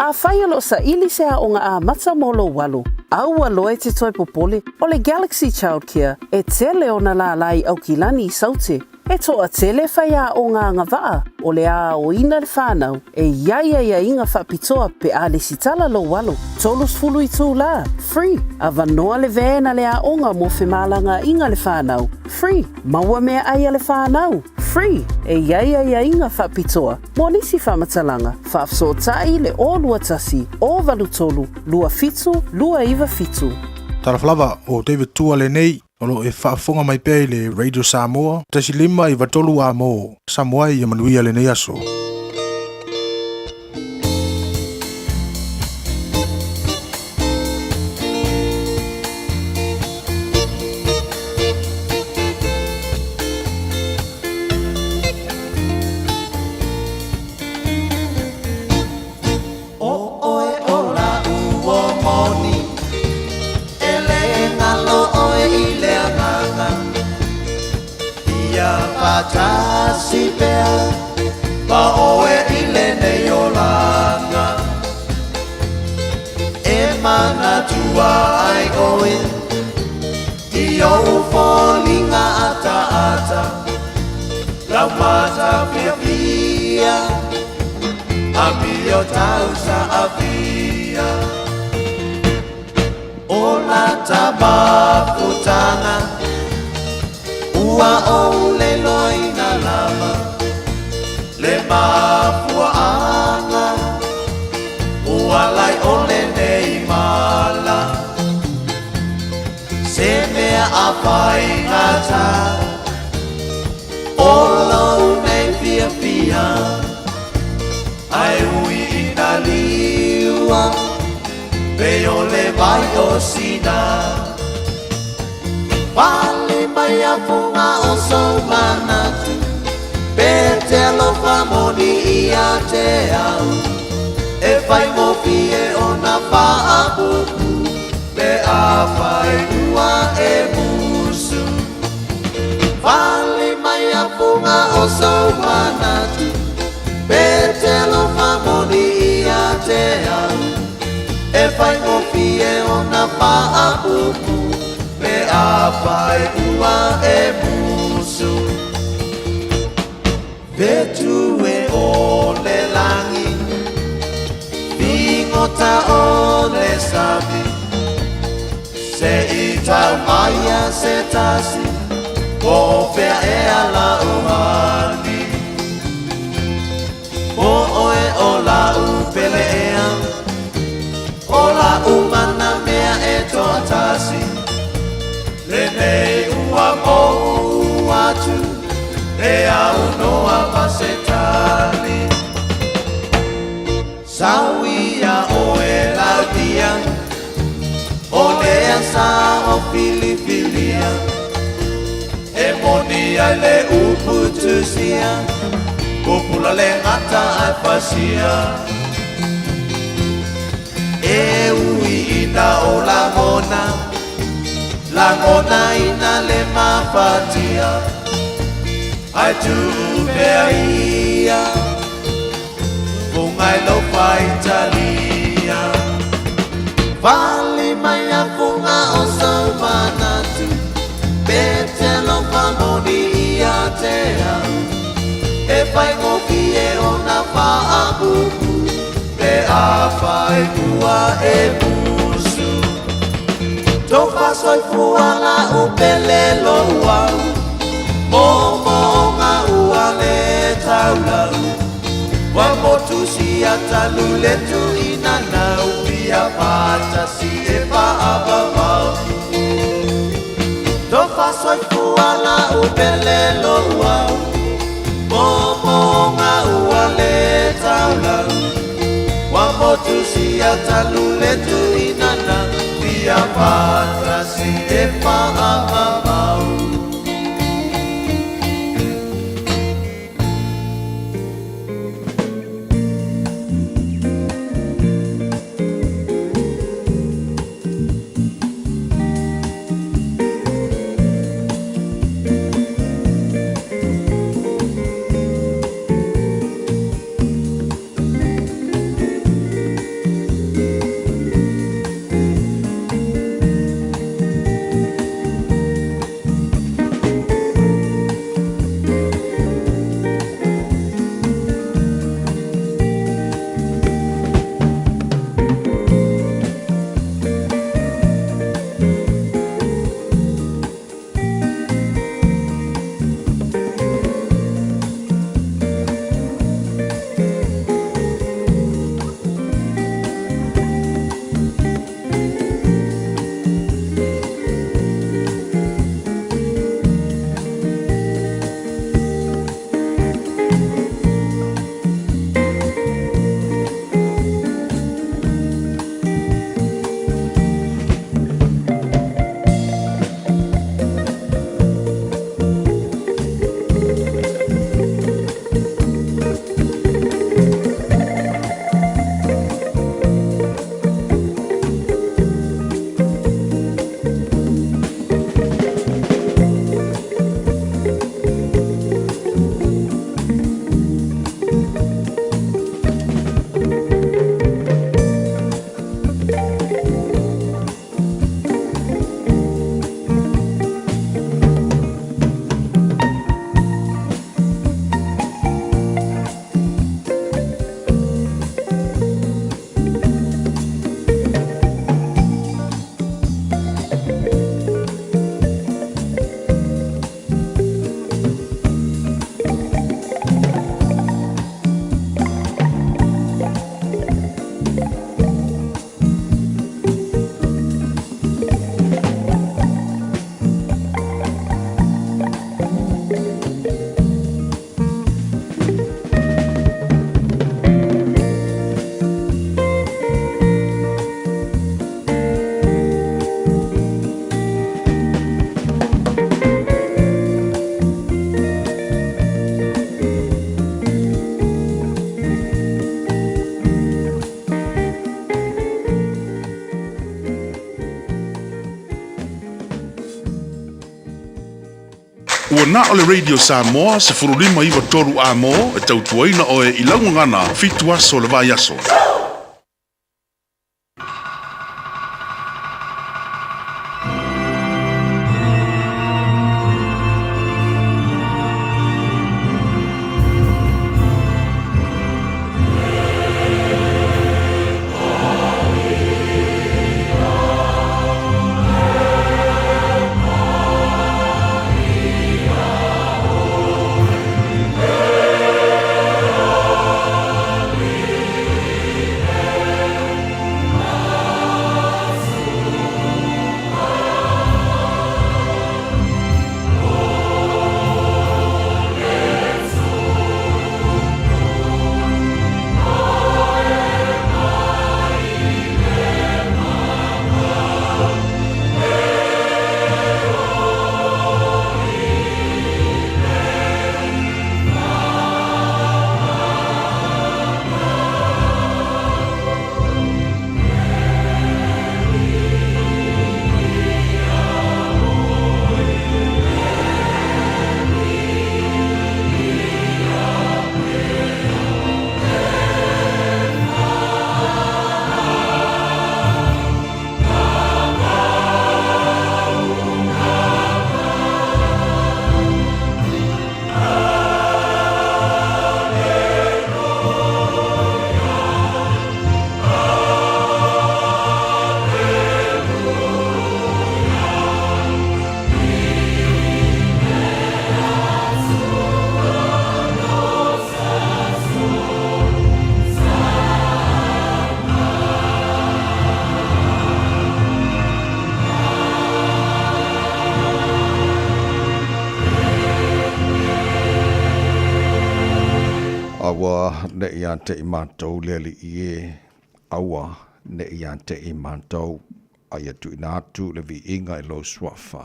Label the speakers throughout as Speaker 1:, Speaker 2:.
Speaker 1: Afai o lo o saili se aoga amata mo lou alo, aua loa e te toe popole, o le Galaxy Childcare e tele ona lālā i Aukilani i Saute. E toatele faiaoga agavaa o le a aoina le fanau e i ai aiaiga faapitoa pe a lesitala lou alo. 30 itulā, free, avanoa le van a le aoga mo femalagaaiga le fanau, free, maua meaai a le fanau, free, e i ai aiaiga faapitoa mo nisi faamatalaga, faafesootai le 021 083 27 297.
Speaker 2: Talofa lava, o David Tua lenei, o lo o e faafofoga mai pea i le Radio Samoa 1.5 93 A mo Samoa ia manuia lenei aso.
Speaker 3: ʻO ʻoe ʻo laʻu moni, e lē galo ʻoe i le agaga. Ia faatasi pea ma ʻoe i lenei olaga. E manatua ai ʻoe i ou foliga ataata, lau mata fiafia. Amio tau saafia. O lata mafutaga ua ou leloina lava le mafuaaga ua ala ai o lenei mala. Se mea a faigata o lou nei fiafia ae ui ina liua pei o le vai o Sina. Pale mai a fuga o sou manatu pe te alofa moni ia te au e faigofie ona faapupu pe afai ua e musu. Pale mai a fuga o sou manatu pe te alofa moni ia te au e faigofie ona faapupu pe afai ua e musu. Fetu e o le lagi, figota o le sami, se i tau mai ia se tasi, po o fea ea lau hani. Po ʻoe o lau pele ea, o lau mana mea e toatasi, lenei ua mou atu, e aunoa ma se tali. Sau ia ʻoe Laudia, o lea sa ou filifilia, e moni ai le upu tusia, pupula le gata ae fasia. E ui ina ou lagona, lagonaina le mafatia, ae tuu pea ia, fuga i lou faitalia. Pale mai a fuga o sou manatu, pe te alofa moni ia te au, e faigofie ona faapupu pe afai ua e musu. Tofa soifua lau pele lou au, moomooga ua le taulau, ua motusia talu le tuuina nau, fia faatasi e faavavau. Tofa soifua lau pele lou au, moomooga ua le taulau, ua motusia talu le tuuina nau, fia faatasi e faavavau.
Speaker 4: Ua na o le Radio Samoa 1593 A mo e tautuaina oe i lau gagana fitu aso o le vaiaso.
Speaker 5: Aua ne i ia te i mātou le alii e, aua ne i ia te i mātou, a ia tuuina atu le viiga i lou suafa,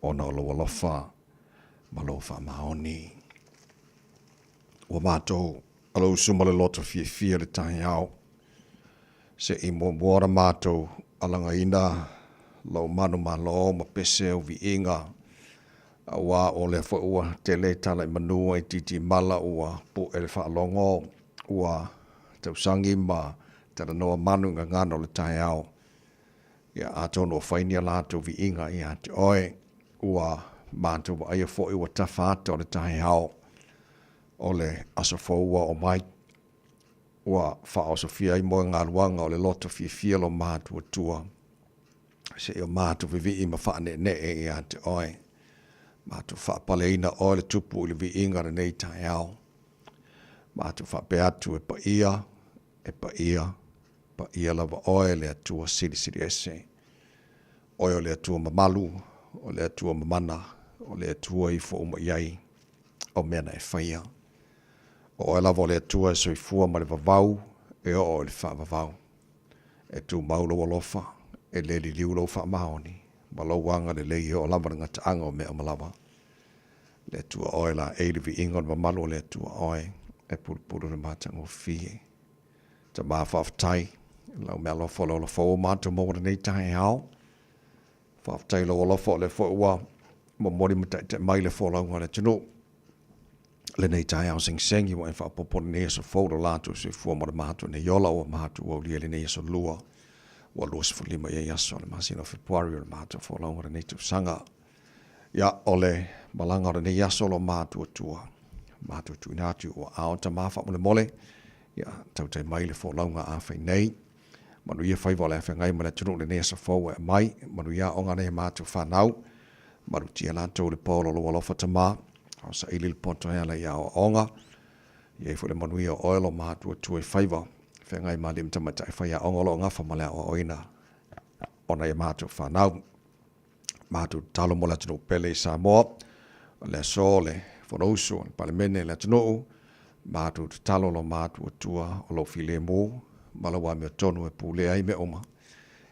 Speaker 5: ona o lou alofa ma lou faamaoni. Ua matou alo usu ma le loto fiafia le taeao, se i muamua ona matou alagaina lou manumalo ma pese au viiga, aua o lea foi ua tele tala i manu ai titimala ua pu'e le faalogo, ua tausagi ma talanoa manu i gagana o le taeao. Ia, atonu ua fai ni a latou viiga ia te oe, ua matou vaaia foi ua tafa ata o le taeao o le aso fou ua oo mai, ua faaosofia ai moegaluaga o le loto fiafia lo matuatua, seia matou vivii ma faaneenee ia te oe. Matou faapaleina oe le Tupu i le viiga o lenei taeao. Matou faapea atu e paia, e paia, paia lava oe le Atua Silisili Ese. Oe o le Atua mamalu, o le Atua mamana, o le Atua e ifo uma i ai o mea na e faia. O oe lava o le Atua e soifua ma le vavau e oo i le faavavau. E tumau lou alofa, e le liliu lou faamaoni, ma lou agalelei e oo lava i le gataaga o mea uma lava. Le Atua oe laei le viiga o le mamalu o le Atua oe e pulupulu le matagofie. Tama faafetai lau mealofa o le ola fou o matou maua lenei taeao. Faafetai lou alofa o lea foi ua momoli ma taitai mai le folauga a le atunuu lenei taeao segisegi ua e faaopoopo lenei aso fou lo latou soifua ma le matou nei ola ua matou aulia lenei aso lua ua 25 i ai aso o le masina o Fepuari o le matou folauga lenei tausaga. Ia, o le malaga o lenei aso lo matuatua, matou tuuina atu ua ao tama faamolemole, ia, tautai mai le folauga a fai nei. Manuia faiva o le afeagai ma le atunuu lenei aso fou e aumai, manuia aoga nei matou fanau, malutia latou le po o lo lou alofa tama, ao saili le poto e ala i aoaoga, ia i foi le manuia o oe lo matuatua i faiva, feagai ma alii ma tamaitai faiaoga o lo o gafa ma le aoaoina o nai a matou fanau. Matou tatalo mo le atunuu pele i Samoa, o le aso o le Fonousu a le Palemene i le atunuu, matou tatalo lo matou Atua o lou filemu ma lau amiotonu e pulea ai mea uma,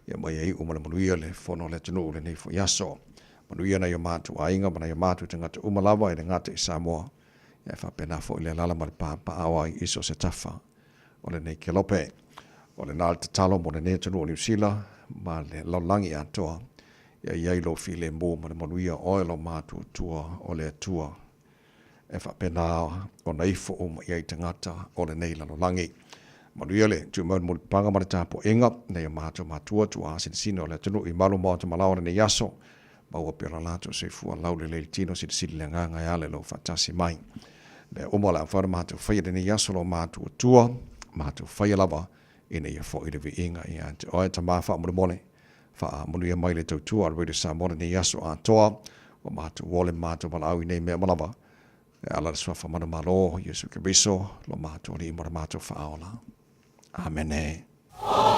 Speaker 5: ia ma ia iu ma le manuia le fono a le atunuu i lenei foi aso. Manuia nai o matou aiga ma nai o matou tagata uma lava e le gata i Samoa, ae faapena foi le alaala ma le papaaao ai i so o se tafa o lenei kelope. O lena le tatalo mo lenei atunuu o Niu Sila ma le lalolagi atoa. Ia i ai lou filemu ma le manuia o oe lo matuatua o le Atua, e faapena ona ifo uma i ai tagata o lenei lalolagi. Manuia le tumau le mulipapaga ma le tapuaiga nei o matou matua tuuasinasina o le atunuu i malu maota malao o lenei aso. Maua pea lo latou soifua laulelei le tino silisili le agaga e ala i lou faatasi mai. Mea uma o le a mafai ona matou faia i lenei aso lo matuatua, matou faia lava ina ia foi le viiga ia te oe Tama faamolemole. Faamanuia mai le tautua a le Radio Samoa lenei aso atoa, ua matou ole ma matou valaau i nei mea uma lava. E ala i le Suafa manumalo o Iesu Keriso, lo matou Alii ma lo matou Faaola. Amene. Oo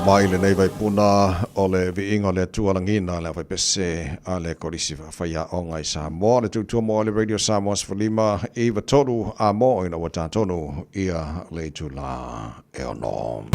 Speaker 5: mai lenei vaipuna o le viiga o le Atua lagiina le aufaipese a le Kolisi Faafaiaoga i Samoa, le tautua mo le Radio Samoa 15 93 a mo ina ua tatonu ia le itula e ono.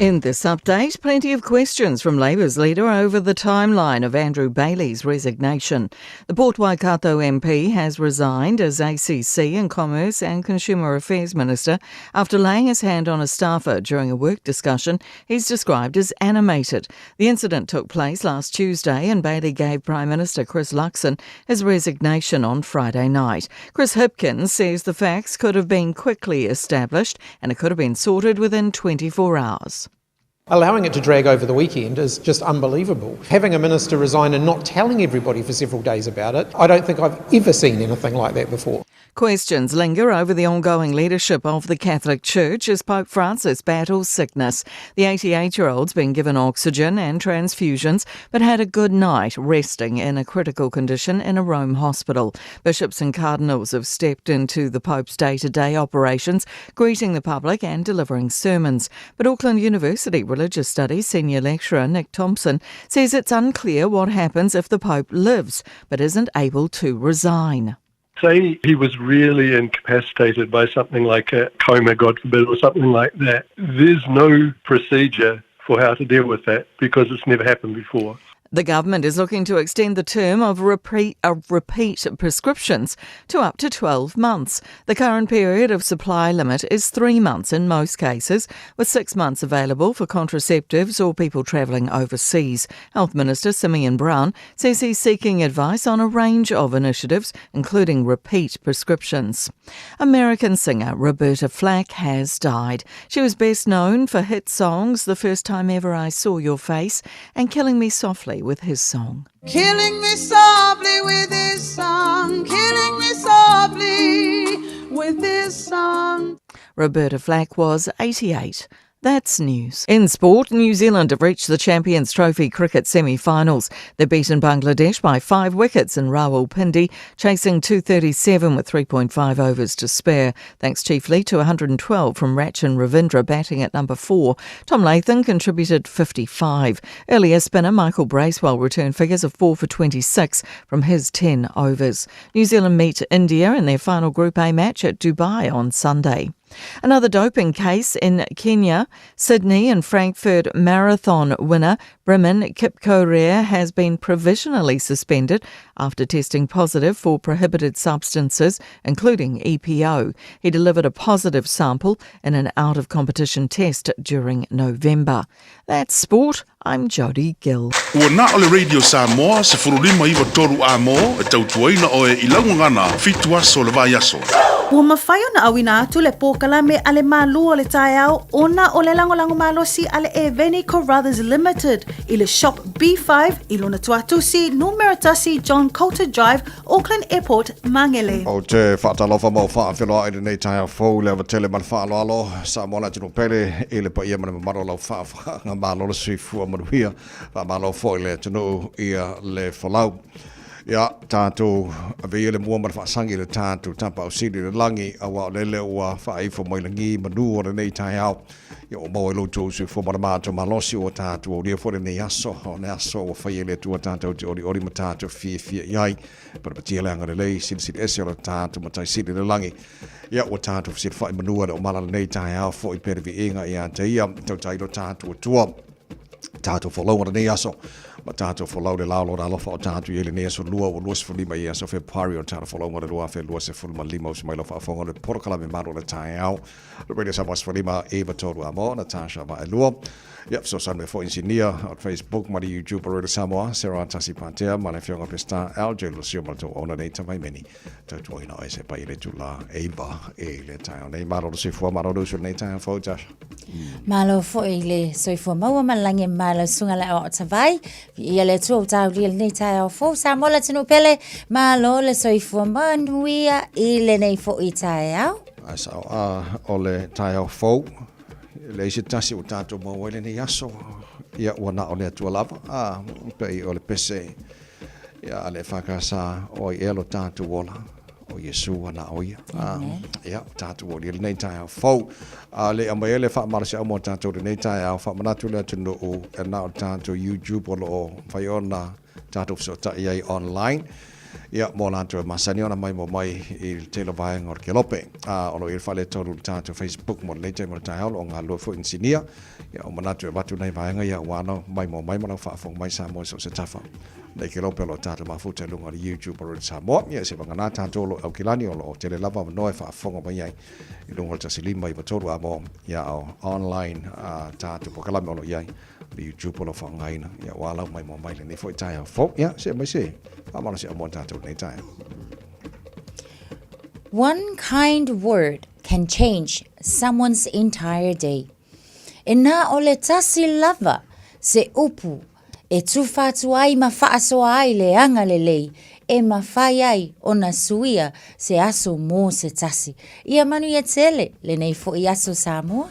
Speaker 6: In this update, plenty of questions from Labour's leader over the timeline of Andrew Bayly's resignation. The Port Waikato MP has resigned as ACC and Commerce and Consumer Affairs Minister after laying his hand on a staffer during a work discussion he's described as animated. The incident took place last Tuesday and Bayly gave Prime Minister Chris Luxon his resignation on Friday night. Chris Hipkins says the facts could have been quickly established and it could have been sorted within 24 hours.
Speaker 7: Allowing it to drag over the weekend is just unbelievable. Having a minister resign and not telling everybody for several days about it, I don't think I've ever seen anything like that before.
Speaker 6: Questions linger over the ongoing leadership of the Catholic Church as Pope Francis battles sickness. The 88 year old's been given oxygen and transfusions, but had a good night resting in a critical condition in a Rome hospital. Bishops and cardinals have stepped into the Pope's day to day operations, greeting the public and delivering sermons. But Auckland University Religious Studies Senior Lecturer Nick Thompson says it's unclear what happens if the Pope lives but isn't able to resign.
Speaker 8: Say he was really incapacitated by something like a coma, God forbid, or something like that. There's no procedure for how to deal with that because it's never happened before.
Speaker 6: The government is looking to extend the term of repeat, of repeat prescriptions to up to 12 months. The current period of supply limit is three months in most cases, with six months available for contraceptives or people travelling overseas. Health Minister Simeon Brown says he's seeking advice on a range of initiatives, including repeat prescriptions. American singer Roberta Flack has died. She was best known for hit songs The First Time Ever I Saw Your Face and Killing Me Softly with his song.
Speaker 9: Killing me softly with his song, killing me softly with his song.
Speaker 6: Roberta Flack was 88. That's news. In sport, New Zealand have reached the Champions Trophy cricket semi-finals. They've beaten Bangladesh by five wickets in Rawalpindi, chasing 237 with 3.5 overs to spare, thanks chiefly to 112 from Rachin Ravindra batting at number four. Tom Latham contributed 55. Earlier, spinner Michael Bracewell returned figures of 4 for 26 from his 10 overs. New Zealand meet India in their final Group A match at Dubai on Sunday. Another doping case in Kenya. Sydney and Frankfurt marathon winner Brimin Kipkorir has been provisionally suspended after testing positive for prohibited substances, including EPO. He delivered a positive sample in an out of competition test during November. That's sport. I'm Jodie Gill.
Speaker 4: Ua na o le Radio Samoa 1593 A mo e tautuaina oe i lau gagana fitu aso o le vaiaso.
Speaker 10: Ua mafai ona auina atu le polokalame a le Malu o le Taeao ona o le lagolago malosi a le Eveni Carruthers Limited i le Shop B5 i lona tuatusi numera 1 John Coulter Drive, Auckland Airport, Mangere.
Speaker 5: Ou te faatalofa ma ou faafeiloai i lenei taeao fou i le ava tele ma le faaaloalo. Samoa le atunuu pele i le paia ma le mamalu o lau faafofogaaga malo le soifua manuia. Faamalo foi i le atunuu ia le folau. Ia, tatou ave ia le mua ma le faasagi i le tatou Tapaau Sili i le lagi, aua o lele ua faaifo mai lagi manu o lenei taeao. Ia ua maua i lo outou soifua ma le matou malosi ua tatou aulia foi lenei aso, o le aso ua faia e le Atua tatou te olioli ma tatou fiafia i ai. Patapatia le agalelei silisili ese o le tatou Matai Sili i le lagi. Ia ua tatou fesilafai manu a le omala lenei taeao foi pea le viiga ia te ia, tautai lo tatou Atua. Tatou folau o lenei aso, ma tatou folau le lao lona alofa o tatou i ai lenei aso lua ua 25 i aso Fepuari o le tatou folauga o le 2025 usu mai lau faafofoga o le polokalame malu o le taeao. Le Radio Samoa 15 9 3 a mo Natasha Vaelua. Ia, fesoasoani mai foi inisinia o le Facebook ma le YouTube o Radio Samoa, Sarah Tasi Patea ma le afioga Pestar LJ Lucio ma le tou ona nei tavaimeni. Tautuaina o ese pai i le tula eiva i le taeao nei. Malo le soifua, malo le usu lenei taeao fou, Tasha.
Speaker 11: Malo foi le soifua maua ma le lagi e malo susuga le aoao tavai. Viia le Atua ua taulia lenei taeao fou. Samoa le atunuu pele, malo le soifua manuia i lenei foi taeao.
Speaker 5: Ae sao a o le taeao fou, e leai se tasi ua tatou maua ai lenei aso, ia ua na o le Atua lava, a pei o le pese ia a le EFKS o ai ea lo tatou ola, o Iesu ua na o ia. A, ia, ua tatou aulia lenei taeao fou. A le aumai ai le faamalosiau mo tatou lenei taeao, faamanatu le atunuu e na o le tatou YouTube o lo o mafai ona tatou fesootai ai online. Ia, mo latou e masani ona maimoa mai i le tele o vaega o le kelope. A, o lo o i ai le faaletonu i le tatou Facebook mo lenei taimi o le taeao, o lo o galulue foi inisinia. Ia, ua manatu e avatu nai vaega ia aua na maimoa mai ma lau faafofoga mai Samoa i so o se tafa. Nei kelope o lo o tatou mafuta i luga o le YouTube o Radio Samoa. Ia, se vagana tatou o lo o i Aukilani, o lo o tele lava avanoa e faafofoga mai ai i luga o le 1 5 93 a mo, ia, o online a tatou polokalame o lo o i ai. Le YouTube o lo o faaaogaina, ia, aua lau maimoa mai lenei foi taeao fou. Ia, see mai se faamalosiau mo tatou lenei taeao.
Speaker 11: One kind word can change someone's entire day. E na o le tasi lava se upu e tufa atu ai ma faasoa ai le agalelei e mafai ai ona suia se aso mo se tasi. Ia manuia tele lenei foi aso Samoa.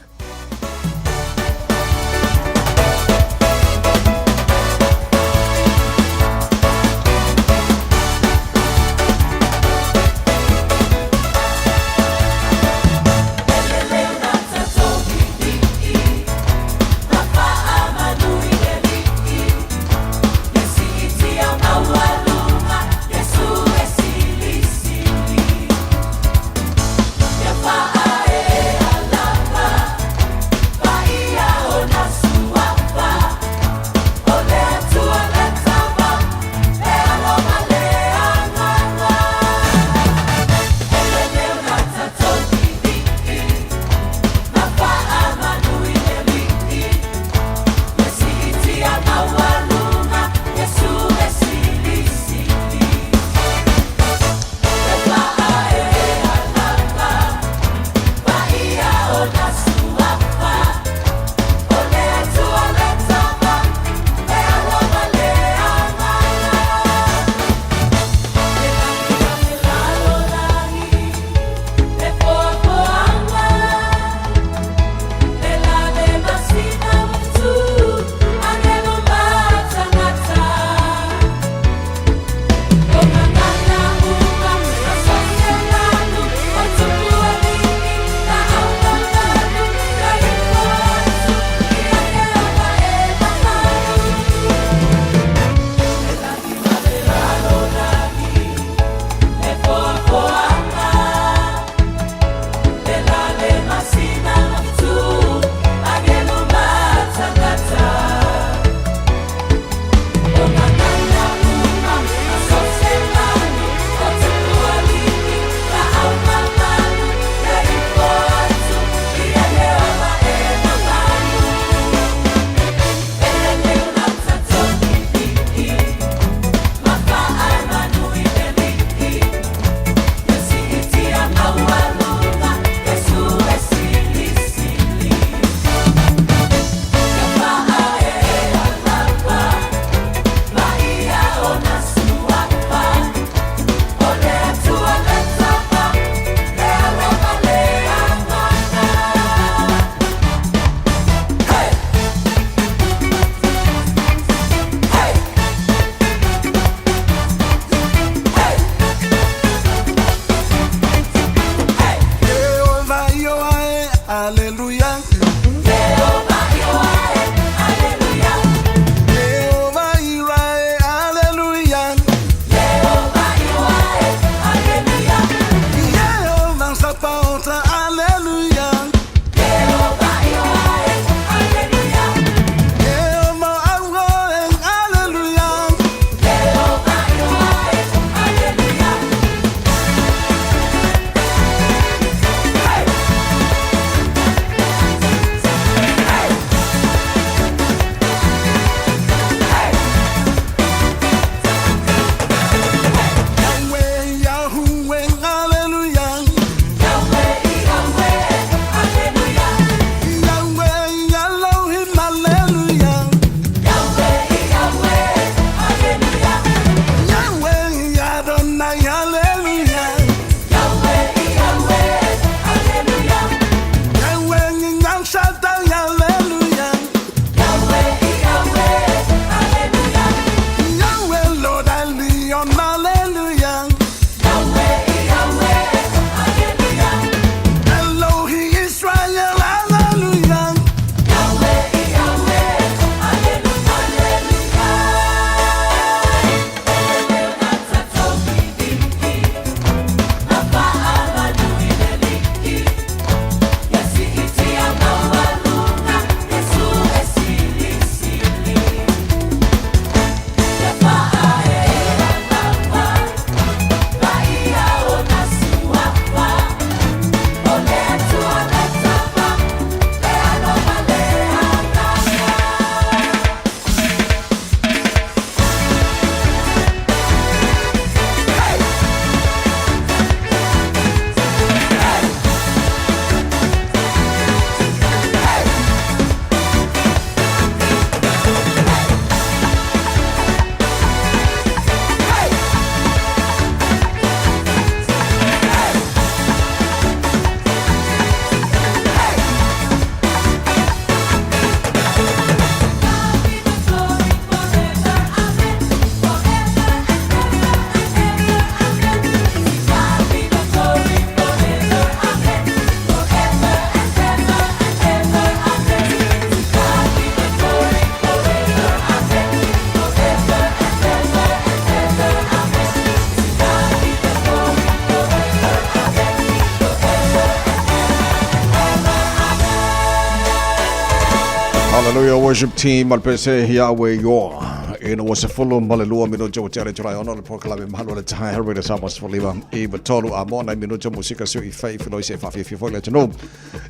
Speaker 5: Hallelujah Worship Team ma le pese Yahweh Yoa. Ina ua 12 minuti ua tea le itula e 6 le polokalame malu o le taeao Radio Samoa 15 i 3 a moa nai minuti o musika sui fai filoi se whawhiwhi foi le atunuu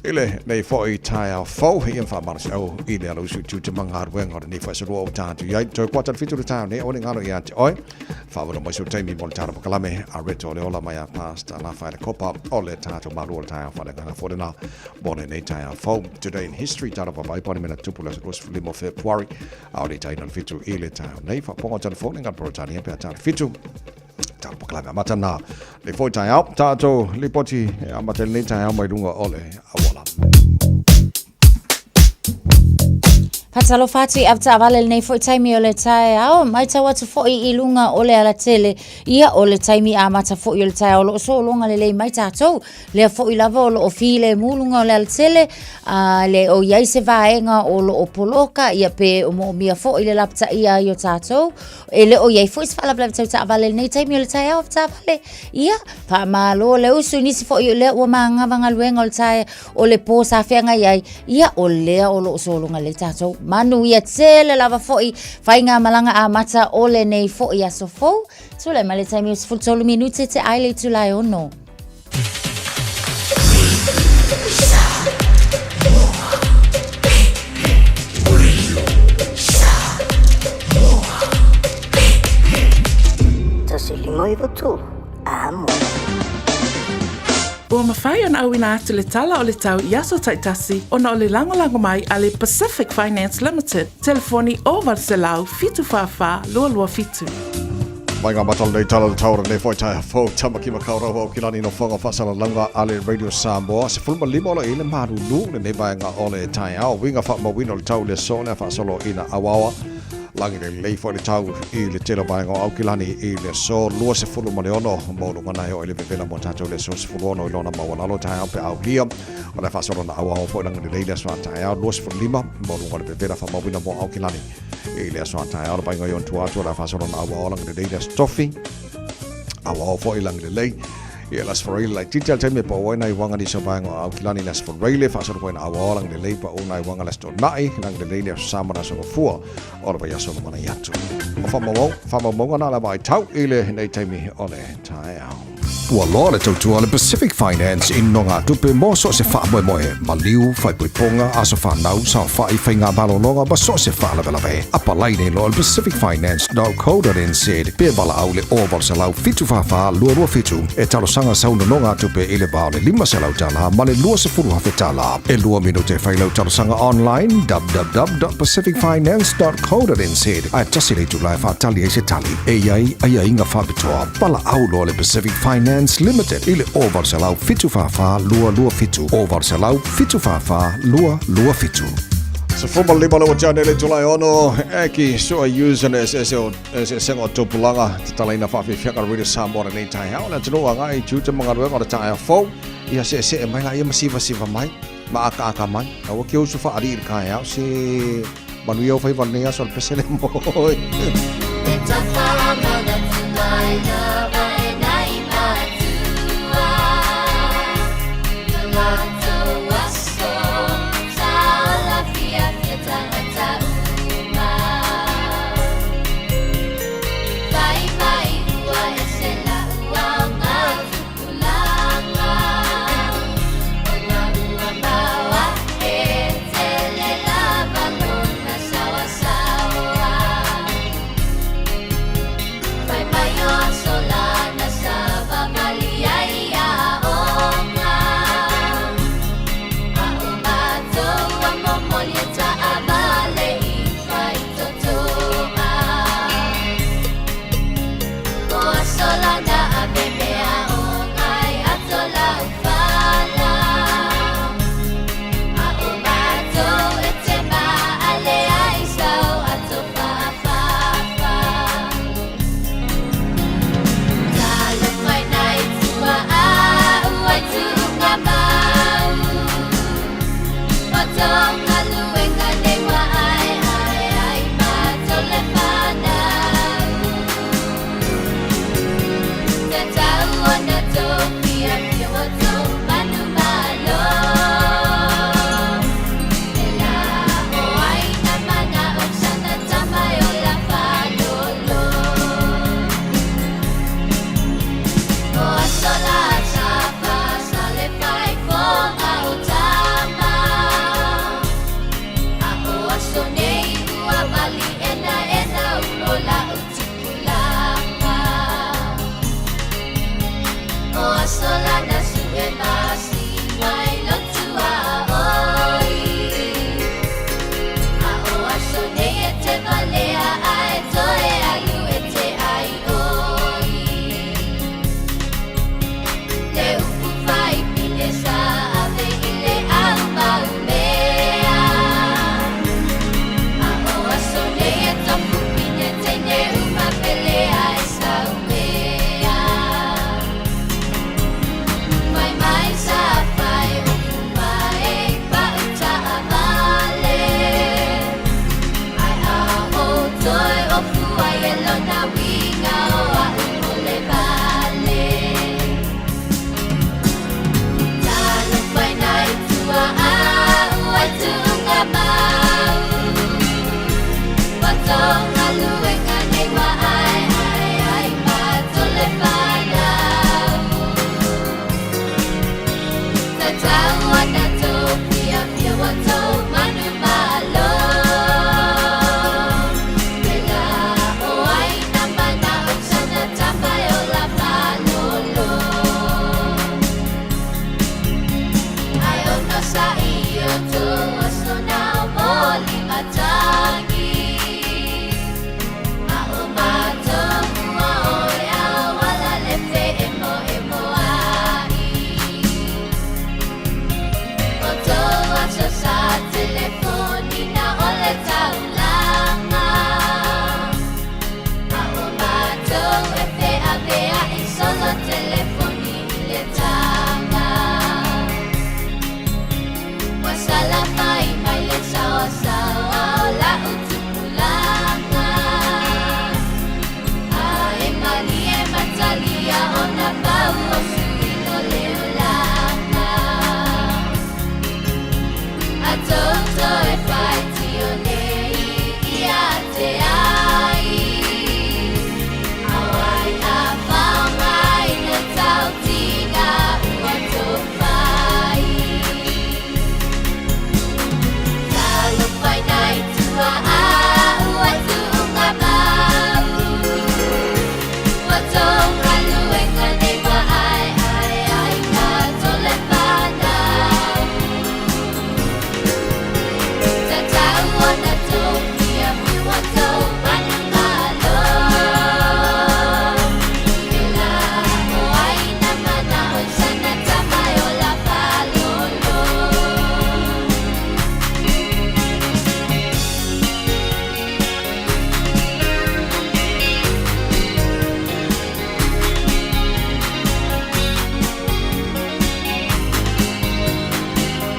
Speaker 5: i le nei foi taeao fou ia whaamalosi au i le ala usu i tute ma galuega o lenei foi aso lua o tātou i ai toe kuata le 7 le taeao nei aua ne i galo ia te oe Whaawano mai so taimi mo le tātou pakalame a Reto o le ola mai a Pastor Rafaela Kopa o le tātou malu o le taeao whalengaga fo lena mo lenei taeao fou. Today in history tātou papai pani mena tupu le aso 25 o February a o le taina le 7 i le taeao nei whaponga o telefone ngā Peretania pe a tā le 7 tātou pakalame amata nā le foi taeao tātou lipoti e amata lenei taeao mai runga o le awala.
Speaker 11: Faatalofa atu i avetaavale lenei foi taimi o le taeao, maitau atu foi i luga o le alatele, ia o le taimi amata foi o le taeao o lo o sologa lelei mai tatou, lea foi lava o lo o filemu luga o le alatele, a le o i ai se vaega o lo o poloka, ia pe o moomia foi le lapataia ai o tatou, e le o i ai foi se faalavelave tau taavale i lenei taimi o le taeao avetaavale, ia faamalo le usu i nisi foi o lea ua magava galuega o le taeao, o le pō sa feagai ai, ia o lea o lo o sologa lelei tatou. Manuia tele lava foi faigamalaga amata o lenei foi aso fou. Tulai mai le taimi o 13 minute te ai le itula e 6.
Speaker 12: Tasi lima iwa tolu. Amo.
Speaker 1: Ua mafai ona auina atu le tala o le tau i aso taitasi ona o le lagolago mai a le Pacific Finance Limited, telefoni 0800 744 227.
Speaker 5: Mai ngā mata lenei tala o le tau o lenei foi taeao fou, Tamaki Makaurau Aukilani no Whanga Whasalalauga a le Radio Samoa. 15 ola i le malulu lenei vaega o le taeao. Uiga faamauina o le tau i le aso lea faasolo ina auaoa. Lagi lelei foi le tau i le tele o vaega o Aukilani i le aso 26 maualuga e oo i le vevela mo tatou i le aso 16 i lona maualalo taeao pe aulia. O le faasolo na auao foi lagi lelei le aso a taeao 25 maualuga o le vevela faamauina mo Aukilani i le aso a taeao. Le vaega i ona tua atu o le faasolo na auao lagi lelei le aso tofi. Auao foi lagi lelei Ia le Aso Faraile laitiiti a le taimi e pau ai nai uaga nisi o vaega o Aukilani i le Aso Faraile, faasolo foi ina auao lagi lelei pau nai uaga le Aso Toonai, lagi lelei le Aso Sa ma le Aso Gafua o le vaiaso lumanai atu. O faamaumauga na le vaitau i lenei taimi o le taeao.
Speaker 13: Ua loa le tautua a le Pacific Finance i nogatupe mo so o se faamoemoe, maliu, faaipoipoga, aso fanau, saofai, faiga malologa ma so o se faalavelave. Apalai nei loa i le pacificfinance.co.nz pe valaau i le 0800 744 227 e talosaga sau nonogatupe i le va o le $500 ma le $20,000. E lua minute e fai lau talosaga online www.pacificfinance.co.nz ae tasi le itula e faatali ai se tali e i ai aiaiga faapitoa. Valaau loa le Pacific Finance Limited i le 0800 744 227 0800 744 227.
Speaker 5: 15 le ua tea nei le itula e 6 e ki sua user le eseese o eseesega o tupulaga tatalaina faafiafiaga o Radio Samoa lenei taeao le atunuu agai i tiute ma galuega o le taeao fou ia seesee mai laia ma sivasiva mai ma akaaka mai aua ke usu faalii i le taeao se manuia o faiva lenei aso le pese le moe.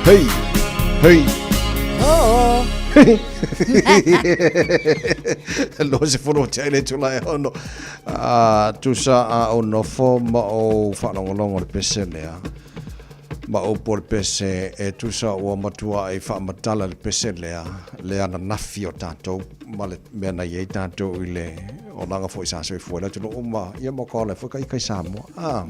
Speaker 5: Hei! Hei!
Speaker 11: Oh!
Speaker 5: 20 o te aile tula e ono. Uh, tusa a o nofo ma o whaalongolongo le pese lea. Ma o po le pese e tusa ua matua e whaamatala le pese lea. Lea na nafi o tātou ma le mea na iai tātou i le olaga foi sa soifua i le atunuu ma ia ma ka ola foi ka ika i Samoa. Ah.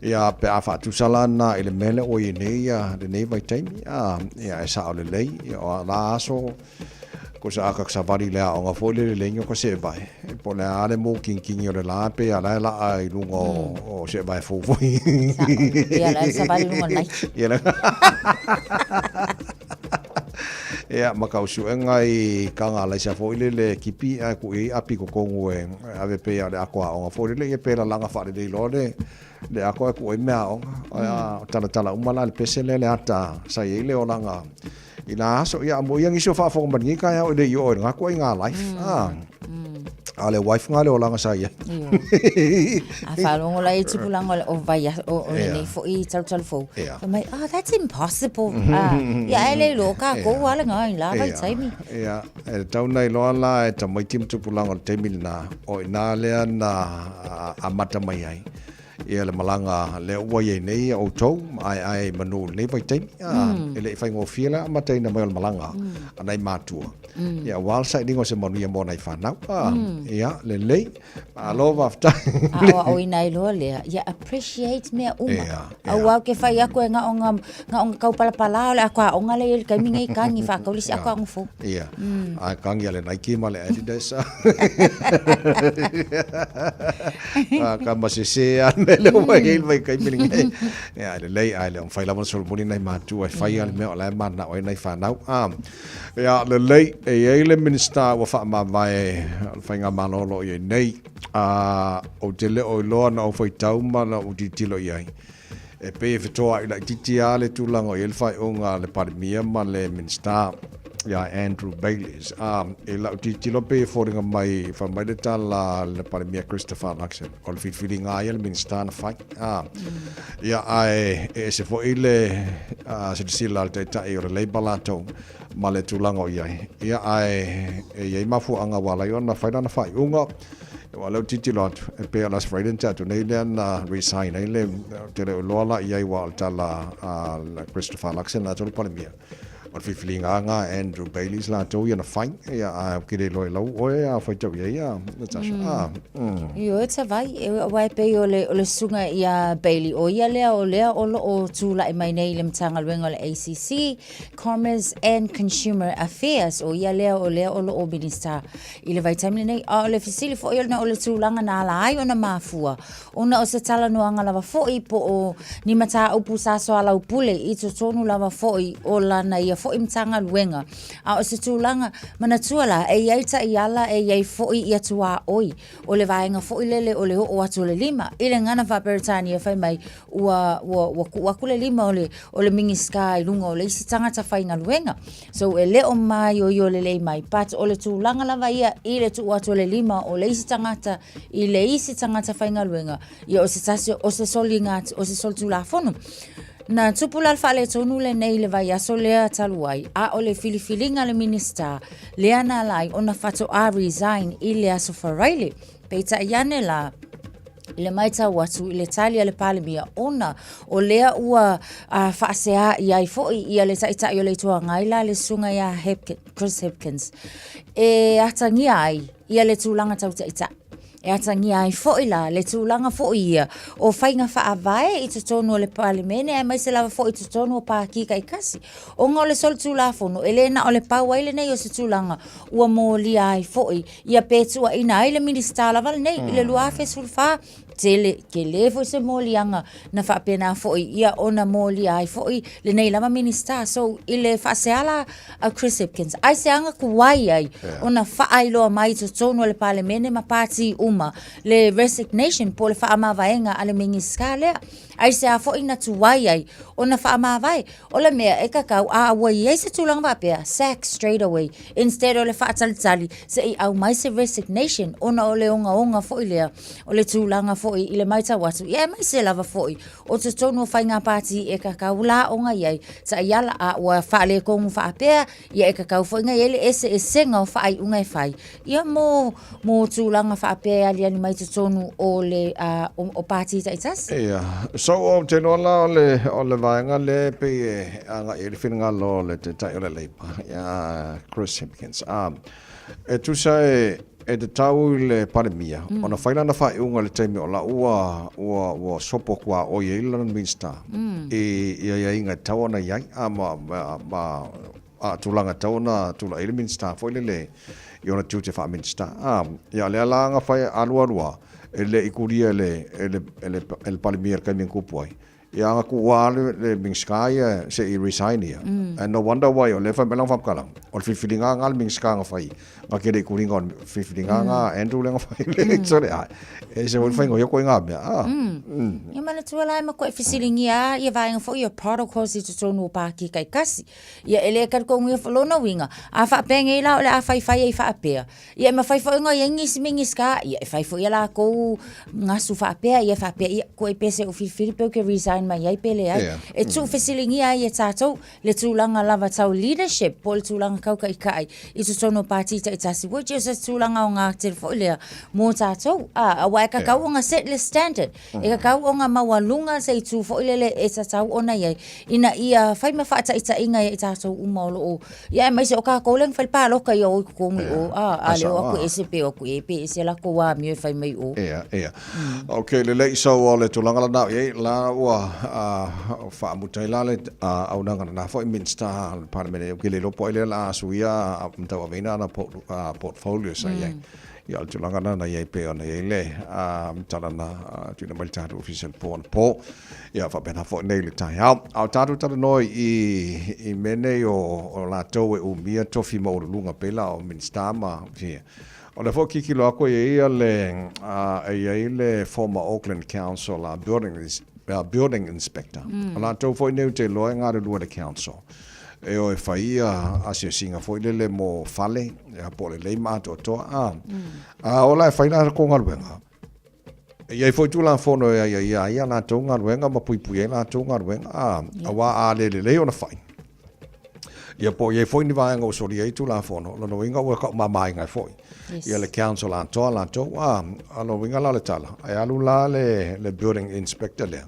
Speaker 5: Ia pe a faatusa la na i le mea lea ua i ai nei ia lenei vaitaimi. Ah, ia e sao lelei, ia o la aso ko sa aka savali le aoga foi le lelei o ka seevae. Po o le a le mōkingingi o le la pe a la e laa i luga o, o seevae fou foi.
Speaker 11: Ia la e savali i luga o le Nike.
Speaker 5: Ia la. Ia, ma ka usuʻega i ka nga laisa foi lele kipi ae ku i api kokongu e ave pe ia le ako aoga foi lele ia pe lalaga faalelei loa le le ako ae ku ai mea aoga. Ae a talatala uma la le pese lea le ata sa i ai le olaga i la aso. Ia, mo ia nisi o faafofoga mai lenei taeao e le i oo i lena tuaiga life. Ah. A le wife nga le olaga sa i ai.
Speaker 11: Io. A faalogo la i tupulaga o le o vai o, o lenei foi talutalu fou.
Speaker 5: Ia.
Speaker 11: Fai mai, oh, that's impossible. Ah, ia ae le iloa kākou a lena i la vaitaimi.
Speaker 5: Ia, e tau nei loa la e tamaiti ma tupulaga o le taimi lena, o i ina lea na amata mai ai. Ia le malaga lea ua i ai nei outou ma aeae i manu i lenei vaitaimi, a, e le i faigofie le amataina mai o le malaga a nai matua. Ia, aua le sailiga o se manuia mo nai fanau. A, ia, lelei. Malo faafetai.
Speaker 11: A aoaoina ai loa lea, ia appreciate mea uma.
Speaker 5: Ia, ia.
Speaker 11: Aua ou te fai atu e na o na, na o na tau palapala o le ako aoga lea i le taimi nei kagi faatau le isi ako aoga fou.
Speaker 5: Ia. Ae kagi a le Nike ma le Adidas. A ka masese a le mea lea ua i ai le vaitaimi lenei. Ia, e lelei, ae le o mafai lava ona solomuli nai matua e fai a le mea o la e mananao ai nai fanau. A, ia, lelei, e i ai le Minisita ua faamavae o le Faigamalo o lo o i ai nei. A, ou te le o iloa na ou faitau ma na ou tilotilo i ai. E pei e fetoai laitiiti lava le tulaga o i ai le faaiuga a le Palemia ma le Minisita ia Andrew Bayliss. A, i lau tilotilo pei e foliga mai, fai mai le tala a le Palemia Christopher Luxon, o le filifiliga lava ia a le Minisita na fai. A, ia, ae e ese foi le silasila a le Taitai o le Labour latou ma le tulaga o i ai. Ia, ae e i ai mafuaaga ua ala ai ona fai lana faaiuga. Aua o lea ou te tilotilo atu, e pei o last Friday na tea atu nei lea na resign ai le, ou te le o iloa la i ai aua o le tala a Christopher Luxon latou le Palemia. O le filifiliga lava lena a Andrew Bayliss latou ia na fai, ia ae ou te le iloa i lau oe a faitau i ai a Natasha. Ah, mm.
Speaker 11: Ioe Tavai, aua e pei o le, o le susuga ia Bailey, o ia lea o lea o lo o tulai mai nei i le Matagaluega o le ACC, Commerce and Consumer Affairs, o ia lea o lea o lo o Minista I le vaitaimi lenei, a o le fesili foi ona o le tulaga na ala ai ona mafua, ona o se talanoaga lava foi po o ni mataupu sa soalaupule i totonu lava foi o lana ia foi Matagaluega. A o se tulaga, manatua la, e i ai taiala, e i ai foi ia tuaoi o le vaega foi lele o le oo atu o le lima. I le gagana faa-Peretania fai mai, ua, ua, ua tuu atu le lima o le, o le Minisita i luga o le isi tagata faigaluega. So e le o maioio lelei mai, but o le tulaga lava ia i le tuu atu o le lima o le isi tagata i le isi tagata faigaluega, ia o se tasi o se soliga o se solitulafono. Na tupu la le faaletonu lenei i le vaiaso lea talu ai, a o le filifiliga a le Minisita lea na ala ai ona faatoa resign i le aso Faraile. Peitai ane la, i le matau atu i le tali a le Palemia ona o lea ua faasea i ai foi ia le Taitai o le Itu Agai la le Susuga ia Chris Hipkins e atagia ai ia le tulaga tau taitai. E atagia ai foi la le tulaga foi ia o faiga faavae i totonu o le Palemene aemaise lava foi i totonu o Pāti taitasi. Ona o le solitulafono e le na o le pau ai lenei o se tulaga ua molia ai foi ia pe tuuaina ai le Minisita lava lenei i le 2014, tele, tele foi se moliaga na faapena foi ia ona molia ai foi lenei lava Minisita. So, i le faaseala a Chris Hipkins, aisea na tuai ai ona faailoa mai i totonu o le Palemene ma pati uma le resignation po o le faamavaega a le Minisita lea. Aisea foi na tuai ai ona faamavae? O le mea e tatau a ua i ai se tulaga faapea, sack straight away instead o le faatalitali se i aumai se resignation ona o le ogaoga foi lea o le tulaga foi i le matau atu, ia aemaise lava foi o totonu o faiga pati e tatau la ona i ai taiala a ua faaletonu faapea, ia e tatau foi ona i ai le eseesega o faaiuga e fai ia mo mo tulaga faapea e aliali mai totonu o le uh, o, o pati taitasi.
Speaker 5: Ia, so ou te iloa la o le, o le vaega lea e pei e agai ai le finagalo o le Taitai o le Labour, ia Chris Hipkins. Um, e tusa e, e tatau i le Palemia mm. ona fai lana faaiuga i le taimi o la ua, ua, ua sopo kuaoi ai lana Minista mm. i, i aiaiga e tatau ona i ai, a ma, ma, ma a tulaga e tatau ona tulai ai le Minista foi lele i ona tiute faa-Minista. A, ia lea la na fai alualu lava, e le i kulia e le, e le, e le, e le Palemia i le taimi na tupu ai. Ia na tuua lava le, le Minista ia se i resign ia. Mm. And no wonder why o lea e fai mai lana faamatalaga, o le filifiliga lena a le Minista na fai, na te le i kuliga o le filifiliga lena a Andrew lea na fai le mm. Sorry, a, e se foi le faiga o ia koiga mea. A.
Speaker 11: Mm. Mm. Ia manatua la e matua e fesiligia ia vaega foi o protocols i totonu o pāti taitasi. Ia e le talitonuia lona uiga, a faapea nei la o le a faifai ai faapea, ia e mafai foi ona i ai nisi Minisita, ia e fai foi e latou gasu faapea, ia faapea, ia koe pe se ou filifili pe ou te resign mai ai pe leai. Yeah. E tuufesiligia ai e tatou le tulaga lava tau leadership po o le tulaga tau taitai i totonu o pati taitasi, which is a tulaga aoga tele foi lea mo tatou. A, aua e tatau yeah. ona set le standard. E tatau ona maualuga se itu foi lele e tatau ona i ai, ina ia fai ma faataitaiga ia i tatou uma o lo o, ia aemaise o tatou lea na fai le palota ia o i totonu i o, a, a le o atu ese pe o atu e, pe ese latou amio e fai mai i o.
Speaker 5: Ia, ia. Ok, lelei, so o le tulaga lena i ai, la ua faamuta ai la le auaunaga lena foi Minista a le Palemene, ou te le iloa po o ai lea o le a suia ma tauaveina ana portfolio sa i ai. Ia, o le tulaga lena na i ai pei ona i ai le tala na tuuina mai le tatou ofisa i le po anapo. Ia, faapena foi nei i le taeao. A o tatou talanoa i, i mea nei o, o latou e umia tofi maualuluga pei la o Minista ma ia. O lea foi tilotilo atu e i ai le, e i ai le former Auckland Council building, building inspector. O latou foi nei ou te iloa e galulue i le council. E o e fai ia asiasiga foi lele mo fale, ia po o lelei ma atoatoa. A, a o la e fai latou galuega. E i ai foi Tulafono e aiaia ai a latou galuega ma puipui ai latou galuega, a, aua a le lelei ona fai, ia po o i ai foi ni vaega ua solia ai Tulafono, lona uiga ua taumamaina ai foi. Yes. Ia le council atoa latou, a, a lona uiga la o le tala, e alu la le, le building inspector lea,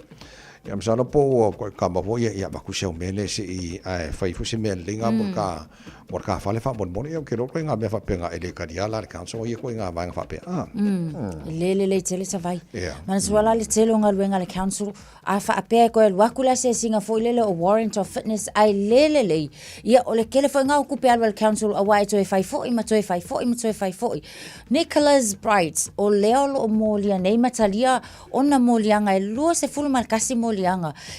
Speaker 5: Ia masalo po ua koe kama foi ia ia avatu si au mea lea se i ae fai foi se mea lelei nga mo le ka mo le ka fale faamolemole. Ia ou te iloa koe nga mea faapea e le talia la le council ia koe nga vaega faapea. Ah.
Speaker 11: E le lelei tele sa vai. Yeah. Manatua la le tele o galuega a le council, a faapea e toe alu atu le asiasiga foi lele o warrant of fitness ae le lelei, ia o le tele foi nga o tupe alu a le council aua e toe fai foi ma toe fai foi ma toe fai foi. Nicholas Bright, o lea o lo o molia nei ma talia ona moliaga e 21 moliaga.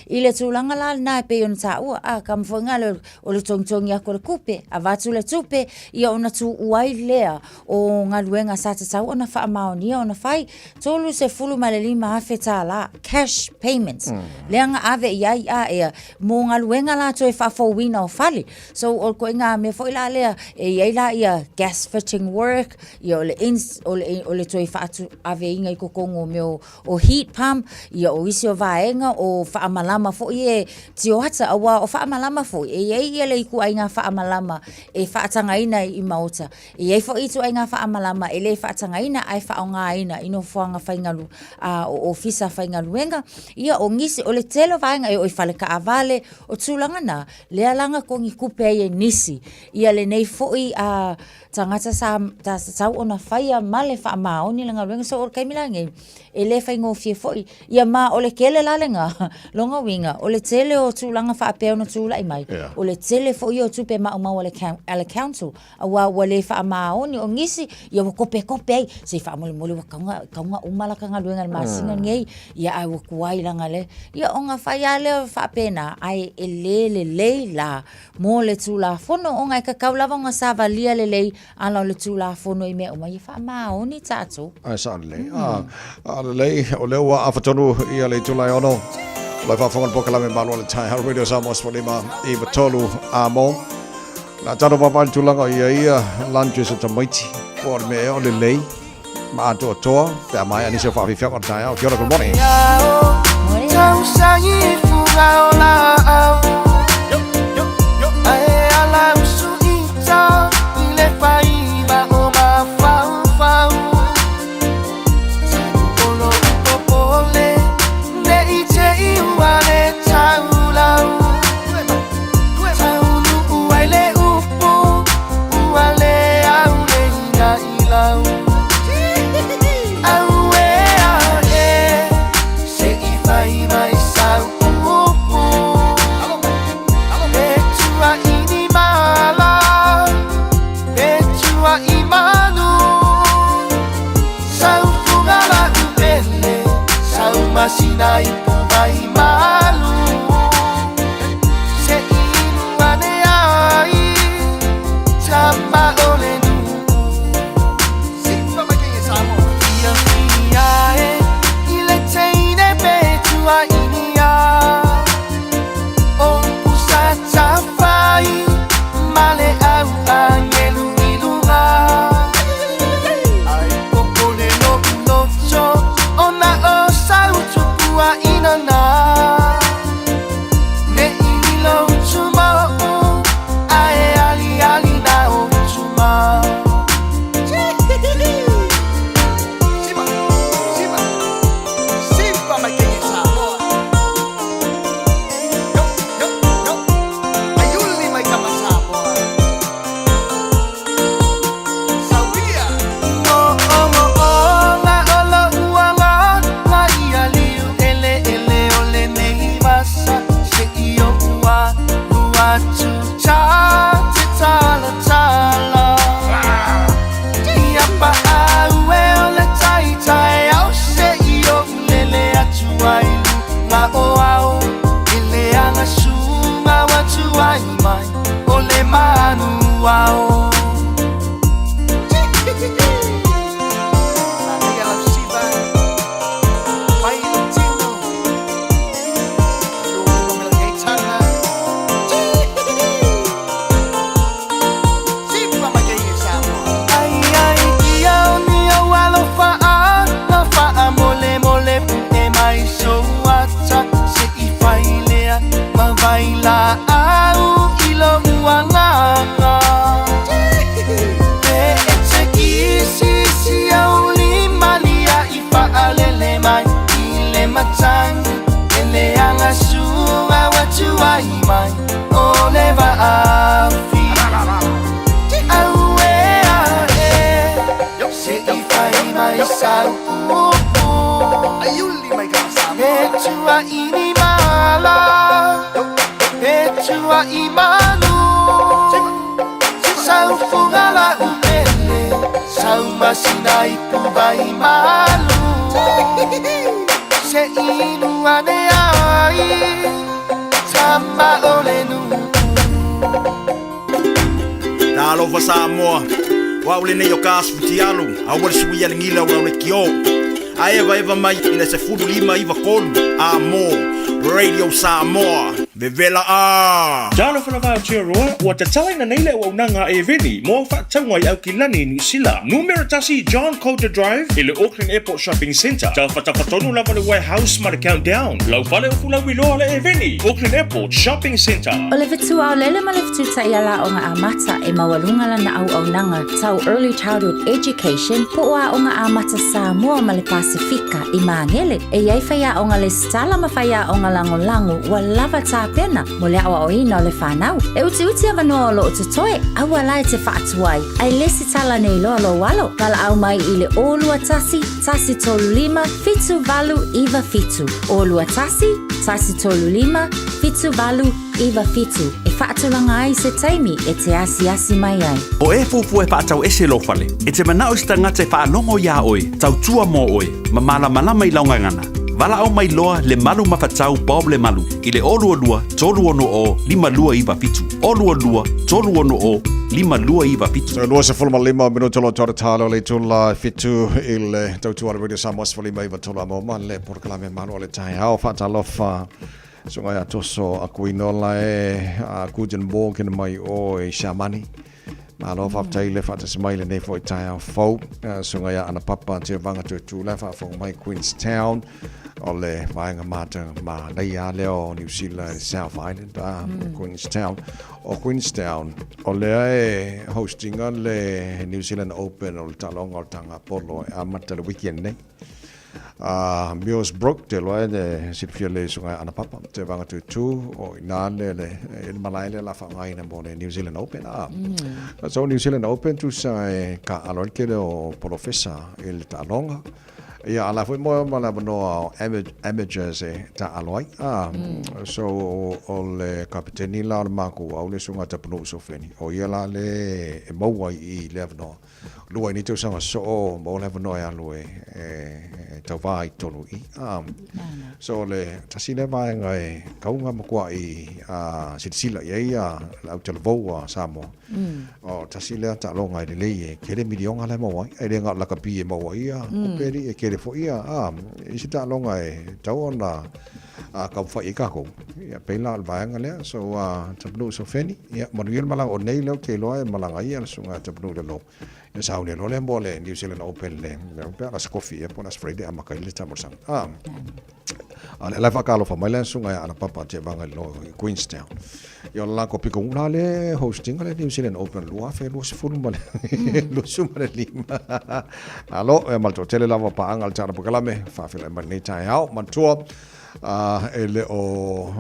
Speaker 11: I le tulaga la lena e pei ona taua, a kama foi nga le o le togitogi atu o le tupe, avatu le tupe, ia ona tuua ai lea o galuega sa tatau ona faamaonia ona fai, $35,000 tala, cash payments, lea na ave i ai a ea mo galuega la toe faafouina o fale. So o le ituaiga mea foi la lea e i ai la ia gas fitting work, Ia o le ins, o le, o le toe faatu, aveina i totonu o mea o, o heat pump, ia o isi o vaega o faamalama foi e tioata, aua o faamalama foi, e i ai ia le ituaiga faamalama e faatagaina i maota, e i ai foi ituaiga faamalama e le faatagaina ae faaaogaina i nofoaga faigalu, a, o ofisa faigaluega, ia o nisi, o le tele o vaega e oo i fale taavale, o tulaga na, lea la na togitupe ai e nisi ia lenei foi a, tagata sa tatau ona faia ma le faamaoni le galuega. So o le taimi la lenei, e le faigofie foi. Ia ma o le tele la lena, lona uiga, o le tele o tulaga faapea ona tulai mai, yeah. o le tele foi o tupe maumau a le, a le council, aua ua le faamaoni. O nisi, ia ua kopekope ai, se i faamolemole ua tau na, tau na uma la ta galuega i le masina mm. lenei, ia ae ua tuai langa le. Ia ona fai lava lea faapena, ae e le lelei la Mo le Tulafono, ona e tatau lava ona savalia lelei ala o le Tulafono i mea uma ia faamaoni tatou.
Speaker 5: Ae sao lelei. A lelei, o lea ua afa tonu ia le itula e ono. Lau faafofoga i le polokalame Malo o le Taeao Radio Samoa 15 i 3 a mo. La talo vaavaai le tulaga o ia ia lunches a tamaiti po o le mea ea o lelei ma atoatoa pe a maea nisi o faafiafiaga o le taeao. Kia ora, good morning.
Speaker 14: Talofa Samoa, o au lenei o ka asu futialu, aua le suia le gila o lau lekiō. A evaeva mai i le 15 9 3 a mo Radio Samoa, vevela a!
Speaker 15: Talofa lava Aotearoa, ua tatalaina nei le auaunaga a Eveni mo au faatauga i Aukilani i Niu Sila. Numera 1 John Coulter Drive i le Auckland Airport Shopping Centre. Tafatafa tonu lava le Warehouse ma le Countdown. Lau fale o Fulauiloa le Eveni, Auckland Airport Shopping Centre.
Speaker 11: O le fetu aolele ma le fetu taiala aoga amata e maualuga lana auaunaga tau Early Childhood Education po o Aoga Amata Samoa ma le Pasefika i Magele. E i ai faiaoga lesitala ma faiaoga lagolago ua lava tapena mo le aoaoina o le fanau. E utiuti avanoa o loo totoe, aua la e te faatuai, ae lesitala nei loa lou alo. Valaau mai i le 0 21 135 7897. 0 21 135 7897 e faatulaga ai se taimi e te asiasi mai ai.
Speaker 16: O e fuafua e faatau ese lou fale, e te manao i se tagata e faalogo iā oe, tautua mo oe, ma malamalama i lau gagana. Valaau mai loa Lemalu Mafatau Bob Lemalu i le 022 360 5297. 022 360 5297.
Speaker 5: So 25 minuta lo tau talo le tula fitu i le tautua le Radio Samoa 15 93 amo ma le porokalame malo o le taeao faatalofa Suga ia toso Akuinola e a guten Morgen mai o e Siamani. Malo faafetai le faatasi mai lenei foi taeao fou. Suga ia Ana Papa te vanga toe tu la faafofoga mai Queenstown o le vaega mata manaia lea o New Zealand South Island a Queenstown. O Queenstown o lea e hostinga le New Zealand Open o le taaloga o le taga polo e amata le weekend nei. A Muirs Brook te loa e silafia lelei suga Ana Papa te vanga tutu o ina le le le malae le la whaangaina mo le New Zealand Open a. So New Zealand Open tu sa e ka alo le kele o polofesa i le taaloga. Ia ala foi mo ma le avanoa o amateurs e taalo ai. A so o le kapiteni la o le makou au le suga Tapunuu Sofeni o ia la le e maua i le avanoa. Lua i nei tausaga soo ma o le avanoa e alu e, e, e tauvā i tonu i. So le tasi lea vaega e kauga matuai a silasila i ai a le au talavou a Samoa. O tasi lea taaloga e lelei e tele miliona la e maua ai. E le na o le lakapi e maua ai ia tupe alii e tele foi ia a isi taaloga e tatau ona a taumafai ai tatou. Ia pei la o le vaega lea. So a Tapunuu Sofeni, ia manuia le malaga o nei lea ou te iloa e malaga ai le susuga ia Tapunuu i le Lo. Ia sauni loa lea mo le New Zealand Open le pe a Aso Kofi ia po o le Aso Friday amata ai le taamolosaga. A a lea la e faatalofa mai le susuga ia Anapapa Tevaga i Lo i Queenstown. Ia o le latou pito la le hosting le New Zealand Open 2025. Malo, ia ma le toatele lava o paaga o le Tala Polokalame, faafeiloai mai lenei taeao. Manatua, e le o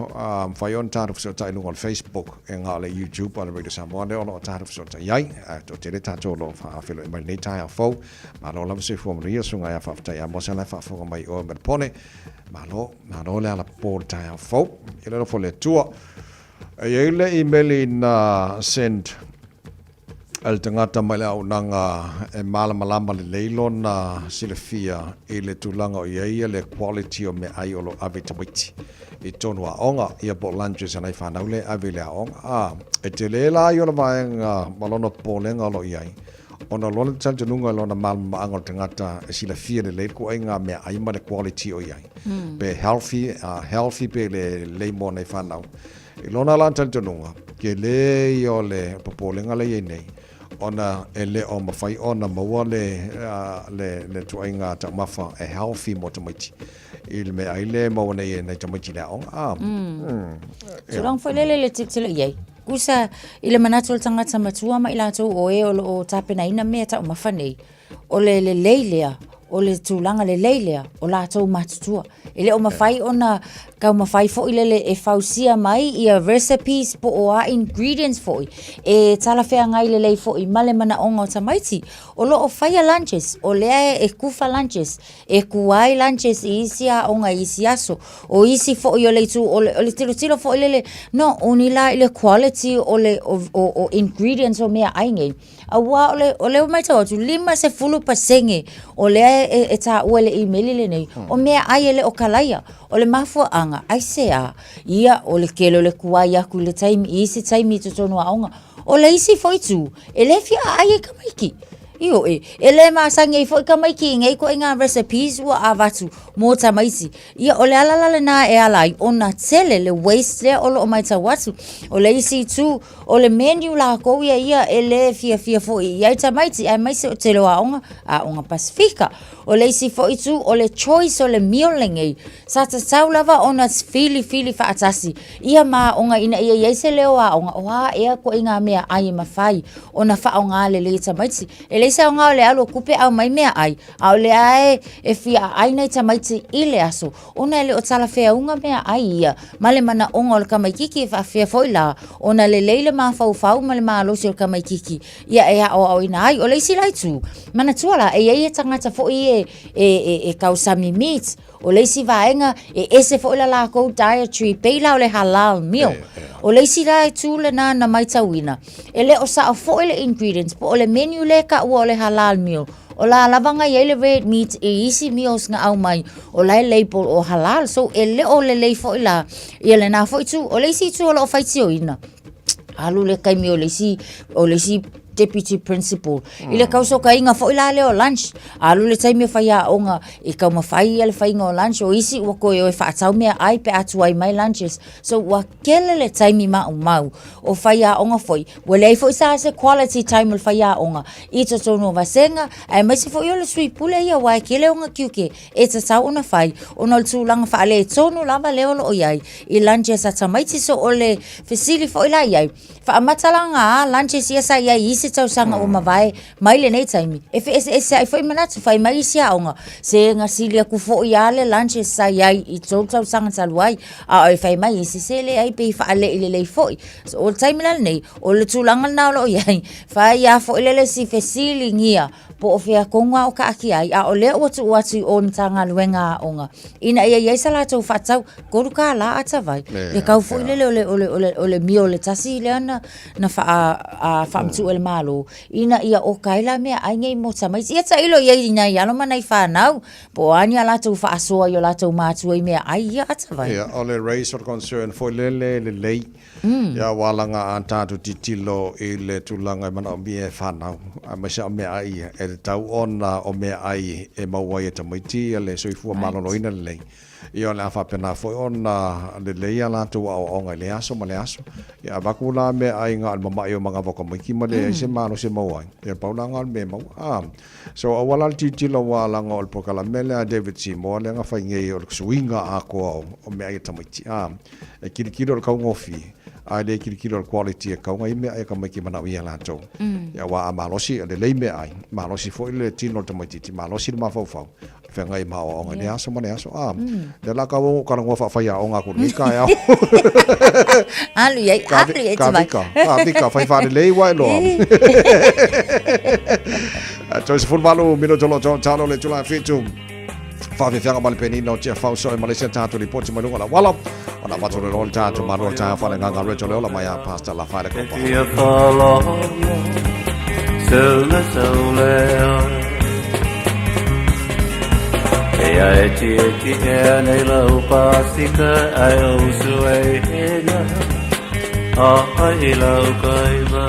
Speaker 5: mafai ona tatou fesootai i luga o le Facebook e na o le YouTube a le Radio Samoa lea o lo o tatou fesootai ai. Ae toatele tatou o lo o faafeiloai mai lenei taeao fou. Malo lava soifua manuia, susuga ia faafetai Amosa la e faafofoga mai i oe ma le pone. Malo, malo le alapopo o le taeao fou. I le alofa o le Atua. E i ai le email na send a le tagata mai le auaunaga e malamalama lelei lona silafia i le tulaga o i ai le quality o meaai o lo o ave i tamaiti i tonu aoga, ia po o lunches a nai fanau lea e ave i le aoga. A, e tele la ia o le vaega ma lona popolega o lo o i ai, ona o lona talitonuga i lona malamalamaaga o le tagata e silafia lelei le kuaiga meaai ma le quality o i ai, pe healthy, healthy pe le lelei mo nai fanau. I lona la talitonuga, tele ia o le popolega lea i ai nei, ona e le o mafai ona maua le, le, le tuaiga taumafa e healthy mo tamaiti i le meaai lea e maua nei e nai tamaiti i le aoga. A, mm.
Speaker 11: Tulaga foi lele le tilotilo i ai. Kusa i le manatu o le tagata matua ma i latou o e o lo o tapenaina mea taumafa nei, o le lelei lea, o le tulaga lelei lea o latou matutua. E le o mafai ona taumafai foi lele e fausia mai ia recipes po o a ingredients foi e talafeagai lelei foi ma le manaoga o tamaiti. O lo o faia lunches, o lea e kufa lunches, e kuai lunches i isi aoga i isi aso. O isi foi o le itu, o le, o le tilotilo foi lele, no, uni la i le quality o le o, o, o ingredients o meaai nei. Aua o le, o lea ua matau atu, 50% o lea e, e taua i le imeli lenei, o meaai e le o kalaia. O le mafuaaga, aisea? Ia, o le tele o le tuai atu i le taimi, i isi taimi i totonu o aoga. O le isi foi itu, e le fia aai ai tamaiti. Ioe, e le masani ai foi tamaiti i nei ituaiga recipes ua avatu mo tamaiti. Ia, o le ala la lena e ala ai ona tele le waste lea o lo o matau atu. O le isi itu, O le menu lākou ia ia e lē fiafia foi i ai tamaiti aemaise o tele o aoga, aoga Pasifika. O le isi foi itu, o le choice o le meal lenei, sa tatau lava ona filifili faatasi ia ma aoga ina ia i ai se leo aoga o a ea ituaiga meaai e mafai ona faaaoga lelei e tamaiti. E leai se aoga o le alu o tupe aumai meaai, a o lea e fia aai nai tamaiti i le aso. Ona e le o talafeauga meaai ia ma le manaoga o le tamaititi e faafefea foi la ona lelei le mafaufau ma le malosi o le tamaititi ia e aoaoina ai. O le isi la itu, manatua la e i ai tagata foi e, e, e, e tausami meat, o le isi vaega e ese foi la latou dietary pei la o le halal meal. O le isi la itu lena na maitauina, e le o sao foi le ingredients po o le menu lea e taua o le halal meal. O la lava na i ai le red meat i isi meals na aumai, o la e label o halal. So e le o lelei foi la ia lena foi itu. O le isi itu o loo faitioina, alu le taimi o le isi o le isi deputy principal. I le kausokaina foi la lea o lunch, alu le taimi o faiaoga i taumafai ia le faiga o lunch, o isi ua toe o e faatau meaai pe a tuai mai lunches. So ua tele le taimi maumau o faiaoga foi, ua leai foi sa se quality time o le faiaoga i totonu o vasega, aemaise foi o le sui pule ia aua e tele ona tiute e tatau ona fai ona o le tulaga faaletonu lava lea o lo o i ai i lunches a tamaiti. So o le fesili foi la i ai, faamatalaga a lunches ia sa i ai i isi tausaga ua mavae mai lenei taimi, e feeseeseai foi manatu, fai mai isi aoga, se na sili atu foi lava le lunches sa i ai i tou tausaga talu ai, a o fai mai isi, se leai pei faalei lelei foi. So, o le taimi la lenei, o le tulaga lena o lo o i ai, fai lava foi lele si fesiligia po o fea tonu a o taatia ai, a o lea ua tuu atu i o i le Matagaluega a Aoga, ina ia i ai sa latou faatatau, $3 a tavai, le tau foi lele o le, o le, o le, o le meal e tasi lea na, na faa, a, faamatuu e le Malo, ina ia oka ai la meaai nei mo tamaiti. Ia tailo i ai i nai alo ma nai fanau, po o a ni a latou faasoa i o latou matua i meaai ia a tavai.
Speaker 5: Ia, o le raise o le concern foi lele lelei, Ia aua laga a tatou tilotilo i le tulaga e manaomia e fanau, aemaise o meaai ia, e tatau ona o meaai e maua ai e tamaiti ia le soifua maloloina lelei. Ia o le a faapena foi ona lelei a latou aoaoga i lea aso ma lea aso. Ia avatu la meaai na o le mama'i o manava o tamaiti ma leai se malosi e maua ai, ia pau la na o le mea e maua. A, so aua la le tilotilo aua laga o le polokalame lea a David Seymour lea na fai nei o le suiga atoa o meaai a tamaiti. A. E kilokilo le kaugofie, a e le kilokilo le quality e kauga i meaai a tamaiti e manaomia e latou. Ia aua a malosi, e lelei meaai, malosi foi le tino o le tamaitiiti, malosi le mafaufau, e feagai ma aoaoga i lea aso ma lea aso. A, lea la tau ou talanoa faafaiaoga atu i lenei taeao.
Speaker 11: Alu i ai, alu i ai te vai.
Speaker 5: Ka vika, ka vika, fai faalelei ua e loa. 38 minuto lo talo le itula e 7. Faafiafiaga ma le penina o Tiafau so e Malaysia tatou lipoti mai luga o le auala ona avatu le loa le tatou malo le taeao faaleagaga Recho Leola mai a Pastor Lafaele Kopa.
Speaker 17: E ai ti e ti e nei lau pasika ai o su e hena a ai lau kaiva.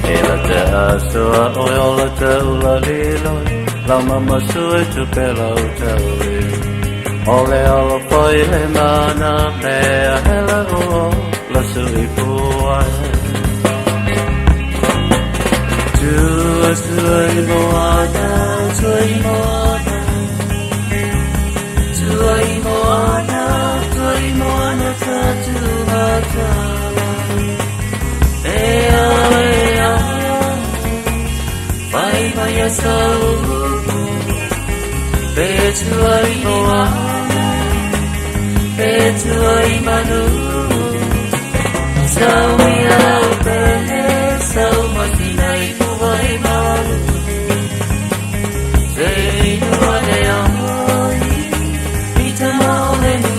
Speaker 17: E la te asoa o ola te ula liloi, lau mama sue tu pe lau taui. O le alo foi le mana mea hela o la sui puai. Tua tua i moana, tua i moana, tua i moana, tua i moana ta tu matala. E a e a, vai mai a saupu, pe tua i moana, pe tua i manu. Sau mi au pele, sau masina i puai malu. Se inua le ai, i te maole nu.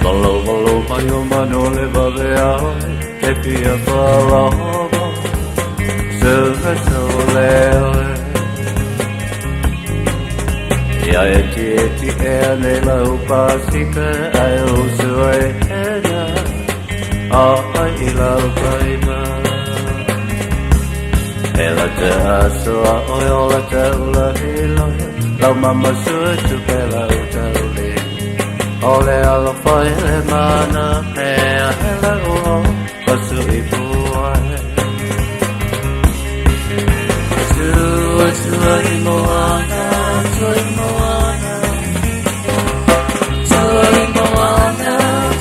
Speaker 17: Valo valo mai o mano le vave ai, ke pia whalava, se me tau le oe. Ia e ti e ti e nei lau pasika ai o sue hena, a ai i lau kaima. E la te asoa oi o la te ula hiloia, lau mama sue tu pe lau tau le. O le alo whai le mana mea hele o la sui puai. Tua tua i moana, tua i moana, tua i moana,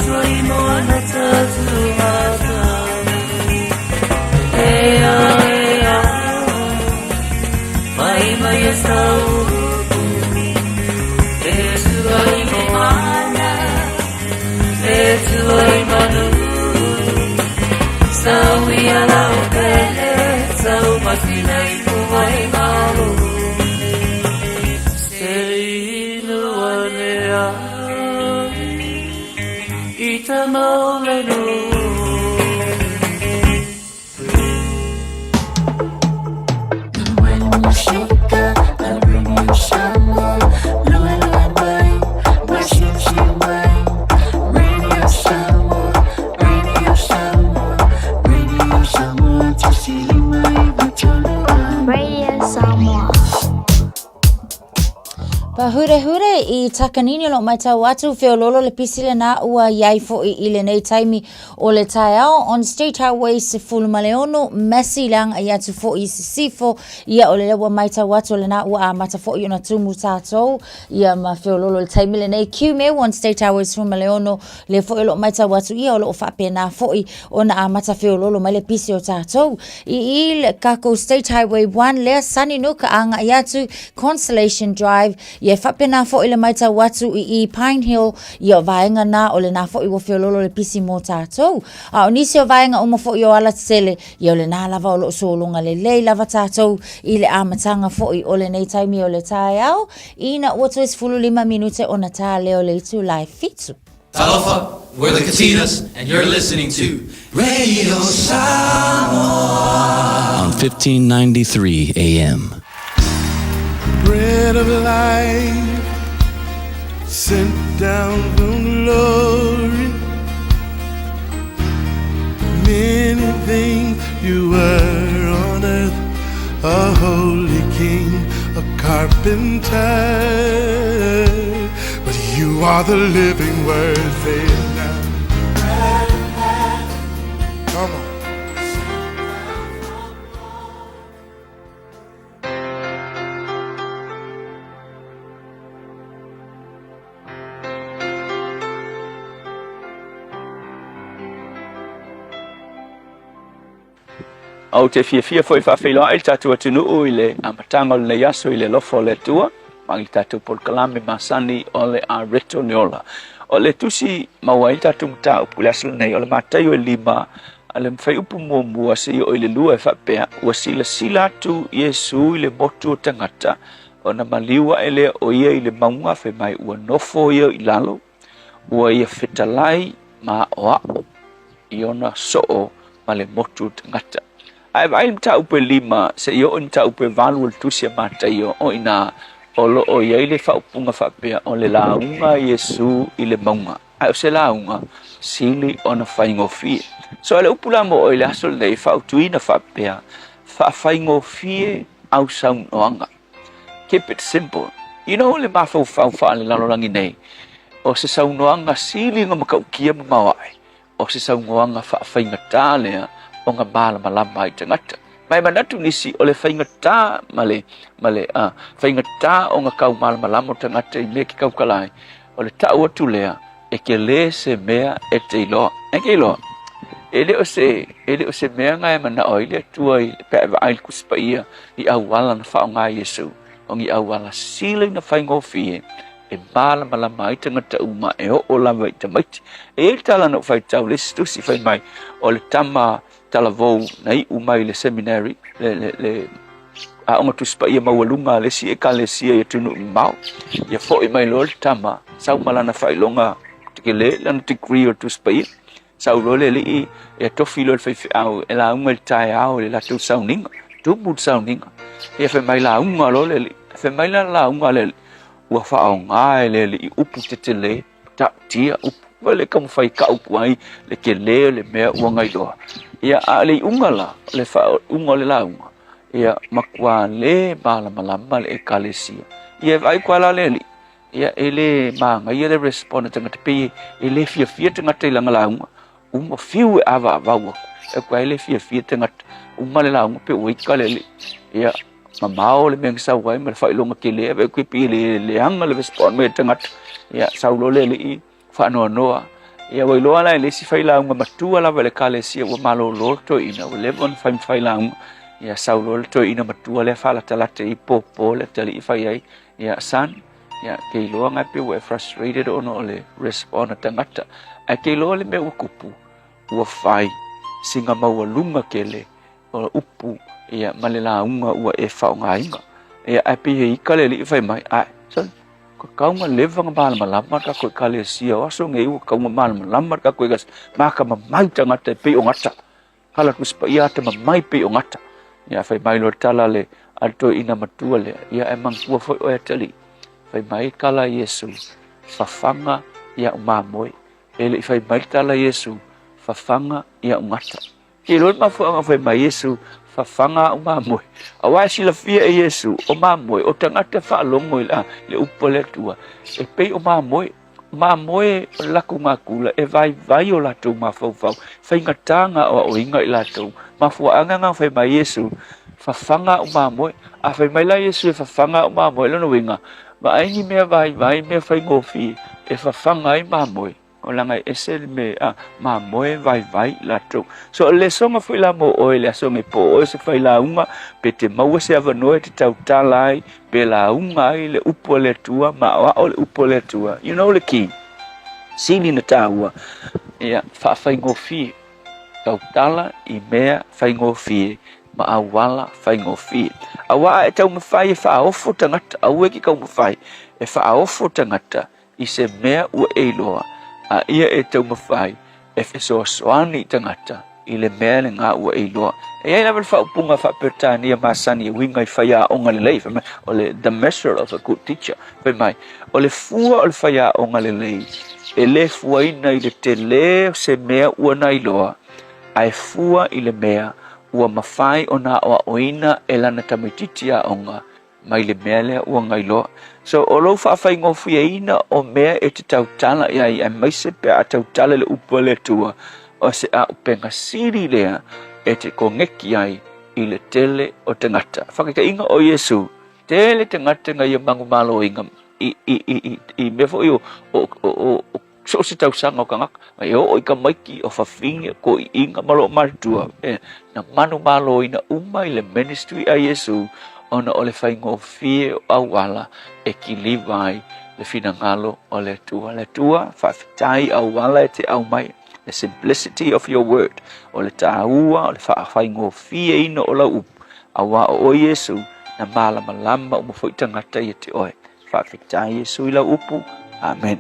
Speaker 17: tua i moana ta tu matala. E a e a, mai mai e saupu, e tua i moana, e tua i manu. Sau ia lau pele, sau masina i puai malu. Se inua le ai, i ta
Speaker 11: Pahurehure i Takanini o loo matau atu feololo le pisi lena ua iai fo'i i lenei taimi o le taeao on State Highway 16 Massey le agai atu fo'i i Sisifo ia o lea ua matau atu o lena ua amata fo'i ona tumu tatou ia ma feololo i le taimi lenei Q-Meu on State Highway 16 lea foi o loo matau atu ia o loo faapena fo'i ona amata feololo mai le pisi o tatou i i le kakou State Highway 1 lea Sunnynook agai atu Constellation Drive ia e faapena fo'i le matau atu i i Pine Hill ia o vaega na o lena fo'i ua feololo le pisi mo tatou a o nisi o vaega uma fo'i o alatetele ia o lena lava o loo sologa lelei lava tatou i le amataga fo'i o lenei taimi o le taeao ina ua toe 15 minute ona tā lea o le itula e 7.
Speaker 18: Talofa, we're the Katinas, and you're listening to Radio Samoa
Speaker 19: on 1593 AM.
Speaker 20: Bread of life, sent down from glory. Many things you were on earth, a holy king, a carpenter. But you are the living word, say it now. Come on.
Speaker 21: Ou te fiafia foi e faafeiloai le tatou atunuu i le amataga o lenei aso i le alofa o le Atua mai le tatou polokalame masani o le Areto le Ola. O le tusi maua ai le tatou mataupu i le aso lenei o le Mataio e lima a le fuaiupu muamua seia oo i le lua e faapea, Ua silasila atu Iesu i le motu o tagata, ona maliu ae lea o ia i le mauga, fai mai ua nofo ia i lalo, ua ia fetalai ma aʻoaʻo i ona soo ma le motu o tagata. Ae vaai le mataupu e lima seia oo i le mataupu e valu o le tusi a Mataio, o i ina o lo o i ai le faaupuga faapea o le lauga a Iesu i le mauga. Ae o se lauga sili ona faigofie. So o le upu la mo oe i le aso lenei e fautuaina faapea, faafaigofie au saunoaga. Keep it simple. You know le mafaufau faalelalolagi nei, o se saunoaga sili ona matautia ma maoae, o se saunoaga faafaigatā lea ona malamalama ai tagata. Ma e manatu nisi o le faigatā ma le, ma le uh, faigatā ona kau malamalama o tagata i mea ke kaukala ai, o le tau atu lea, e kelē se mea e te iloa. E ke iloa, e le o se, e le o se mea na e manao ai le Atua i pe a e vaai i le Tusi Paia i auala na faaaoga e Iesu, o ni auala sili na faigofie e malamalama ai tagata uma e oo lava i tamaiti. E i ai le tala na ou faitau i le isi tusi fai mai, o le tama talavou na iu mai i le seminary, le, le, le aoga Tusi Paia maualuga a le isi ekalesia i atunuu mamao. Ia foi mai loa le tama, sau ma lana faailoga tekele, lana degree o le Tusi Paia. Sau loa le alii, ia tofi loa le faifeau e lauga i le taeao i le latou sauniga, tumu le sauniga. Ia fai mai lauga loa le alii, fai mai lana lauga a le alii, ua faaaoga e le alii upu tetele, matautia upu, ua le taumafai e taupu ai le tele o le mea ua gailoa. Ia, a o le iuga la, o le faaiuga o le lauga, ia matua le malamalama le ekalesia. Ia e vaai atu lava la le alii, Ia, e le manaia le respond a tagata, pei e le fiafia tagata i lana lauga, uma fiu e avaavau atu, e kuai e le fiafia tagata, uma le lauga pe ua ika le alii. Ia, mamao le mea na sau ai ma le faailoga tele, e vaai atu pei e le leaga le respond mai a tagata. Ia, sau loa le alii faanoanoa. Ia, ua iloa la e le isi failauga matua lava i le ekalesia ua malolo le toeaina, ua leva ona fai ma failauga. Ia, sau loa le toeaina matua lea faalatalata i popo le atalii fai ai, Ia, son, ia, ke iloa ngai pe ua e frustrated ona o le respond a tagata. Ae ke iloa le mea ua tupu, ua fai sina maualuga tele o upu ia ma le lauga ua e faaaogaina. Ia, ae pei he ika le alii fai mai, ae, son, Tatau ona leva ona malamalama le tatou Ekalesia, o aso nei ua tatau ona malamalama le tatou Ekalesia, matamamai tagata e pei o gata. Kala Tusi Paia atamamai pei o gata. Ia fai mai loa le tala a le a le toeaina matua lea, ia ae manatua foi oe atalii, fai mai tala a Iesu, fafaga i au mamoe. E le i fai mai le tala a Iesu, fafaga i au gata. Te iloa le mafuaaga fai mai Iesu, fafaga au mamoe. Aua e silafia e Iesu, o mamoe, o tagata faalogo i le upu a le Atua, e pei o mamoe. Mamoe o le latou natura, e vaivai o latou mafaufau, faigata na aoaoina i latou. Mafuaaga na fai mai Iesu, fafaga au mamoe. A fai mai la Iesu e fafaga au mamoe, lona uiga, vaai ni mea vaivai, mea faigofie, e fafaga ai mamoe. O laga e ese le me a mamoe vaivai latou. So o le lesoga foi la mo oe le aso nei po o oe se failauga pe te maua se avanoa e te tautala ai pe lauga ai le upu a le Atua ma aoao le upu a le Atua. You know le key. Sili na taua ia faafaigofie tautala i mea faigofie ma auala faigofie. Aua a e taumafai e faaofo tagata, aua e te taumafai e faaofo tagata i se mea ua e iloa, a ia e taumafai e fesoasoani i tagata i le mea lena ua e iloa. E i ai lava le faaupuga faa-Peretania masani e uiga i faiaoga lelei, fai mai, o le the measure of a good teacher, fai mai, o le fua o le faiaoga lelei, e le fuaina i le tele o se mea ua na iloa, ae fua i le mea ua mafai ona aoaoina e lana tamaitiiti aoga mai le mea lea ua gailoa. So, o lou faafaigofieina o mea e te tautala i ai, aemaise pe a tautala i le upu a le Atua, o se auupega sili lea e te koneki ai i le tele o tagata. Faataitaiga o Iesu, tele tagata na ia manumaloina i, i, i, i, i mea foi o, o, o, o, So o se tausaga o tagata, e oo i tamaiti o fafine, o toeaiina ma loomatutua, e, na manumaloina uma i le ministry a Iesu ona o le faigofie o auala e kiliva ai le finagalo o le Atua. Le Atua, faafetai auala e te aumai, the simplicity of your word, o le tāua o le faafaigofieina o lau upu, auā o oe Iesu, na malamalama uma foi tagata ia te oe. Faafetai Iesu i lau upu. Amen.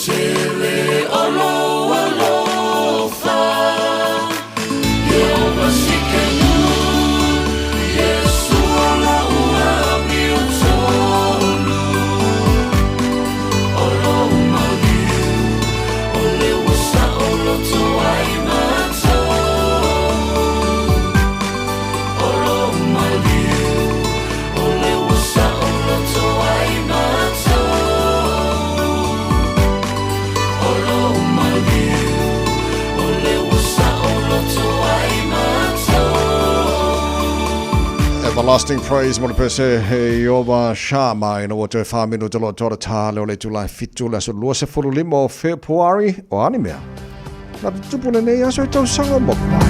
Speaker 3: tele o lou alofa Ieova Tsidkenu Iesua la ua amiotonu O lou maliu O le ua saoloto ai matou O lou maliu O le ua saoloto ai matou O lou maliu O le ua saoloto ai matou
Speaker 13: Everlasting praise mo le pese he Ieova Shama ina ua toe wha minuta loa tora tā leo le itula e fitu le aso 25 o Fepuari o ani mea. Na te tupu lenei aso i tausaga mo mai.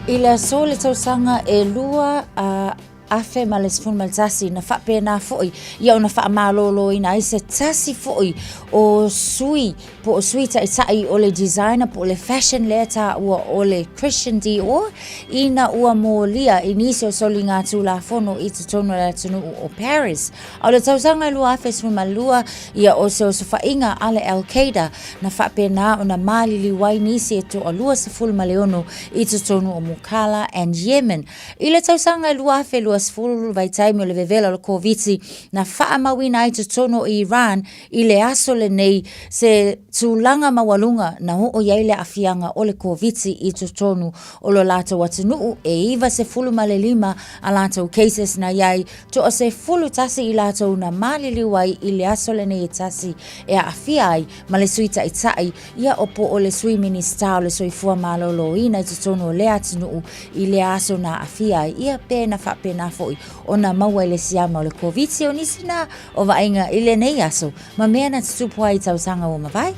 Speaker 11: I le aso le tausaga e lua a 2011, na faapena foi ia ona faamaloloina ai se tasi foi o sui po o sui taitai o le designer po o le fashion lea taua o le Christian Dior ina ua molia i nisi o soligatulafono i totonu o le atunuu o Paris. A o le tausaga e 2012 ia o se osofaiga a le Al-Qaeda na faapena ona maliliu ai nisi e toalua 16 i totonu o Mukalla and Yemen. I le tausaga e 2020, vaitaimi o le vevela o le Koviti, na faamauina ai totonu o Iran i le aso lenei se tulaga maualuga na oo i ai le aafiaga o le Koviti i totonu o lo latou atunuu, e 95 a latou cases na i ai, toa 11 i latou na maliliu ai i le aso lenei e tasi e aafia ai ma le Sui Taitai ia o po o le Sui Minisita o le Soifua Maloloina i totonu o lea atunuu i lea aso na aafia ai ia pe na faapena foi ona maua i le siama o le Koviti. O nisi na o vaaiga i lenei aso ma mea na tutupu ai i tausaga ua mavae.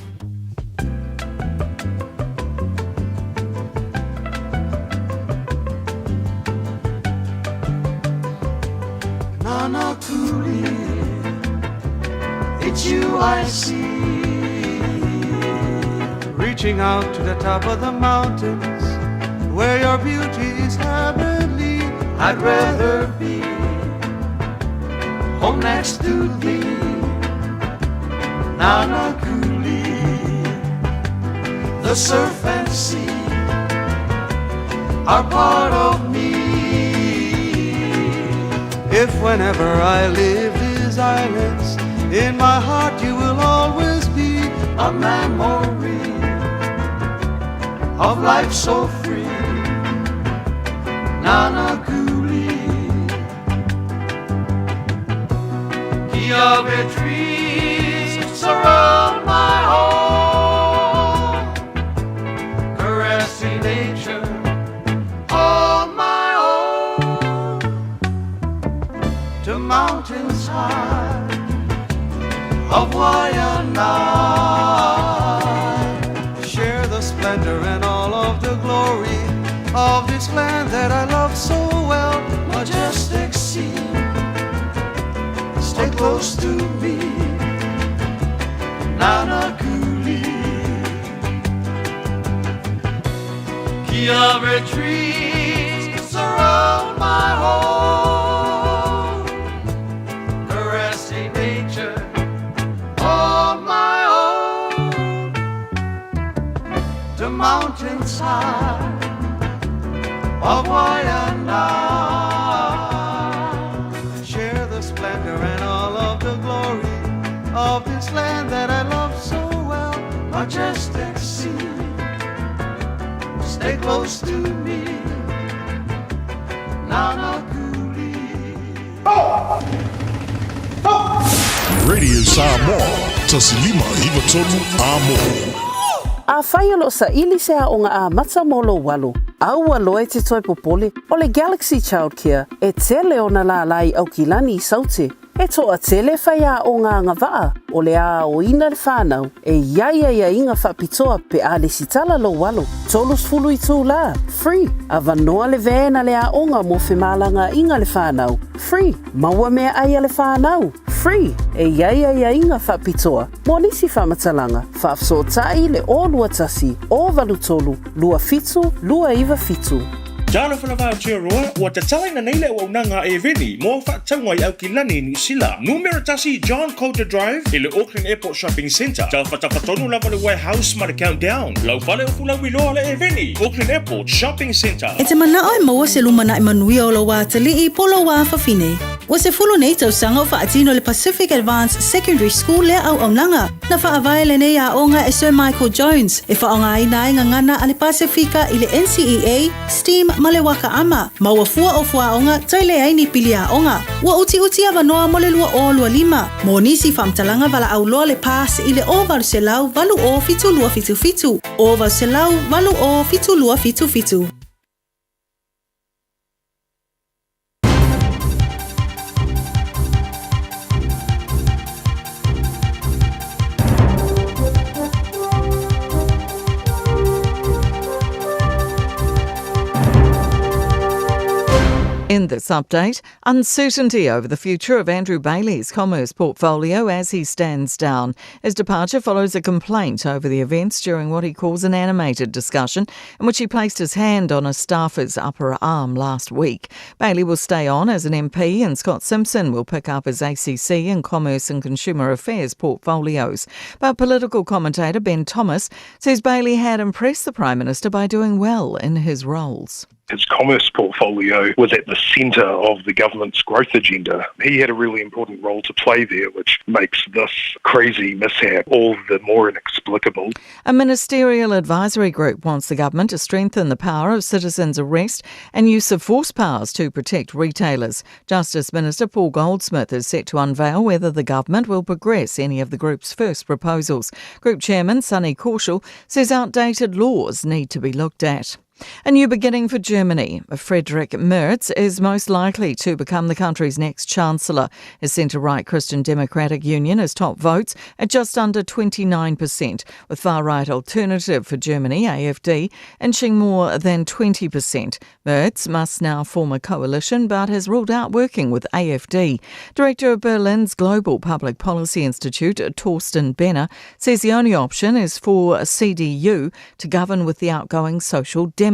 Speaker 3: Nana Kuli, it's you I see. Reaching out to the top of the mountains Where your beauty is heavenly I'd rather be Home next to thee Nanakuli The surf and sea Are part of me If whenever I leave these islands In my heart you will always be A memory Of life so free Nanakuli Kiawe trees surround my home Caressing nature all my own To mountains high of Waianae Share the splendor and all of the glory Of this land that I love so well Majestic sea Stay close to me Nanakuli Kiawe trees surround my home Caressing nature all my own To mountains high of Waianae Share the splendor and all of the glory Of this land that I love so well Majestic sea Stay close to me Nanakuli
Speaker 4: Radio Samoa, 1593 Amo.
Speaker 1: Afai o lo o saili se aoga amata mo lou alo, a ua loa e te toe popole, o le Galaxy Childcare e tele ona lālā i Aukilani i Saute. E toatele faiaoga agavaa o le aoina le whanau e i ai aiaiga faapitoa pe a lesitala lou alo. 30 itulā, free, avanoa le van a le aoga mo femalagaaiga le whanau, free, maua meaai a le whanau, free, e i ai aiaiga faapitoa mo nisi faamatalaga, faafesootai le 021 083 27 297.
Speaker 15: Talofa lava Aotearoa, ua tatalaina nei le auaunaga a Eveni mo au faatauga i Aukilani, Niu Sila. Numera tasi John Coulter Drive i le Auckland Airport Shopping Centre. Tafatafa tonu lava le Warehouse ma le Countdown. Lau fale o Fulauiloa le Eveni, Auckland Airport Shopping Centre.
Speaker 10: E te manao e maua se lumanai manuia o lou atalii po o lou afafine. Ua 10 nei tausaga o faatino e le Pacific Advanced Secondary School lea auaunaga. Na faavae lenei aoga e Sir Michael Jones e faaaogaina ai gagana a le Pasefika i le NCEA, STEAM ma le Waka Ama, ma ua fua o fuaoga toe leai ni pili aoga. Ua utiuti avanoa mo le 2025. Mo nisi faamatalaga valaau loa le PASS i le 0800 80 7277, 0800 80 7277.
Speaker 6: In this update, uncertainty over the future of Andrew Bailey's commerce portfolio as he stands down. His departure follows a complaint over the events during what he calls an animated discussion in which he placed his hand on a staffer's upper arm last week. Bailey will stay on as an MP and Scott Simpson will pick up his ACC and Commerce and Consumer Affairs portfolios. But political commentator Ben Thomas says Bailey had impressed the Prime Minister by doing well in his roles.
Speaker 2: His commerce portfolio was at the centre of the government's growth agenda. He had a really important role to play there, which makes this crazy mishap all the more inexplicable.
Speaker 6: A ministerial advisory group wants the government to strengthen the power of citizens' arrest and use of force powers to protect retailers. Justice Minister Paul Goldsmith is set to unveil whether the government will progress any of the group's first proposals. Group Chairman Sunny Kaushal says outdated laws need to be looked at. A new beginning for Germany. Friedrich Merz is most likely to become the country's next chancellor. His centre-right Christian Democratic Union has top votes at just under 29%, with far-right Alternative for Germany, AFD, inching more than 20%. Merz must now form a coalition but has ruled out working with AFD. Director of Berlin's Global Public Policy Institute, Torsten Benner, says the only option is for CDU to govern with the outgoing Social Democrats.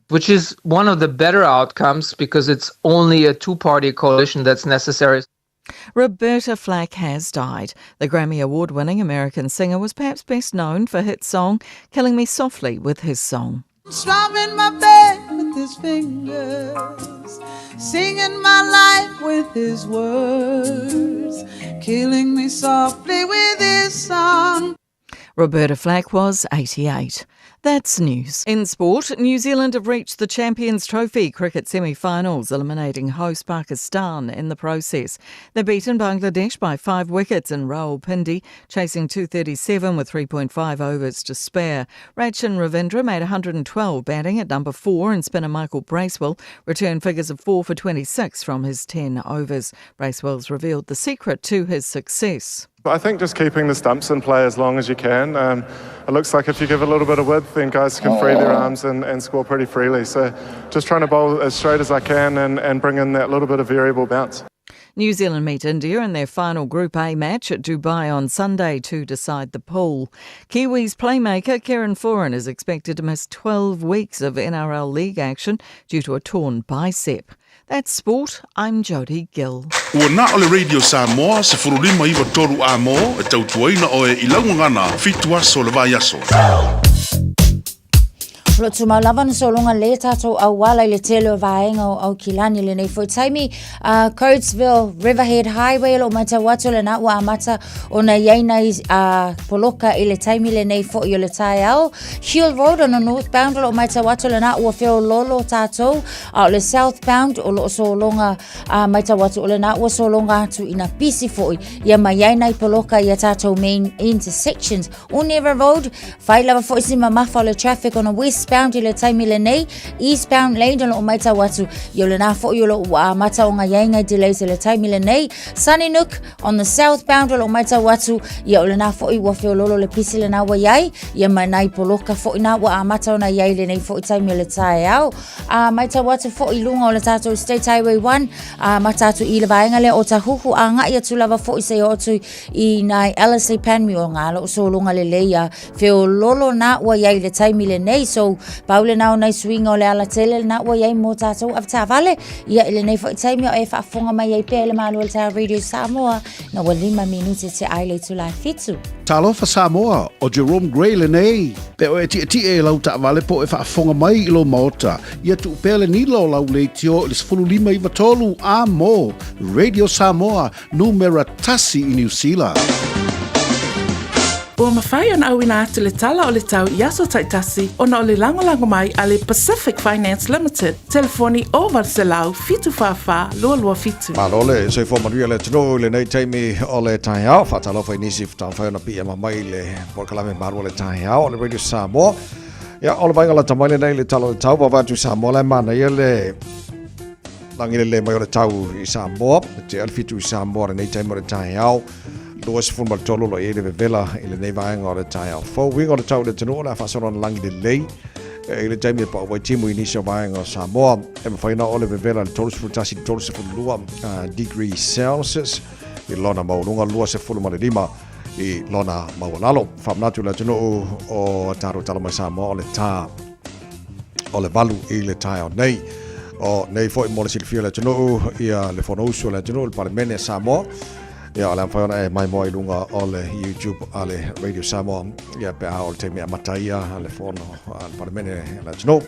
Speaker 22: Which is one of the better outcomes because it's only a two-party coalition that's necessary.
Speaker 6: Roberta Flack has died. The Grammy Award-winning American singer was perhaps best known for hit song Killing Me Softly with His Song.
Speaker 9: Strumming my pain with his fingers, singing my life with his words, killing me softly with his song.
Speaker 6: Roberta Flack was 88. That's news. In sport, New Zealand have reached the Champions Trophy cricket semi-finals, eliminating host Pakistan in the process. They've beaten Bangladesh by 5 wickets in Rawalpindi, chasing 237 with 3.5 overs to spare. Rachin Ravindra made 112 batting at number 4, and spinner Michael Bracewell returned figures of 4 for 26 from his 10 overs. Bracewell's revealed the secret to his success.
Speaker 23: I think just keeping the stumps in play as long as you can. It looks like if you give a little bit of width, then guys can free their arms and score pretty freely. So just trying to bowl as straight as I can and bring in that little bit of variable bounce.
Speaker 6: New Zealand meet India in their final Group A match at Dubai on Sunday to decide the pool. Kiwis playmaker Kieran Foran is expected to miss 12 weeks of NRL League action due to a torn bicep. That's sport. I'm Jodie Gill.
Speaker 4: Ua na o le Radio Samoa 1593 Amo e tautuaina oe i lau gagana 7 aso o le vaiaso.
Speaker 11: O lo tumau lava na sologa le tātou auala i le tele o vaega o Aukilani lenei foi taimi. Coatesville Riverhead Highway o lo matau atu le nā ua amata o na iai nai poloka i le taimi lenei foi o le taeao. Huel Road on the northbound o lo matau atu le nā ua feololo tātou. A o le southbound o lo sologa matau atu o le nā ua sologa atu ina pisi foi ia mai ai nai poloka ia tātou main intersections. Onera Road, whai lava foi si mamafa o le traffic on a westbound i le taimi lenei, eastbound lane o lo o maitau atu i o le nā foi o lo ua amata o ngai ai ngai delays i le taimi lenei, Sunnynook on the southbound o lo o maitau atu i o le nā foi ua feololo le pisi le nā ua iai, ia mai nai poloka foi nā ua amata ona iai lenei foi taimi o le taeao. A maitau atu foi i lunga o le tātou State Highway 1, a mata atu i le vaenga lea o Tahuhu, a ngai atu lava foi se o atu i nai Ellerslie Panmure ngā lo sologa lelei a feololo nā ua iai le taimi lenei. So, Pau lena o nai suiga o le alatele lena ua i ai mo tatou avetaavale. Ia i lenei foi taimi o e faafofoga mai ai pea i le Malo o le Taeao Radio Samoa, ina ua 5 minute te ai le itula e 7.
Speaker 4: Talofa Samoa, o Jerome Gray lenei. Pe o e tietie i lau taavale po o e faafofoga mai i lou maota, ia tuu pea le nila o lau leitio i le 1593 a mo Radio Samoa, numera tasi i Niu Sila.
Speaker 1: Ua mafai ona auina atu le tala o le tau i aso taitasi ona o le lagolago mai a le Pacific Finance Limited, telefoni 0800 744 227.
Speaker 5: Malo le soifua manuia le atunuu i lenei taimi o le taeao. Faatalofa i nisi faatoa mafai ona piiama mai i le polokalame malu o le taeao o le Radio Samoa. Ia, o le vaaiga lata mai lenei i le tala o le tau, vaavaai atu i Samoa la e manaia le lagi lelei mai o le tau i Samoa. E tea le 7 i Samoa lenei taimi o le taeao. 23 lo i ai le vevela i lenei vaega o le taeao fou. Uiga o le tau i le atunuu o le a faasolo ona lagi lelei i le taimi e pau ai timu i nisi o vaega o Samoa. E mafai ona oo le vevela i le 31 i le 32 degree Celsius i lona maualuga 25 i lona maualalo. Faamanatu i le atunuu o tatou tala mai Samoa o le tā o le 8 i le taeao nei. O nei foi mo le silafia o le atunuu ia le Fonousu a le atunuu, le Palemene a Samoa. Ia, o le a mafai ona e maimoa i luga o le YouTube a le Radio Samoa, ia pe a o le taimi e amata ai ia le fono a le Palemene a le atunuu.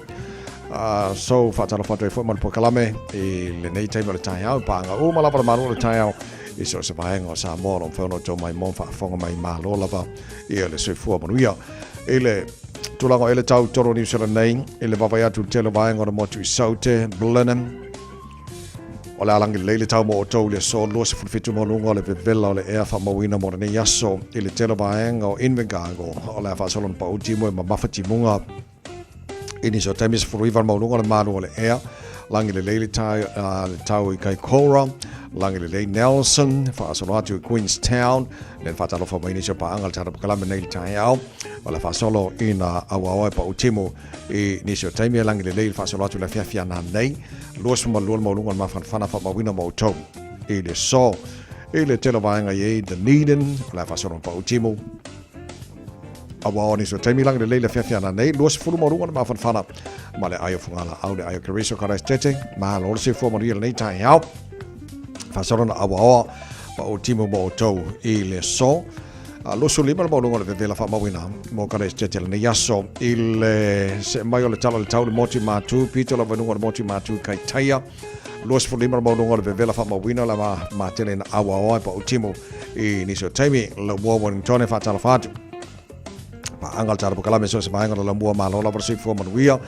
Speaker 5: So, faatalofa atu ai foi ma le polokalame i lenei taimi o le taeao, i paaga uma lava le malu o le taeao i so o se vaega o Samoa o lo o mafai ona outou maimoa ma faafofoga mai malo lava ia le soifua manuia. I le tulaga o ele tau toro Niu Sila nei, i le vaavaai atu i le tele o vaega o le motu i Saute, Blenheim, O le a lagi lelei le tau mo outou i le aso 27 ma luga o le vevela o le ea faamauina mo lenei aso i le tele o vaega o Invercargill. O le a faasolo ona pau timu e mamafa timuga i nisi o taimi 19 le maualuga o le malu o le ea. Lagi lelei le tau, le tau i Kaikoura, lagi lelei Nelson, faasolo atu i Queenstown, le faatalofa mai nisi o paaga le tatou polokalame nei i le taeao. O le a faasolo ina auaoa e pau timu I nisi o taimi e lagi lelei le faasolo atu i le afiafi ana nei, 22 le maualuga o le mafanafana faamauina mo outou i le so. I le tele o vaega i ai Dunedin, o le a faasolo ma pau timu. Aua o nisi o taimi lagi lelei le afiafi ana nei, 20 maualuga o le mafanafana ma le ai o Fugalaau, le ai o Keriso Karaisitete, malo le soifua manuia lenei taeao. Faasolo na auaoa pau timu mo outou i le so. 25 le maualuga o le vevela faamauina mo Karaisitete lenei aso i le see mai o le tala o le tau le motu i Matu, pito lava i luga o le motu i Matu i Kaitaia. 25 le maualuga o le vevela faamauina la ma matele na auaoa e pau timu i nisi o taimi. Laumua Wellington e faatalofa atu. Paaga le tala polokalame so se vaega o le laumua malo lava le soifua manuia.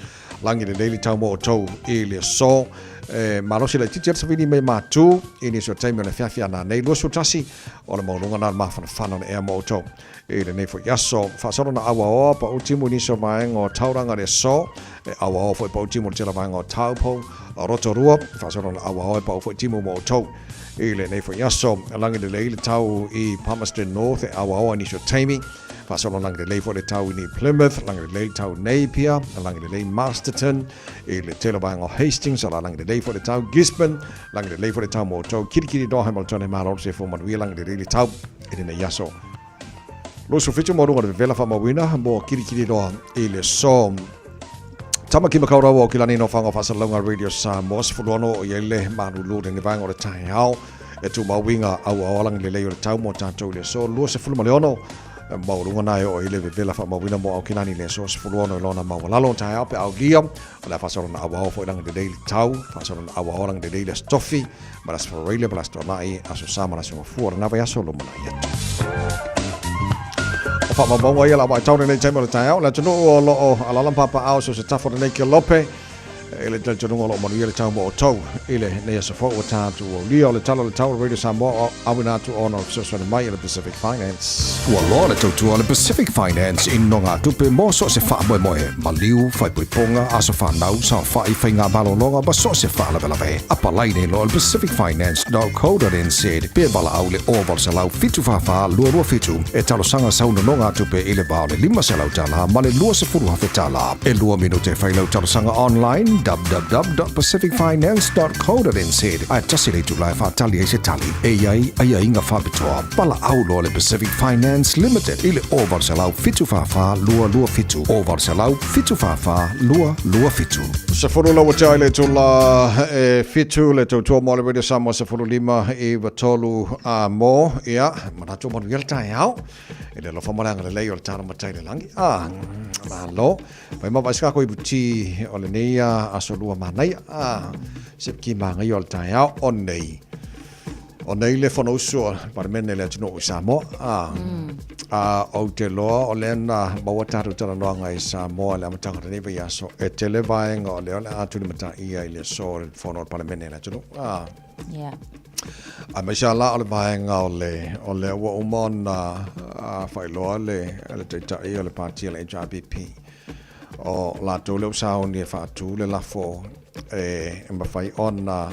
Speaker 5: Lagi lelei le tau mo outou i le aso. E malosi laitiiti ai le savili mai Matu i nisi o taimi o le afiafi ana nei. 21 o le maualuga na o le mafanafana o le ea mo outou i lenei foi aso. Faasolo na auaoa pau timu i nisi o vaega o Tauranga le aso. E auaoa foi pau timu i le tele o vaega o Taupo, Rotorua. Faasolo na auaoa e pau foi timu mo outou i lenei foi aso. Lagi lelei le tau i Palmerston North e auaoa i nisi o taimi. Faasolo lagi lelei foi le tau i New Plymouth, lagi lelei le tau Napier, lagi lelei Masterton, i le tele o vaega o Hastings, ala lagi lelei foi le tau Gisborne, lagi lelei foi le tau mo outou Kirikiriroa, Hamilton e malo le soifua manuia, lagi lelei le tau i lenei aso. 27 mo luga o le vevela faamauina mo Kirikiriroa i le aso. Tamaki Makaurau o Aukilani no Whanga Whasalauga Radio Samoa, 16 o i ai le malulu lenei vaega o le taeao. E tumau uiga auao lagi lelei o le tau mo tatou i le aso 26 maualuga na e oo ai le vevela faamauina mo Aukilani i le aso 16 i lona maualalo taeao pe aulia o le a faasolo na auao foi lagi lelei le tau faasolo na auao lagi lelei le Aso Tofi ma le Aso Faraile ma le Aso Toonai Aso Sa ma le Aso Gafua o lena vaiaso lumanai atu. O faamaumauga ia la vaitau lenei taimi o le taeao le atunuu o loo alaala ma papaaao so se tafa o lenei kelope E le talitonuga o lo o manuia le tau mo outou i lenei aso fou ua tatou aulia o le tala o le tau o le Radio Samoa o auina atu ona o le fesoasoani mai a le Pacific Finance.
Speaker 13: Ua loa le tautua a le Pacific Finance i nogatupe mo so o se faamoemoe, maliu, faaipoipoga, aso fanau, saofai, faiga malologa ma so o se faalavelave. Apalai nei loa i le pacificfinance.co.nz pe valaau i le 0800 744 227 e talosaga sau nonogatupe i le va o le $500 ma le $20,000. E lua minute e fai lau talosaga online. www.pacificfinance.co.nz ae tasi le itula e faatali ai se tali. E i ai aiaiga faapitoa. Valaau loa le Pacific Finance Limited i le 0800 744 227, 0800 744 227.
Speaker 5: Sefulu lau ate ai le itula e fitu le tautua mo le Radio Samoa 15 93 a mo ia manatu manuia le taeao i le alofa ma le agalelei o le tala matai le langi a malo mai ma vaisika ko ibuti o lenei aso lua manaia a se ki mangai o le taeao o nei O nei le Fonousu o le Palemene le atunuu i Samoa. A, mm. a ou te loa o lea na maua tātou talanoaga i Samoa le amataga o lenei vaiaso. E tele vaega o lea o le a tulimataia i le aso o le Fono o le Palemene le atunuu. A,
Speaker 11: yeah.
Speaker 5: Aemaise lava la o le vaega o le, o lea ua uma ona faailoa le, le taitai o le pāti a le HRPP. O latou lea ua sauni e faatu le lafo e mafai ona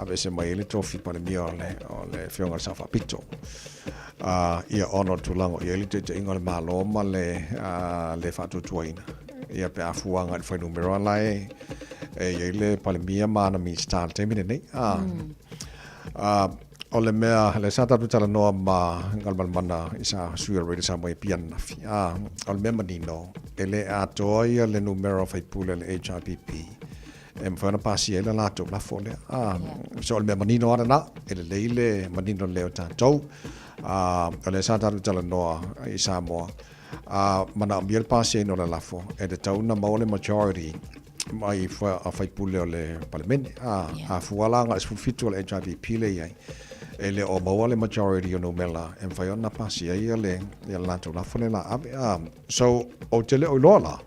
Speaker 5: aveese mai ai le tofi Palemia o le, o le Afioga i le Sao Faapito. Ia ona o le tulaga o i ai le taitaiga o le Malo ma le, le faatuatuaina. Ia pe a fua agai i le fuainumera la e, e i ai le Palemia ma ana Minisita i le taimi lenei. O le mea, lea sa tatou talanoa ma Galumalemana i sa sui o le Radio Samoa i Apia ananafi, a, o le mea manino, e le atoa ia le numera o faipule a le HRPP e mafai ona pasia ai le latou lafo lea. A, so o le mea manino lava lena, e lelei le manino lelei o tatou. A, o lea sa tatou talanoa i Samoa, a manaomia le pasiaina o le lafo, e tatau ona maua le majority mai a faipule o le Palemene. A, yeah. a fua la agai 17 o le HRPP le i ai, e le o maua le majority o numera e mafai ona pasia ai le, ia le latou lafo le la ave. A, so, ou te le o iloa la,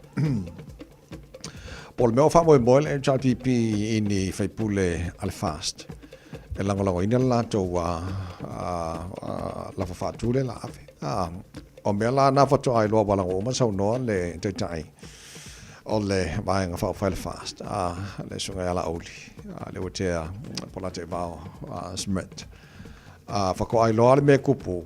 Speaker 5: po o le mea o faamoemoe le HRPP i ni faipule a le FAST, e lagolagoina le latou lafo faatu le la ave. A, o mea la na faatoa iloa ua lago uma saunoa le taitai o le Vaega Faaupufai le FAST, a le Susuga ia Laauli, a le Uatea Polataivao Smith. A faatoa iloa le mea e tupu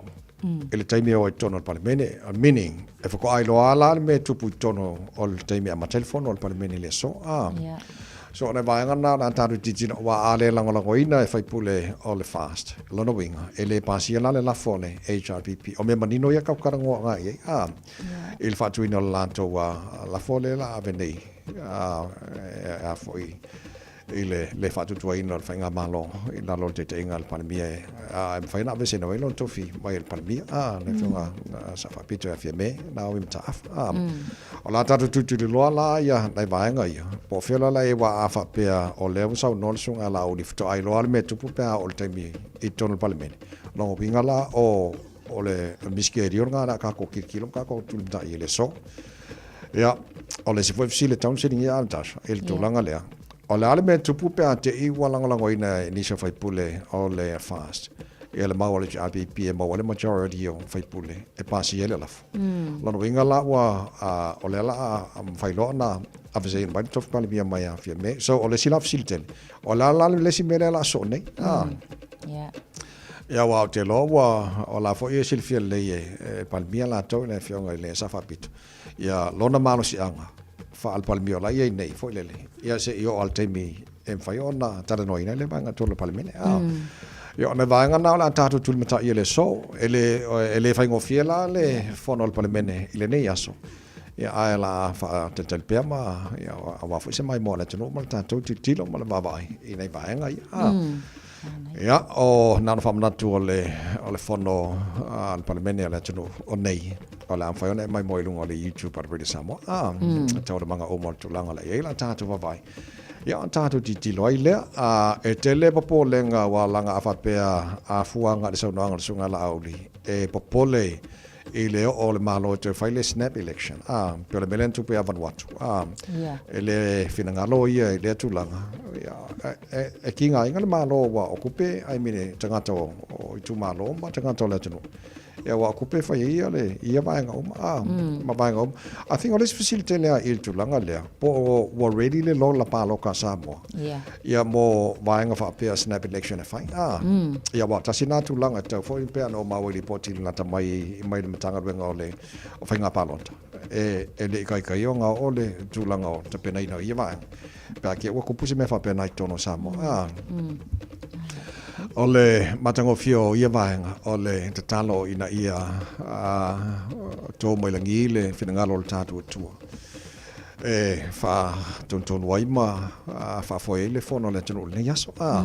Speaker 5: i le taimi e o ai i totonu o le Palemene, meaning, e faatoa iloa la le mea e tupu i totonu o le taimi e amata ai le fono a le Palemene i le aso. A, so o le vaega lena o le a tatou tilotilo, aua a le lagolagoina e faipule o le FAST, o lona uiga, e le pasia la le lafo a le HRPP. O mea manino ia tatou talanoa agai i ai. A, i le faatuina o le latou lafo lea la ave nei a foi i le le faatuatuaina o le faigamalo i lalo o le taitaiga a le Palemia e mafai ona aveeseina mai lona tofi mai e le Palemia a le Afioga Sao Faapito ia Fiame Naomi Mataafa. O la tatou tulituliloa la ia nai vaega ia po o fea la la e ua a faapea o lea ua saunoa le Susuga ia Laauli faatoa iloa le mea e tupu pe a oo i le taimi i totonu o le Palemene. Lona uiga la o O le misikerio lena o le a tatou tilotilo ma tatou tulimatai i le aso. Ia, o le isi foi fesili e tatau ona fesiligia a Natasha i le tulaga lea, o le a le mea e tupu pe a te i ua lagolagoina e nisi o faipule o le FAST ia le mau a le HRPP e maua ai le majority o faipule e pasia ai le lafo. Lona uiga la ua, o lea la a mafai loa ona aveseina mai le tofi Palemia mai ia Fiame. So, o le isi la fesili tele, o le a la le isi mea lea o le a soo nei? Ia, aua ou te iloa ua, o la foi e silafia lelei e, e Palemia latou i le Afioga i le Sa Faapito, ia lona malosiaga faa-le-Palemia o la e i ai nei foi lele, ia se i oo lava i le taimi e mafai ona talanoaina ai lea vaega i totonu o le Palemene. A, ia, o nai vaega na o le a tatou tulimatai i le aso. E le, e le faigofie la le fono a le Palemene i lenei aso, ia, ae o le a faatalitali pea ma, ia, aua foi se maimoa a le atunuu ma le tatou tilotilo ma le vaavaai i nai vaega ia. A. Ia, o na ona faamanatu o le, o le fono a le Palemene a le atunuu o nei, o le a mafai ona e maimoa i luga o le YouTube a le Radio Samoa. A, mm. taualamaga uma o le tulaga la i ai la tatou vaavaai. Ia, ona tatou tilotilo ai lea. A, e tele popolega ua laga a faapea a fua agai i le saunoaga a le Susuga ia Laauli, e popole i le oo o le Malo e toe fai le snap election, a, pei o le mea lea na tupu ia Vanuatu, a, yeah. e le finagalo ia i lea tulaga, ia, e, e, e kigaina le Malo ua o kupe, I mean, tagata o, o itumalo ma tagata o le atunuu. Ia aua o tupe e fai ai ia le ia vaega uma a ma vaega uma. I think o le isi fesili tele lava i le tulaga lea, po o ua ready le lola palota a Samoa
Speaker 11: Ia.
Speaker 5: ia mo vaega faapea snap election e fai a. Ia aua tasi lena tulaga e tatau foi pei ona ou maua i lipoti i le lata mai mai le Matagaluega o le o Faiga Palota e e le i taitaia ona oo le tulaga o le tapenaina o ia vaega. Pe a te i ua tupu se mea faapena i totonu o Samoa. A. O le matagofie o ia vaega, o le tatalo ina ia to mai lagi le finagalo o le tatou Atua e faatonutonu ai ma faafoe ai le fono a le atunuu i lenei aso. A,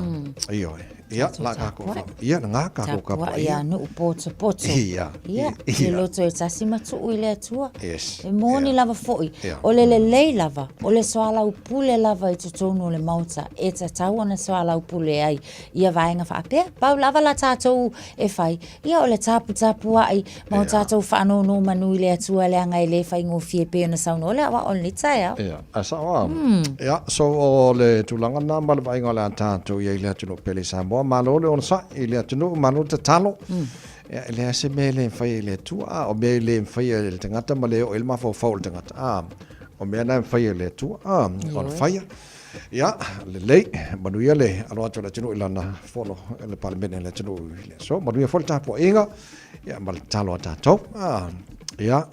Speaker 5: ioe. Ia, la kākou fa, ia, na kākou
Speaker 11: tapuai. Ia nu'u potopoto.
Speaker 5: Ia.
Speaker 11: Ia, le loto e tasi ma tu'u i le Atua.
Speaker 5: Yes.
Speaker 11: E moni lava fo'i, o le lelei lava, o le soalaupule lava i totonu o le Maota, e tatau ona soalaupule ai ia vaega faapea. Pau lava la tatou e fai, ia o le taputapua'i ma o tatou faanonomanu i le Atua leaga e le faigofie pei ona saunoa le aoao i lenei taeao.
Speaker 5: Ia, a sao a. Ia, so o le tulaga lena ma le vaaiga o le a tatou i ai i le atunuu pele i Samoa, malo le onosai i le atunuu, malo le tatalo. Ia, e leai se mea e le mafai e le Atua, a o mea e le mafai e le tagata ma le oo i ai le mafaufau o le tagata, a o mea na e mafai e le Atua, a ona faia. Ia, lelei, manuia le alo atu o le atunuu i lana fono i le Palemene a le atunuu i le aso. Manuia foi le tapuaiga, ia, ma le tatalo a tatou. A, ia,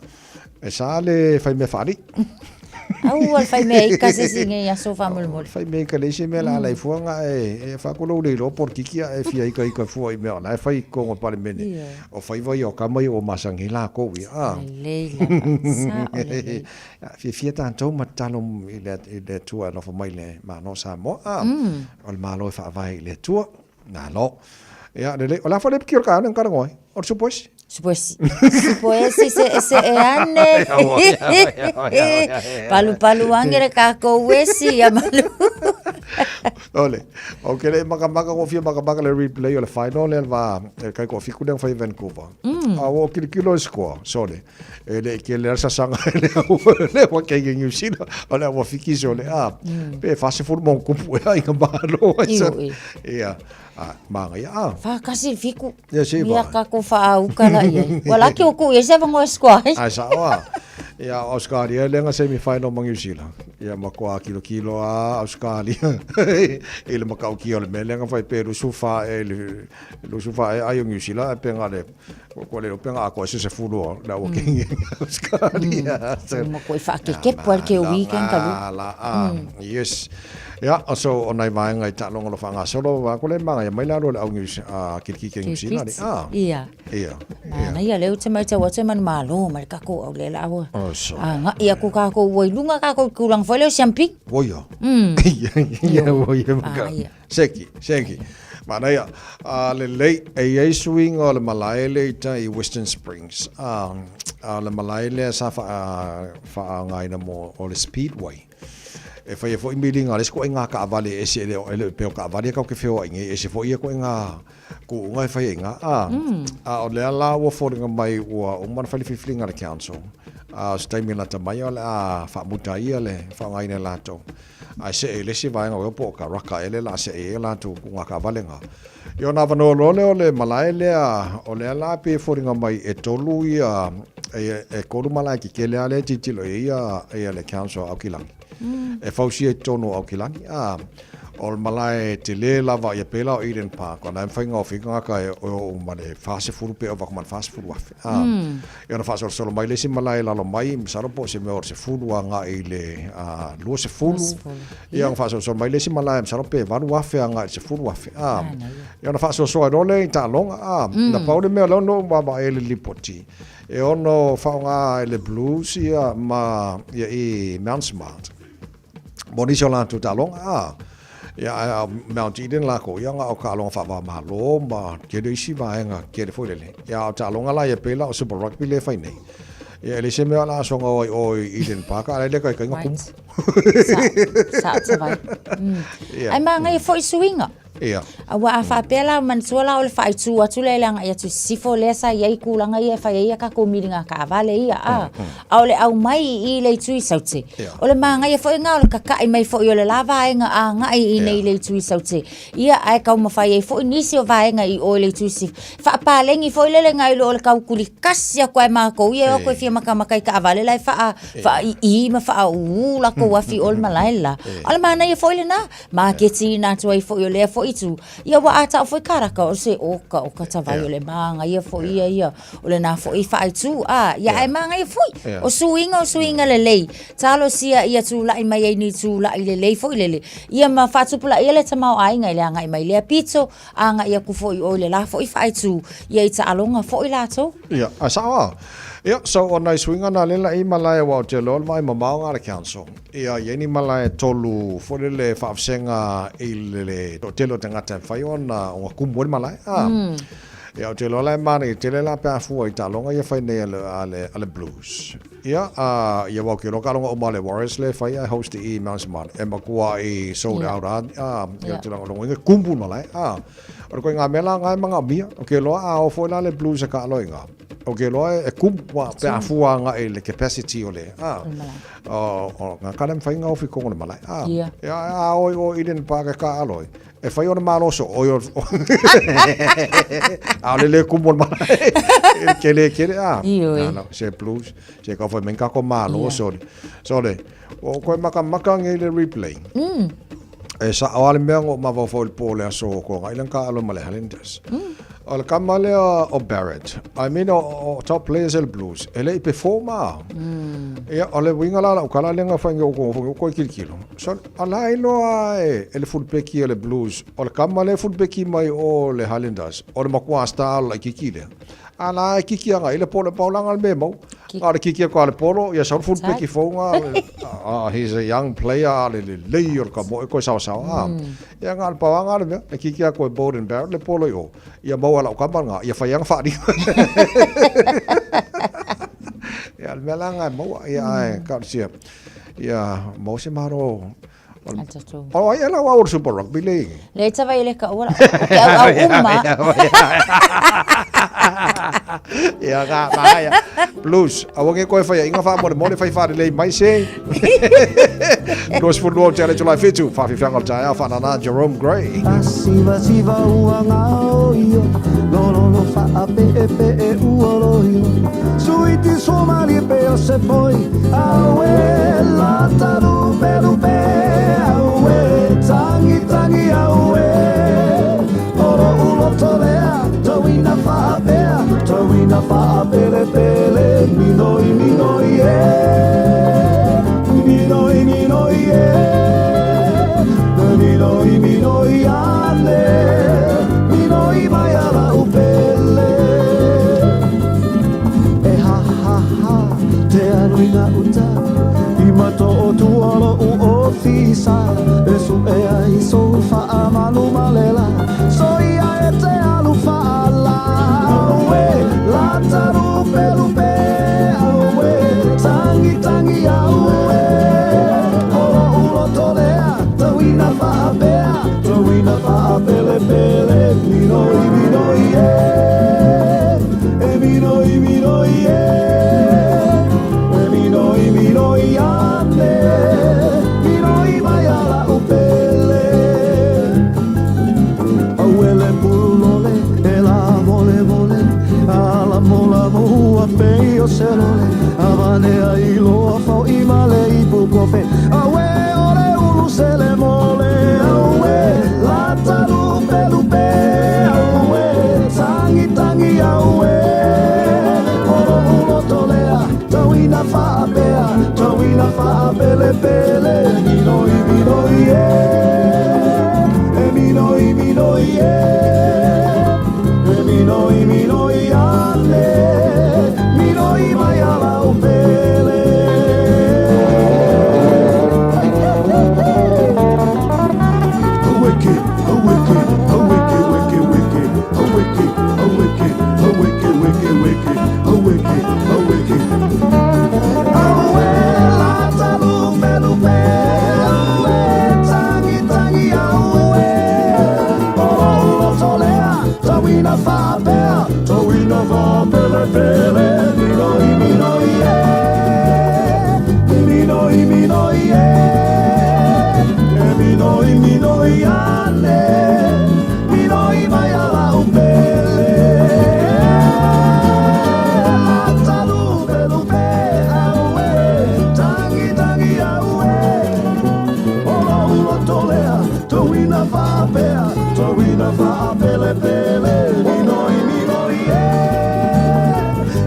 Speaker 5: e sa le faimea faalii.
Speaker 11: Aua le faimea ika se isi i nei aso faamolemole.
Speaker 5: Faimea ika le isi mea la ala i fua nga e, e faakulou le iloa polokiki a e fia ika ika fua i mea o la e fai i totonu o le Palemene. O faiva ia o tama ia ua masani ai lakou ia. A.
Speaker 11: Lelei lava, sao lelei.
Speaker 5: Fiafia tatou ma tatalo i le Atua e alofa mai i le Malo o Samoa. A, o le Malo e faavae i le Atua. Malo. Ia, lelei. O le a foi le epiki o le taeao lenei na talanoa ai? O le supo esi?
Speaker 11: Supo esi. Supo esi se ese e ane. Palupalu ange le kākou esi ia malu.
Speaker 5: Ole, o ke le makamaka ko fia makamaka le replay o le final le va e kai ko fiku le fai Vancouver. A o kilikilo le score, sole. E le ke le sasaga e le au le wa ke New Zealand o le ua fiki so le a pe fa se fulu mo kupu e ai ka malo ai sa ia a manga ia a
Speaker 11: fa kasi fiku
Speaker 5: ia se
Speaker 11: ia ka ko fa au kala ia wala ke o ku ia se vango score
Speaker 5: ai sa o ia Australia le nga semi final ma New Zealand ia ma ko a kilo kilo a Australia i le makau ki o le mele nga fai pe lusu fa e le lusu fa e ai o New Zealand e pe nga le Ko le upenga a koe se se fulu o la ua kengi Australia.
Speaker 11: Ma koe whaakekepu al ke weekend ka lu.
Speaker 5: La, a, yes. Ya, so o nai vaenga i taaloga o lo faagasolo, wa ko le manga ia mai lalo le au New a kiriki ke New Zealand.
Speaker 11: Ah. Ia.
Speaker 5: Ia.
Speaker 11: Mana ia leo te mai tau atu e manu malo ma le kako au le la ua.
Speaker 5: Oh, so.
Speaker 11: A nga ia ku kako ua i lunga kako kulang foi leo siampi.
Speaker 5: Woia. Ia, ia, woia.
Speaker 11: Ah, ia.
Speaker 5: Seki, seki. Manaia, a lelei, e i ai suiga o le malae lea i tai i Western Springs. A, a le malae lea sa wha, whaangaina mo o le Speedway. E whai e fo i milinga, le isi koe ngā kaavale e ese e le, e le peo kaavale e kau ke wheoa i ngei, ese fo ia koe ngā kuunga e whai e ngā. A, a o lea la ua fōringa mai ua uma na whai le whiwhiringa le council. A o se taimi lata mai o le a whaamuta ia le whaangaina e lātou. Ae seʻe i le isi vaega o po o ka raka ele la seʻe i ai latou ku ngā kaavale ngā. I ona avanoa loa lea o le malae lea, o lea la pei e foliga mai e tolu ia, e, e kolu malae kekele a lea e tilotilo i ai ia, ia le council o Aukilani. E fausia i totonu o Aukilani, a, o le malae tele lava ia pela o Eden Park, ona e mafai ona ofi tagata e o uma le 40 pe ova atu ma le 40,000. A, Ia ona faasolosolo mai le isi malae i lalo mai, masalo po o se mea o le 10 agai i le 20. Ia ona faasolosolo mai le isi malae, masalo pe 8,000 agai i le 10,000. A, ia ona faasoasoa ai loa lea i taaloga. A, na pau le mea lea na ou vaavaai ai i le lipoti, e ono faaaoga e le Blues ia ma ia i Mount Smart. Mo nisi o latou taaloga, a, ia, a Mount Eden lakou, ia na o taaloga faava-o-Malo ma tele isi vaega tele foi lele. Ia, a o taaloga la ia pei la o Super Rugby lea e fai nei. Ia, e leai se mea o le a soga o ai o i Eden Park, a le taitaiga
Speaker 11: kumu. Sa, sa, sa vai. Ia. Ai manaia foi suiga.
Speaker 5: Ia.
Speaker 11: Aua a faapea la, manatua la o le faaitu atu lea i le agai atu i sisifo lea sa i ai tulaga ia e fai ai a tatou miliga taavale ia, a. A o le aumai i i le itu i Saute, o le manaia foi lena o le tata'i mai foi o le la vaega agai i inei i le itu i Saute, ia ae taumafai ai foi nisi o vaega i o i le itu i sisifo. Faapaleni foi lele nai lo o le tau tulitasi atu lava e matou ia e o atu e fia matamata i taavale la e faa, faai'i ma faaū latou afi i o i le malae le la. A o le manaia foi lena. Maketiina atu ai foi o lea foi itu, ia ua a tau foi karaka o se oka o katavai o le māngaia foi ia ia, o lena foi faaitu, a, ia ae māngaia foi. O suiga o suiga lelei, talosia ia tula'i mai ai ni tula'i lelei foi lele, ia ma faatupulaia le tamaoaiga i le agai mai lea pito, agai atu foi i o i le la foi faaitu, ia i taaloga foi latou.
Speaker 5: Ia, a sao a. Ia, so o nai suiga na lea la i malae aua ou te iloa o le vaai mamao na a le council. Ia, i ai ni malae e tolu foi lele faavasega i le toatele o tagata e mafai ona ona kumu ai le malae. A. Ia, ou te iloa la e manaia tele la pe a fua i taaloga ia e fai nei a le, a le, a le Blues. Ia, a, ia aua ou te iloa taaloga uma a le Warriors lea e fai ae host i i Mount Smart. E matuai sold out a, a, ia, te lagolagoina e kumu le malae. A. O le ituaiga mea la lena e manaomia. Ou te iloa a o foi la le Blues e taalo i ina, ou te iloa e kumu, aua pe a fua agai i le capacity o le, a, o ngā kare mawhai ngā ofi kongo le malae. A, ia, a oi o Eden Park e taalo ai, e whai ona maloso, oi o, a o le le kumu o le malae. E kele, kele, a.
Speaker 11: Ioe.
Speaker 5: No, no, se Blues, se kau whai men kako maloso. So le, o koe makamaka ngei le replay. E sa'o a le mea na ou mafaufau i le po o le aso o Tuanai lea na taalo ma le Highlanders. O le kama lea o Barrett, I mean o, o top players e le Blues, e le i perform a. Ia, o le uiga la o lau tala lea na fai nei o outou foi toe tilotilo. So, o la e iloa e, e le fulupeki o le Blues, o le kama lea e fulupeki mai o le Highlanders, o le matua star o le laitiiti lea. A la e kiki agai i le polo, pau la le mea e mau. A o le kiki atu a le polo, ia sau le fulupeki fou nga, ah, he's a young player, a le lelei o le kamoe koe saosaoa. Ah. Ia nga le pau anga le mea, e kiki atu e Beauden Barrett le polo i o, ia maua lau kama nga, ia whai anga whaari. Ia le mea la nga e maua, ia ai, ka sia. Ia, mau se maro, O ai ela o Super Rugby League.
Speaker 11: Le tava ile ka ora. Ke au au uma.
Speaker 5: Ia ka maia. Blues. Aua nge koe whaia inga wha more more whai whare lei mai se. 22 te ale July 7. Whawhiwhianga o le taeao whanana Jerome Gray.
Speaker 3: Siva siva ua ngao io Lololo wha pe e pe e ua loio Suiti somali pe o se poi Aue lata lupe lupe Aue tangi tangi aue Oro uloto lea Tauina whaapea Tauina whaapele pele Minoi minoi e Minoi minoi e Minoi minoi ane Minoi mai ala upele E ha ha ha Te alu i gauta I mato o tua lo'u ofisa E su'e ai sou faamalu ma le la Soia e te alu fa'ala Auē lata lupe lupe Auē tangi tangi auē O lo'u loto lea Tauina fa'apea Tauina fa'apelepele Minoi minoi e E minoi minoi e E minoi minoi ane Minoi mai ala upele Auele pulole e la vole vole Ala mola moa pei o se lole Avane ai loa fo'i ma le ipu kofe Aue o le ulu sele mole Aue lata lupe lupe Aue. Minoi ane, minoi mai ala upele. Matalupe lupe aue, tangi tangi aue. Olo ulo tolea, tuina faapea, tuina faapele pele. Minoi minoi e,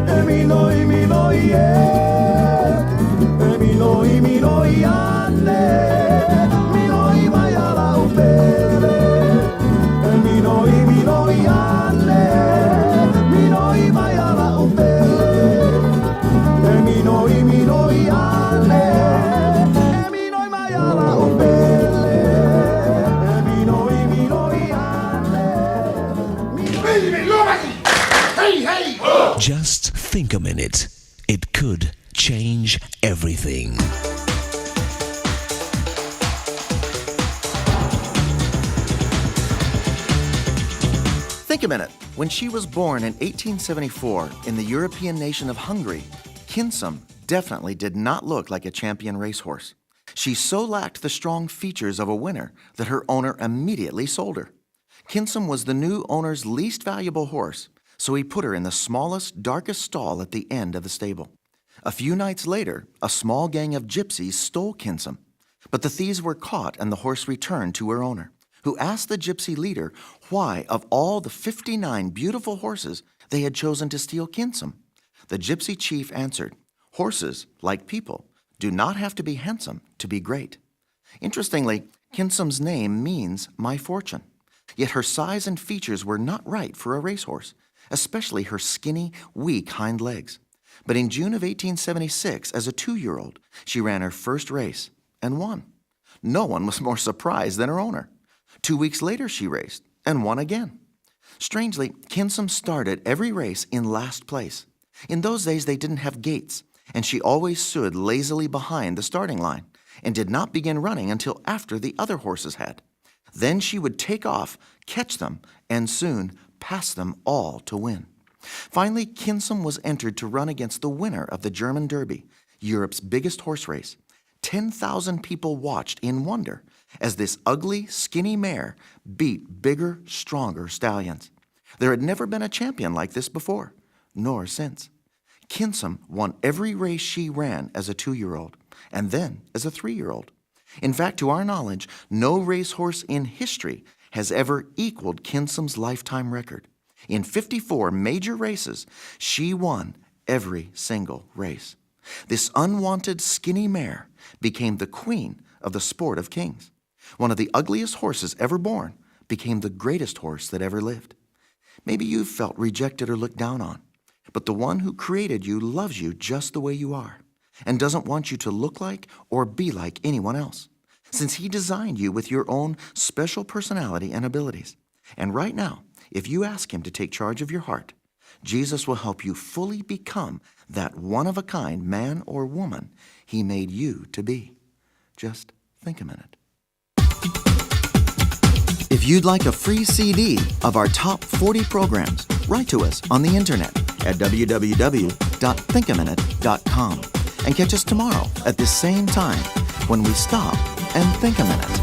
Speaker 3: e minoi minoi e, e minoi minoi ane, minoi mai ala upele. E minoi minoi ane, minoi mai ala upele. E minoi minoi ane, e minoi mai ala upele. E minoi minoi ane.
Speaker 19: Just think a minute. It could change everything.
Speaker 7: Think a minute. When she was born in 1874 in the European nation of Hungary, Kinsum definitely did not look like a champion racehorse. She so lacked the strong features of a winner that her owner immediately sold her. Kinsum was the new owner's least valuable horse, so he put her in the smallest, darkest stall at the end of the stable. A few nights later, a small gang of gypsies stole Kinsum. But the thieves were caught and the horse returned to her owner, who asked the gypsy leader why, of all the 59 beautiful horses, they had chosen to steal Kinsum. The gypsy chief answered, Horses, like people, do not have to be handsome to be great. Interestingly, Kinsum's name means my fortune. Yet her size and features were not right for a racehorse, especially her skinny, weak hind legs. But in June of 1876, as a 2 year old, she ran her first race and won. No one was more surprised than her owner. 2 weeks later, she raced and won again. Strangely, Kinsum started every race in last place. In those days, they didn't have gates, and she always stood lazily behind the starting line and did not begin running until after the other horses had. Then she would take off, catch them, and soon pass them all to win. Finally, Kinsum was entered to run against the winner of the German Derby, Europe's biggest horse race. 10,000 people watched in wonder as this ugly, skinny mare beat bigger, stronger stallions. There had never been a champion like this before, nor since. Kinsum won every race she ran as a 2 year old, and then as a 3 year old. In fact, to our knowledge, no racehorse in history has ever equaled Kinsum's lifetime record. In 54 major races, she won every single race. This unwanted skinny mare became the queen of the sport of kings. One of the ugliest horses ever born became the greatest horse that ever lived. Maybe you've felt rejected or looked down on, but the one who created you loves you just the way you are and doesn't want you to look like or be like anyone else, since he designed you with your own special personality and abilities. And right now, if you ask him to take charge of your heart, Jesus will help you fully become that one of a kind man or woman he made you to be. Just think a minute. If you'd like a free CD of our top 40 programs, write to us on the internet at www.thinkaminute.com and catch us tomorrow at this same time when we stop and think a minute.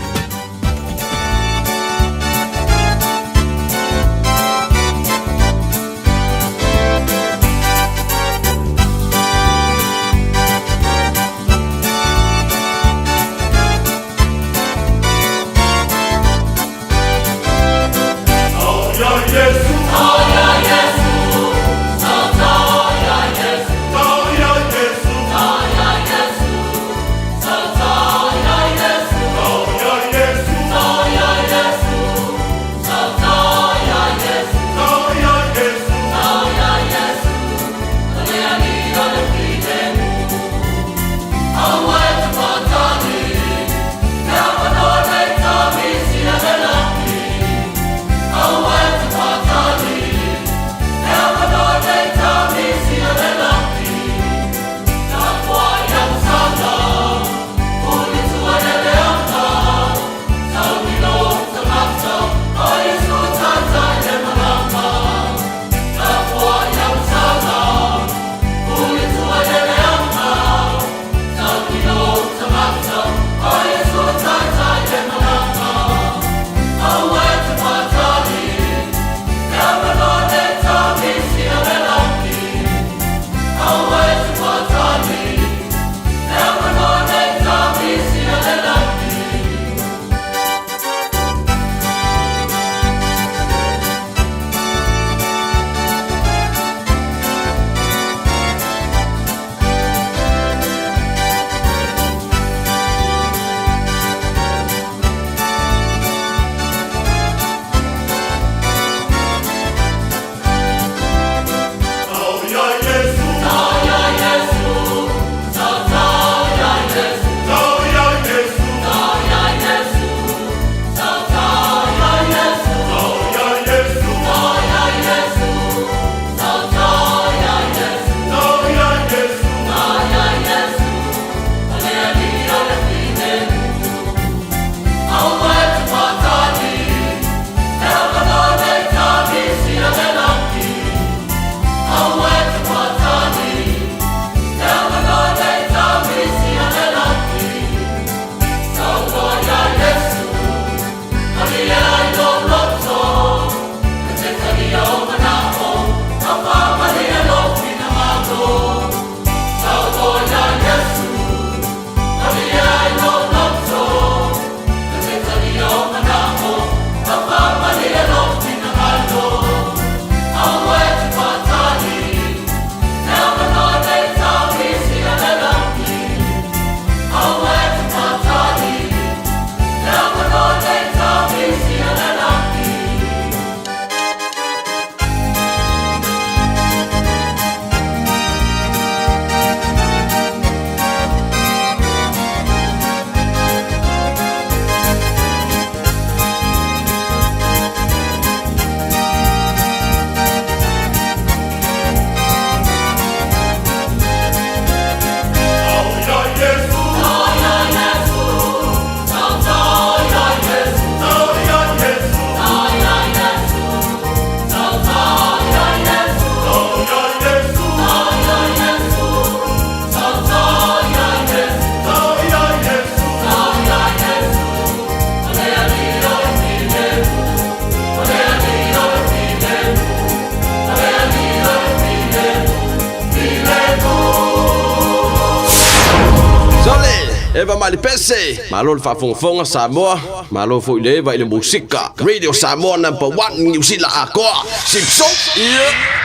Speaker 8: Sole, Eva Malipese, malo le faafogafoga Samoa, malo foi le Eva i le musika. Radio Samoa number 1 New Zealand akoa. Sipso, yeah.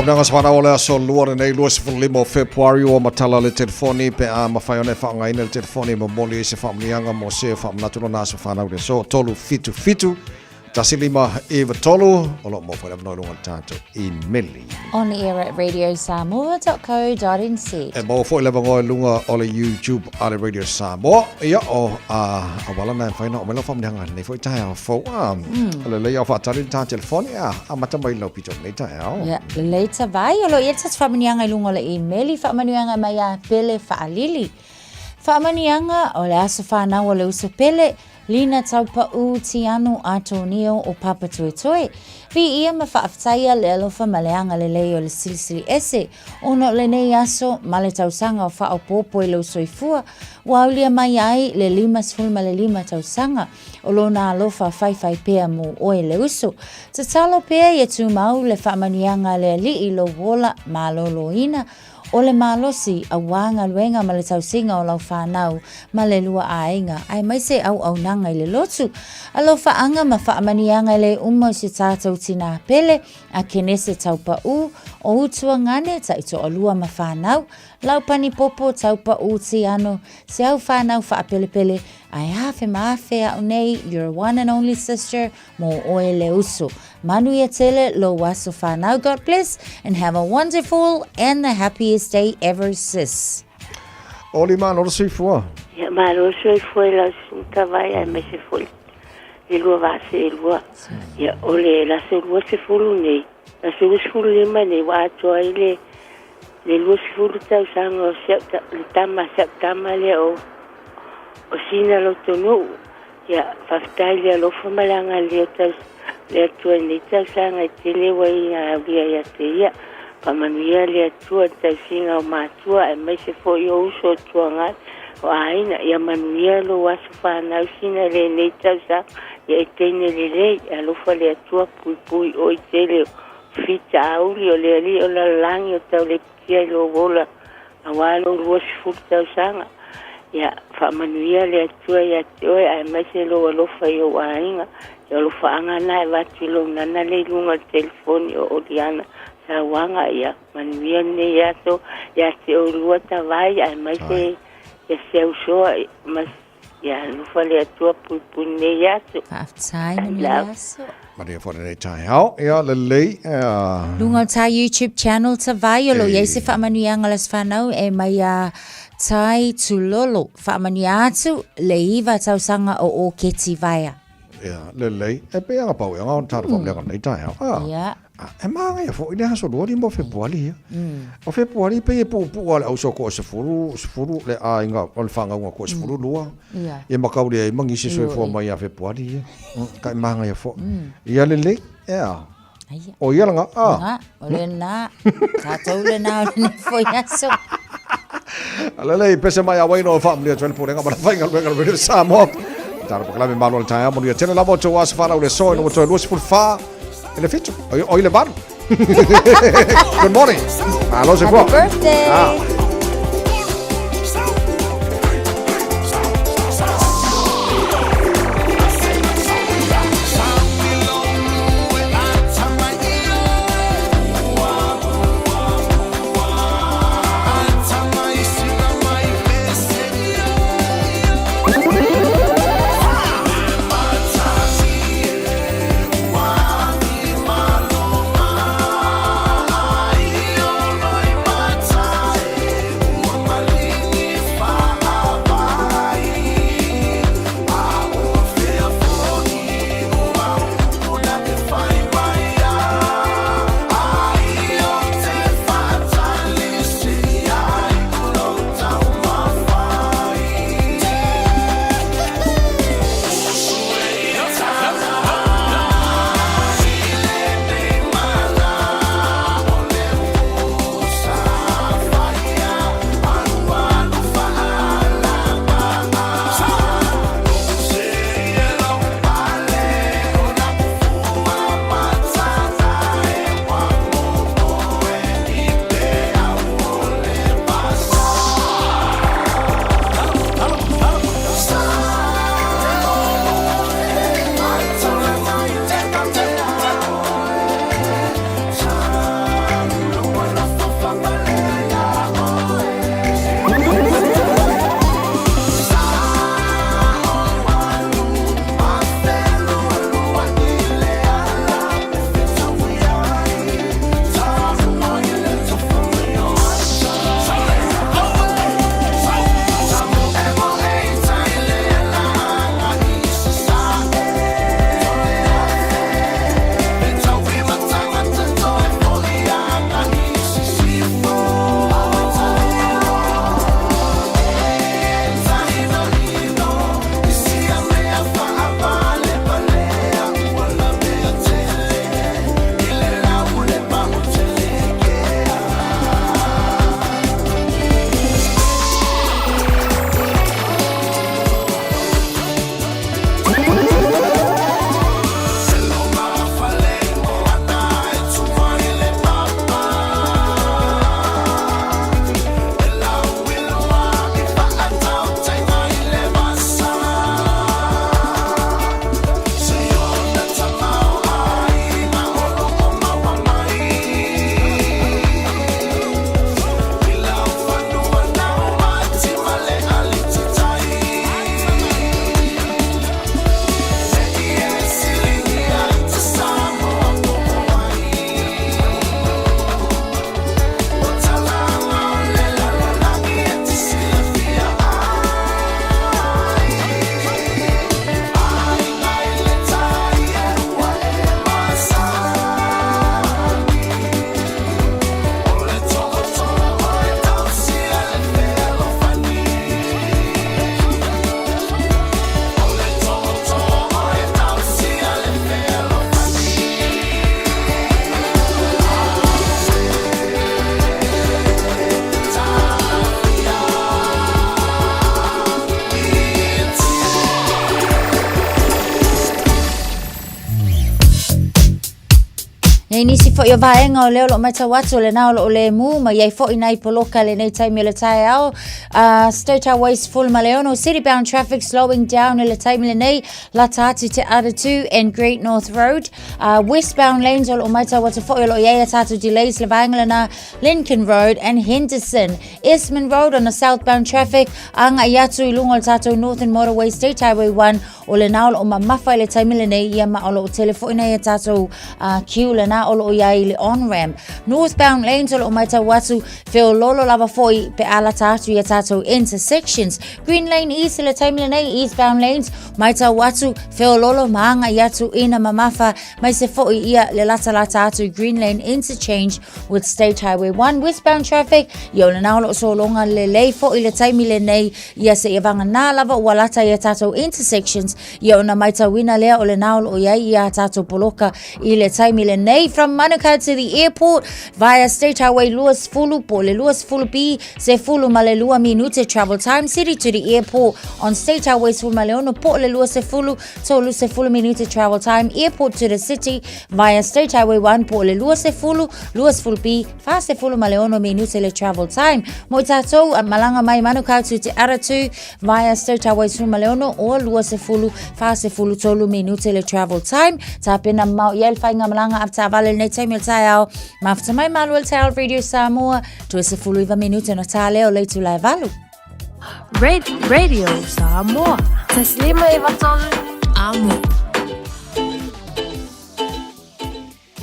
Speaker 5: Faamanuiaga sa o le aso lua lenei 25 o Fepuari ua matala le telefoni pe a mafai ona e faaaogaina le telefoni e momoli ai se faamanuiaga mo se faamanatu lona aso fanau le aso 377 1593 o lo o maua foi le avanoa i luga o le tatou imeli.
Speaker 11: On air at radiosamoa.co.nz.
Speaker 5: E maua foi le avanoa i luga o le YouTube a le Radio Samoa. Ia, o a auala na e mafai ona oo mai lau faamanuiaga i lenei foi taeao fou. A, lelei a o faatali le ta telefoni, a amata mai lau pito i lenei taeao.
Speaker 11: Ia, lelei tavai, o lo o i ai le tasi faamanuiaga i luga o le imeli, faamanuiaga mai ia Pele Faalili. Faamanuiaga o le aso fanau o le uso Pele, Lina Taupaʻu Tiano Atonio o Papatoetoe. Viia ma faafetaia le alofa ma le agalelei o le Silisili Ese ona o lenei aso ma le tausaga o faaopoopo i lou soifua ua aulia mai ai le 55 tausaga o lona alofa faifai pea mo oe le uso. Tatalo pea ia tumau le faamanuiaga a le Alii i lou ola malōlōina O le malosi, auā galuega ma le tausiga o lau fanau ma le lua aiga, aemaise auaunaga i le lotu. Alofaaga ma faamanuiaga e le uma o si tātou tinā pele, a Kenese Taupaʻu, o Utuagane, taitoalua ma fanau, Laupani Popo, Taupaʻu, Tiano, se au fanau faapelepele, ae afe ma afe a'u nei, your one and only sister, Mo oe le uso. Manuia tele lou aso whanau God bless and have a wonderful and the happiest day ever sis.
Speaker 5: Oli malo le soifua.
Speaker 12: Ia malo le soifua i lau susuga Tavae aemaise foi le lua vaa seelua. Ia o le aso 20 nei, aso 25 nei ua atoa ai le le 20 tausaga o si au le tama si au tama lea o o Sina Lotonuu. Ia, faafetai i le alofa ma le agalelei o taus, le Atua i lenei tausaga e tele ua i aulia ia te ia. Faamanuia le Atua i le tausiga o matua aemaise foi o uso o tuagai, o aiga. Ia manuia lou aso fanau sina i lenei tausaga. Ia e teine lelei, alofa le Atua, puipui oe i tele o fitauli o le Alii o lalolagi o tauleputia i lou ola Aua lou 20 tausaga, ia faamanuia le Atua ia te oe aemaise lou alofa i ou aiga. Ia alofaaga na e avatu i lou nana le i luga o le telefoni o Oliana Sauaga. Ia manuia lenei aso ia te oulua Tavai aemaise ia Siausoa ma Ia alofa le Atua puipui lenei aso.
Speaker 11: Faafetai, manuia le aso.
Speaker 5: Manuia foi lenei taeao. Ia, lelei. Ia.
Speaker 11: Luga o tā YouTube channel Tavai o lo o i ai se faamanuiaga o le Aso Fanau e mai a Tai Tulolo. Faamanuia atu le iva tausaga o Oketi Vaea.
Speaker 5: Ia, lelei. E pei aga pau e aga o tātou whakamleanga nei taeao. Ah.
Speaker 11: Ia.
Speaker 5: E māngaia foi le aso lua lima o Fepuari ia. O Fepuari pei e puupuu a le auso ko sefulu, sefulu le aiga o le whangauga ko sefulu lua.
Speaker 11: Ia.
Speaker 5: Ia makauri ai mangisi soifua mai ia Fepuari ia. Ka e māngaia foi. Ia lelei. Ea.
Speaker 11: Aia.
Speaker 5: O ia langa. Ah.
Speaker 11: Nga, o lena. Tātou lena o lenei foi aso.
Speaker 5: Lelei, pese mai a waino o whaamalia tuele pulenga ma le whainga luenga le Radio Samoa. Tara pakalame malo le taeao manuia tele lava o tou aso whanau le soe no toe 24 i le fitu. O i le valu. Good morning. Malo se
Speaker 11: Happy birthday.
Speaker 5: Ah.
Speaker 11: I nisi foi o vaega o lea o lo o matau atu o lena o lo o lemu ma i ai foi nai poloka i lenei taimi o le taeao. State Highway 16 city bound traffic slowing down i le taimi lenei lata atu te Ara 2 and Great North Road. Westbound lanes o lo o matau atu foi o lo o i ai a tātou delays le vaega lena Lincoln Road and Henderson. Esmond Road on the southbound traffic agai atu i luga o le tātou Northern Motorway State Highway 1 O lena o lo o mamafa i le taimi lenei ia ma o lo o tele foi nai a tātou queue lena o lo o iai i le on-ramp. Northbound lanes o lo o matau atu feololo lava foi pe a lata atu i a tātou intersections. Green Lane East i le taimi lenei, eastbound lanes, matau atu feololo ma agai atu ina mamafa mai se foi ia le latalata atu Green Lane Interchange with State Highway 1. Westbound traffic, ia o lena o lo o sologa lelei foi i le taimi lenei Ia seia vagana lava ua lata i a tātou intersections, ia ona maitauina lea o lena o lo o i ai i a tātou poloka i le taimi lenei. From Manukau to the airport via State Highway 20 po le 20 B, 12 minute travel time, city to the airport on State Highway 16 po le 20, 30 minute travel time, airport to the city via State Highway 1 po le 20, 20 B, 46 minute le travel time. Mo i tātou, a malanga mai Manukau to Te Aratū via State Highway 16 o 20, 43 minute le travel time. Tāpena mau i ai le whainga malanga a tāwale nei taimi o le taeao. Mafuta mai malu le taeao Radio Samoa, 29 minute na tā leo le itula e valu.
Speaker 14: Radio Samoa. Taslima e vatolu. Amo.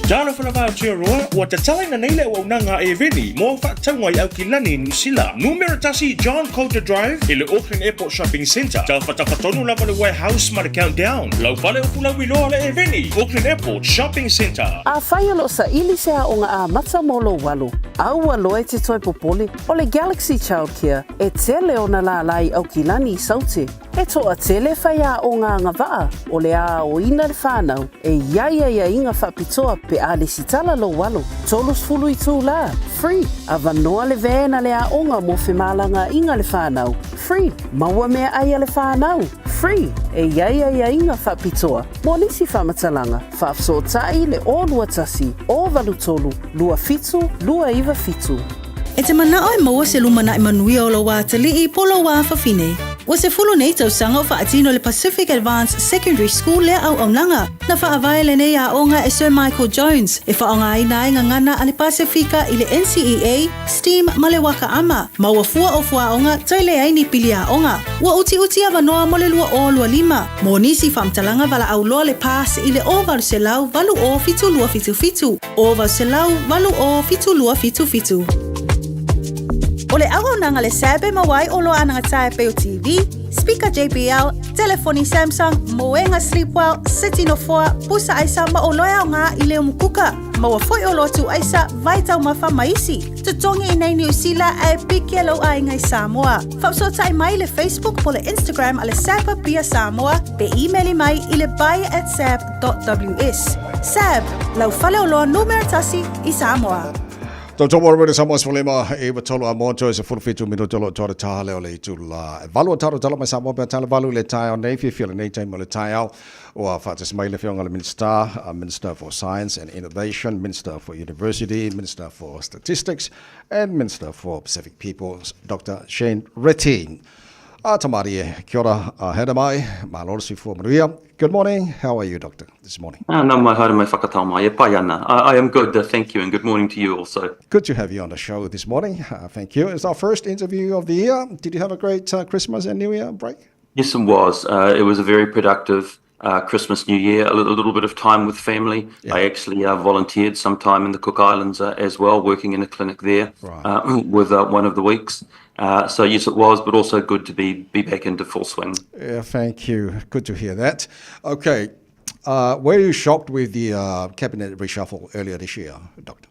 Speaker 15: Talofa lava Aotearoa, ua tatalaina nei le auaunaga a Eveni mo au faatauga i Aukilani i Niu Sila. Numera tasi John Coulter Drive i le Auckland Airport Shopping Centre. Tafatafa tonu lava le Warehouse ma le Countdown. Lau fale upu lauiloa le Eveni, Auckland Airport Shopping Centre.
Speaker 1: Afai o lo o saili se aoga amata mo lou alo, a ua loa e te toe popole, o le Galaxy Childcare e tele ona lālā i Aukilani i Saute. E toatele faiaoga agavaa o le aoina le whanau e i ai aiaiga faapitoa pe a lesitala lou alo. 30 itulā, free, avanoa le van a le aoga mo femalagaaiga le whanau, free, maua meaai a le whanau, free, e i ai aiaiga faapitoa mo nisi faamatalaga, faafesootai le 021 083 27 297.
Speaker 10: E te manao e maua se lumanai manuia o lou atalii po o lou afafine. Ua 10 nei tausaga o faatino le Pacific Advanced Secondary School lea auaunaga. Na faavae lenei aoga e Sir Michael Jones e faaaogaina ai gagana a le Pasefika i le NCEA, STEAM ma le Waka Ama, ma ua fua o fuaoga toe leai ni pili aoga. Ua utiuti avanoa mo le 2025. Mo nisi faamatalaga valaau loa le PASS i le 0800 80 7277. 0800 80 7277. O le auaunaga le SAB e maua ai oloa anagatāe e pei o TV, speaker JBL, telefoni Samsung, moega Sleepwell, seti nofoa, pusa aisa ma oloa e aoga i le umukuka. Maua foi oloa tuu aisa, vai taumafa ma isi. Totogi i nei Niu Sila ae piki e lou aiga i Samoa. Faafesootai mai i le Facebook po le Instagram a le SAB Apia Samoa pe imeli mai i le buy at sab.ws. SAB, lau faleoloa numera tasi i Samoa.
Speaker 5: Tautomo o Radio Samoa sefululima e iwa tolu a moto e 17 minuta o lo o toa le tā lea o le itula. E valu o taro tala mai Samoa pea tala valu i le taeao nei, fiafia lenei taimi o le taeao. Ua faatasi mai le Afioga i le Minisita, Minister for Science and Innovation, Minister for University, Minister for Statistics and Minister for Pacific Peoples, Doctor Shane Reti. A tamarie, kia ora, a haere mai, malo le soifua manuia. Good morning, how are you, Doctor, this morning?
Speaker 16: Ah, nau mai, haere mai whakatau mai, e pai ana. I am good, thank you, and good morning to you also.
Speaker 5: Good to have you on the show this morning, thank you. It's our first interview of the year. Did you have a great Christmas and New Year break?
Speaker 16: Yes, it was. It was a very productive Christmas, New Year, a little bit of time with family. Yeah. I actually volunteered some time in the Cook Islands as well, working in a clinic there with one of the weeks. So yes, it was, but also good to be back into full swing.
Speaker 5: Yeah, thank you. Good to hear that. Okay. Were you shocked with the cabinet reshuffle earlier this year, Doctor?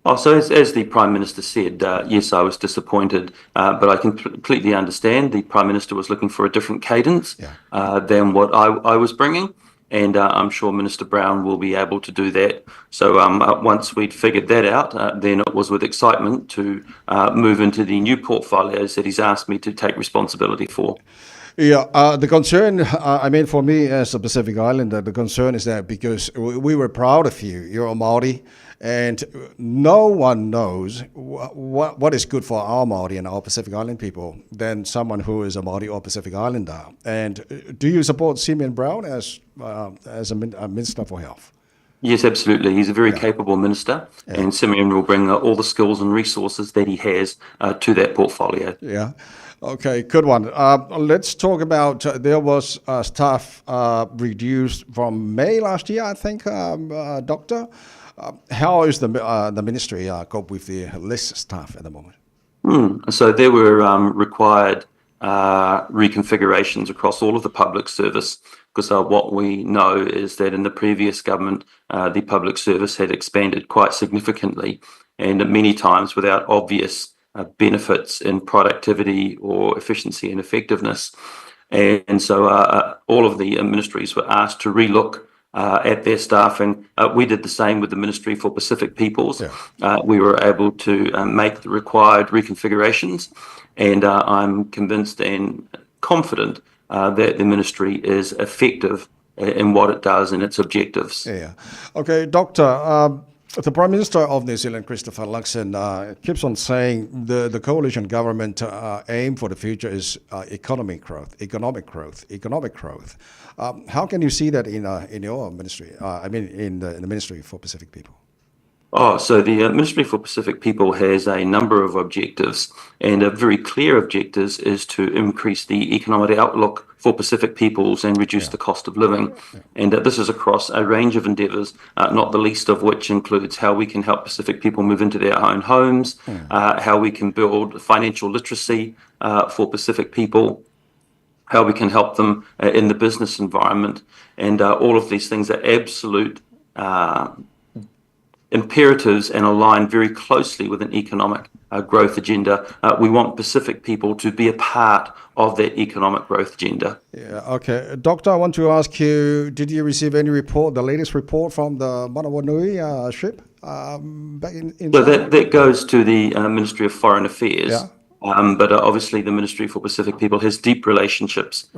Speaker 16: Oh, so as the Prime Minister said, yes, I was disappointed, but I can completely understand the Prime Minister was looking for a different cadence than what I was bringing, and I'm sure Minister Brown will be able to do that. So once we'd figured that out, then it was with excitement to move into the new portfolios that he's asked me to take responsibility for.
Speaker 5: Yeah, the concern, I mean, for me as a Pacific Islander, the concern is that because we were proud of you, you're a Māori, and no one knows what is good for our Māori and our Pacific Island people than someone who is a Māori or Pacific Islander. And do you support Simeon Brown as a Minister for Health?
Speaker 16: Yes, absolutely. He's a very capable minister, and Simeon will bring all the skills and resources that he has to that portfolio.
Speaker 5: Yeah. Okay, good one. Let's talk about, there was staff reduced from May last year, I think, Doctor. How is the ministry cope with the less staff at the moment?
Speaker 16: So there were required reconfigurations across all of the public service, because what we know is that in the previous government, the public service had expanded quite significantly, and many times without obvious benefits in productivity or efficiency and effectiveness. And so all of the ministries were asked to relook at their staffing. We did the same with the Ministry for Pacific Peoples. Yeah. We were able to make the required reconfigurations, and I'm convinced and confident that the ministry is effective in what it does and its objectives.
Speaker 5: Yeah. Okay, Doctor, the Prime Minister of New Zealand, Christopher Luxon, keeps on saying the coalition government aim for the future is economic growth, economic growth, economic growth. How can you see that in your ministry? I mean, in the Ministry for Pacific People?
Speaker 16: Oh, so the Ministry for Pacific People has a number of objectives, and a very clear objective is to increase the economic outlook for Pacific peoples and reduce the cost of living. Yeah. And this is across a range of endeavours, not the least of which includes how we can help Pacific people move into their own homes, how we can build financial literacy for Pacific people, how we can help them in the business environment. And all of these things are absolute imperatives and align very closely with an economic growth agenda. We want Pacific people to be a part of that economic growth agenda.
Speaker 5: Yeah, okay. Doctor, I want to ask you, did you receive any report, the latest report from the Manawanui ship? Back in
Speaker 16: so that goes to the Ministry of Foreign Affairs. Yeah. But obviously the Ministry for Pacific People has deep relationships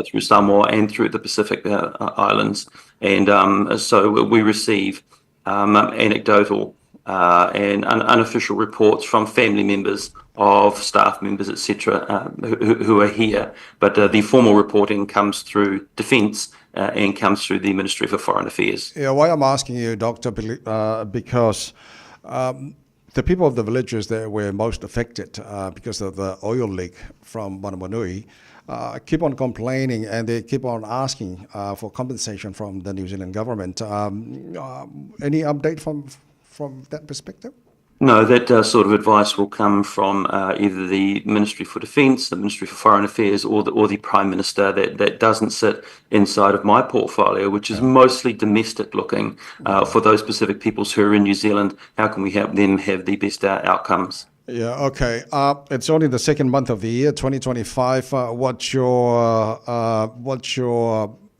Speaker 16: through Samoa and through the Pacific Islands. And so we receive anecdotal and unofficial reports from family members of staff members, etc., who are here. But the formal reporting comes through Defence and comes through the Ministry for Foreign Affairs.
Speaker 5: Yeah, why I'm asking you, Doctor, because the people of the villages that were most affected because of the oil leak from Manawanui keep on complaining, and they keep on asking for compensation from the New Zealand government. Any update from that perspective?
Speaker 16: No, that sort of advice will come from either the Ministry for Defence, the Ministry for Foreign Affairs, or the Prime Minister. That doesn't sit inside of my portfolio, which is mostly domestic looking for those Pacific peoples who are in New Zealand. How can we help them have the best outcomes?
Speaker 5: Yeah, okay. It's only the second month of the year, 2025. What's your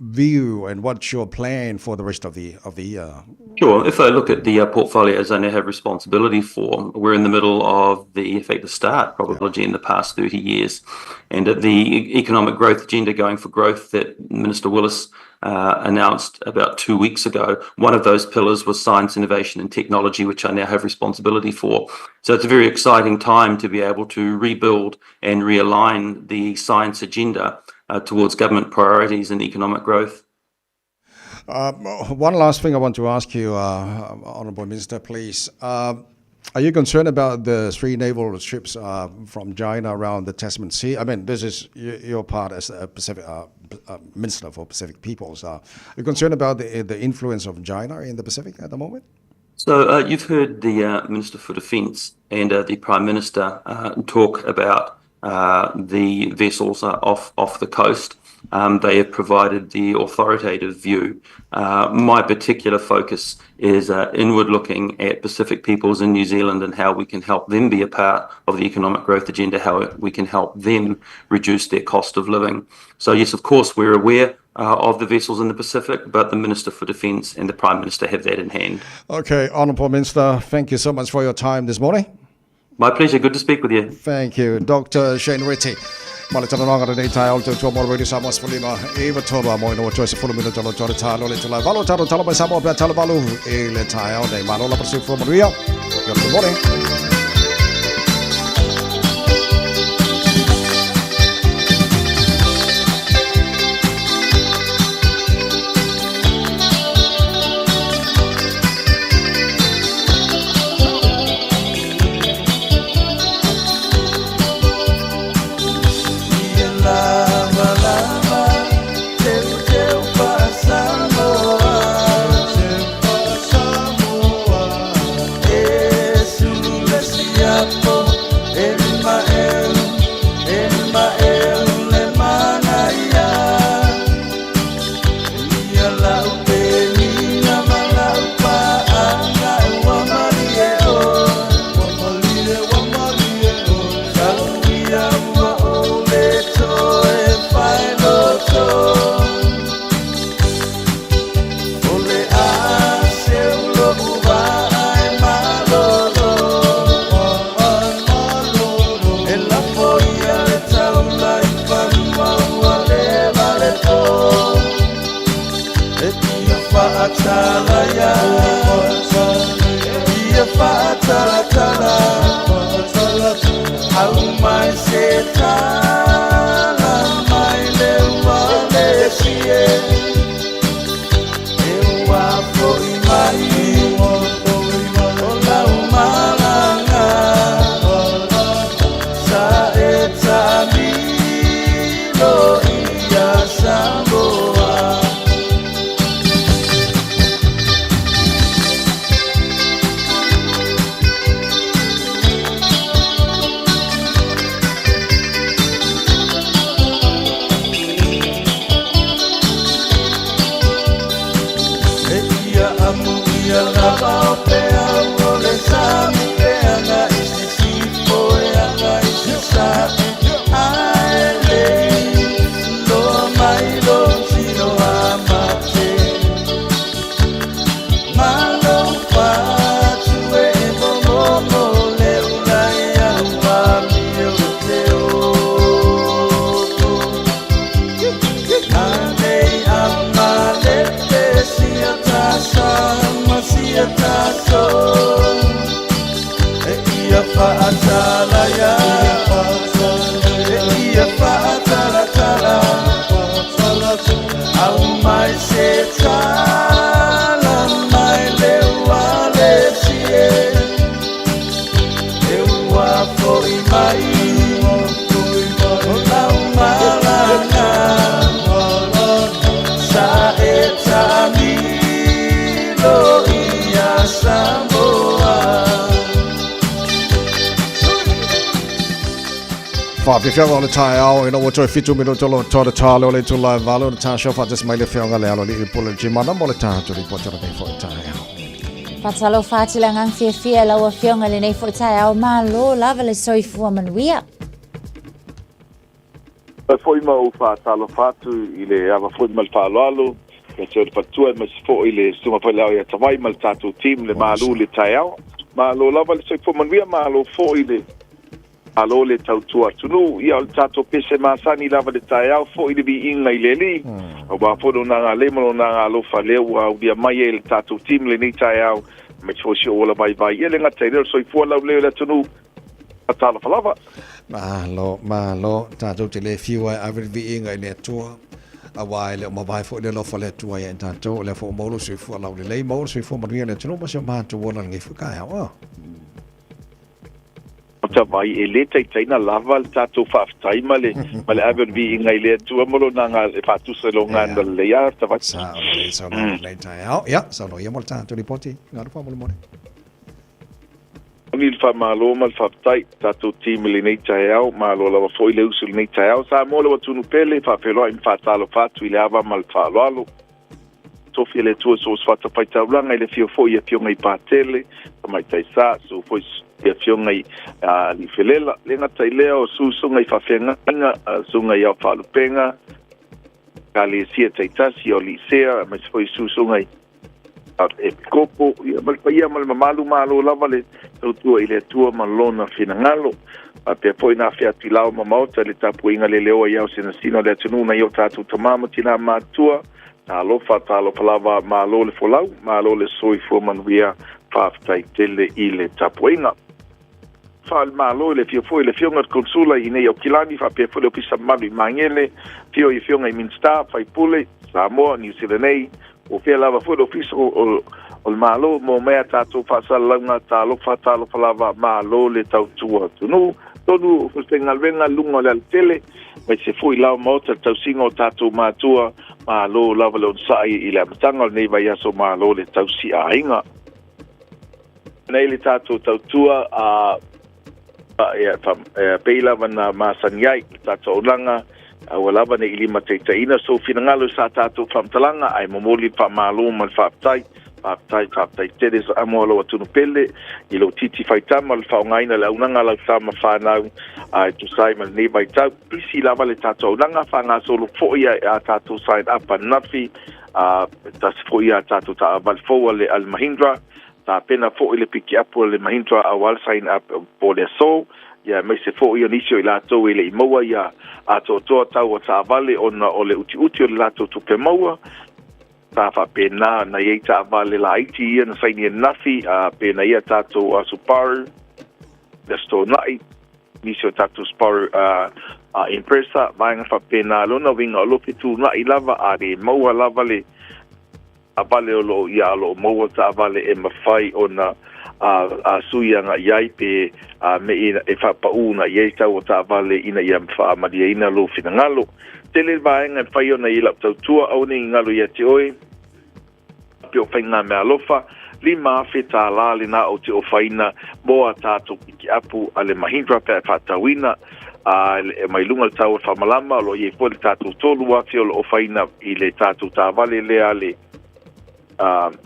Speaker 5: view and what's your plan for the rest of the year?
Speaker 16: Sure. If I look at the portfolios I now have responsibility for, we're in the middle of the start, probably in the past 30 years. And the economic growth agenda, going for growth, that Minister Willis announced about 2 weeks ago, one of those pillars was science, innovation and technology, which I now have responsibility for. So it's a very exciting time to be able to rebuild and realign the science agenda towards government priorities and economic growth.
Speaker 5: One last thing I want to ask you, Honourable Minister, please. Are you concerned about the 3 naval ships from China around the Tasman Sea? I mean, this is your part as a Pacific Minister for Pacific Peoples. Are you concerned about the influence of China in the Pacific at the moment?
Speaker 16: So you've heard the Minister for Defence and the Prime Minister talk about the vessels off the coast. They have provided the authoritative view. My particular focus is inward looking at Pacific peoples in New Zealand and how we can help them be a part of the economic growth agenda, how we can help them reduce their cost of living. So yes, of course, we're aware of the vessels in the Pacific, but the Minister for Defence and the Prime Minister have that in hand.
Speaker 5: Okay, Honourable Minister, thank you so much for your time this morning.
Speaker 16: My pleasure. Good to speak with you.
Speaker 5: Thank you, Dr. Shane Reti.
Speaker 13: Ma le talanoaga lenei taeao le tautua mo le Radio Samoa 15 9 3 a mo ina ua toe 10 minute o lo toe talo le tala valo talo talo mai Samoa pea talo valo i le taeao nei. Malo lava le soifua manuia. Kia ora, good morning. Faafiafiaga o le taeao ina ua toe fitu minuta lo toe talo o le itula e valo o le taso faatasi mai le Afioga le Aloalii Pule Jimana mo le tatou lipoti o lenei foi taeao.
Speaker 11: Faatalofa atu le agaga fiafia i lau Afioga i lenei foi taeao, malo lava le soifua manuia.
Speaker 17: Toe foi ma ou faatalofa atu i le ava foi ma le faaaloalo ia te oe le faletua aemaise foi le susuga failao ia Tavai ma le tatou team le malu i le taeao. Malo lava le soifua manuia, malo foi le malo le tautua atunuu. Ia o le tatou pese masani lava le taeao foi le viiga i le Alii aua foi lona agalelei ma lona agaalofa lea ua aulia mai ai e le tatou team lenei taeao aemaise foi si ou ola vaivai. Ia le gata i lea o le soifua laulelei o le atunuu. Talofa lava.
Speaker 13: Malo, malo, tatou te le fiu ai ave le viiga i le Atua, auā e le o mavae foi le alofa o le Atua ia i tatou, o lea foi ua maua lou soifua laulelei, maua le soifua manuia o le atunuu ma si o matou ola i lenei foi taeao. Oh.
Speaker 17: Matavai, e le taitaina lava le tatou faafetai ma le ma le ave o le viiga i le Atua ma lona aga e faatusa i lona aga lelei. A Matavai.
Speaker 13: Sao lelei, sao lelei taeao. Ia, saunoa ia mo le tatou lipoti. Galu faamolemole.
Speaker 17: Moni le faamalo ma le faafetai tatou team i lenei taeao, malo lava foi le usu i lenei taeao. Samoa le atunuu pele, faafeiloai ma faatalofa atu i le ava ma le faaaloalo. Tofi e le Atua so o se fatafaitaulaga i le afio foi i Afioga i Patele, Tamaitai Sa, susu foi i Afioga i Alii Felela. Le gata i lea o susuga i faafeagaiga, susuga i Ao Faalupega, Ekalesia taitasi, o Alii Sea, aemaise foi susuga i Epikopo, ia ma le paia ma le mamalu, malo lava le tautua i le Atua ma Lona finagalo. Faapea foi ona afe atu i lao ma maota i le tapuaiga leleoa i ao sinasina o le atunuu nai o tatou tama ma tinā matutua. Talofa, talofa lava, malo le folau, malo le soifua manuia, faafetai tele i le tapuaiga. Faale-Malo i le afio foi o le Afioga i le Konesula i inei i Aukilani faapea foi le Ofisa Mamalu i Magele, afio i Afioga i Minisita, Faipule, Samoa, Niu Sila nei, po o fea lava foi le Ofisa o le Malo mo mea tatou faasalalauga, talofa, talofa lava, malo le tautua atunuu. Tonu o falefaigaluega luga o le alatele, aemaise foi lao maota le tausiga o tatou matua, malo lava le onosai i le amataga o lenei vaiaso, malo le tausi aiga. Nei le tatou tautua a e pei lava na masani ai le tatou auaunaga, aua lava ne i limataitaiina sou finagalo i sa tatou faamatalaga, ae momoli le faamalo ma le faafetai. Faafetai, faafetai tele Samoa lou atunuu pele i lou titi faitama o le faaaogaina o le auaunaga a lau tama fanau e tusa ai ma lenei vaitau. Pisi lava le tatou auaunaga, faagasolo foi a tatou sign up ananafi, a tasi foi a tatou taavale fou a le Mahindra, Tapena foi le pikiapu a le Mahindra aua le sign up po le aso, ia aemaise foi o nisi o i latou e le i maua ia atoatoa tau o taavale ona o le utiuti o le latou tupe maua. Sa faapena na i ai taavale laiti ia na saini ananafi, a pena ia tatou a Subaru, le Aso Toonai, nisi o tatou Subaru a Impreza, vaega faapena. Lona uiga o lo o fetuunai lava a le maua lava le taavale o lo o ia o lo o maua taavale e mafai ona a sui agai i ai pe a me i e faapaū na i ai tau o taavale ina ia faamalieina lou finagalo. Tele le vaega e mafai ona i ai lau tautua, aua ne i galo ia te oe, pe o faigameaalofa, $5,000 lena ou te ofaina mo a tatou pikiapu a le Mahindra pe a e faatauina a e mai luga le tau o le faamalama, o lo o i ai foi le tatou 3,000 o lo o ofaina i le tatou taavale lea le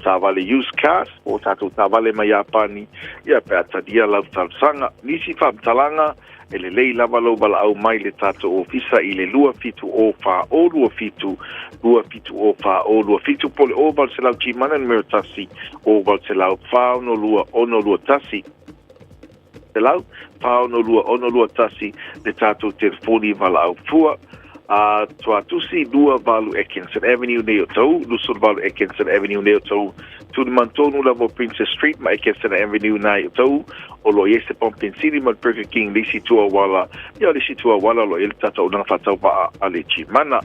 Speaker 17: taavale used cars po o tatou taavale mai Iapani, ia pe a talia lau talosaga. Nisi faamatalaga, e lelei lava lou valaau mai le tatou ofisa i le 270 4027, 270 4027 po o le 0800 Gmana numera 1, 0800 462 621. 462 621 le tatou telefoni valaau fua. A Tuatusi 28 Atkinson Avenue nei o Tauu, 28 Atkinson Avenue nei o Tauu, Tulimantonu lava o Princess Street ma Atkinson Avenue nai o Tauu, o lo o i ai se pamu penisini ma le Burger King le isi itu auala, ia o le isi itu auala o lo o i ai le tatou auaunaga faatauvaa a le Gmana.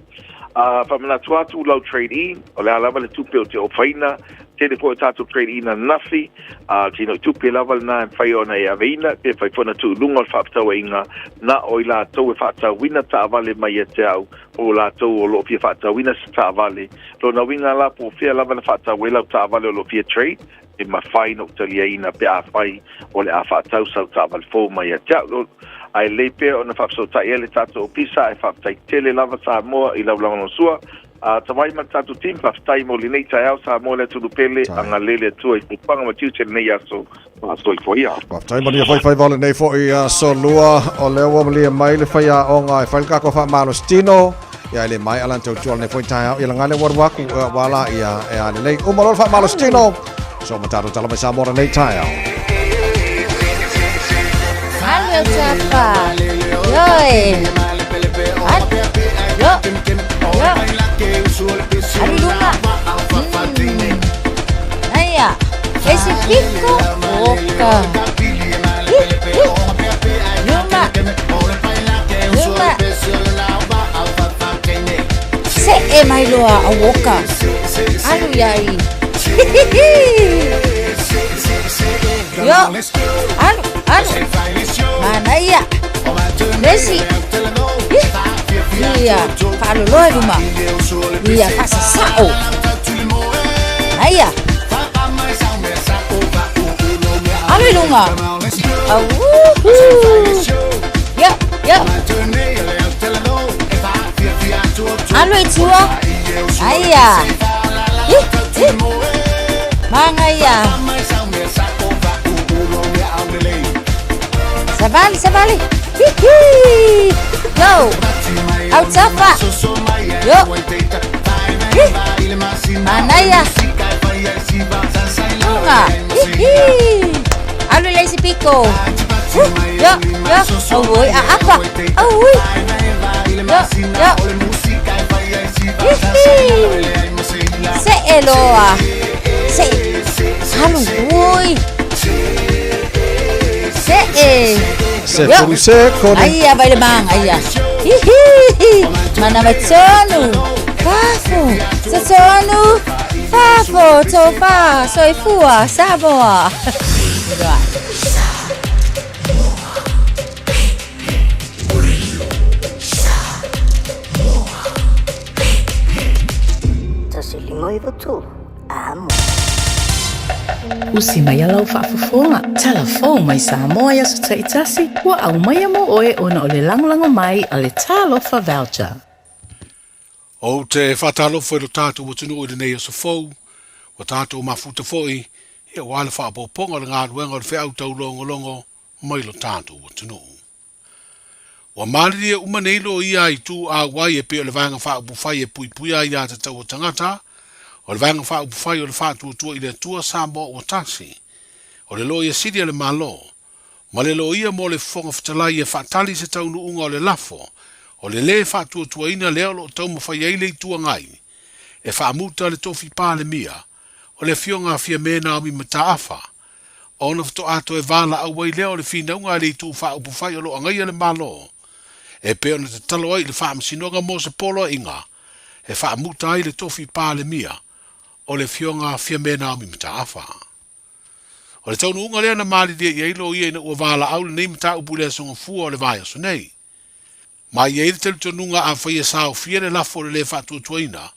Speaker 17: A faamanatu atu lau trade-in, o le a lava le tupe o te ofaina, Tele foi o tatou trade-in ananafi, ā, tino i tupe lava lena e mafai ona e aveina, pe mafai foi ona tuu i luga o le faafetauaiga, na o i latou e faatauina taavale mai ia te au, po o latou o lo o fia faatauina se taavale. Lona uiga la, po o fea lava na faatau ai lau taavale o lo o fia trade, e mafai ona ou taliaina pe afai o le a faatau sau taavale fou mai ia te au. Ae lelei pea ona faafesootai ai le tatou ofisa, ae faafetai tele lava Samoa i lau lagolagosua. A tawai ma le tatou team, faafetai mo lenei taeao, Samoa le atunuu pele, agalelei le Atua i pupaga ma tiute lenei aso, faasoifua ia.
Speaker 5: Faafetai manuia foi faiva o lenei foi aso lua, o lea ua malie mai le faiaoga e fai le tatou faamalositino, ia e le maea lana tautua lenei foi taeao, ia lagale ua alu atu, ua la ia e a lelei uma loa le faamalositino, so ma tatou tala mai Samoa lenei taeao.
Speaker 11: Alu tapa. Yoi. Alu. Yo. Yo. Alu lunga. Aia. Ese piko. Oka. Luma. Luma. Se e mai loa a woka. Alu iai. Yo. Alu, alu. Manaia. Lesi. Ia, faaloloa i luma. Ia, faasasao. Aia. Alu i luga. Auuhu. Yo, yo. Alu i tua. Aia. Ih, ih. Manaia. Savali, savali. Hihi. Go. Autafa. Yo. Hi. Manaia. Luga. Hihi. Alu i le isi piko. Ia, ia, auoi, aapa, auoi. Ia, ia. Hihi. Se'e loa. Se'e. Alu, ui. Se'e.
Speaker 5: Se tolu se kore.
Speaker 11: Aia vai le manga ia. Hihi. Mana mai tonu. Fafo. Se tonu. Fafo, tofa, soifua, Samoa. Right.
Speaker 18: 1 5 9 3, amo.
Speaker 20: Usi mai lau faafofoga. Talafou mai Samoa i aso taitasi, ua aumaia mo oe ona o le lagolago mai a le Talofa Voucher.
Speaker 4: Ou te faatalofa i lo tatou atunuu i lenei aso fou, ua tatou mafuta foi, ia aua le faaopoopoga o le galuega o le feau taulogologo mai lo tatou atunuu. Ua malilie uma nei loia a itu auai e pei o le Vaega Faaupufai e Puipuia Aia Tatau a Tagata, o le Vaega Faaupufai o le Faatuatua i le Atua Samoa Ua Tasi, o le Loia Sili a le Malo, ma le Loia mo le Fofoga Fetalai e faatali se taunuuga o le lafo o le lē faatuatuaina lea o lo o taumafai ai le Itu Agai e faamuta le tofi Palemia o le Afioga a Fiame Naomi Mataafa ona faatoa toe valaau ai lea o le finauga a le Itu Faaupufai o lo o agaia le Malo e pei ona tatalo ai i le Faamasinoga mo se poloaiga e faamuta ai le tofi Palemia o le Afioga a Fiame Naomi Mataafa. O le taunuuga lea na malilie i ai loia ina ua valaau lenei mataupu i le Aso Gafua o le vaiaso nei. Ma e i ai le talitonuga afai e saofia le lafo o le lē faatuatuaina,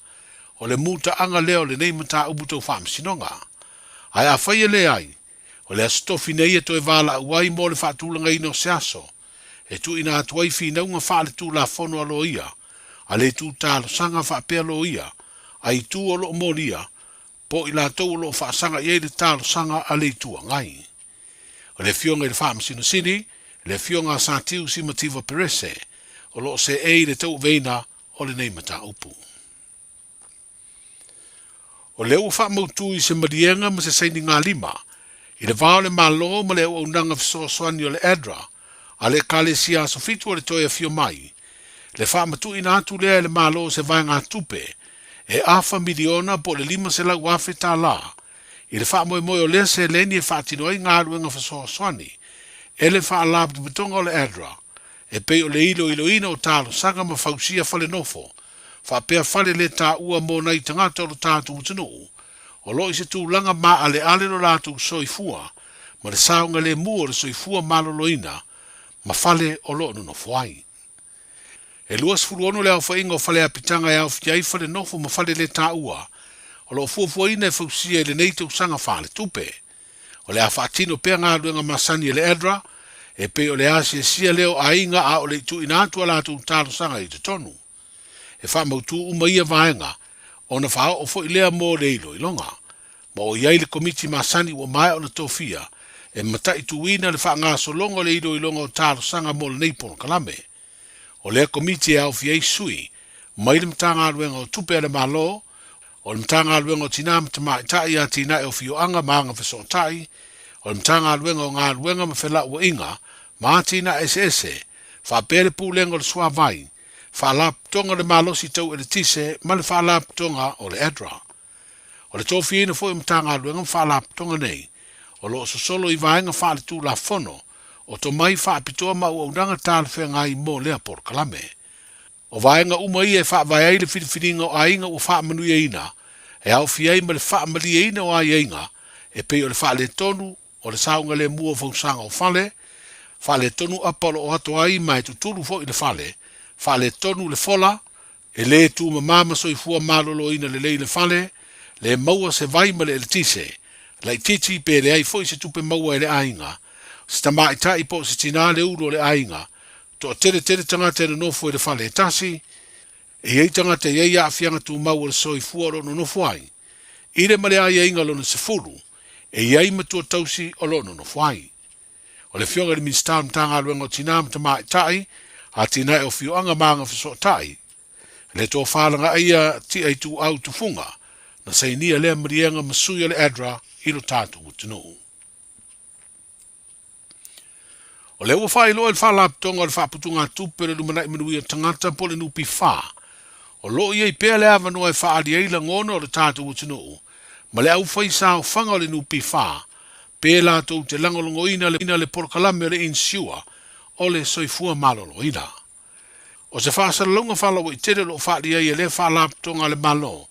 Speaker 4: o le mutaaga lea o lenei mataupu tau faamasinoga. Ae afai e leai, o le Aso Tofi nei e toe valaau ai mo le faatulagaina o se aso e tuuina atu ai finauga faaletulafono a loia a le itu talosaga faapea loia a itu o lo o molia po o i latou o lo o faasaga i ai le talosaga a le Itu Agai. O le Afioga i le Faamasino Sili, le Afioga a Satiu Simativa Perese, o lo o seei i le tauaveina o lenei mataupu. O lea ua faamautu i se maliega ma se sainigalima i le va o le Malo ma le Auaunaga Fesoasoani o le ADRA a le Ekalesia Aso Fitu o le Toe Afio Mai, le faamatuuina atu lea e le Malo o se vaegatupe e afa miliona po o le $500,000 i le faamoemoe o lea seleni e faatino ai galuega fesoasoani e le Faalapotopotoga o le ADRA e pei o le iloiloina o talosaga ma fausia fale nofo faapea fale le taua mo nai tagata o lo tatou atunuu o lo o i se tulaga maaleale lo latou soifua ma le saogalemu o le soifua maloloina ma fale o lo o nonofo ai. E 26 le aofaiga o fale apitaga e aofia ai fale nofo ma fale le taua o lo o fuafuaina e fausia i lenei tausaga faaletupe. O le a faatino pea galuega masani e le ADRA e pei o le asiasia lea o aiga a o le i tuuina atu a latou talosaga i totonu. E faamautu uma ia vaega ona faaoo foi lea mo le iloiloga. Ma o i ai le komiti masani ua maea ona tofia e mataituina le faagasologa o le iloiloga o talosaga mo lenei polokalame. O lea komiti e aofia ai sui mai le Matagaluega o Tupe a le Malo, o le Matagaluega o Tinā ma Tamaitai, Atinae o Afioaga ma Agafesootai, o le Matagaluega o Galuega ma Felauaiga ma Atinae Eseese, faapea le Pulega o le Suavai, Faalapotopotoga o le Malosi Tau Eletise ma le Faalapotopotoga o le ADRA. O le tofiaina foi o Matagaluega ma Faalapotopotoga nei, o lo o sosolo i vaega faaletulafono o tomai faapitoa ma auaunaga talafeagai mo lea polokalame. O vaega uma ia e faavae ai le filifiliga o aiga ua faamanuiaina, e aofia ai ma le faamalieina o aiaiga e pei o le faaletonu o le saogalemu o fausaga o fale, faaletonu apa o lo o ato ai ma e tutulu foi le fale, faaletonu le fola, e lē tumama ma soifua maloloina lelei le fale, lē maua se vai ma le eletise, laitiiti pe leai foi se tupe maua e le aiga, se tamaitai po o se tinā le ulu o le aiga, toateletele tagata e nonofo i le fale e tasi, e i ai tagata e i ai aafiaga tumau o le soifua o lo o nonofo ai, i le ma le aiaiga lona 10, e i ai matua tausi o lo o nonofo ai. O le Afioga i le Minisita o le Matagaluega o Tinā ma Tamaitai, Atinae o Afioaga ma Agafesootai, le Tofa Lagaaia Tiaituau Tufuga, na sainia lea maliega ma sui o le ADRA i lo tatou atunuu. O lea ua faailoa e le Faalapotopotoga o le Faaputugatupe o le Lumanai Manuia Tagata po o le NPF, o lo o i ai pea le avanoa e faaali ai lagona o le tatou atunuu ma le aufaisaofaga o le NPF pe latou te lagolagoina le polokalame o le Insure o le Soifua Maloloina. O se faasalalauga faalauaitele o lo o faaali ai e lea Faalapotopotoga a le Malo,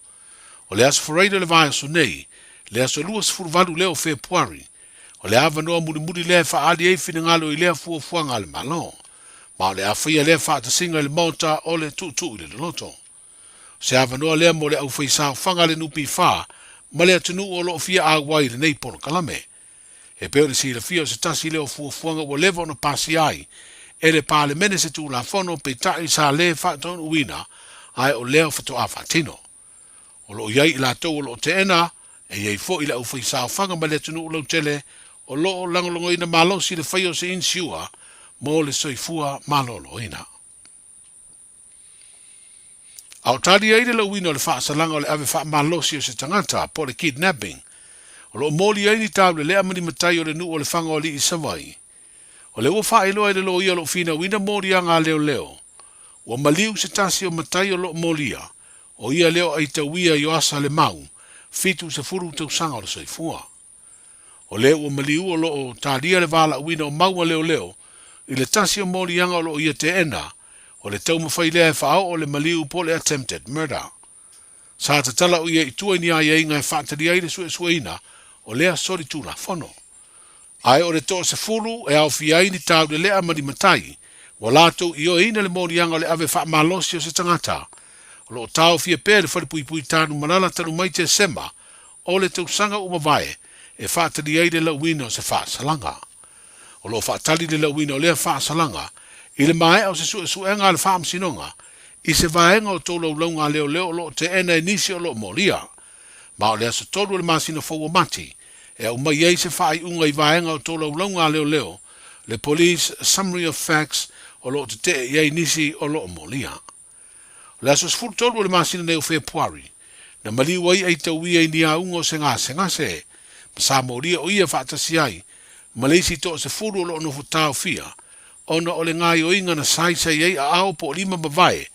Speaker 4: o le Aso Faraile o le vaiaso nei, le aso 28 lea o Fepuari, o le avanoa mulimuli lea e faaali ai finagalo i lea fuafuaga a le Malo, ma o le a faia lea faatasiga i le Maota o le Tuutuu i le Loloto. O se avanoa lea mo le aufaisaofaga a le NPF ma le atunuu o lo o fia auai i lenei polokalame. E pei ona silafia o se tasi lea o fuafuaga ua leva ona pasia ai e le Palemene se Tulafono peitai sa le faataunuuina ae o lea faatoa faatino. O lo o i ai i latou o lo o teena, e i ai foi le aufaisaofaga ma le atunuu lautele o lo o lagolagoina malosi le faia o se inisiua mo le soifua maloloina. A o tali ai le lauina o le faasalaga o le ave faamalosi o se tagata, po o le kidnapping, o lo o moli ai ni taulelea ma ni matai o le nuu o Lefaga-o-Alii i Savaii. O lea ua faailoa e le loia o lo o finauina moliaga a leoleo, ua maliu se tasi o matai o lo o molia, o ia lea o Aitauia Ioasa Lemau, 70 tausaga o le soifua. O lea ua maliu o lo o talia le valaauina o mau a leoleo i le tasi o moliaga o lo o ia teena, o le taumafai lea e faaoo le maliu po o le attempted murder. Sa tatala o ia i tua i ni aiaiga e faatalia ai le suesueina o lea solitulafono. Ae o le toasefulu e aofia ai ni taulelea ma ni matai, ua latou ioeina le moliaga o le ave faamalosi o se tagata. O lo o taofia pea e le Falepuipui Tanumalala talu mai Tesema o le tausaga ua mavae e faatali ai le lauina o se faasalaga. O lo o faatali le lauina o lea faasalaga i le maea o se suesuega a le Faamasinoga i se vaega o tolaulauga a leoleo o lo o teena e nisi o lo o molia. Ma o le aso 3 o le masina fou o Mati e aumai ai se faaiuga i vaega o tolaulauga a leoleo, le Police Summary of Facts, o lo o tetee i ai nisi o lo o molia. O le aso 13 o le masina nei o Fepuari, na maliu ai Aitauia i ni auga o se gasegase, ma sa molia o ia faatasi ai ma le isi toasefulu o lo o nofo taofia, ona o le gaoioiga na saisai ai aao po o lima mavae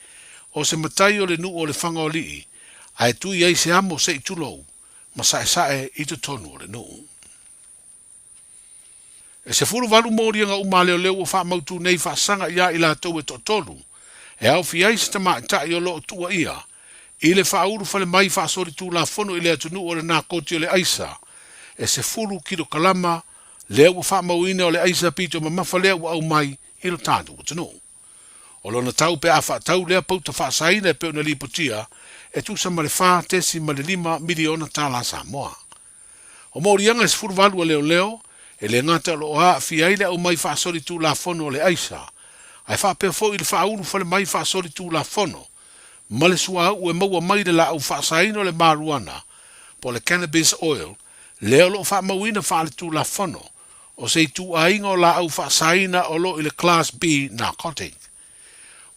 Speaker 4: o se matai o le nuu o Lefaga-o-Alii, ae tui ai se amo se i tulou ma saesae i totonu o le nuu. E 18 moliaga uma a leoleo ua faamautu nei faasaga iā i latou e toatolu, e aofia ai se tamaitai o lo o tuuaia i le faaulu fale mai faasolitulafono i le atunuu o le nakoti o le aisa e 10 kilokalama lea ua faamauina o le aisa pito mamafa lea ua aumai i lo tatou atunuu. O lona tau pe a faatau lea pauta faasaina e pei ona lipotia e tusa ma le $4.5 miliona tala Samoa. O moliaga e 18 a leoleo, e le gata o lo o aafia ai le aumai faasolitulafono o le aisa, ae faapea foi le faaulu fale mai faasolitulafono ma le suauu e maua mai le laau faasaina o le marijuana po o le cannabis oil lea o lo o faamauina faaletulafono o se ituaiga o laau faasaina o lo o i le Class B narcotic.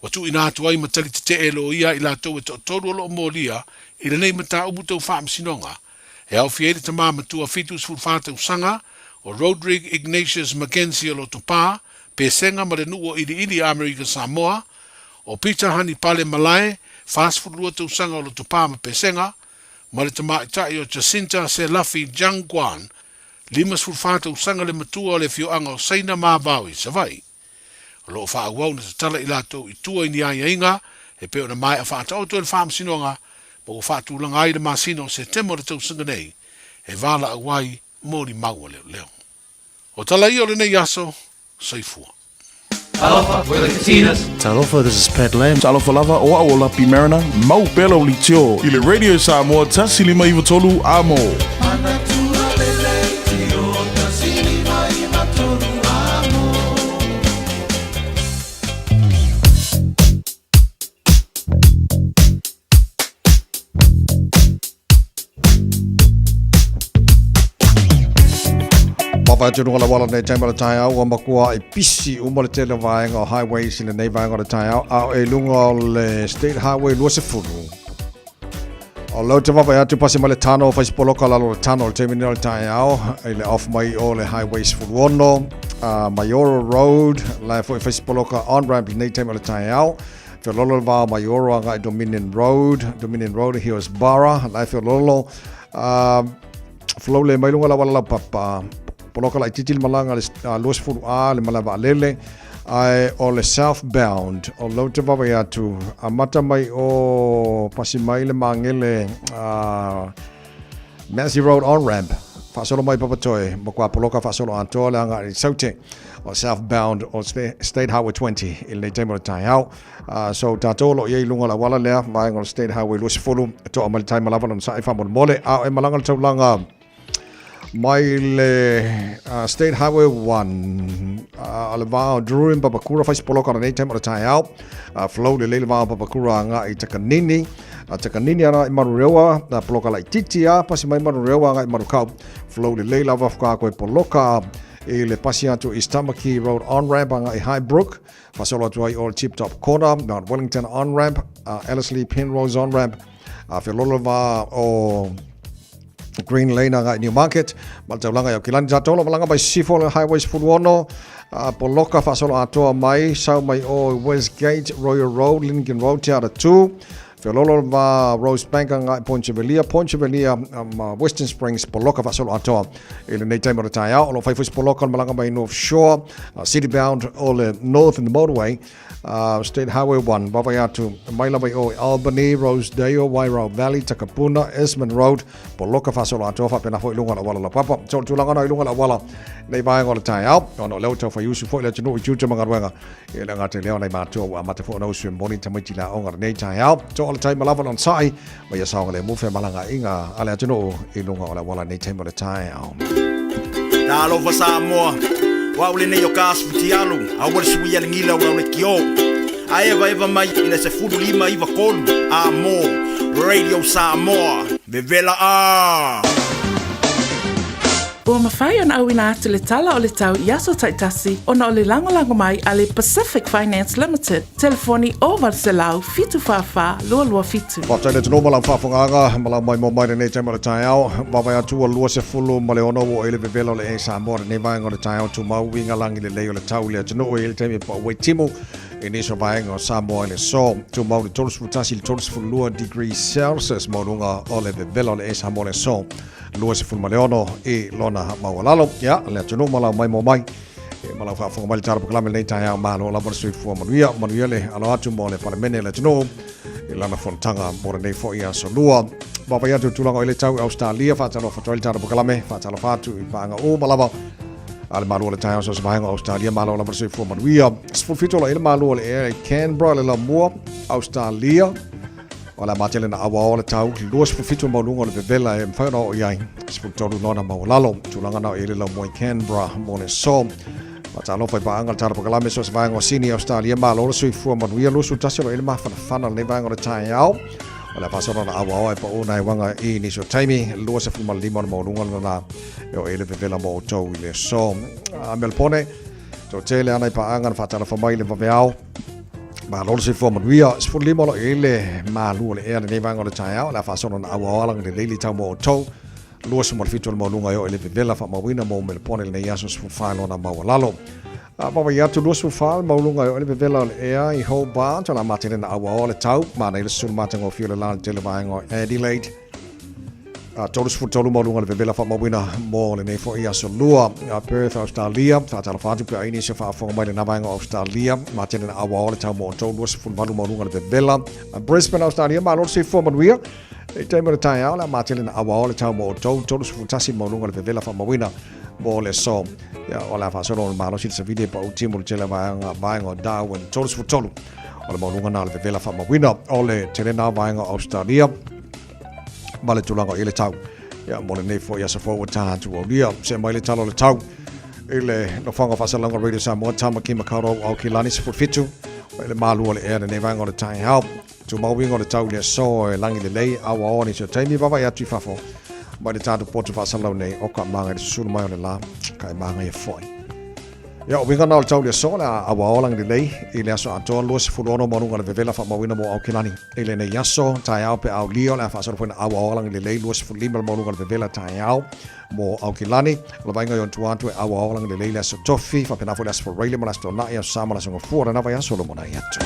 Speaker 4: Ua tuuina atu ai ma tali tetee e loia i latou e toatolu o lo o molia i lenei mataupu tau faamasinoga, e aofia ai le tama matua 74 tausaga o Rodrigue Ignatius McKenzie o Lotopa, Pesega ma le nuu o Iliili Amerika Samoa, o Peter Hanipale Malae, 42 tausaga o Lotopa ma Pesega, ma le tamaitai o Jacinta Selafi Jiangguan, 54 tausaga le matua o le afioaga o Saina ma Avao i Savaii. O lo o faaauau ona tatala i latou i tua i ni aiaiga e pei ona maea faataoto e le Faamasinoga ma ua faatulaga ai le masina o Setema o le tausaga nei e valaau ai mo ni mau a leoleo. O tala ia o lenei aso, soifua.
Speaker 2: Talofa, we're the Katinas.
Speaker 18: Talofa, this is Pat Lam.
Speaker 21: Talofa lava, o au o Lapi Mariner, mau pea lau leitio i le Radio Samoa 153 Amo.
Speaker 5: Papa atu nunga la wala nei taima le taeao ua makua i pisi uma le tele o vaega o highways i lenei vaega o le taeao a o e lunga o le State Highway 20. O lou te vaavaai atu pasi mai le tano fai se poloka lalo o le tano o le taimi nei o le taeao i le off mai o le Highway 16 Maioro Road la e foi fai se poloka on ramp lenei taimi o le taeao. Feololo le va o Maioro agai Dominion Road, Dominion Road i Hillsborough la e feololo flow le mai luga la wala papa poloka laitiiti le malaga le 20 A le malae vaalele ae o le southbound o lou te vaavaai atu amata mai o pasi mai le magele Massey Road on ramp faasolo mai Papatoe matua poloka faasolo atoa le agai i Saute o southbound o State Highway 20 i lenei taimi o le taeao. So tatou o lo o i ai i luga o le auala lea vaega o le State Highway 20 e toa mai le taima lava lona sae faamolemole a o e malaga le taulaga mai le State Highway 1 o le va o Drury ma Papakura fai se poloka o lenei taimi o le taeao. Flow lelei le va o Papakura agai i Takanini. Takanini agai i Manurewa, poloka laitiiti a pasi mai Manurewa agai i Manukau. Flow lelei lava faatoa koe poloka i le pasi atu East Tamaki Road on-ramp agai i Highbrook. Faasolo atu ai o le Tip Top Corner, Mount Wellington on-ramp, Ellerslie Penrose on-ramp, feololo le va o Green Lane agai i Newmarket, ma le taulaga i Aukilani. Tatou o lo o malaga mai sisifo o le Highway 16, poloka faasolo atoa mai, sau mai o Westgate, Royal Road, Lincoln Road, Te Aratū, feololo le va Rosebank agai Point Chevalier, Point Chevalier ma Western Springs, poloka faasolo atoa i lenei taimi o le taeao. O lo o fai foi se poloka o le malaga mai North Shore, City Bound o le North in the Motorway, State Highway 1, vaavaai atu mai lava i o i Albany, Rosedale, Wairau Valley, Takapuna, Esmond Road, poloka faasolo atoa faapena foi i luga o le auala laupapa. So o le tulaga na i luga o le auala nei vaega o le taeao, ona o lea ua tau faiusu foi le atunuu i tiute ma galuega, e le gata i lea o nai matua ua amata foi ona usu e momoli tamaiti i le aoga lenei taeao. So o le taima lava le onosai, ma ia saogalemu femalagaaiga a le atunuu i luga o le auala nei taimi o le taeao.
Speaker 9: Talofa Samoa, o au lenei o ka Asfutialu, aua le suia le gila o lau lekiō. A evaeva mai i le 15 93 a mō Radio Samoa, vevela ā!
Speaker 1: Ua mafai ona auina atu le tala o le tau i aso taitasi ona o le lagolago mai a le Pacific Finance Limited, telefoni 0800 744 227.
Speaker 5: Faafetai le atunuu ma lau faafofogaaga ma lau maimoa mai lenei taimi o le taeao. Vaavaai atu ua 26 ua i le vevela o le Air Samoa lenei vaega o le taeao tumau uiga lagi lelei o le tau i le atunuu e i ai le taimi e pau ai timu i nisi o vaega o Samoa i le aso. Tumau le 31 i le 32 degrees Celsius maualuga o le vevela o le Air Samoa i le aso 26 i lona maualalo. Ia, le atunuu ma lau maimoa mai. E ma lau faafofoga mai le tala polokalame lenei taeao malo lava le soifua manuia. Manuia le alo atu mo le Palemene le atunuu i lana fonotaga mo lenei foi aso lua. Vaavaai atu i tulaga o i le tau i Australia, faatalofa atu ai le tala polokalame, faatalofa atu i paaga uma lava a le malu o le taeao so se vaega o Australia, malo lava le soifua manuia. 17 o la i le malu o le ea i Canberra le lamua, Australia. O le a matele na aua o le tau, 27 maualuga o le vevela e mafai ona oo i ai, 13 lona maualalo. Tulaga na o i le lamua i Canberra mo le aso. Faatalofa i paaga le tala polokalame so se vaega o Sini Australia, malo le soifua manuia, 21 o lo i le mafanafana lenei vaega o le taeao. O le a faasolo na aua o e pau na e wanga i nisi o taimi, 25 o le maualuga lena e o i le vevela mo outou i le aso. Melpone, toatele ana i paaga na faatalofa mai le vaveao. Malo le soifua manuia. 15 o lo o i ai le malu o le ea lenei vaega o le taeao. O le a faasolo na auao ala lelei le tau mo outou. 27 o le maualuga e oo i le vevela faamauina mo Melepone lenei aso 14 lona maualalo. A vaavaai atu 24 le maualuga e oo i le vevela o le ea i Hobart, o le a matele na auao le tau. Manaia le susulu matagofie o le la i le tele vaega o Adelaide. 33 maualuga le vevela faamauina mo lenei foi aso lua. Perth, Australia, faatalofa atu pe a i nisi o faafofoga mai lena vaega o Australia, matele na auao le tau mo outou 28 maualuga le vevela. Brisbane, Australia, malo le soifua manuia. I taimi o le taeao, le a matele na auao le tau mo outou 31 maualuga le vevela faamauina mo le aso. Ia, o le a faasolo le malosi le savili e pau timu le tele vaega vaega o Darwin 33 o le maualuga na o le vevela faamauina o le tele na vaega o Australia. ma le tulaga o i le tau. Ia, mo lenei foi aso fou ua tā atu aulia. Se mai le tala o le tau i le nofoaga faasalalauga Radio Samoa, Tāmaki Makaurau Aukilani 17, o i le malu o le ea lenei vaega o le taeao. Tumau uiga o le tau i le aso e lagi lelei, aoao nisi o taimi vaavaai atu i fafo mai le tatou poto faasalalau nei o ka maga i le susulu mai o le la, ka e magaia foi.
Speaker 13: Ia, o uiga na o le tau i le aso, o le a auao lagi lelei i le aso atoa 26 maualuga o le vevela faamauina mo Aukilani i lenei aso, taeao pe aulia, o le a faasolo foi na auao lagi lelei 25 le maualuga o le vevela taeao mo Aukilani. O le vaaiga i ona tua atu e auao lagi lelei le aso Tofi, faapena foi le aso Faraile ma le aso Toonai, aso Sa ma le aso Gafua o lena vaiaso o le lumanai atu.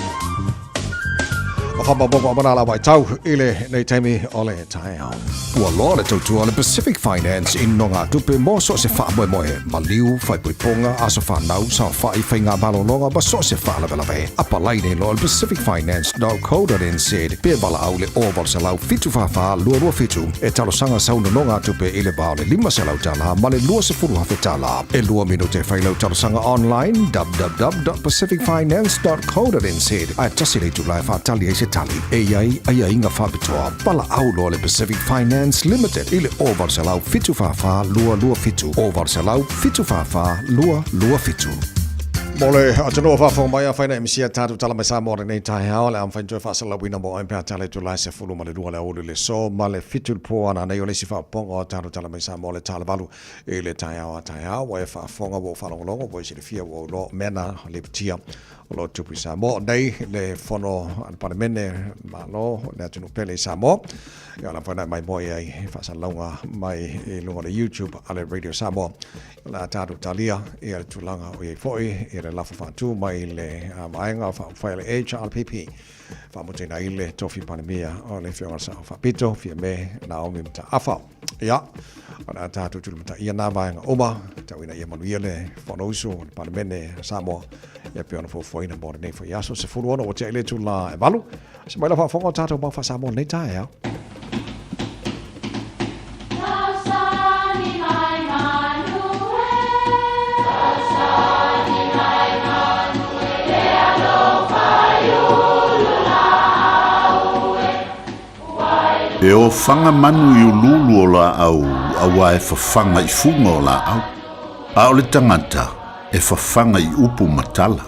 Speaker 13: O faamaumauga uma na la vaitau i lenei taimi o le taeao. Ua loa le tautua a le Pacific Finance i nonogatupe mo so o se faamoemoe, maliu, faaipoipoga, aso fanau, saofai, faiga malologa ma so o se faalavelave. Apalai nei loa i le pacificfinance.co.nz pe valaau i le 0800 744 227 e talosaga sau nonogatupe i le va o le $500 ma le $20,000. E lua minute e fai lau talosaga online www.pacificfinance.co.nz ae tasi le itula e faatali ai se tali. E i ai aiaiga faapitoa. Valaau loa le Pacific Finance Limited i le 0800 744 227, 0800 744 227. Mo le atunuu o faafofoga mai, afai na e misia tatou tala mai Samoa i lenei taeao, o le a mafai ona toe faasalalauina mo oe pe a tala itula e 12 le aoauli i le aso ma le 7 i le po a nanei. O le isi faaopoopoga o tatou tala mai Samoa le tala 8 i le taeao a taeao, ua e faafofoga, ua ou faalogologo, ua e silafia, ua ou iloa, o mea na lipotia o lo o tupu i Samoa. O nei le fono a le Palemene Malo le atunuu pele i Samoa. Ia o le a mafai ona e maimoa i ai i faasalalauga mai i luga o le YouTube a le Radio Samoa. O le a tatou talia ia le tulaga o i ai foi ia le lafo faatu mai le vaega faaupufai a le HRPP faamutaina ai le tofi Palemia o le Afioga i le Sao Faapito Fiame Naomi Mataafa. Ia, o le a tatou tulimataia nā vaega uma, tau ina ia manuia le Fonousu o le Palemene a Samoa, ia pei ona fuafuaina mo lenei foi aso 16 ua tea i le itula e 8. Se mai lau faafofoga o tatou mau faa-Samoa lenei taeao.
Speaker 18: E ofaga manu i uluulu o laau auā e fafaga i fuga o laau, a o le tagata e fafaga i upu ma tala.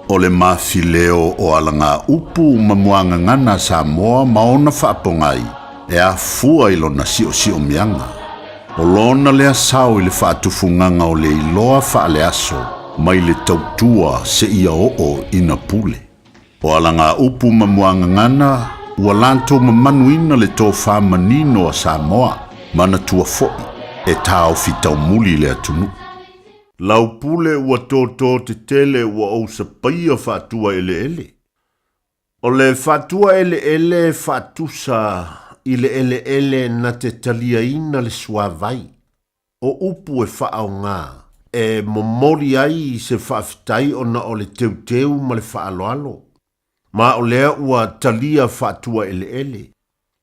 Speaker 18: O le mafileo o alagaupu ma muagagana a Samoa ma ona faapogai e afua i lona siosiomiaga. O lona lea sao i le faatufugaga o le iloa faaleaso mai le tautua seia oo ina pule. O alagaupu ma muagagana ua latou mamanuina le tofa manino a Samoa, manatua foi e taofi taumuli le atunuu. Lau pule ua tōtō tetele ua ou sapaia faatua eleele. O le faatua eleele e faatusa i le eleele na te taliaina le suavai. O upu e faaaoga e momoli ai se faafetai ona o le teuteu ma le faaaloalo. Ma o lea ua talia faatua eleele.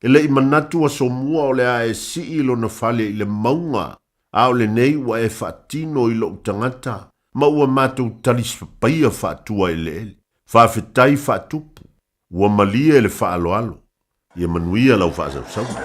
Speaker 18: E le i manatu aso mua o le a e sii lona fale i le mauga, a o lenei ua e faatino i lou tagata, ma ua matou talisapaia faatua eleele. Faafetai faatupu. Ua malie le faaaloalo. Ia manuia lau faasausauga.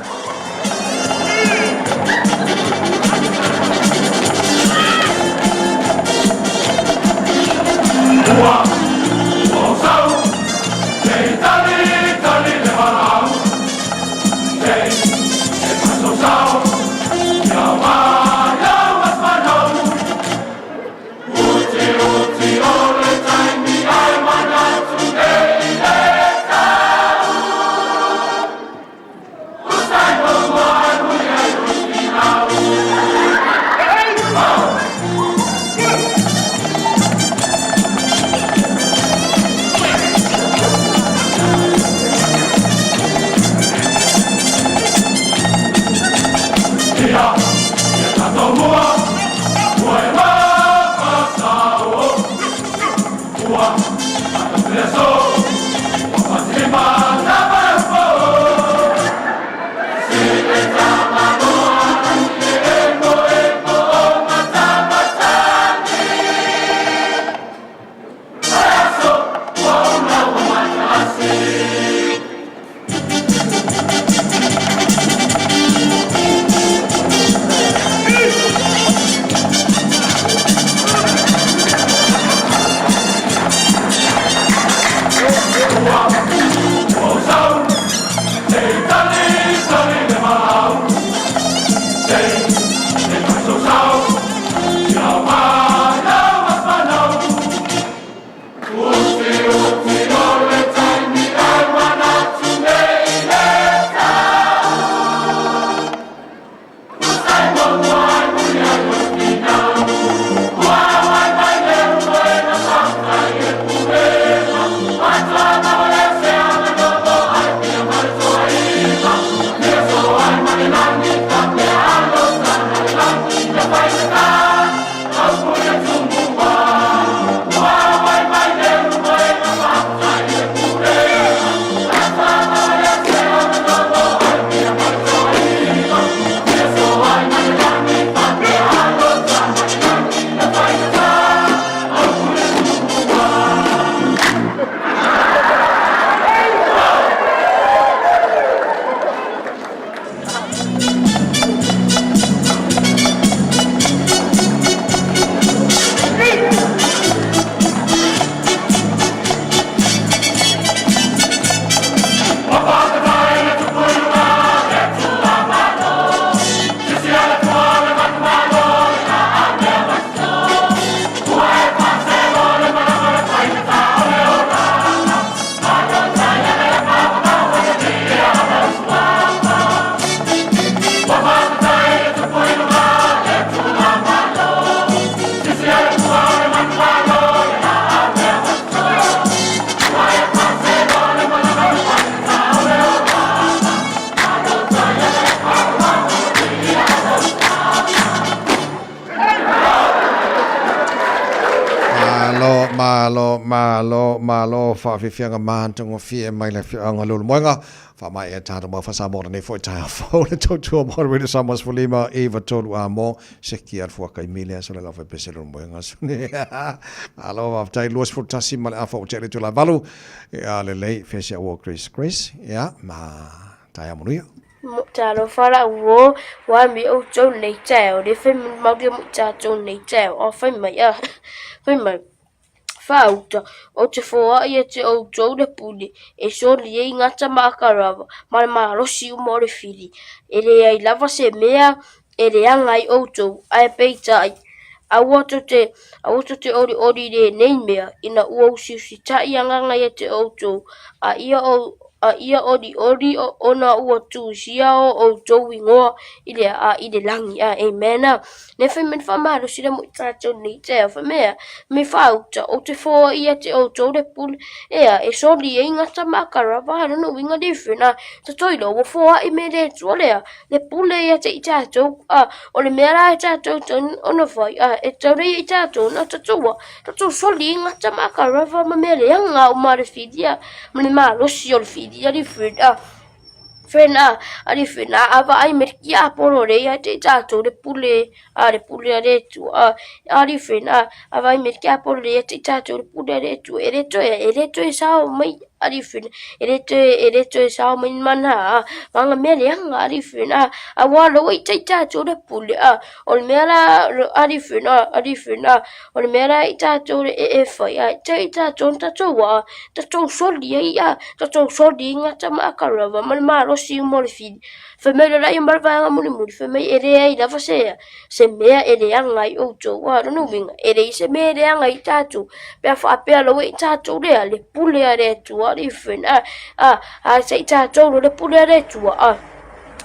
Speaker 5: Malo, malo, malo, faafiafiaga matagofie mai le afioaga o Leulumoega. Faamaea tatou mau faa-Samoa lenei foi taeao fou le tautua mo le Radio Samoa 15 9 3 a mo se kia le fuaka i mile aso le lau faipese Leulumoega suni. Malo, faafetai 21 ma le afa ua tea le itula e valu. Ia lelei, fea si au uo Grace Grace. Ia, ma taeao manuia.
Speaker 6: Talofa la uo, ua mi outou nei taeao, le fai mauli o mo tatou nei taeao, a fai mai, a fai mai, Faauta, ou te foai ia te outou le pule, e soli ai gata ma akarava, ma le malosi uma o le fili, e leai lava se mea e leaga ai outou, ae peitai, aua tou te, aua tou te olioli i lenei mea, ina ua usiusitai agaga ia te outou, a ia ou, a ia olioli ona ua tusia o outou igoa i le a i le lagi. A Amen. A ne fai mai le faamalosi le mo i tatou nei taeao fai mai a me faauta ou te foai ia te outou le pule ea e soli ai gata ma akarava a lona uiga different a tatoi loa ua foai me le Atua lea le pule ia te i tatou a o le mea la e tatou ona fai a e tau lea i tatou na tatou a tatou soli ai gata ma akarava ma mea leaga uma le filia ma le malosi o le filia different a friend a ali friend a a vaai me le kia polo le ia te i tatou le pule a le pule a le Atua a ali friend a a vaai me le kia polo le ia te i tatou le pule a le Atua e le toe e le toe sao mai ali friend e le toe e le toe sao mai mana a ma nga mea leaga ali friend a a ua loa i te i tatou le pule a o le mea la ali friend a ali friend a O le mea la i tatou le e fai a te i tatou na tatou a tatou soli ai a tatou soli i gata ma akarava ma le malosi uma o le fili. Fai mai le laia ma le vaega mulimuli fai mai e leai lava se se mea e leaga ai outou a lona uiga e leai se mea e leaga ai tatou pe a faapea lava i tatou lea le pule a le Atua le friend a a a se i tatou le pule a le Atua a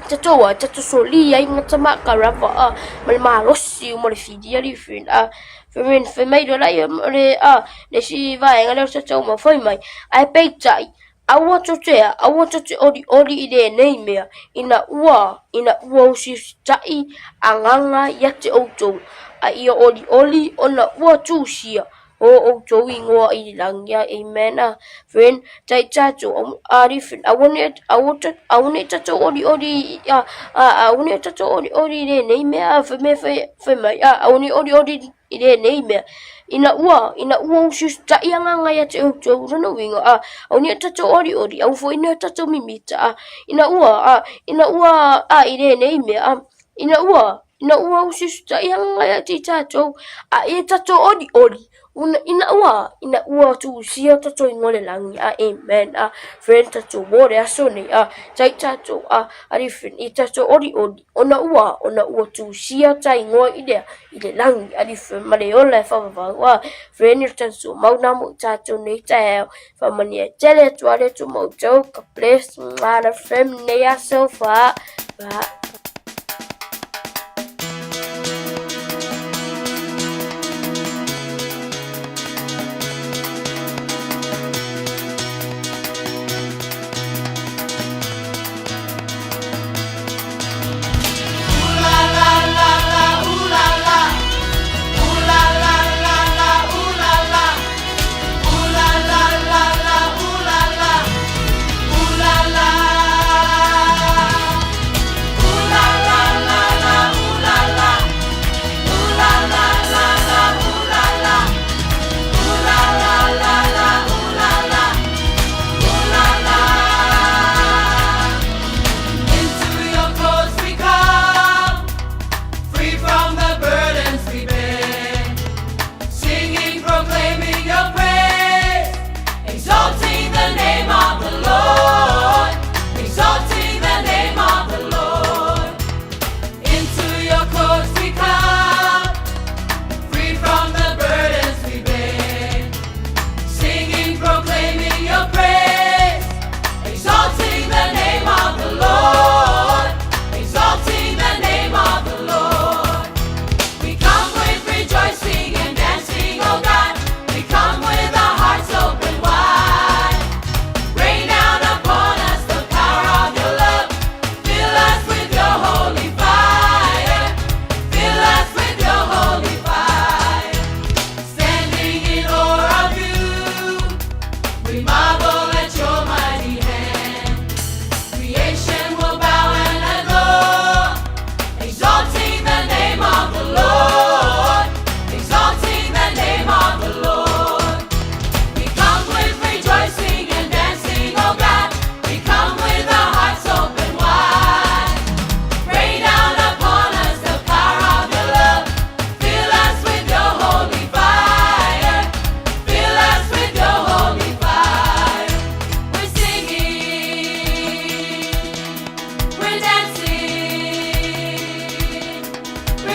Speaker 6: tatou a tatou soli ai gata ma akarava a ma le malosi uma o le fili ali friend a fai fai mai loa laia o le a le isi vaega lea o se tatou mau fai mai ae peitai aua tou te aua tou te olioli i lenei mea ina ua ina ua usiusitai agaga ia te outou a ia olioli ona ua tusia o outou igoa i le lagi. Amen. A friend, tai tatou ali friend, aua ne aua aua ne tatou olioli a aua ne tatou olioli i lenei mea fai mea fai fai mai a aua ne olioli i lenei mea. Ina ua ina ua usiusitai agaga ia te outou lona uiga a aua ne tatou olioli aua foi ne tatou mimita a ina ua a ina ua a i lenei mea a ina ua Ina ua usiusitai agaga ia te i tatou, a ia tatou olioli, una, ina ua, ina ua tuusia tatou igoa le lagi, a amen, a friend tatou mo le aso nei, a tai tatou, a ali friend, i tatou olioli, ona ua, ona ua tuusia ta igoa i le, i le lagi, ali friend, ma le ola e whavavau, a friend, i tatou mau nā mo i tatou nei taeao, whamania tele atu ale atu mau tau, ka bless, ngā friend nei aso, wha, wha.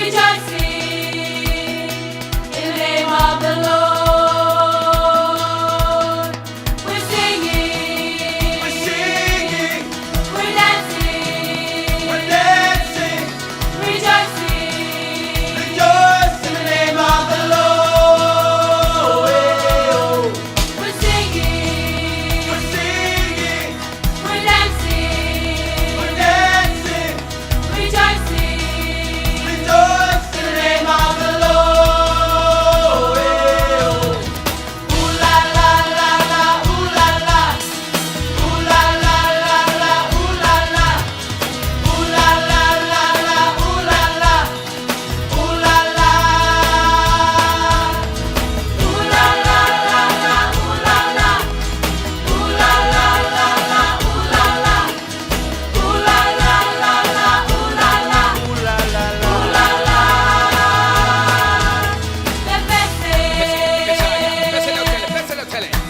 Speaker 3: Rejoicing in the name of the Lord. We're singing. We're singing. We're dancing. We're dancing. Rejoicing. Rejoice in the name of the Lord. We're singing. We're singing. We're dancing. We're dancing. Rejoicing. Rejoice in the name of the Lord. Ooh la la la la, ooh la la. Ooh la la la la, ooh la la. Ooh la la la la, ooh la la. Ooh la la. Ooh la la la la, ooh la la. Ooh la la la la, ooh la la. Ooh la la la la, ooh la la. Ooh la la la, ooh la la.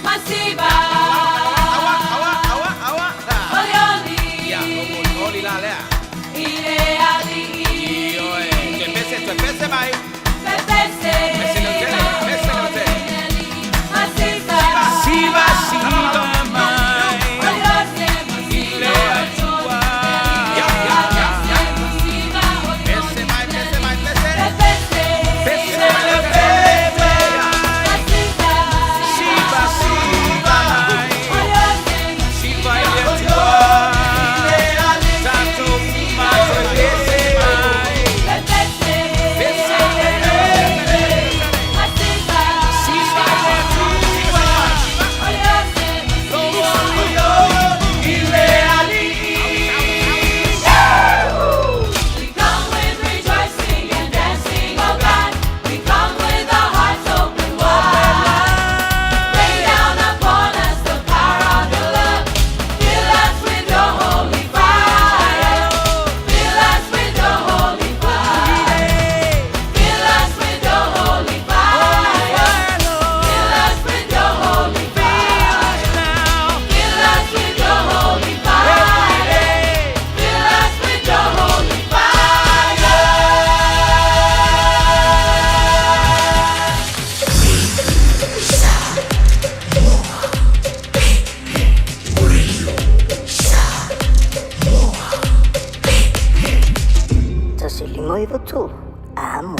Speaker 3: Masiva. Awa, awa, awa, awa. Olioli. Ya, oli la lea. Ile ali. Tuepese, mai. Pepese. Masiva. Siva, siva, mai. Ile atua. Ya, ya, ya, ya. Pese, mai, pese, mai, pese. Pese, pese. Siva, siva, mai. Siva, ile atua. Tato, mai, pese, mai. Pese, Siva, ile atua. Ile ali. We come with rejoicing and dancing, oh God. We come with our hearts open wide. Rain down upon us the power of your love. Fill us with your holy fire. Fill us with your holy fire. Fill us with your holy fire. Fill us with your holy fire. Fill us with your holy fire. Fill us with your holy fire.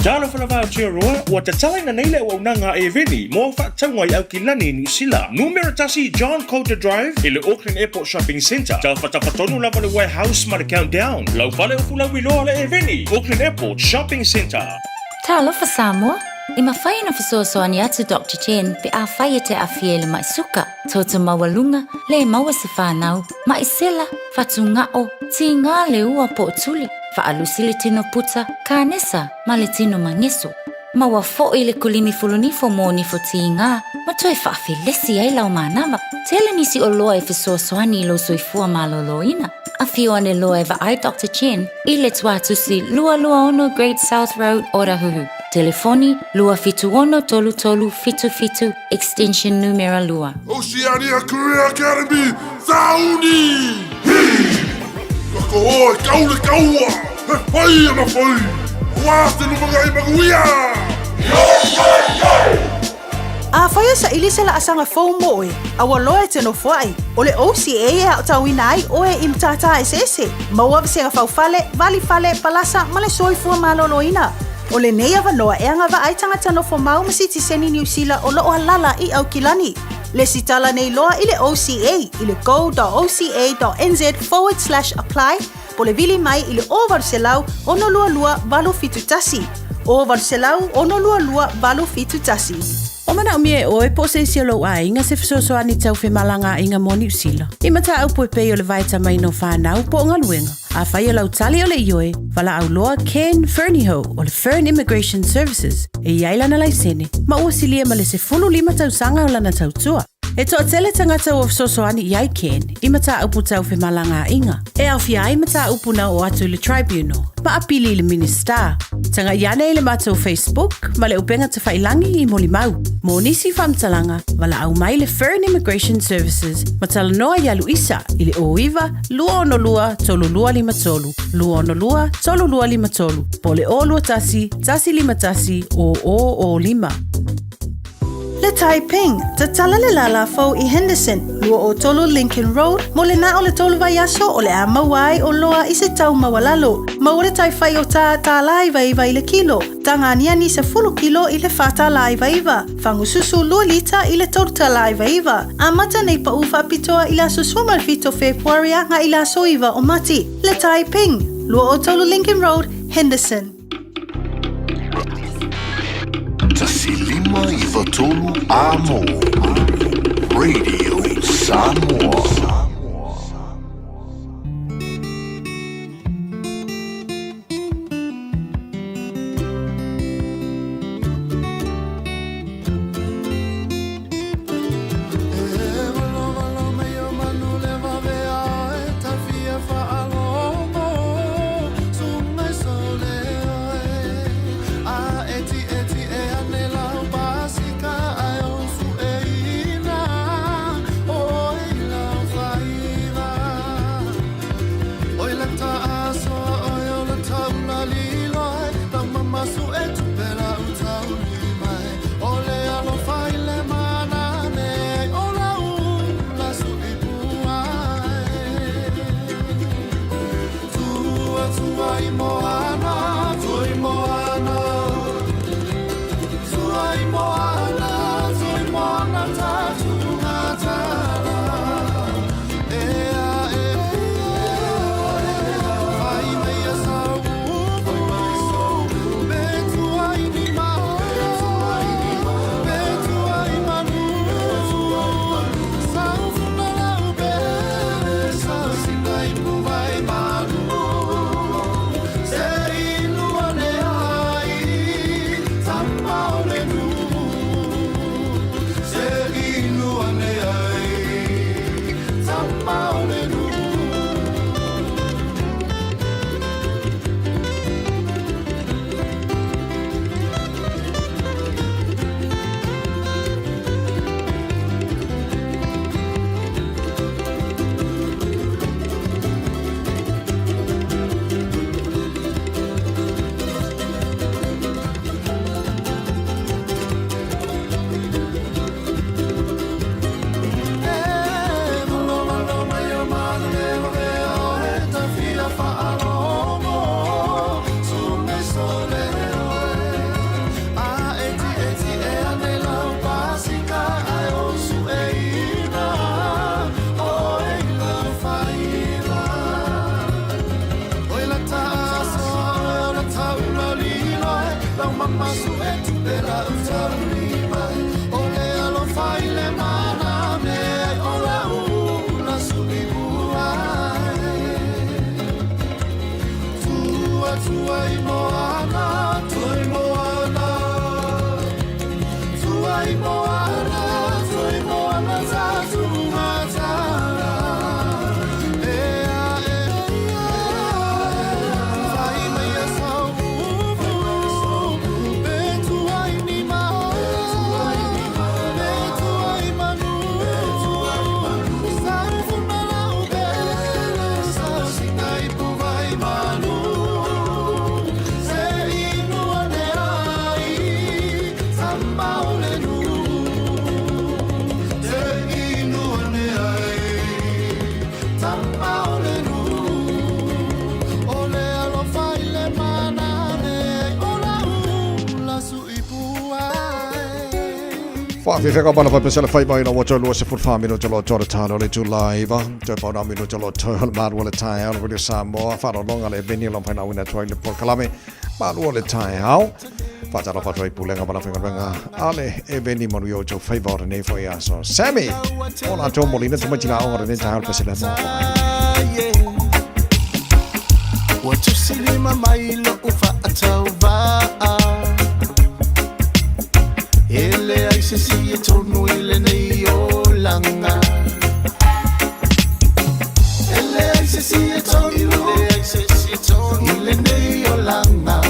Speaker 15: Talofa lava Aotearoa, ua tatalaina nei le auaunaga a Eveni mo au faatauga i Aukilani, Niu Sila. Numera tasi John Coulter Drive i le Auckland Airport Shopping Centre, tafatafa lava le Warehouse ma le Countdown. Lau fale o fulauiloa le Eveni, Auckland Airport Shopping Centre.
Speaker 11: Talofa Samoa, e mafai ona fesoasoani atu Doctor Chen pe afai e te aafia i le ma'i suka, toto maualuga, le maua se fanau, ma'i sela, fatuga'o, tigā le ua po o tuli, fa'alusi le tino puta, kanesa, ma le tino mageso. Maua fo'i le kulimi fulunifo mo nifo tigā ma toe fa'afelesi ai lau manava. Tele nisi oloa e fesoasoani i lou soifua malōlōina. Afio ane loa e vaai Doctor Chen i le Tuatusi 226 Great South Road, Otahuhu. Telefoni, 276 33 77, extension numera lua.
Speaker 22: Oceania Career Academy, Sauni! Hi! Ka koho e kau le kaua, he whai ana whai, Wā te lumangai manuia!
Speaker 10: Afai e saili se laasaga fou mo oe, a ua loa e te nofoai, o le OCA e aotauina ai oe i matata eseese, maua vasega faufale, valifale, palasa ma le soifua malōlōina. O lenei avanoa e agavaa ai tagata nofo mau ma sitiseni Niu Sila o loo alala i Aukilani. Lesitala nei loa i le OCA i le go.oca.nz forward slash apply po le vili mai i le 0800 622 871. 0800 622 871.
Speaker 1: O manaomia e oe po o se isi o lou aiga se fesoasoani tau femalagaaiga mo Niu Sila. I mataupu e pei o le vaetamaina o fanau po o galuega. Afai o lau tali o le ioe, valaau loa Ken Fernihough o le Fern Immigration Services e i ai lana laisene ma ua silia ma le 15 tausaga o lana tautua. E toatele tagata ua fesoasoani i ai Ken i mataupu tau femalagaaiga, e aofia ai mataupu na oo atu i le Tribunal ma apili i le Minisita. Taga'i ane i le matou Facebook ma le upega tafailangi i Molimau. Mo nisi faamatalaga, valaau mai le Fern Immigration Services ma talanoa iā Luisa i le 09 262 3253, 262 3253, po o le 021 151 0005.
Speaker 10: Le Taiping, tatala le lālā fou i Henderson, 23 Lincoln Road, mo le na o le tolu vaiaso o le a maua ai oloa i se tau maualalo. Maua le tai fai o tā $99 i le kilo, taga aniani 10 kilo i le $4.99, fagususu 2 lita i le $3.99. Amata nei paʻu faapitoa i le aso 17 o Fepuari agai i le aso 9 o Mati. Le Taiping, 23 Lincoln Road, Henderson.
Speaker 22: 1593 Amo Radio Samoa.
Speaker 13: Faafefea ka bana faapea le fai mai na ua toe 24 minuta loa toe talo le itula iva toe pau na minuta loa toe o le malu o le taeao le Radio Samoa faalologa le eveni o lau fainauina atu ai le polokalame malu o le taeao faatalofa atu ai pulega ma lafaigaluega a le eveni manuia o tou faiva o lenei foi aso Sammy o latou molina tamaiti laoga lenei taeao le pesele mo
Speaker 7: Ua tusi lima mai lo'u fa'atauvaa E leai se isi e tonu i lenei olaga E leai se isi e tonu i lenei olaga.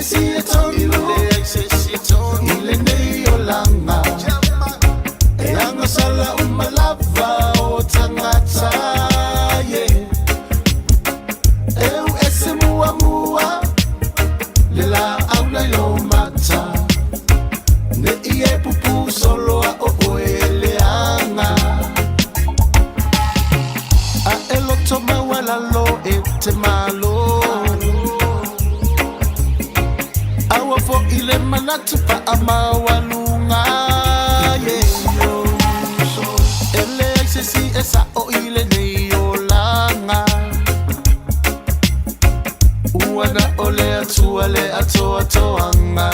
Speaker 7: se si e tonu, i lenei olaga. E agasala uma lava o tagata, yeah. E uese muamua le laau nai lo mata, ne i e pupu solo a o oe leaga. A e loto maualalo e te malo, aua foʻi le manatu faamaualuga, yeah. E leai se isi e saʻo i lenei olaga, ua na o le Atua le atoatoaga.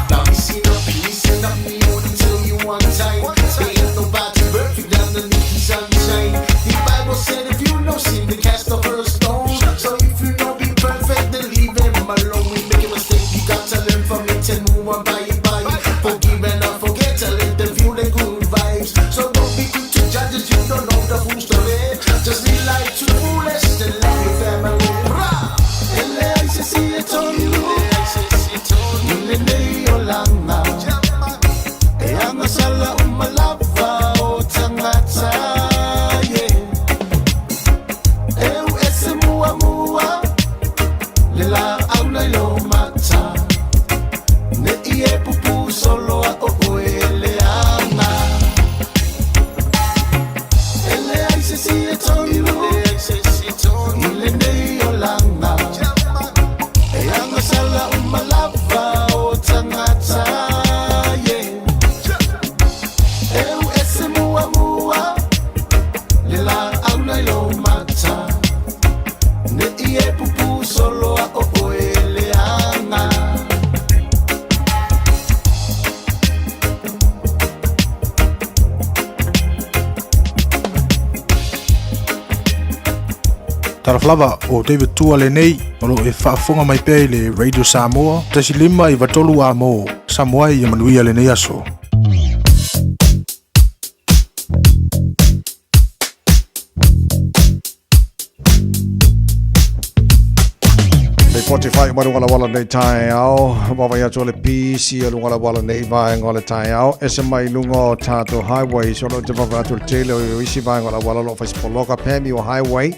Speaker 7: Dancing up, listen up, me only tell you one time. Ain't nobody perfect underneath the sunshine. The Bible said if you no sin, then cast the first stone. So if you no be perfect, then leave him alone. We make a mistake, you got to learn from it and move on by and by. Forgive and not forget to let them feel the good vibes. So don't be quick to judge us, you don't know the full story. Just live life to the fullest and love your family. Rah! E leai se isi e tonu, i lenei olaga. E agasala uma lava o tagata, yeah. E uese muamua le laau nai lo mata, ne i e pupu solo a o oe leaga. E leai se isi e tonu, i lenei olaga. E agasala uma lava o tagata, yeah. E uese muamua le laau nai lo mata, ne i e pupu solo a o oe leaga.
Speaker 21: Talofa lava o David Tua lenei o loo e faafofoga mai pea i le Radio Samoa 1 5 93 amo Samoa ai ia manuia lenei aso.
Speaker 5: Lipoti faaiu mai luga o le auala nei taeao, vaavaai atu o le pisi o luga o le auala nei vaega o le taeao, ese mai luga o tatou highways o loo te vaavaai atu le tele o isi vaega o le auala o loo faisipoloka Panmure Highway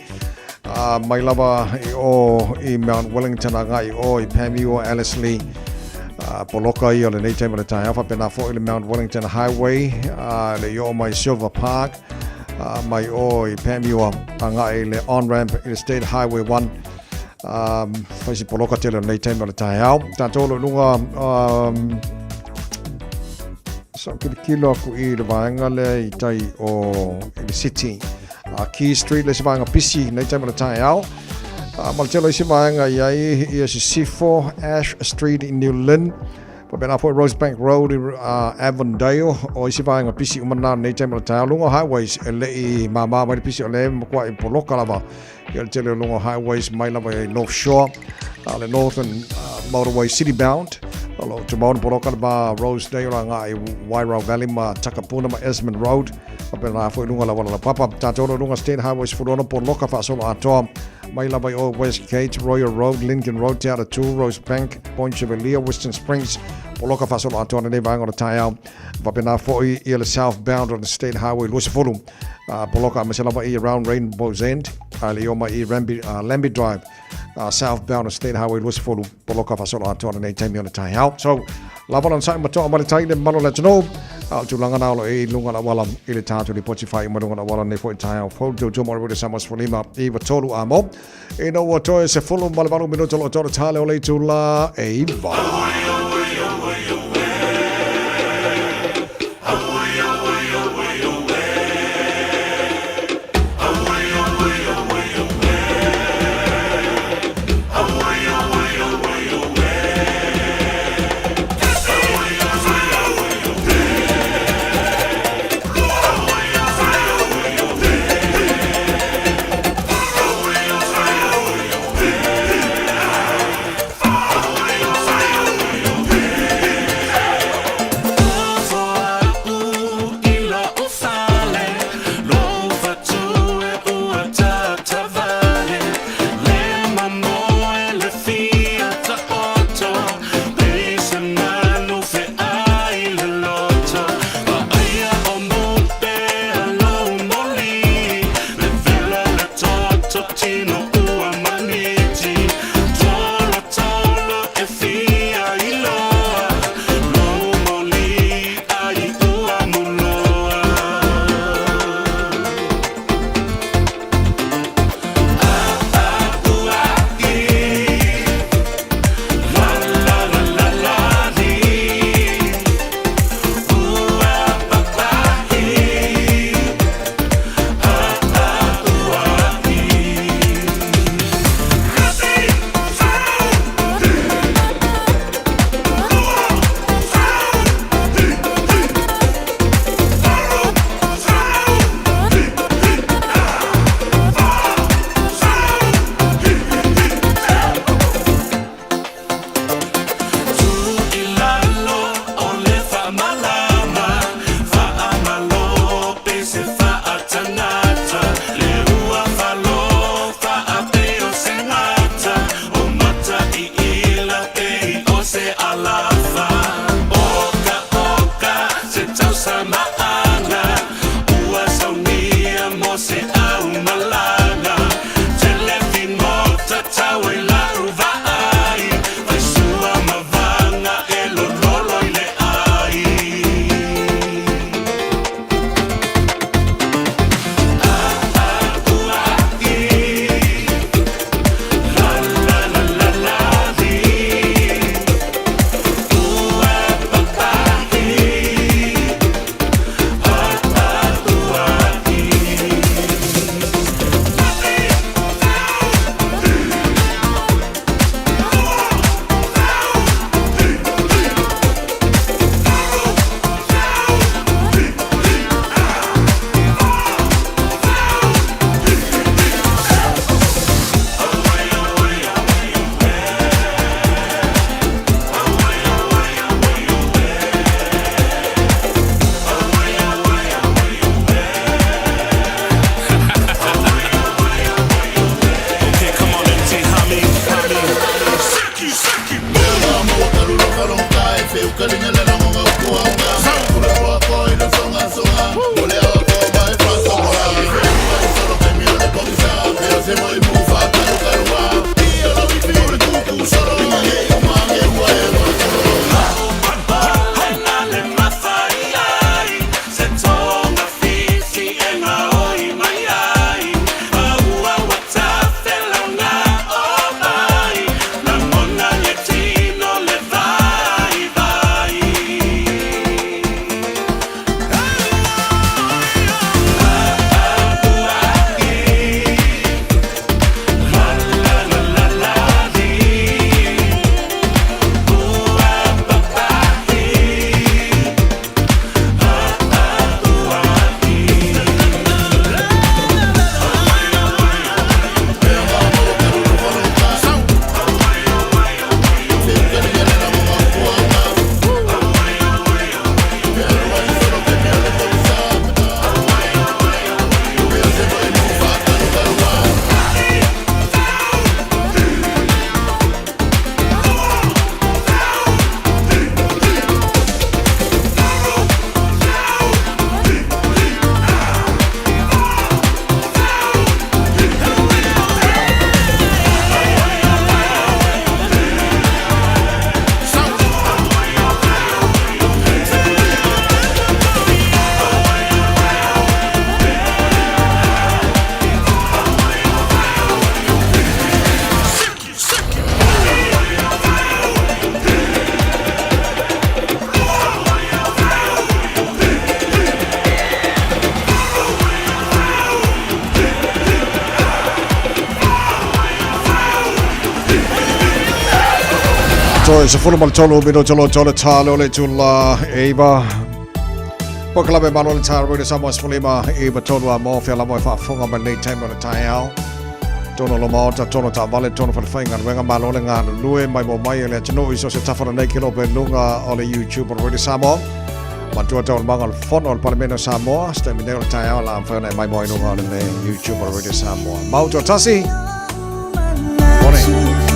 Speaker 5: mai lava i o i Mount Wellington agai i o i Panmure Ellerslie poloka ia o lenei taimi o le taeao faapena foi le Mount Wellington Highway le i oo mai Silver Park mai o i Panmure agai le on ramp i le State Highway 1 faisi poloka tele o lenei taimi o le taeao. Tatou lo luga sa kilokilo aku i le vaega lea i tai o i le city. Key Street le isi vaega pisi nei taimi o le taeao. Ma le tele o isi vaega i ai ia Sisifo, Ash Street i New Lynn, faapena foi Rosebank Road i Avondale o isi vaega pisi uma na nei taimi o le taeao. Luga o highways e le i māmā mai le pisi o le matua i poloka lava ia le tele o luga o highways mai lava i North Shore, le Northern Motorway City Bound o lo o tumau ona poloka le va Rosedale agai i Wairau Valley ma Takapuna ma Esmond Road faapena foi luga o le auala laupapa. Tatou o luga State Highway 16 poloka faasolo atoa mai lava i o Westgate, Royal Road, Lincoln Road, Te Atatū, Rosebank, Point Chevalier, Western Springs poloka faasolo atoa lenei vaega o le taeao. Faapena foi ia le southbound on the State Highway 20 poloka aemaise lava i around Rainbow's End a le i o mai i Lambie Drive southbound on State Highway 20 poloka faasolo atoa lenei taimi o le taeao. So lava lona sa'i matoa ma le tai le mamalu o le atunuu a o tulaga na o lo e i luga o le auala i le tatou lipoti faaiu mai luga o le auala nei foi taeao fou tautua mo le Radio Samoa 15 93 amo ina ua toe 18 minuto o lo o tolo tale o le itula e 9.
Speaker 13: Toe 13 minute lo tole talo le tula eiva. Pokalabe malo le talo le Samoa 15 iva tolu a mo fia la mo faafofoga mai lenei taimi o le taeao. Tono lo maota, tono taavale, tono falefaiga galuega malo le galulue mai mo mai e le atunuu i so se tafa lenei ke lo pe luga o le YouTube o le Radio Samoa. Matua taualumaga o le fono o le Palemene o Samoa, se taimi nei o le taeao la mafai ona e mai mo i luga o le YouTube o le Radio Samoa. Mau toatasi! Mone!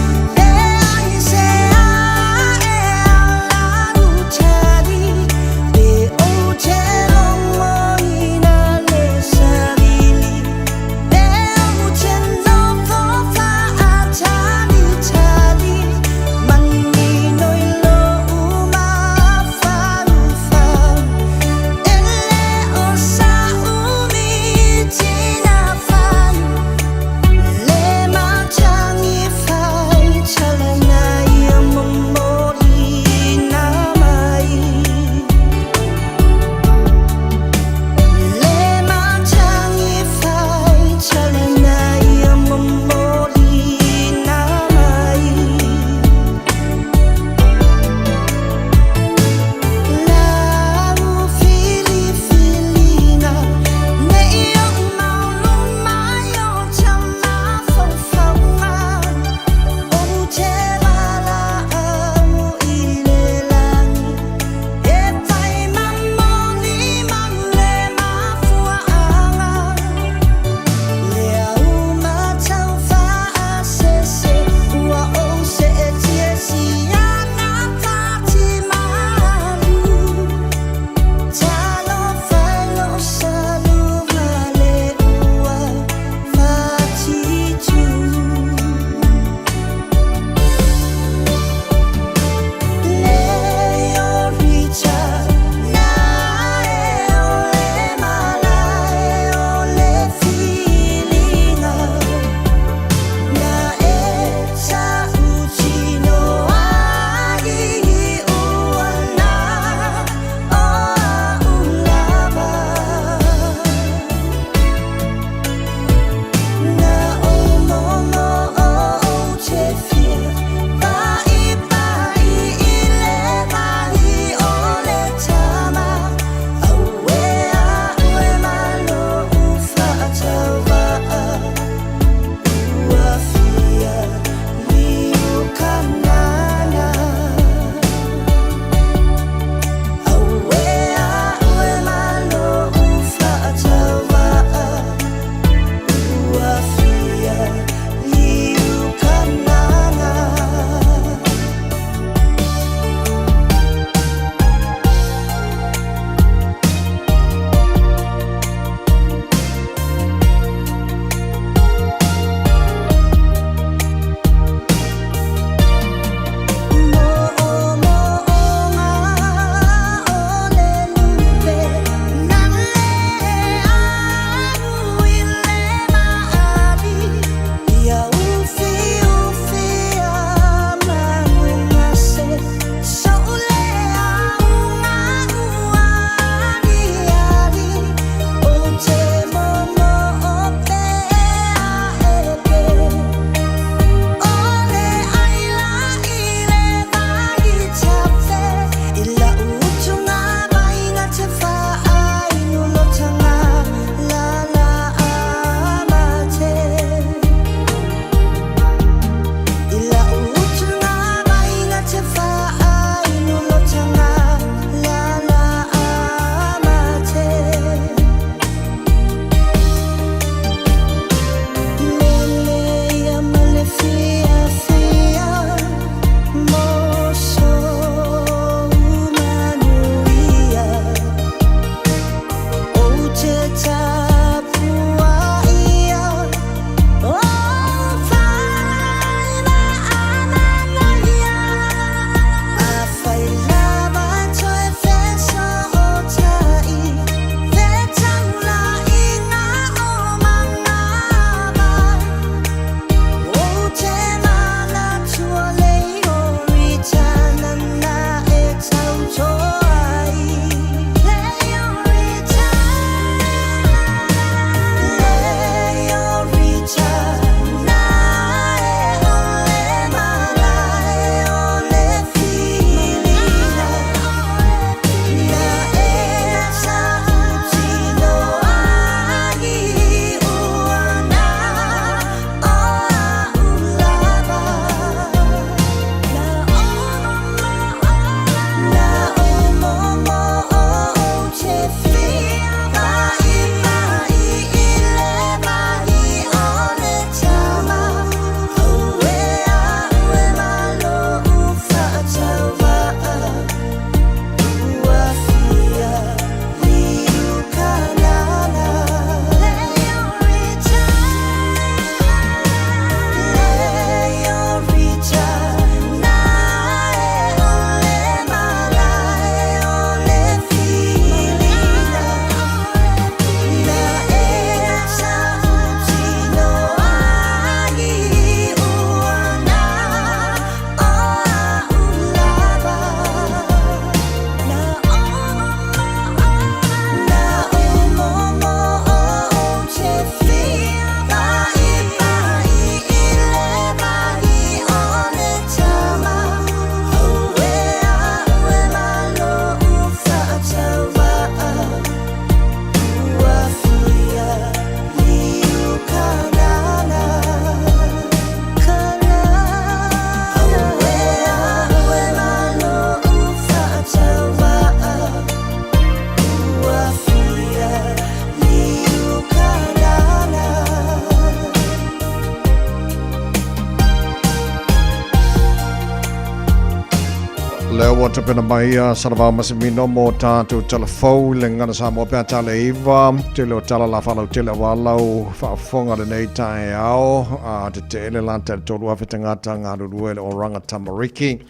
Speaker 5: Lea ua tapena mai ia Salavao Masimino mo tātou talafou i le gagana Samoa pe a tala e iva. Tele o tala la faalautele auā lau faafofoga lenei taeao. A tetee le lata i le 3,000 tagata galulue i le Oranga Tamariki.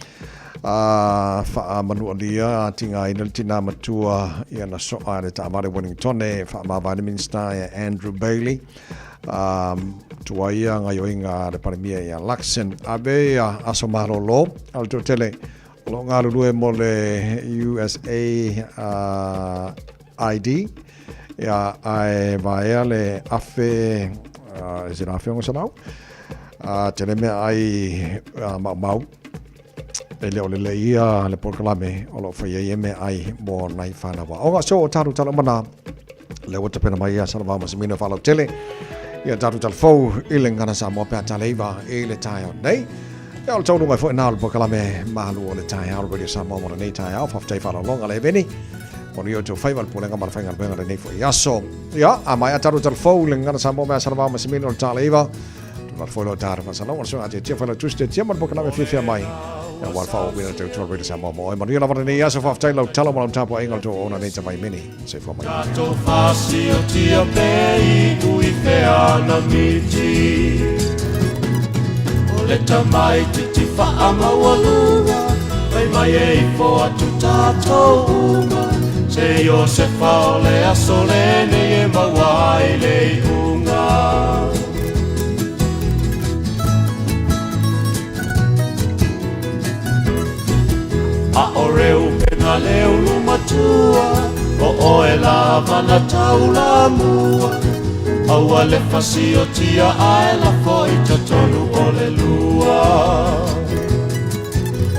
Speaker 5: A faamanualia a tigaina le tinā matua ia na soa e le taavale Wellingtone e faamavae le Minisita ia Andrew Bailey. A tuaia gaioiga a le Palemia ia Luxon. Ave ia aso malolo a le toatele o lo o galulue mo le USA ID. Ia, ae vaea le afe, e se afe 600. Tele mea ai maumau. E le o lelei ia le polokalame o lo o faia ia meaai mo nai fanau aoga. So, o tatou tala uma na, lea ua tapena mai ia Salavao Masimino faalautele ia tatou talafou i le Gagana Samoa pe a tala iva i le taeao nei. Ia o le taunuuga ai foi na o le polokalame malu o le taeao le Radio Samoa mo lenei taeao. Faafetai faaaloaloga le Eveni. Manuia o tou faiva le pulega ma le faigaluega lenei foi aso. Ia, a maea tatou talafou i le Gagana Samoa me a Salavao Masimino le tala iva. Tūnā foi lo tāra whasanau, o le suanga tia whaila tusi te tia ma le pokalame fiafia mai. Ia wā whao wina te utua Radio Samoa mo oe. Manuia lava lenei aso faafetai lau tala ma lau tapuaiga o le tou ona nei tamai mini. Soifua mai.
Speaker 8: Tatou fasiotia pe inu i fea na miti. O le tamaititi faamaualuga, fai mai e ifo atu tatou uma. Se Iosefa o le aso lenei e maua ai le iuga. A o Reupena le ulu matua, o oe lava na taulamua. Aua le fasiotia ae lafo i totonu o le lua.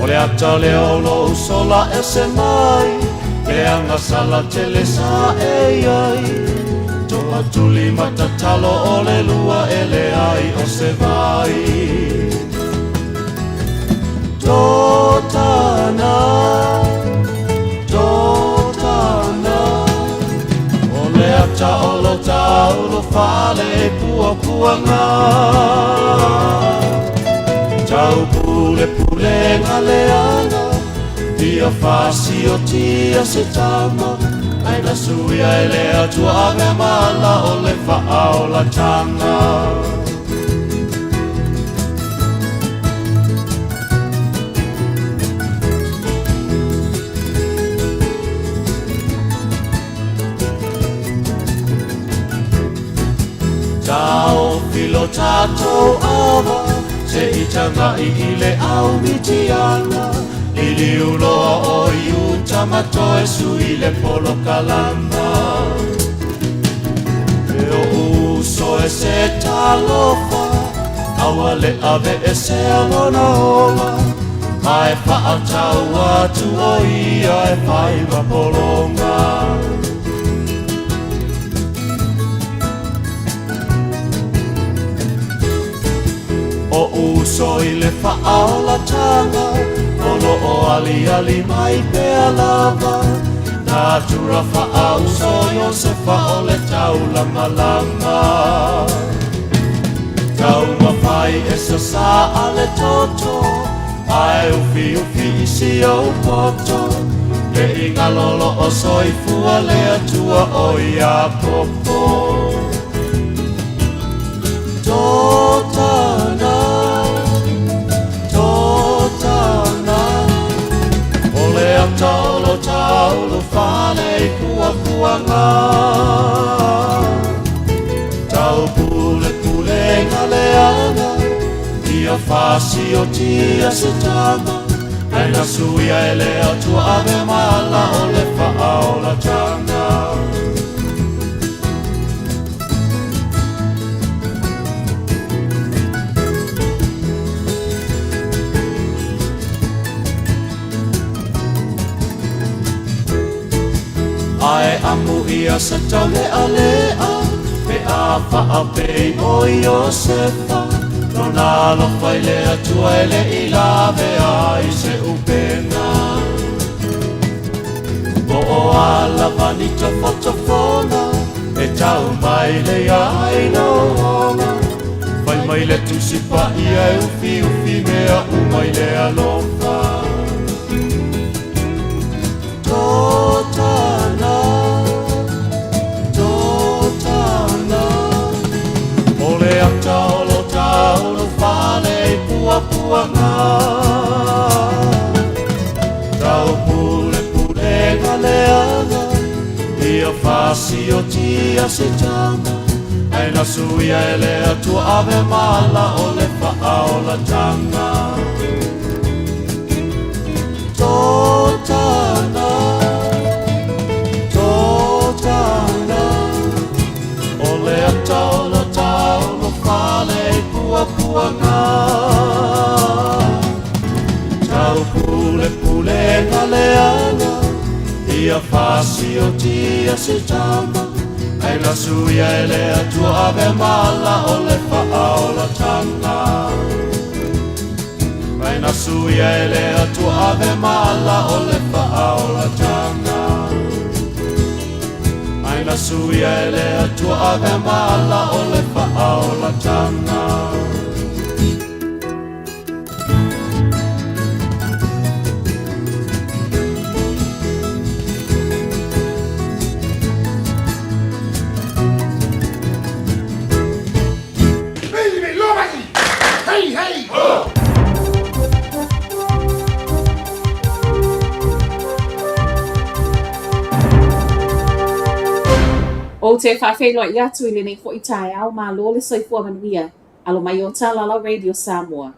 Speaker 8: O le ata lea o lou sola ese mai, le agasala tele sa e i ai. Toa tuli ma tatalo o le lua e leai o se vai. Totana, totana, o le ata o lo taulo fale e puapuaga. Tau pule pulega leaga, ia fasiotia se tama, ai na suia e le Atua ave ma ala o le faaolatanga. Taofi lo tatou ava, se i tagai i le au Mitiana, liliu loa o Iuta ma toe sui le polokalama. E o'u uso e se talofa, aua le aveesea lona ola, ae faatau atu o ia e fai ma pologa. O uso i le faaolatanga, o lo o aliali mai pea lava. Natura faauso Iosefa o le taulamalama. Taumafai e sasā a le toto, ae ufiufi i si ou poto. Ne i galo lo o soifua le Atua o Iakopo. Totana, totana, o le ata o lo taulu fale i puapuaga. Tau pulepulega leaga, ia fasiotia se tama, ae na suia e le Atua ave ma ala o le faaolatanga. Ae amu ia se taulealea, pe a faapei o Iosefa, lona alofa i le Atua e le i lavea ai se upega. Po o a lava ni tofotofoga, e tau mai le ai lou ola. Fai mai le Tusi Paia e ufiufi mea uma i le alofa. faasiotia se tama Ae na suia e le Atua ave mala o le faaolataga Totana, totana O le ata o lo taulo fale i puapuaga Tau pule pule nga leaga Ia faasiotia se tama Ai na suia e le Atua ave mala o le faaolataga Ai na suia e le Atua ave mala o le faaolataga Ai na suia e le Atua ave mala o le faaolataga
Speaker 7: Hey, hey! Ho!
Speaker 12: Ou te faafeiloai atu i lenei foi taeao malo le soifua manuia alo mai o Talala Radio Samoa.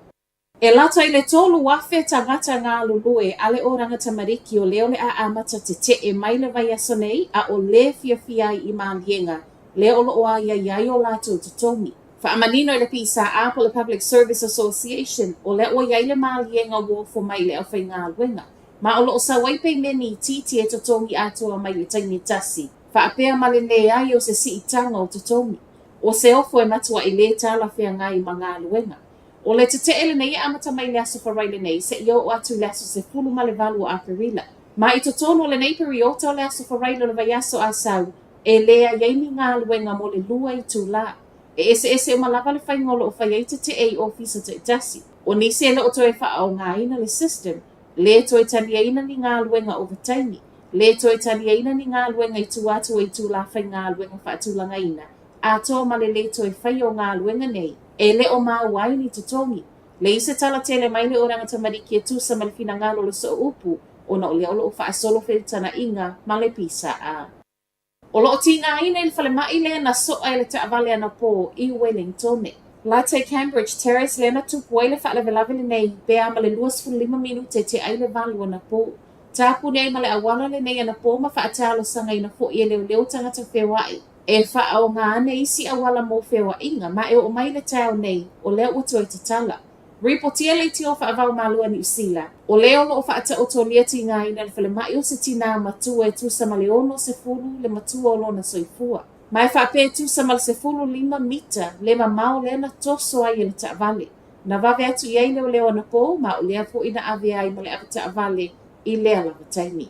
Speaker 12: E lata i le 3,000 tagata galulue a le Oranga Tamariki o lea o le a amata tete'e mai le vaiaso nei a o lē fiafia ai i maliega lea o lo'o aiai ai o latou totogi. Faamanino e le PSA po o le Public Service Association o lea ua i ai le maliega ua ofo mai i le aufaigaluega ma o lo'o sau ai peimeni itiiti e totogi atoa mai i le taimi e tasi faapea ma le leai o se siitaga o totogi. O se ofo e matua'i lē talafeagai ma galuega. O le tete'e lenei e amata mai i le Aso Faraile lenei seia oo atu i le aso 18 o Aperila. Ma i totonu o lenei periota o le Aso Faraile o le vaiaso a sau, e leai ai ni galuega mo le lua itulā. E eseese uma lava le faiga o lo'o fai ai tete'e i ofisa ta'itasi. O nisi e le o toe faaogaina le system, lē toe taliaina ni galuega ovataimi, lē toe taliaina ni galuega i tua atu o itulā faigaluega faatulagaina, atoa ma le lē toe faia o galuega nei, e le o maua ai ni totogi. Leai se tala tele mai le Oranga Tamariki e tusa ma le finagalo o le Sooupu ona o lea o lo o faasolo feutagaiga ma le PSA. O lo o tigaina i le falemai lea na soa e le taavale anapō i Wellingtone. Lata i Cambridge Terrace lea na tupu ai le faalavelave lenei pe a ma le 25 minute tea ai le valu anapō. Tapuni ai ma le auala lenei anapō ma faatalosagaina foi e leoleo tagata feoai e faaaoga ane isi auala mo feoaiga ma e oo mai i le taeao nei o lea ua toe tatala. Ripotia leitio faava-o-Malo a Niu Sila, o lea o lo o faataotolia tigaina i le falemai o se tinā matua e tusa ma le 60 le matua o lona soifua. Ma e faapea e tusa ma le 15 mita le mamao lea na toso ai e le taavale. Na vave atu i ai leoleo anapō ma o lea foi na ave ai ma le avetaavale i lea lava taimi.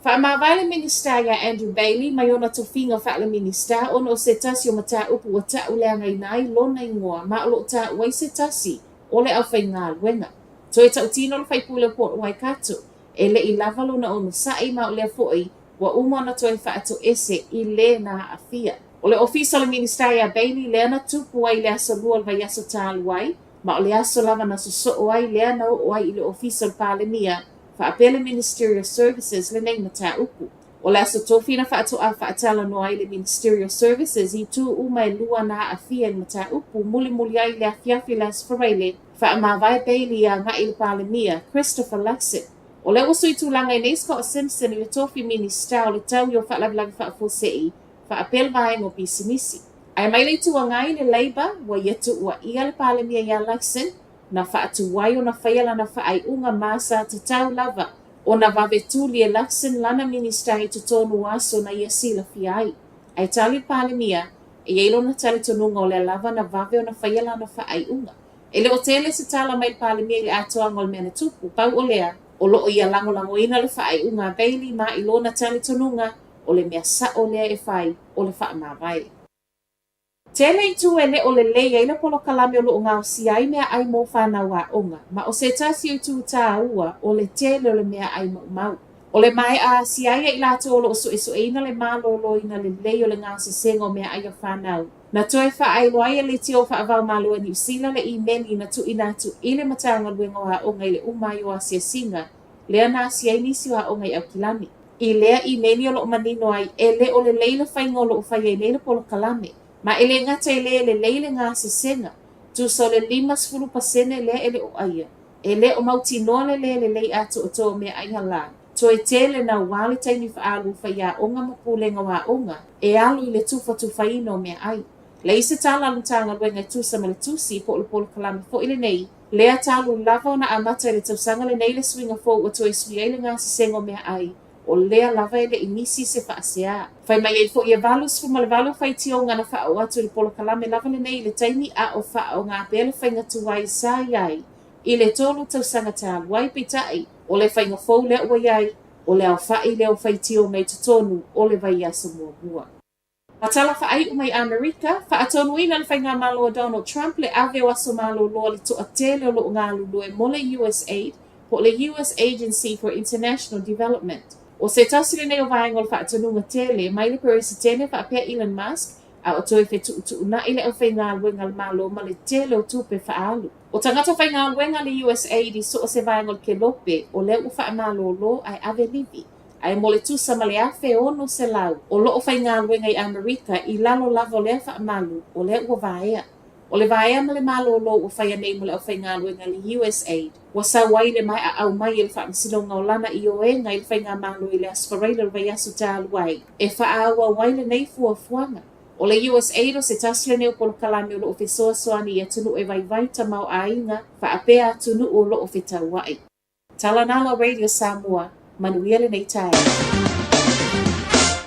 Speaker 12: Faamavae le Minisita iā Andrew Bayly mai ona tofiga faale-Minisita ona o se tasi o mataupu ua ta'uleagaina ai lona igoa ma o lo o ta'u ai se tasi o le aufaigaluega. Toe ta'utino le faipule o Port Waikato, e le i lava lona onosa'i ma o lea fo'i ua uma ona toe faatoese i lē na aafia. O le ofisa o le Minisita iā Bayly lea na tupu ai i le aso Lua o le vaiaso talu ai, ma o le aso lava na soso'o ai lea na oo ai i le ofisa o le Palemia faapea le Ministerial Services lenei mataupu. O le aso tofi na faatoa faatalanoa ai le Ministerial Services i itu uma e lua na aafia i le mataupu mulimuli ai i le afiafi o le Aso Faraile, faamavae Bayly e agai i le Palemia, Christopher Luxon. O lea ua sui tulaga ai nei Scott Simpson i le tofi Minisita o le Taui o Faalavelave Faafuasei faapea le Vaega o Pisinisi. Ae mai le Itu Agai le Labour ua ia tuuaia le Palemia ia Luxon na faatuai ona faia lana faaiuga ma sa tatau lava ona vave tuli e Luxon lana Minisita i totonu o aso na ia silafia ai. Ae tali le Palemia, e i ai lona talitonuga o lea lava na vave ona faia lana faaiuga. E le o tele se tala mai le Palemia i le atoaga o le mea na tupu, pau o lea, o lo o ia lagolagoina le faaiuga a Bayly ma i lona talitonuga, o le mea sa'o lea e fai, o le faamavae. Tele itu e le o lelei ai le polokalame o lo o gaosia ai meaai mo fanau aoga, ma o se tasi o itu tāua o le tele o le meaai maumau. O le maea asia ai e i latou o lo o suesueina le malōlōina lelei o le gaosesega o meaai a fanau. Na toe faailoa ai e Leitio Faava-o-Malo a Niu Sila le imeli na tuuina atu i le Matagaluega o Aoga i le uma ai o asiasiga lea na asia ai nisi o aoga i Aukilani. I lea imeli o loʻo manino ai, e le o lelei le faiga o loʻo fai ai nei le polokalame. Ma e le gata i lea e lelei le gasesega, tusa o le 50% lea e le o ʻaia. E le o mautinoa le lē lelei atoatoa o meaai halā. Toe tele nauā le taimi faaalu o faiaoga ma pulega o aoga e alu i le tufatufaina o meaai. Leai se tala a le Matagaluega e tusa ma le tusi po o le polokalame foi lenei, lea talu lava ona amata i le tausaga lenei le suiga fou ua toe sui ai le gasesega o meaai, o lea lava e le i misi se faasea. Fai mai ai foi e 88 faitioga na faaoo atu i le polokalame lava lenei i le taimi a o faaaoga pea le faiga tuai sa i ai i le 3 tausaga talu ai, peitai, o le faiga fou lea ua i ai, o le aofa'i lea o faitioga i totonu o le vaiaso muamua. Ma tala faaiu mai Amerika, faatonuina le faigamalo a Donald Trump le ave o aso malolo a le toatele o lo'o galulue mo le USAID po o le US Agency for International Development. O se tasi lenei o vaega o le faatonuga tele mai le Peresetene faapea Elon Musk a o toe fetuutuuna'i le aufaigaluega a le Malo ma le tele o tupe faaalu. O tagata faigaluega a le USAID i so o se vaega o le kelope, o lea ua faamalolo ae ave livi. Ae mo le tusa ma le 1,600 o lo'o faigaluega i Amerika i lalo lava o lea faamalu, o lea ua vaea. O le vaea ma le malolo ua faia nei mo le aufaigaluega a le USAID, ua sau ai le mae'a aumai e le Faamasinoga o lana ioega i le faigamalo i le Aso Faraile o le vaiaso talu ai, e faaauau ai lenei fuafuaga. O le USAID o se tasi lenei o polokalame o lo'o fesoasoani i atunuu e vaivai tamaoaiga faapea atunuu o lo'o fetaua'i. Talanala Radio Samoa, manuia lenei taeao.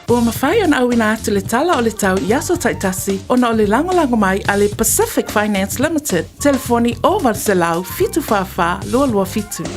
Speaker 14: Ua mafai ona auina atu le tala o le tau i aso taitasi ona o le lagolago mai a le Pacific Finance Limited, telefoni 0800 744 227.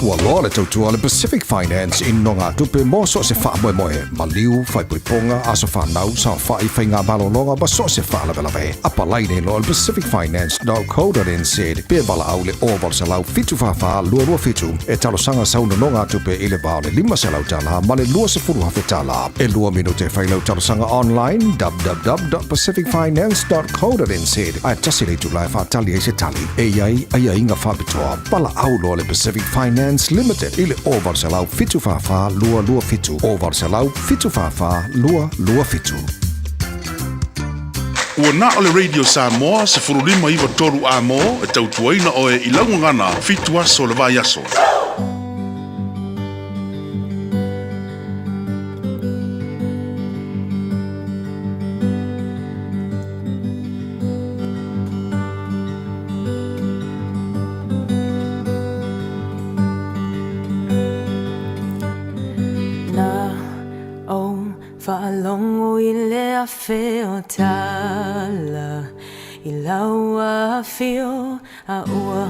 Speaker 13: Ua loa le tautua a le Pacific Finance i nogatupe mo so o se faamoemoe, maliu, faaipoipoga, aso fanau, saofai, faiga malologa ma so o se faalavelave. Apalai nei loa i le pacificfinance.co.nz pe valaau i le 0800 744 227 e talosaga sau nonogatupe i le va o le $500 ma le $20,000. E lua minute e fai lau talosaga online www.pacificfinance.co.nz ae tasi le itula e faatali ai se tali. E i ai aiaiga faapitoa. Valaau loa le Pacific Finance Limited i le 0800 744 227, 0800 744 227.
Speaker 22: Ua na o le Radio Samoa 15 9 3 A-mo e tautuaina oe i lau gagana fitu aso o le vaiaso.
Speaker 19: Na ou faalogo i le afe o tala i lau afio a ua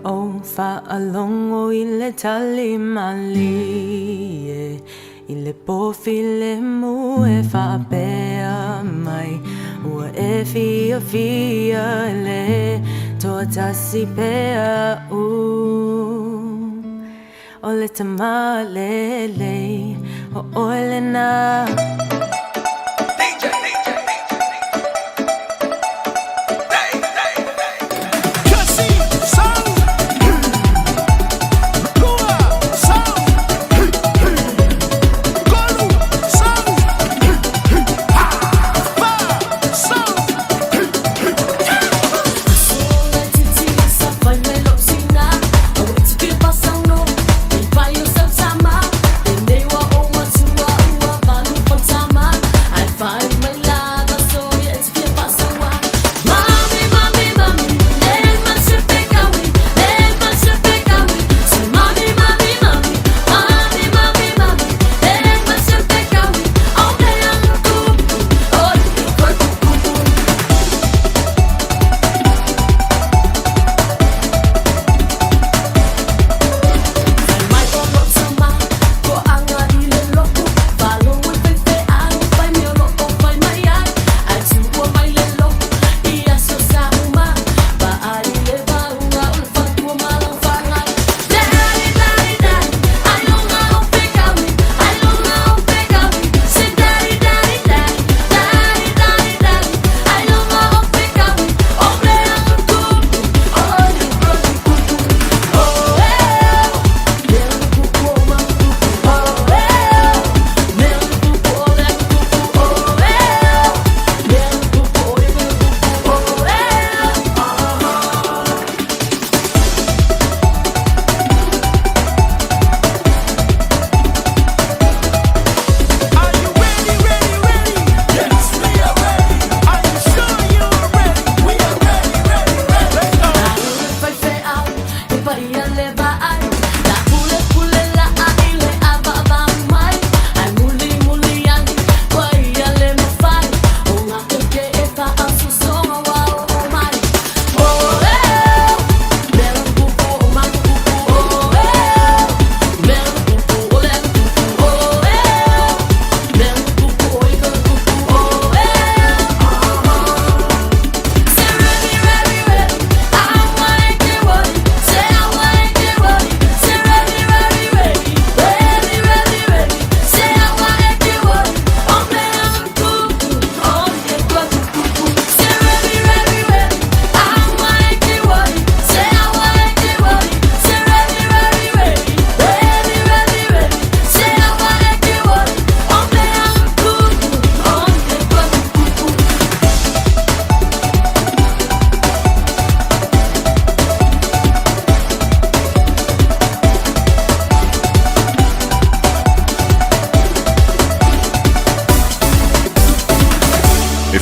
Speaker 19: ou faalogo i le tali malie I le po filemu e faapea mai Ua e fiafia e le toatasi pea u O le tama lelei o ʻoe lena.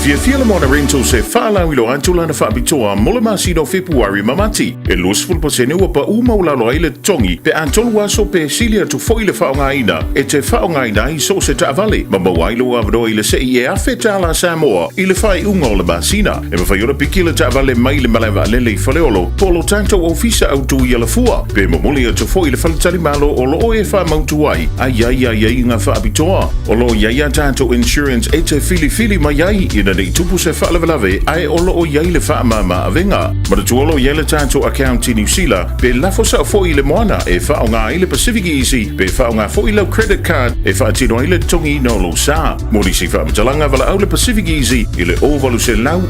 Speaker 16: fiafia le Moana Rentals e faalauiloa atu lana faapitoa mo le masina o Fepuari ma Mati. E 20% ua paʻu maualalo ai le totogi pe a tolu aso pe sili atu foi le faaaogaina e te faaaogaina ai so o se taavale ma maua ai lou avanoa i le sei e $1,000 Samoa i le faaiuga o le masina. E mafai ona piki le taavale mai le malae vaalele i Faleolo po o lo tatou ofisa autu i Alafua pe momoli atu foi i le faletalimalo o lo o e faamautu ai a i ai aiaiga faapitoa. O lo o i ai a tatou insurance e te filifili mai ai ina ne i tupu se faalavelave ae o lo o i ai le faamama avega. Manatua o lo o i ai le tatou account i Niu Sila pe lafo sao foi i le moana e faaaoga ai le Pacific Easy pe faaaoga foi lau credit card e faatino ai le totogiina o lou sa. Mo nisi faamatalaga valaau le Pacific Easy i le 0800 000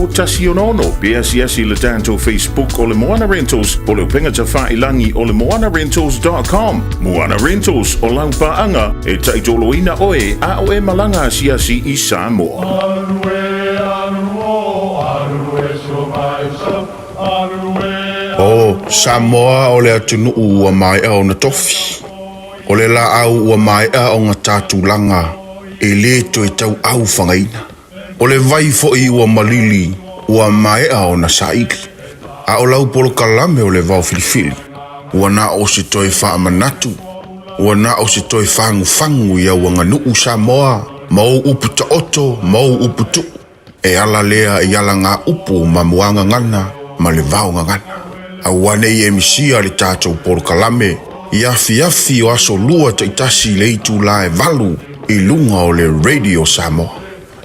Speaker 16: 166 pe asiasi i le tatou Facebook o le Moana Rentals po o le upega tafailangi o le moanarentals.com. Moana Rentals, o lau paaga e taitoloina oe a o e malaga asiasi i Samoa.
Speaker 17: O Samoa o le atunuu ua maea ona tofi. O le laau ua maea ona ta tulaga e le toe tauau fagaina. O le vai foi ua malili ua maea ona saili. A o lau polokalame o le vao filifili, ua na o se toe faamanatu, ua na o se toe fagufagu i au aganuu Samoa ma ou upu taoto ma ou upu tuu. E ala lea i alagaupu ma muagagana ma le vaogagana. Aua ne i e misia le tatou polokalame i afiafi o aso lua taitasi i le itula e valu i luga o le Radio Samoa.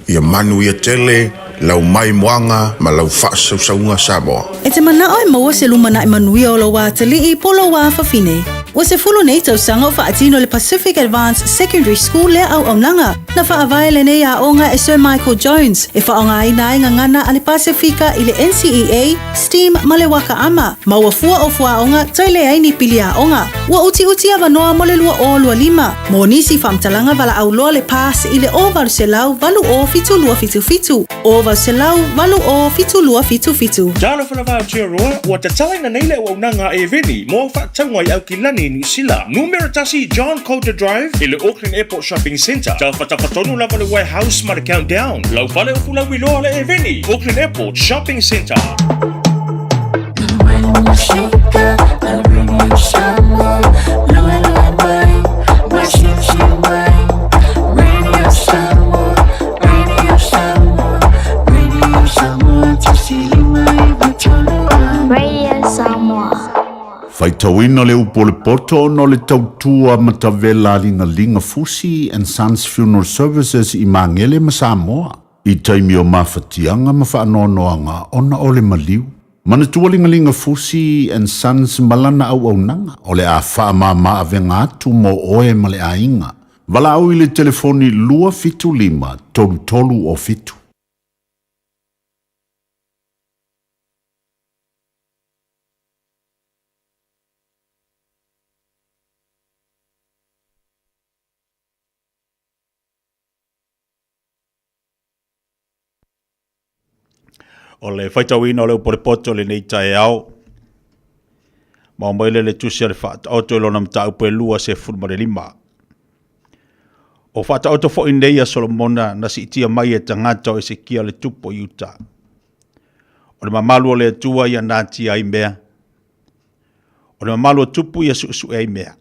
Speaker 17: Ia manuia tele lau maimoaga ma lau faasausauga Samoa.
Speaker 10: E te manao e maua se lumanai manuia o lou atalii po o lou afafine. Ua 10 nei tausaga o faatino le Pacific Advance Secondary School lea auaunaga. Na faavae lenei aoga e Sir Michael Jones e faaaogaina ai gagana a le Pasefika i le NCEA, STEAM ma le Waka Ama, ma ua fua o fuaoga toe leai ni pili aoga. Ua utiuti avanoa mo le 2025. Mo nisi faamatalaga valaau loa le PASS i le 0800 80 7277, 0800 80 7277.
Speaker 15: Talofa lava Aotearoa, ua tatalaina nei le auaunaga a Eveni mo au faatauga i Aukilani, Niu Sila. Numera tasi John Coulter Drive i le Auckland Airport Shopping Centre. Tafatafa tonu lava le warehouse ma le Countdown. Lau fale o fulauiloa le Eveni, Auckland Airport Shopping Centre.
Speaker 23: Radio Samoa.
Speaker 18: Faitauina le upu o le poto ona o le tautua matavela a Ligaliga Fusi and Sons Funeral Services i Magele ma Samoa i taimi o mafatiaga ma faanoanoaga ona o le maliu. Manatua Ligaliga Fusi and Sons ma lana auaunaga o le a faamama avega atu mo oe ma le aiga. Valaau i le telefoni 275 3307.
Speaker 5: O le faitauina o le upu o le poto i lenei taeao, ma omai lea i le tusi a le Faataoto i lona mataupu e 25. O Faataoto foi nei a Solomona na siitia mai e tagata o Esekia le tupu o Iuta. O le mamalu o le Atua ia natia ai mea. O le mamalu o tupu ia suesue ai mea.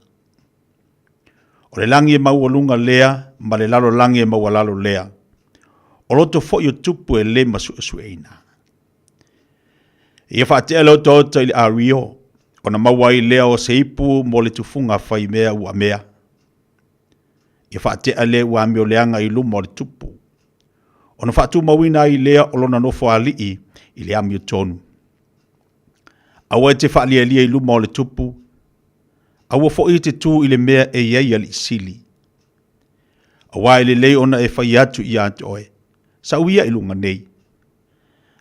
Speaker 5: O le lagi e maualuga lea ma le lalolagi e maualalo lea. O loto foi o tupu e le masuesueina. Ia faatea le otaota i le ario, ona maua ai lea o se ipu mo le tufuga faimea ua mea. Ia faatea le ua amioleaga i luma o le tupu, ona faatumauina ai lea o lona nofoalii i le amiotonu. Aua e te faalialia i luma o le tupu, aua foi e te tu i le mea e i ai alii sili. Aua e lelei ona e fai atu ia te oe, sau ia i luga nei.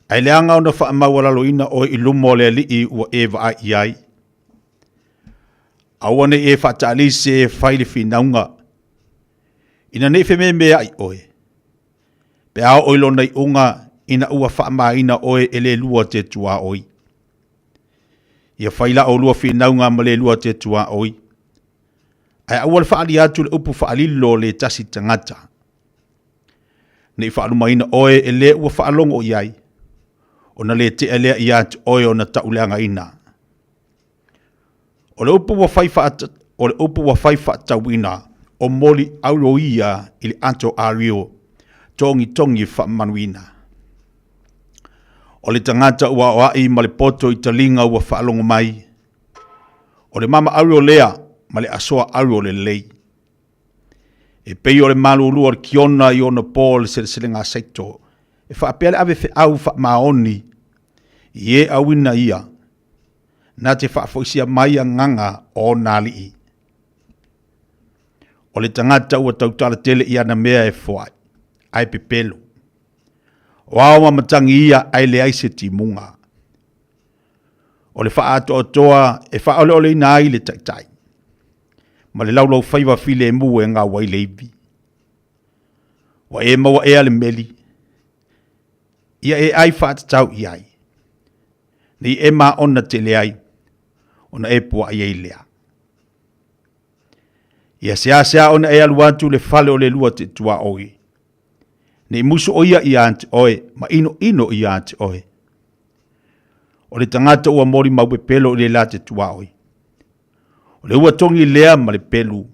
Speaker 5: Ae leaga ona faamaualaloina oe i luma o le alii ua e vaai i ai. Aua ne i e faataalise e fai le finauga, ina ne i fememeai oe, pe a oo i lona iuga ina ua faamaina oe e le lua te tuaoi. Ia fai la oulua finauga ma le lua te tuaoi, ae aua le faaalia atu le upu faalilo o le tasi tagata.
Speaker 2: Ne i faalumaina oe e le ua faalogo i ai, ona lē tea lea iā te oe ona ta'uleagaina. O le upu ua fai o le upu ua fai fa'atauina o moli auro ia i le ato ario togitogi e fa'amamaluina. O le tagata ua aoa'i ma le poto i taliga ua faalogo mai, o le mama auro lea ma le asoa auro lelei. E pei o le malūlū o le kiona i ona pō o le seleselega saito, e faapea le ave feau faamaoni i e auina ia, na te faafoisia mai agaga o ona alii. O le tagata ua tautala tele i ana mea e foai, ae pepelo. O ao ma matagi ia ae leai se timuga. O le faaatoatoa e faaoleoleina ai le taitai, ma le laulaufaiva filemu e gau ai le ivi. Ua e maua ea le meli, ia e ai faatatau i ai, ne i e maona tele ai, ona e puaai ai lea. Ia seasea ona e alu atu i le fale o le lua te tuaoi, ne i musu o ia iā te oe, ma inoino iā te oe. O le tagata ua molimau pepelo i le la te tuaoi. O le ua togi lea ma le pelu,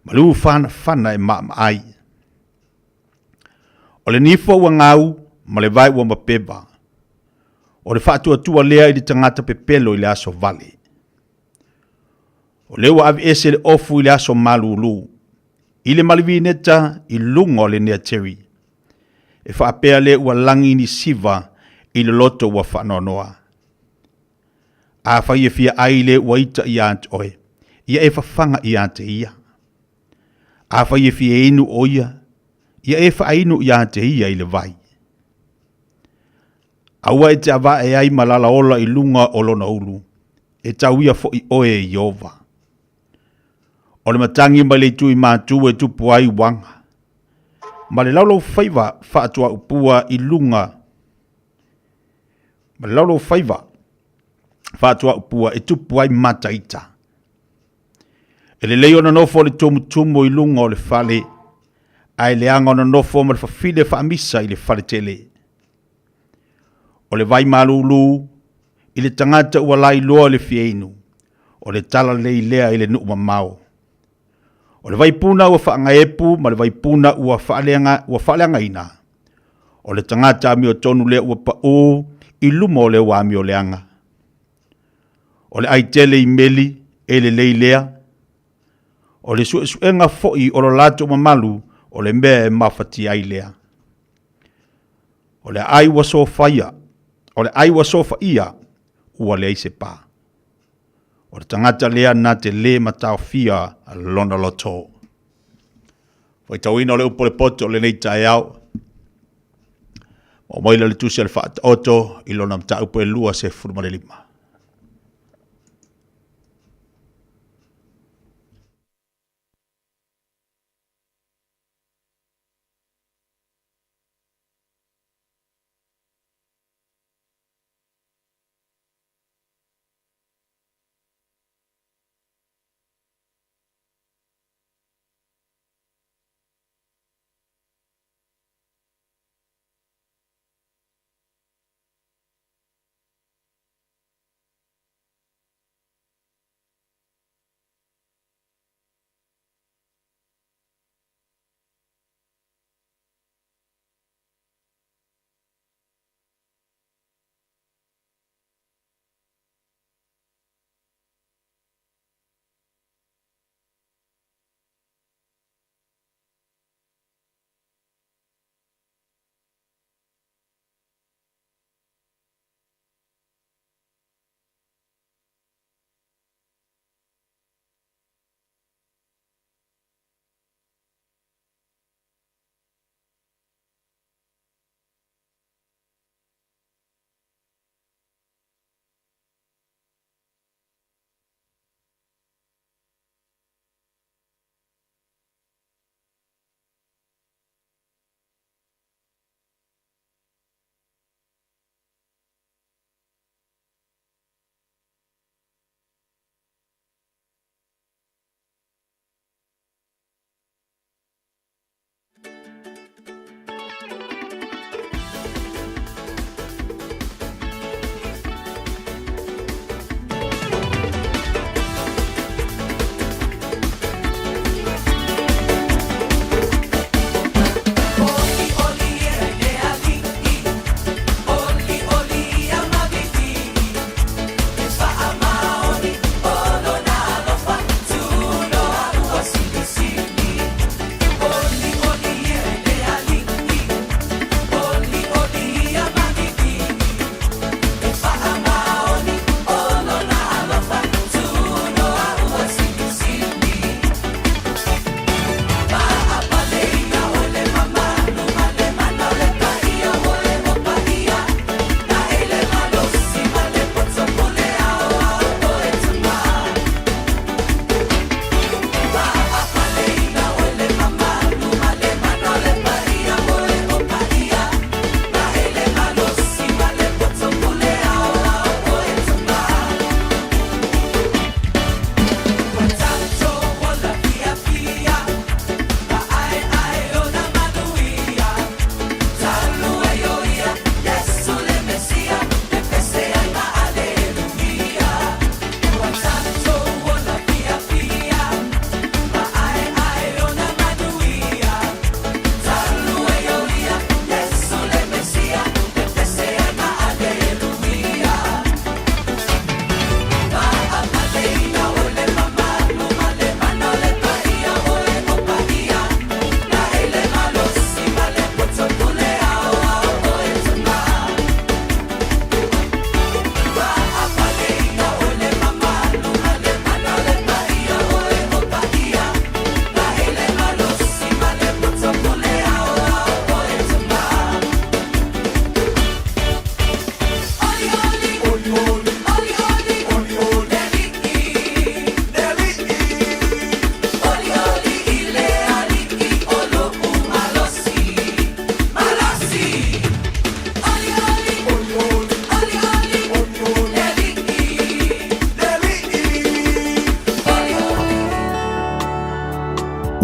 Speaker 2: ma le ufanafana e maamaai. O le nifo ua gau ma le vae ua mapeva. O le faatuatua lea i le tagata pepelo i le aso vale. O le ua aveese le ofu i le aso malūlū, i le malivineta i luga o le neateri. E faapea le ua lagi ni siva i le loto ua faanoanoa. Afai e fia ai le ua ita iā te oe, ia e fafaga iā te ia. Afai e fia inu o ia, ia e faainu iā te ia i le vai. Aua e te avae ai ma lalaola i luga o lona ulu, e tau ia fo'i oe e Ieova. O le matagi mai le itu i matu e tupu ai uaga, ma le laulaufaiva faatuaupua i luga, ma le laulaufaiva faatuaupua e tupu ai mataita. E lelei ona nofo le tumutumu i luga o le fale, ae leaga ona nofo ma le fafine faamisa i le fale tele. O le vai malūlū i le tagata ua lailoa i le fia inu, o le tala lelei lea i le nuu mamao. O le vaipuna ua faagaepu ma le vaipuna ua faaleagaina, o le tagata amiotonu lea ua paū i luma o le ua amioleaga. O le ai tele i meli e lelei lea, o le suesuega foi o lo latou mamalu o le mea e mafatia ai lea. O le aai ua sofaia, o le ai ua sofaia, ua leai se pa. O le tagata lea na te lē mataofia lona loto. Faitauina o le upu o le poto o lenei taeao. Ma omai le tusi a le Faataoto i lona mataupu e 25.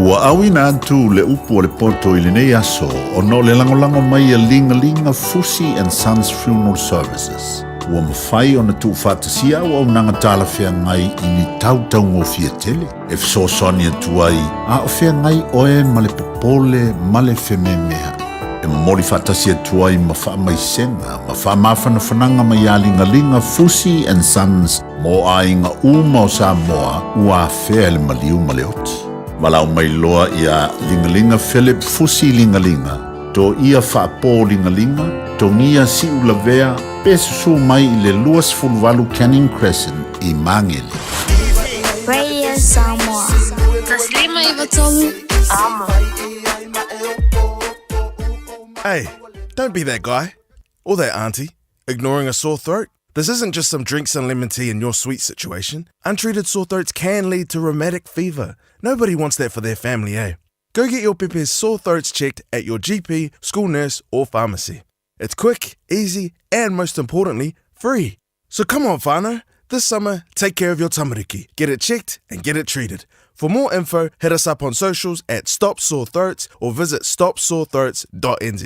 Speaker 18: Ua auina atu le upu a le poto i lenei aso ona o le lagolago mai a Ligalinga Fusi and Sons Funeral Services. Ua mafai ona tuufaatasia auaunaga talafeagai i ni tau taugofie tele e fesoasoani atu ai a o feagai oe ma le popole ma le fememea'i. E momoli faatasi atu ai ma faamaisega ma faamafanafanaga mai ia Ligaliga Fusi and Sons mo aiga uma o Samoa ua afea e le maliu ma le oti. Valaau mai loa ia Ligaliga Philip Fusi Ligaliga, Toia Faapo Ligaliga, Togia Siulavea pe susu mai i le 28 Canning Crescent i Magele.
Speaker 23: Radio Samoa. 153 Amo.
Speaker 4: Hey, don't be that guy or that auntie ignoring a sore throat. This isn't just some drinks and lemon tea in your sweet situation. Untreated sore throats can lead to rheumatic fever. Nobody wants that for their family, eh? Go get your pepe's sore throats checked at your GP, school nurse, or pharmacy. It's quick, easy, and most importantly, free. So come on, whānau. This summer, take care of your tamariki. Get it checked and get it treated. For more info, hit us up on socials at Stop Sore Throats or visit stopsorethroats.nz.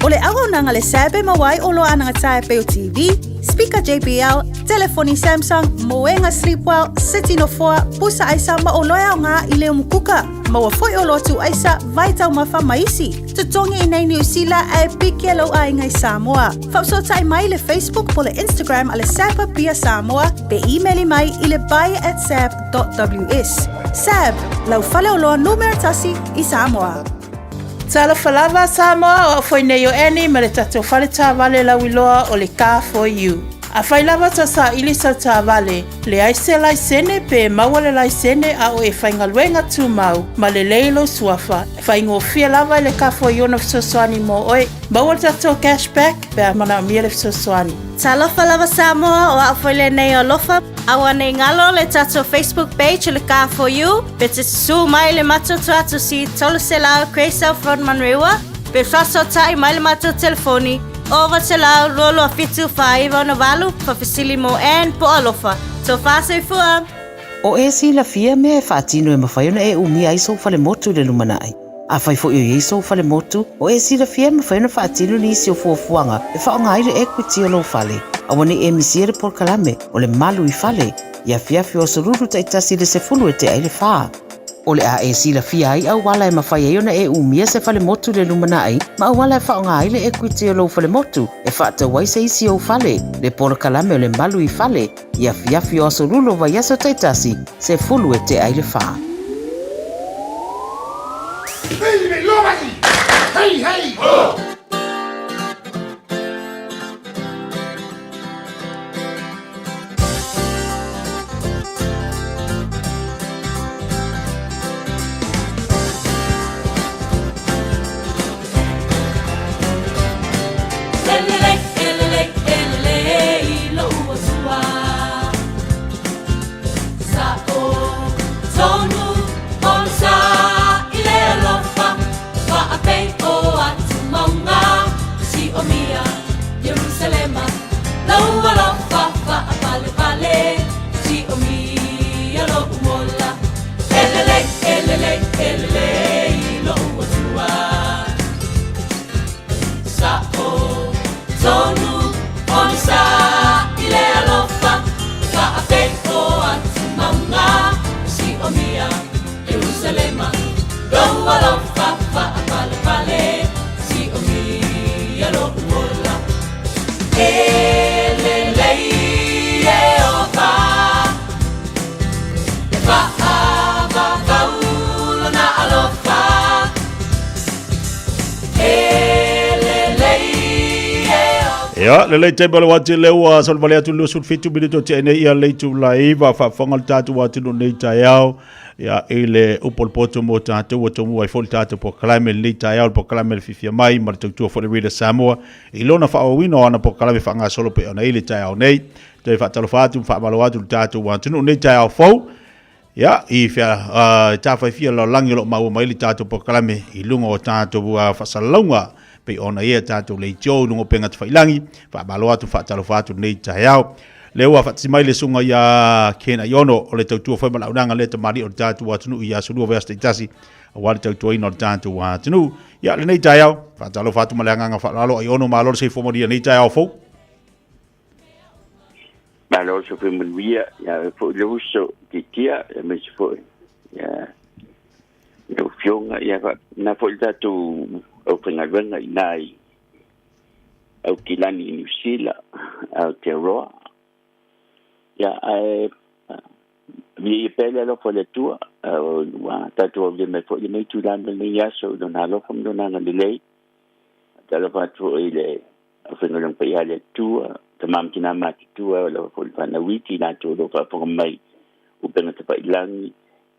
Speaker 10: O le auaunaga le SAB e maua ai oloa anagataa e pei o TV, speaker JBL, telefoni Samsung, moega Sleepwell, seti nofoa, pusa aisa ma oloa e aoga i le umukuka. Maua foi oloa tuu aisa, vai taumafa ma isi. Totogi i nei Niu Sila ae piki e lou aiga i Samoa. Faafesootai mai i le Facebook po le Instagram a le SAB Apia Samoa pe imeli mai i le buy at sab.ws. SAB, lau faleoloa numera tasi i Samoa.
Speaker 14: Talofa lava Samoa, o au foi nei o Annie ma le tatou fale taavale lauiloa o le Car For You. Afai lava tau saili sau taavale, leai se laisene pe maua le laisene a o e faigaluega tumau ma lelei lou suafa, faigofie lava i le Car For You ona fesoasoani mo oe. Maua le tatou cash back pe a manaomia le fesoasoani.
Speaker 9: Talofa lava Samoa, o au foi lenei o Alofa. Aua nei galo le tatou Facebook page o le Car For You, pe te susū mai le matou tuatusi 300 Grey South Road Manurewa, pe faasootai mai le matou telefoni 900 22 7 49 8, faafesili mo Ann po o Alofa. Tofa soifua!
Speaker 20: O e silafia mea e faatino e mafai ona e umia ai sou falemotu i le lumanai. Afai foi o i ai sou falemotu, o e silafia e mafai ona faatino nisi o fuafuaga e faaaoga ai le equity o lou fale. Aua ne i e misia le polokalame o le Malu i Fale i afiafi o aso Lulu taitasi i le 10 e tea ai le fa. O le a e silafia ai auala e mafai ai ona e umia se falemotu i le lumanai ma auala e faaaoga ai le equity o lou falemotu e faatau ai se isi ou fale, le polokalame o le Malu i Fale i afiafi o aso Lulu o vaiaso taitasi, 10 e tea ai le fa.
Speaker 22: Hey, hey, ho!
Speaker 2: Ia, lelei taimi o le wati le ua solivale atu le 27 minute o tea nei ia leitu laiva faafofoga le tatou atunuu nei taeao ia i le upu o le poto mo tatou ua tomua ai foi le tatou polokalame lenei taeao le polokalame le fiafia mai ma le tautua foi le Radio Samoa i lona faaauauina o ana polokalame faagasolo pei ona i le taeao nei. Toe faatalofa atu ma faamalo atu le tatou atunuu nei taeao fou. Ia, i fea, uh, tāwhaiwhia lalagi o lo maua mai le tātou polokalame i lunga o tātou uh, whasalauga pei ona ia tātou leitio i lunga o penga tawhailangi, whaamalo atu, whaatalofa atu nei taeao. Lea ua faatasi mai le susuga ia Ken Aiono o le tautua foi ma le auaunaga lea tamalii o le tatou atunuu i aso lua vaiaso taitasi aua le tautuaina o le tatou atunuu. Ia, lenei taeao, faatalofa atu ma le agaga faaaloalo Aiono, malo le soifua manuia i lenei taeao fou.
Speaker 3: Malo le soifua manuia ia oe foi le uso Titia, aemaise foi ia lau Afioga, ia faapena foi le tatou aufaigaluega i ina i Aukilani i Niu Sila, Aotearoa. Ia, ae viia pea le alofa o le Atua, ua tatou aulia mai foi lenei itula ma lenei aso i Lona alofa ma Lona agalelei. Faatalofa atu foi i le aufaigaluega paia a le Atua, tama ma tina matutua, o lava foi le fanau iti i latou o lo o faafofoga mai upega tafailagi,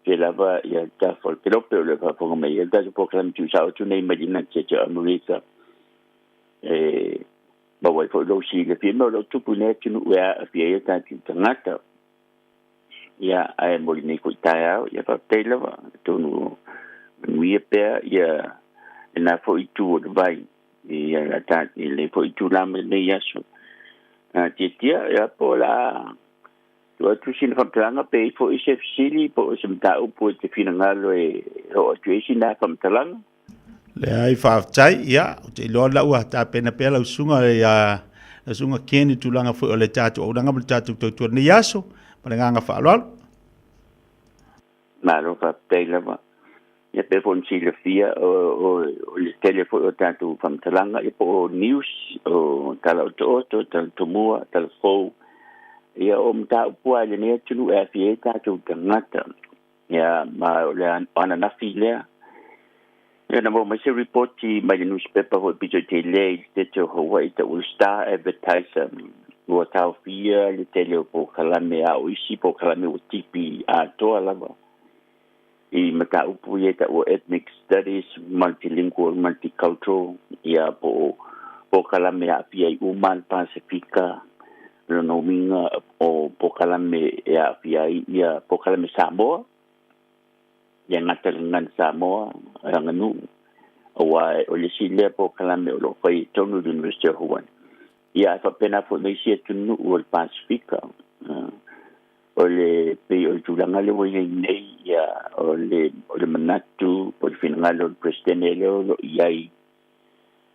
Speaker 3: pea lava ia le tafa o le kelope o lo o faafofoga mai ai le tatou polokalame tuusao atu nei mai le United States o Amerika. E maua ai foi lou silafia mea o lo o tupu i lenei atunuu e aafia ai o tatou tagata. Ia, ae mo lenei foi taeao, ia faafetai lava, atonu manuia pea ia lena foi itu o le vai i la ta i lenei foi itula ma lenei aso. Tiatia, ia po o le a tuu atu sina faamatalaga pe i ai foi se fesili po o se mataupu e te finagalo e oo atu ai sina faamatalaga.
Speaker 2: Leai, faafetai. Ia, ou te iloa la ua tapena pea lau susuga ia lau susuga Ken i tulaga foi o le tatou auaunaga ma le tatou tautua i lenei aso. Ma le agaga faaaloalo.
Speaker 3: Malo faafetai lava. Ia pei foi ona silafia o, o, o le tele foi o tatou faamatalaga ia po o news, o tala otooto, tala tomua, tala fou. Ia o mataupu lava i lenei atunuu e aafia ai tatou tagata. Ia, ma o le ananafi lea. Ia, na maua mai se ripoti mai le newspaper foi pito i te lea i le State o Hawaii tau o le Star Advertiser. Ua taofia le tele o polokalame a o isi polokalame ua tipi atoa lava i mataupu ia tau o Ethnic Studies, Multilingual, Multicultural, ia po o polokalame aafia ai uma le Pasefika, Lona uiga o polokalame e aafia ai ia polokalame Samoa, ia gata i le Gagana Samoa, aganuu, aua o le isi lea polokalame o lo o fai i totonu o le University o Hawaii. Ia ae faapena foi ma isi atunuu o le Pasefika. O le pei o le tulaga lea ua i ai nei, ia o le o le manatu po o le finagalo o le Peresetene lea o lo o i ai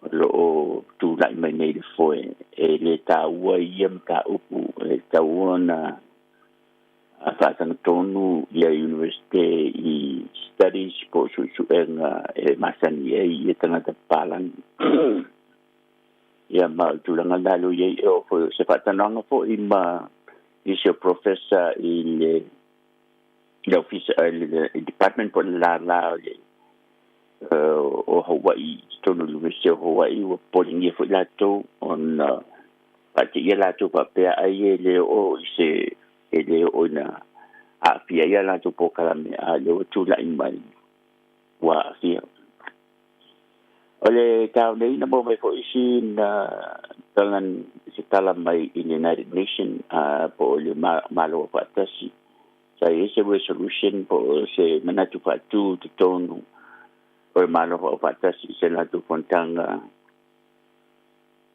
Speaker 3: o lo o tulai mai nei i le foe, e le taua ia mataupu, e tatau ona faatagatonu ia Iunivesite i studies po o suesuega e masani ai ia tagata papalagi. Ia ma o le tulaga lena lea ua i ai, e oo foi o se faatanoaga foi ma nisi o professor i le le ofisa le department po o le lala o le o Hawaii i totonu o le University o Hawaii ua popolengia foi latou ona faateia latou faapea ai e le oo i se e le oo ina aafia ai a latou polokalame a lea ua tulai mai ua aafia. O le taeao nei na maua mai foi isi na tala se tala mai i le United Nation po o le Malo Faatasi sa i ai se resolution po o se manatu faatu i totonu o le Malo Faatasi i se latou fonotaga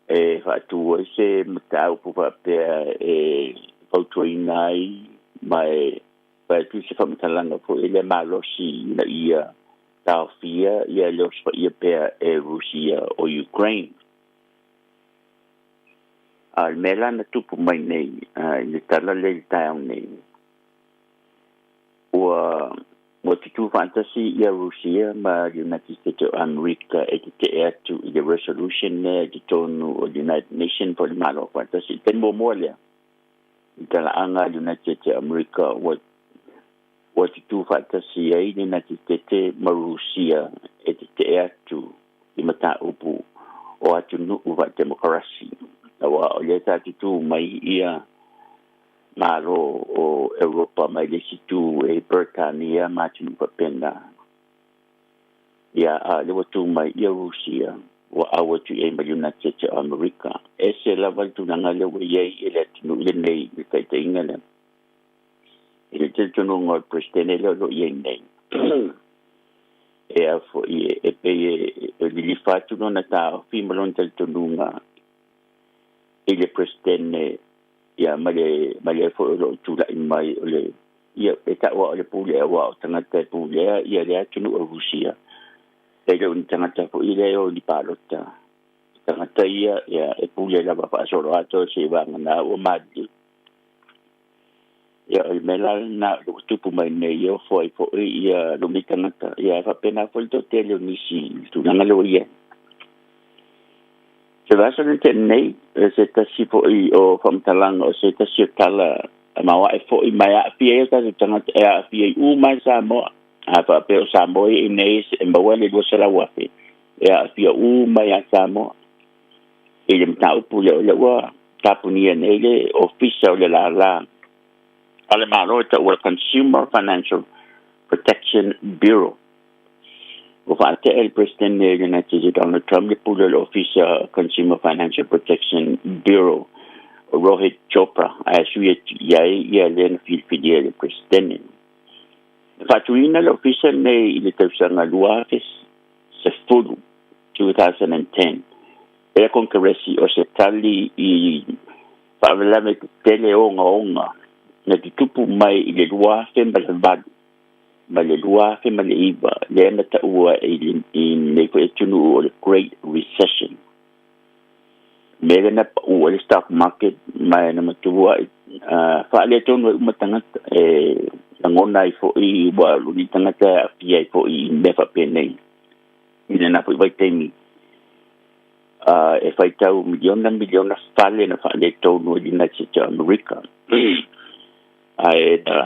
Speaker 3: e faatu ai se mataupu faapea e fautuaina ai ma e fai atu se faamatalaga foi lea malosi ina ia taofia ia le osofaia pea e Rusia o Ukraine. A o le mea la na tupu mai nei i le tala lea i le taeao nei, ua ua tutū faatasi ia Rusia ma le United States o Amerika e tetee atu i le resolution lea i totonu o le United Nations po o le Malo Faatasi. I le taimi muamua lea i talaaga a le United States o Amerika ua ua tutū faatasi ai le United States ma Rusia e tetee atu i mataupu o atunuu faatemokarasi, aua o lea sa tutū mai ia Malo o Europa mai le isi itu e Peretania ma atunuu faapena. Ia, a o lea ua tū mai ia Rusia, ua au atu i ai ma le United States o Amerika. Ese lava le tulaga lea ua i ai i le atunuu lenei i le taitaiga lea. I le talitonuga o le Peresetene lea o lo o i ai nei, e a foi e pei e lilifa atu lona taofi ma lona talitonuga i le Peresetene ia. Ia ma le ma le fo'i o lo'o tula'i mai o le ia e ta'ua o le pulea uā o tagata e pulea ia le atunu'u o Rusia e le o ni tagata fo'i lea e o i ni palota tagata ia ia e pule lava fa'asolo atoa se'i vagana ua maliliu. Ia o le mea la lenā o loo tupu mai nei ia ofo ai fo'i ia lou nei tagata ia ae fa'apena foi le to'atele o nisi i le tulaga lea ua i ai. Se vaiaso lena te'i nei, se tasi fo'i o fa'amatalaga o se tasi o tala maoa'e fo'i ma e a'afia ai o tatou tagata e a'afia ai uma lava Samoa. A fa'apea o Samoa ia i inei e maua le 200,000 e a'afia uma iā Samoa i le mataupu lea o lea ua tapunia nei le Ofisa o le Lālā a le Malo e ta'ua le Consumer Financial Protection Bureau. Ua fa'ate'a le Peresetene o United States Donald Trump le pule o le Ofisa Consumer Financial Protection Bureau o Rohit Chopra ae sui atu i ai ia lea na filifilia e le Peresetene. Na fa'atuina le ofisa nei i le tausaga 2010, 2010, e le Konekaresi o se tali i fa'alavelave tetele ogaoga na tutupu mai i le 2008 ma le 2009 lea na ta'ua i lenei fo'i atunuu o le Great Recession. Mea lea na pa'u ai le stock market ma na matua'i fa'aletonu ai uma tagata e lagona ai fo'i ua luni tagata e a'afia ai fo'i i mea fa'apenei i lenā fo'i vaitaimi e faitau miliona miliona fale na fa'aletonu ai United States of America ae na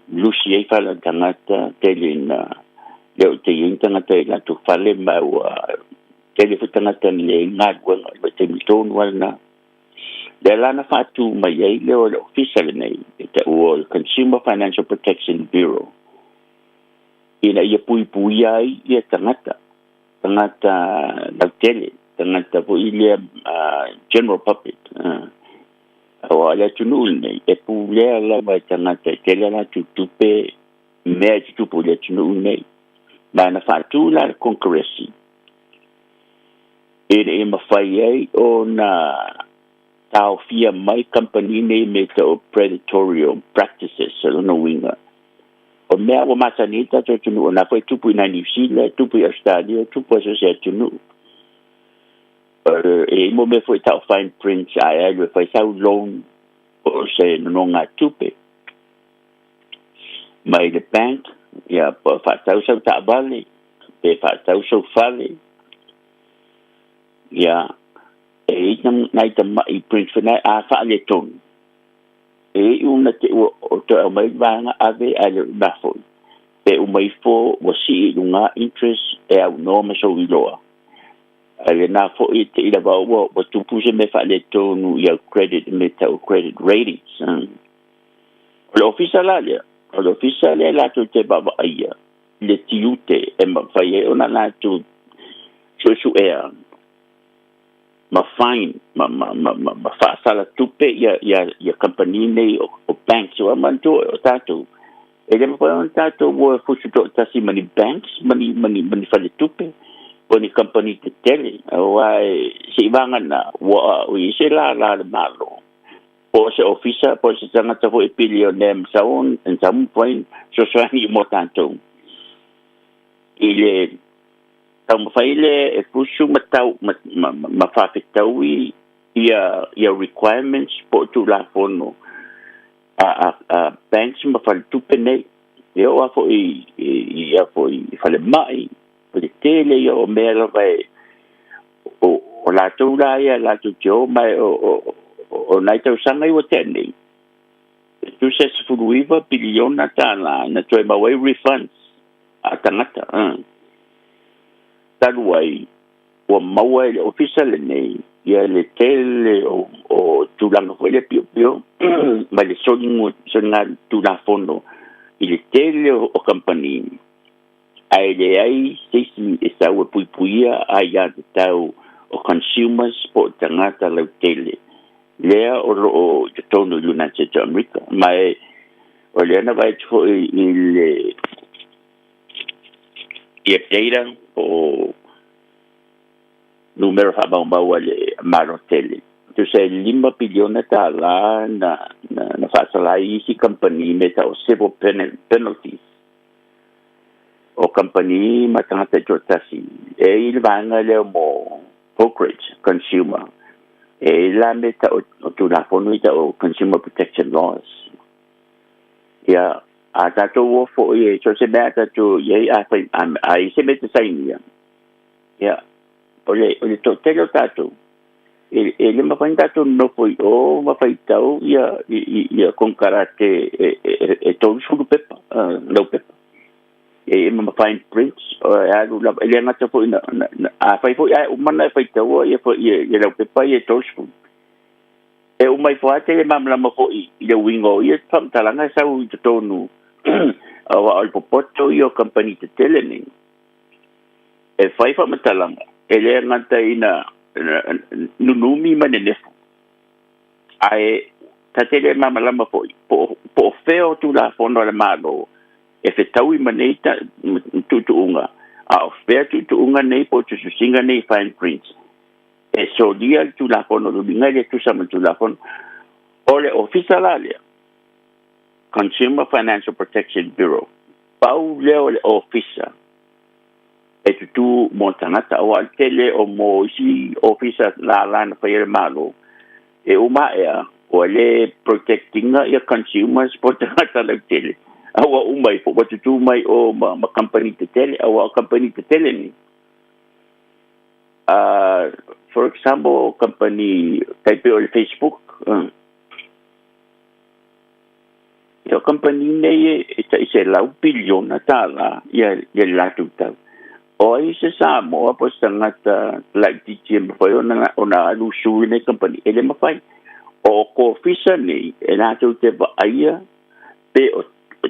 Speaker 3: lusi ai fale o tagata tele ina le o te iai tagata i latou fale ma ua tele foi tagata na leai galuega i vaitaimi tonu lava lenā. Lea la na fa'atū mai ai lea o le ofisa lenei e ta'ua o le Consumer Financial Protection Bureau ina ia puipuia ai ia tagata tagata lautele tagata fo'i lea general public auā le atunuu lenei e pulea lava e tagata e tele a latou tupe mea e tutupu i le atunuu lenei. Ma na fa'atū la le Konekaresi ina ia mafai ai ona taofia mai kamupani nei me ta'u predatorial practices. O lona uiga o mea ua masani ai tatou atunuu o na foi tupu i nai Niu Sila, tupu i Australia, tupu ai so o se atunuu. E i ai mo mea foi ta'u fine print ae alu e fai sau loan po o se nonogatupe mai le bank ia po o fa'atau sau ta'avale pe fa'atau sou fale ia e i nai tama'i print foi nei a fa'aletonu e i'u na te'i ua o toe aumai le vaega ave ae le o i foi pe uma ifo ua si'i i lugā interest e aunoa ma sou iloa ae lenā fo'i e te'i lava ua ua tupu se mea fa'aletonu i au credit me ta'u credit ratings. O le ofisa la lea o le ofisa lea latou te vaavaaia le tiute e mafai ai ona latou su'esu'ea ma fine ma ma ma ma, ma fa'asala tupe ia ia ia kamupani nei o banks ua manatua o tatou e le mafai ona tatou o e fusu to'atasi ma ni banks ma ni ma ni ma ni faletupe po ni kamupani tetele auā e se'i vagana ua ua i ai se lālā le Malo po o se ofisa po o se tagata fo'i billion ma so on and some point fesoasoani mo tatou i le taumafai lea e fusu ma tau ma ma ma fa'afetaui ia ia requirements po o tulafono a a a banks ma faletupe nei e oo lava fo'i i ia fo'i falema'i o le tele ia o mea lava e o o latou la ia latou te o mai o o o nai tausaga i ua tea nei e tusa e 19 piliona tālā na toe maua ai refunds a tagata talu ai ua maua e le ofisa lenei ia le tele o o tulaga foi le piopio ma le soliga soligatulafono i le tele o kamupani ae leai se isi e sau e puipuia aiā tatau o consumers po o tagata lautele lea o loo i totonu i United States of America. Ma e o lea na vaai atu fo'i i le ia data po o numera fa'amaumau a le Malo tele. Tusa e $5 piliona na faasala ai isi kamupani me ta'o civil penalties o kamupani ma tagata e to'atasi e i le vaega lea mo brokerage consumer e la me ta'o o tulafono i ta'o consumer protection laws. Ia, a tatou o fo'i e so se mea tatou iai a fai a i se mea te sainia. Ia, o le to'atele o tatou e le mafai tatou nofo i o ma faitau ia konekarate e 30 pepa lau pepa e ma fine prints o e alu lava e le gata fo'i na a fai fo'i ae uma na e faitaua ia lau pepa ia 30 e uma ifo a te le malamalama fo'i i le uiga o ia faamatalaga e sau i totonu auā o le popoto ia o kamupani tetele nei e fai faamatalaga e lē gata ina nunumi ma nenefu ae tatele malamalama fo'i po o fea o tulafono a le Mālō e fetaui ma nei tuutuuga a o fea tuutuuga nei po o tusitusiga nei fine prints e solia le tulafono luliga e le tusa ma le tulafono o le ofisa la lea Consumer Financial Protection Bureau. Pau lea o le ofisa e tutū mo tagata auā le tele o mo isi ofisa lalā na faia le Mālō e uma ea ua lē protectinga ia consumers po tagata lautele a ua uma ifo ua tutū mai o ma company tetele auā o company tetele nei, for example, company tai pei o le Facebook, ia company nei e ta'i $100 piliona ia le latou tau. O ai se Samoa po se tagata laitiiti e mafai ona alu sue nei company? E le mafai. O kofisa nei e latou te vaaia pe o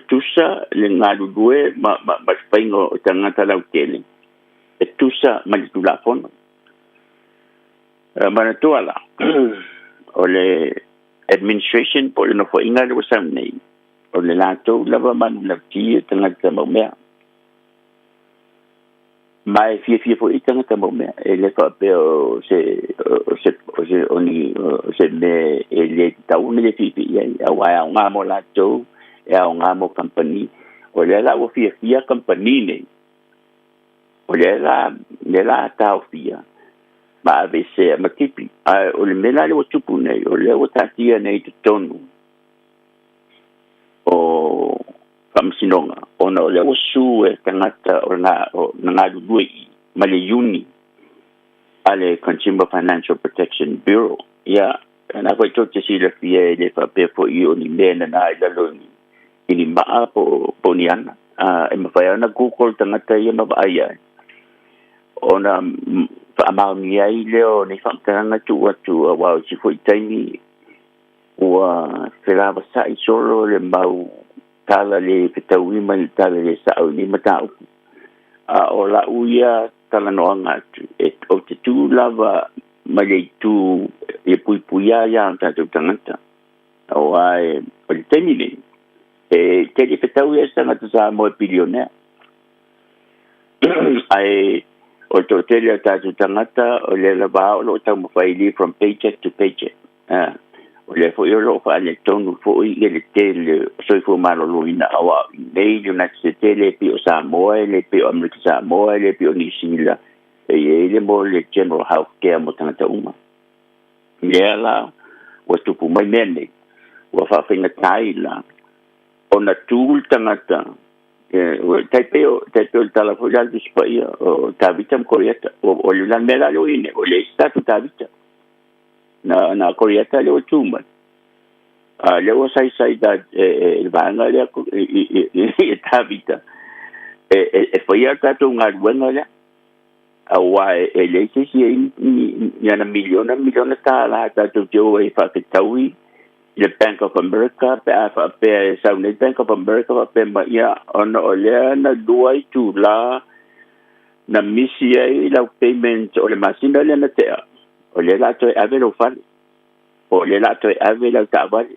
Speaker 3: tusa le galulue ma le faiga o tagata lautele e tusa ma le tulafono. Manatua la o le administration po le nofoaiga le ua sau nei o le latou lava manulauti e tagata maumea ma e fiafia fo'i tagata maumea e le faapea o se o ni o se mea e lē tatau ona le fiafia ai auā e aogā mo latou e aogā mo kamupani. O lea la ua fiafia kamupani nei o lea la lea la taofia ma avesea ma tipi ae o le mea la le ua tupu nei o lea ua tatia nei totonu o faamasinoga ona o lea ua sue e tagata o na galulue i ma le Iuni a le Consumer Financial Protection Bureau. Ia na foi tou te silafia e le faapea fo'i o ni mea nanā i lalo i ni maa po ni ana e mafai ona Google tagata ia ma vaai ai ona faamaonia ai lea o nei faamatalaga tuu atu auā o isi fo'i taimi ua felavasa'i solo le mau tala le fetaui ma le tala le sa'o i nei mataupu a o la'u ia talanoaga atu e ou te tū lava ma le itu e puipuia ia o tatou tagata auā e o le taimi nei e tele fetau ia se tagata Samoa e pilionea ae o le to'atele o tatou tagata o le lavā o lo'o taumafai li from paycheck to paycheck. O lea fo'i o lo'o faaletonu fo'i ia le tele o soifua malōlōina auā nei le United States e le pei o Samoa e le pei o Amerika Samoa e le pei o Nisila e iai le mo le general health care mo tagata uma. Lea la ua tupu mai mea nei ua faafaigatā ai la ona tū le tagata tai pei o le tala foi la le Tusi Paia o Tavita ma Koriata o le mea la leo ine o le isi tatou Tavita na Koriata lea ua tū mai a lea ua saisai da e le vaega lea i Tavita e faia tatou galuega lea auā e leai se isi ai ni ana miliona miliona tālā tatou te o ai faafetaui i le Bank of America pe a faapea e sau nei Bank of America faapea ma ia ona o lea na lua itulā na misi ai lau payment o le masina lea na tea o lea la toe ave lou fale po o lea la toe ave lau taavale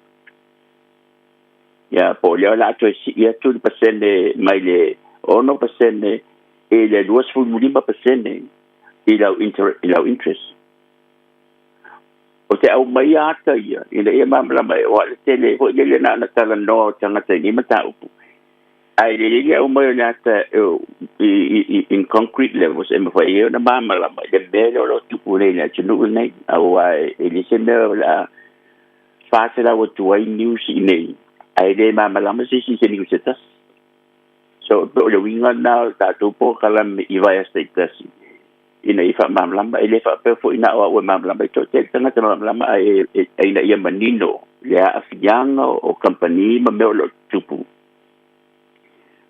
Speaker 3: ia po o lea la toe si'i atu le pasene mai le 6% i le 25% i lau interest. O te aumaia ata ia, ina ia malamalama e oa le tele foi lele na ona talanoa o tagata i nei mataupu, ae lelei le aumai o le ata in concrete levels e mafai ai ona malamalama i le mea lea o lo o tupu nei i le atunuu lenei, aua e le se mea o le a 400 atu ai news i inei, ae le malamalama se isi i se news se tasi. So, o le uiga lena o le tatou polokalame i vaiaso taitasi, ina ia faamalamalama. E le faapea foi na o au e malamalama, e toatele tagata malamalama, ae ina ia manino le aafiaga o kamupani ma mea o lo o tutupu.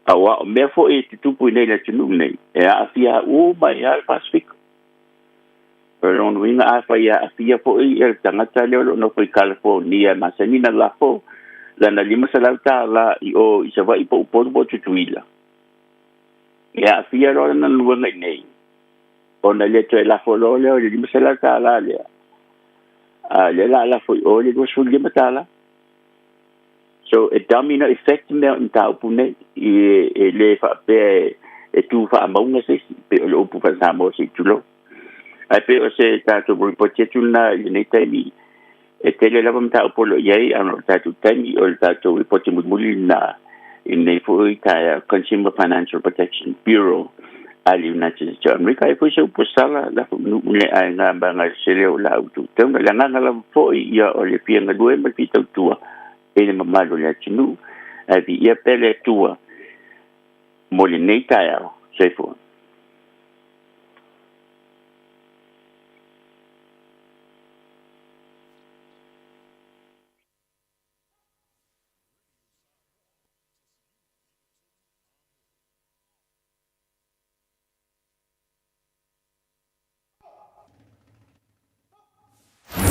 Speaker 3: Aua o mea foi e tutupu i nei i le atunuu nei, e aafia uma ai lava le Pasefika. O lona uiga afai e aafia foi le tagata lea o lo o nofo i California e masani ona lafo lana $500 i o i Savaii po o Upolu po o Tutuila, e aafia loa lana galuega i inei, ona le toe lafo loa lea o le $500 lea, a o lea o le a lafo i o le $25. So e domino effect mea o mataupu nei, e le faapea e tu faamauga se isi, pei o le upu faa-Samoa se i tulou. Ae pei o se tatou lipoti atu lena i lenei taimi, e tele lava mataupu o lo o i ai, a o le tatou taimi o le tatou lipoti mulimuli lena i lenei foi taeao, Consumer Financial Protection Bureau a le United States o Amerika. E foi se upu sala la nuu le aiga ma se leo la utu tauna. Le agaga lava foi ia o le fia galue ma le fia tautua i le mamalu o le atunuu. Ae viia pea le Atua mo lenei taeao. Soifua.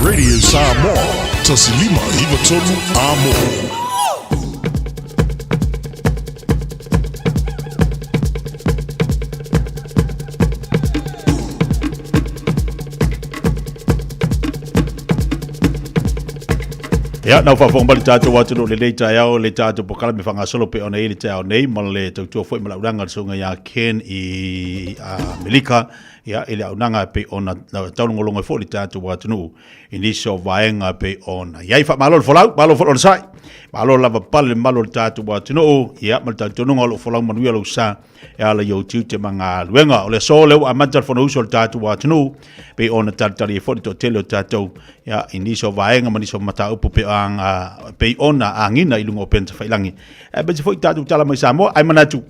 Speaker 22: Radio Samoa, 1593 Amo.
Speaker 2: Ia, nau faafofoga mai le tatou atunuu i lenei taeao, le tatou polokalame faagasolo pei ona i ai le taeao nei, ma le tautua foi ma le auaunaga a le susuga ia Ken i Amerika, ia, i le auaunaga e pei ona taulogologo ai foi le tatou atunuu i nisi o vaega e pei ona i ai. Faamalo le folau, malo foi le onosai, malo lava pale le mamalu o le tatou atunuu, ia, ma le talitonuga o lo o folau manuia lou sa e ala i ou tiute ma galuega. O le aso lea ua amata le Fonousu a le tatou atunuu, pei ona talitali ai foi le toatele o tatou ia, i nisi o vaega ma nisi o mataupu pei ona agiga i luga o upega tafailagi. Aemaise foi tatou tala mai Samoa, ae manatu,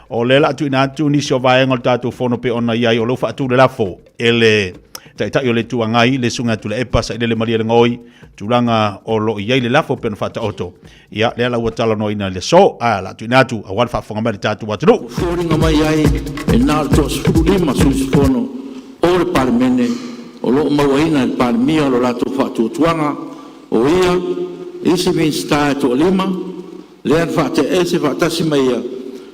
Speaker 2: o lea o le a tuuina atu nisi o vaega o le tatou fono pei ona i ai, o lea ua faatu le lafo e le Taitai o le Itu Agai, le Susuga ia Tuilaepa Sailele Malielegaoi, tulaga o lo o i ai le lafo pei ona faataoto. Ia, lea la ua talanoaina i le aso, ae o le a tuuina atu aua le faafofoga mai a le tatou atunuu.
Speaker 1: Foliga mai ai e na o le toa-15 sui usufono o le Palemene o lo o mauaina e le Palemia lo latou faatuatuaga, o ia, isi Minisita e toalima, lea na faataatiaese faatasi ma ia,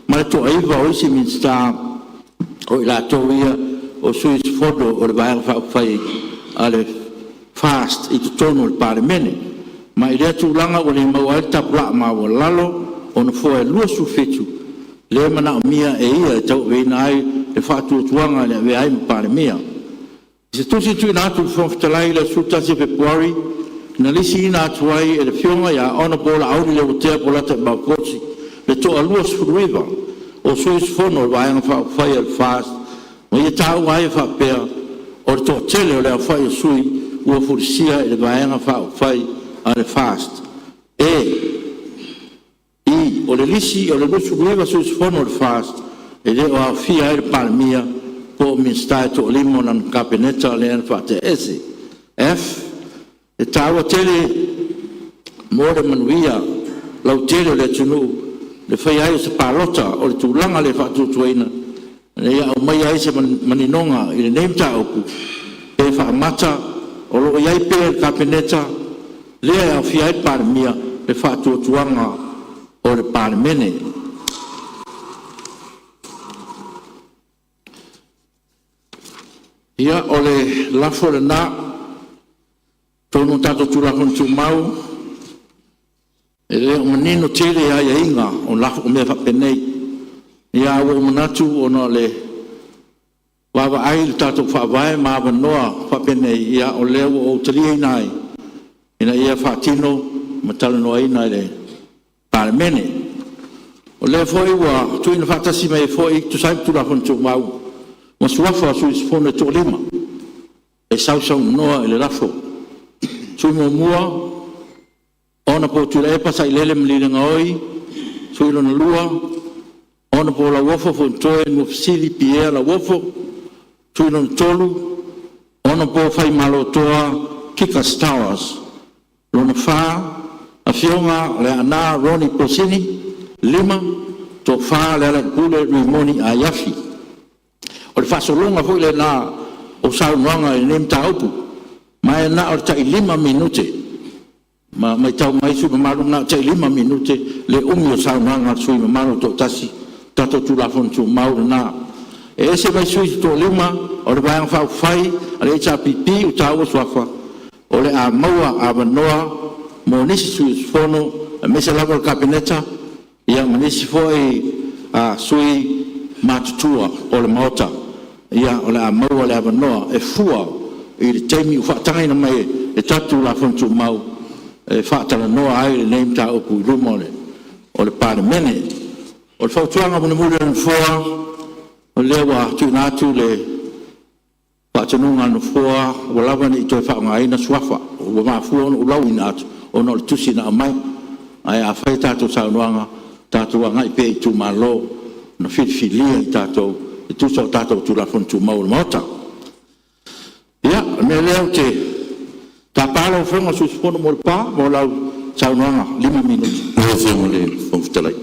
Speaker 1: ma le toaiva o isi Minisita, o i latou ia o sui usufono o le Vaega Faaupufai a le FAST i totonu o le Palemene, ma i lea tulaga ua le maua ai le tapulaa maualalo o nofoa e 27 lea e manaomia e ia e tauaveina ai le faatuatuaga e avea ai ma Palemia. I se tusi tuuina atu i le Fofoga Fetalai i le aso 11 Fepuari, na lisiina atu ai e le Afioga ia Hon Laauli Leuatea Polataivao Fosi le toa-29 o sui usufono o le Vaega Faaupufai a le FAST ma ia taua ai e faapea, o le toatele o le aofai o sui ua fulisia e le Vaega Faaupufai a le FAST. E. I. O le lisi o le 29 sui usufono o le FAST e le o aofia ai le Palemia po o Minisita e toalima o lana Kapeneta lea na faataatiaese. F. E taua tele mo le manuia lautele o le atunuu le faia ai o se palota o le tulaga lea faatuatuaina ina ia aumaia ai se maninoga i lenei mataupu, pe faamata o lo o i ai pea i le Kapeneta lea e aofia ai le Palemia le faatuatuaga o le Palemene. Ia, o le lafo lena. Atonu o tatou Tulafono Tumau, e le o manino tele aiaiga o lafo o mea faapenei. Ae ua ou manatu ona o le vaavaai i le tatou Faavae ma avanoa faapenei, ia o lea ua ou taliaina ai ina ia faatino ma talanoaina e le Palemene. O lea foi ua tuuina faatasi mai ai foi e tusa ai ma Tulafono Tumau ma suafa o sui usufono e toalima e sausaunoa i le lafo. Sui Muamua, Honorable Tuilaepa Sailele Malielegaoi. Sui Lona Lua, Honorable Lauofo Fonotoe Nuafesili Pierre Lauofo. Sui Lona Tolu, Honorable Faimalotoa Kika Stowers. Lona Fa, Afioga Leaana Ronnie Posini. 5. Tofa LEALAILEPULE Rimoni Aiafi. O le faasologa foi lena o saunoaga i lenei mataupu, ma e na o le tai 5 minute. Ma matau mai sui usufono mamalu, na o le tai 5 minute le umi o saunoaga a le sui usufono mamalu e toatasi, o le tatou Tulafono Tumau lena. E ese mai sui usufono se toalima o le Vaega Faaupufai a le HRPP ua taua suafa o le a maua avanoa mo nisi sui usufono aemaise lava o le Kapeneta ma nisi foi sui matutua o le Maota. O le a maua le avanoa e fua i le taimi ua faatagaina mai e le tatou Tulafono Tumau e faatalanoa ai lenei mataupu i luma o le Palemene. O le fautuaga mulimuli a le Nofoa, o lea ua tuuina atu le faatonuga a le Nofoa ua lava ne i toe faaaogaina suafa. Ua mafua ona ou lauina atu ona o le tusi na aumai. Ae a fai a tatou saunoaga, tatou agai pea i itumalo na filifilia i tatou e tusa o tatou Tulafono Tumau a le Maota. Ia, o le mea lea ou te tapa lau Afioga i le sui usufono mo Lepa mo lau saunoaga e 5 minute.
Speaker 6: Lau Afioga i le Fofoga Fetalai.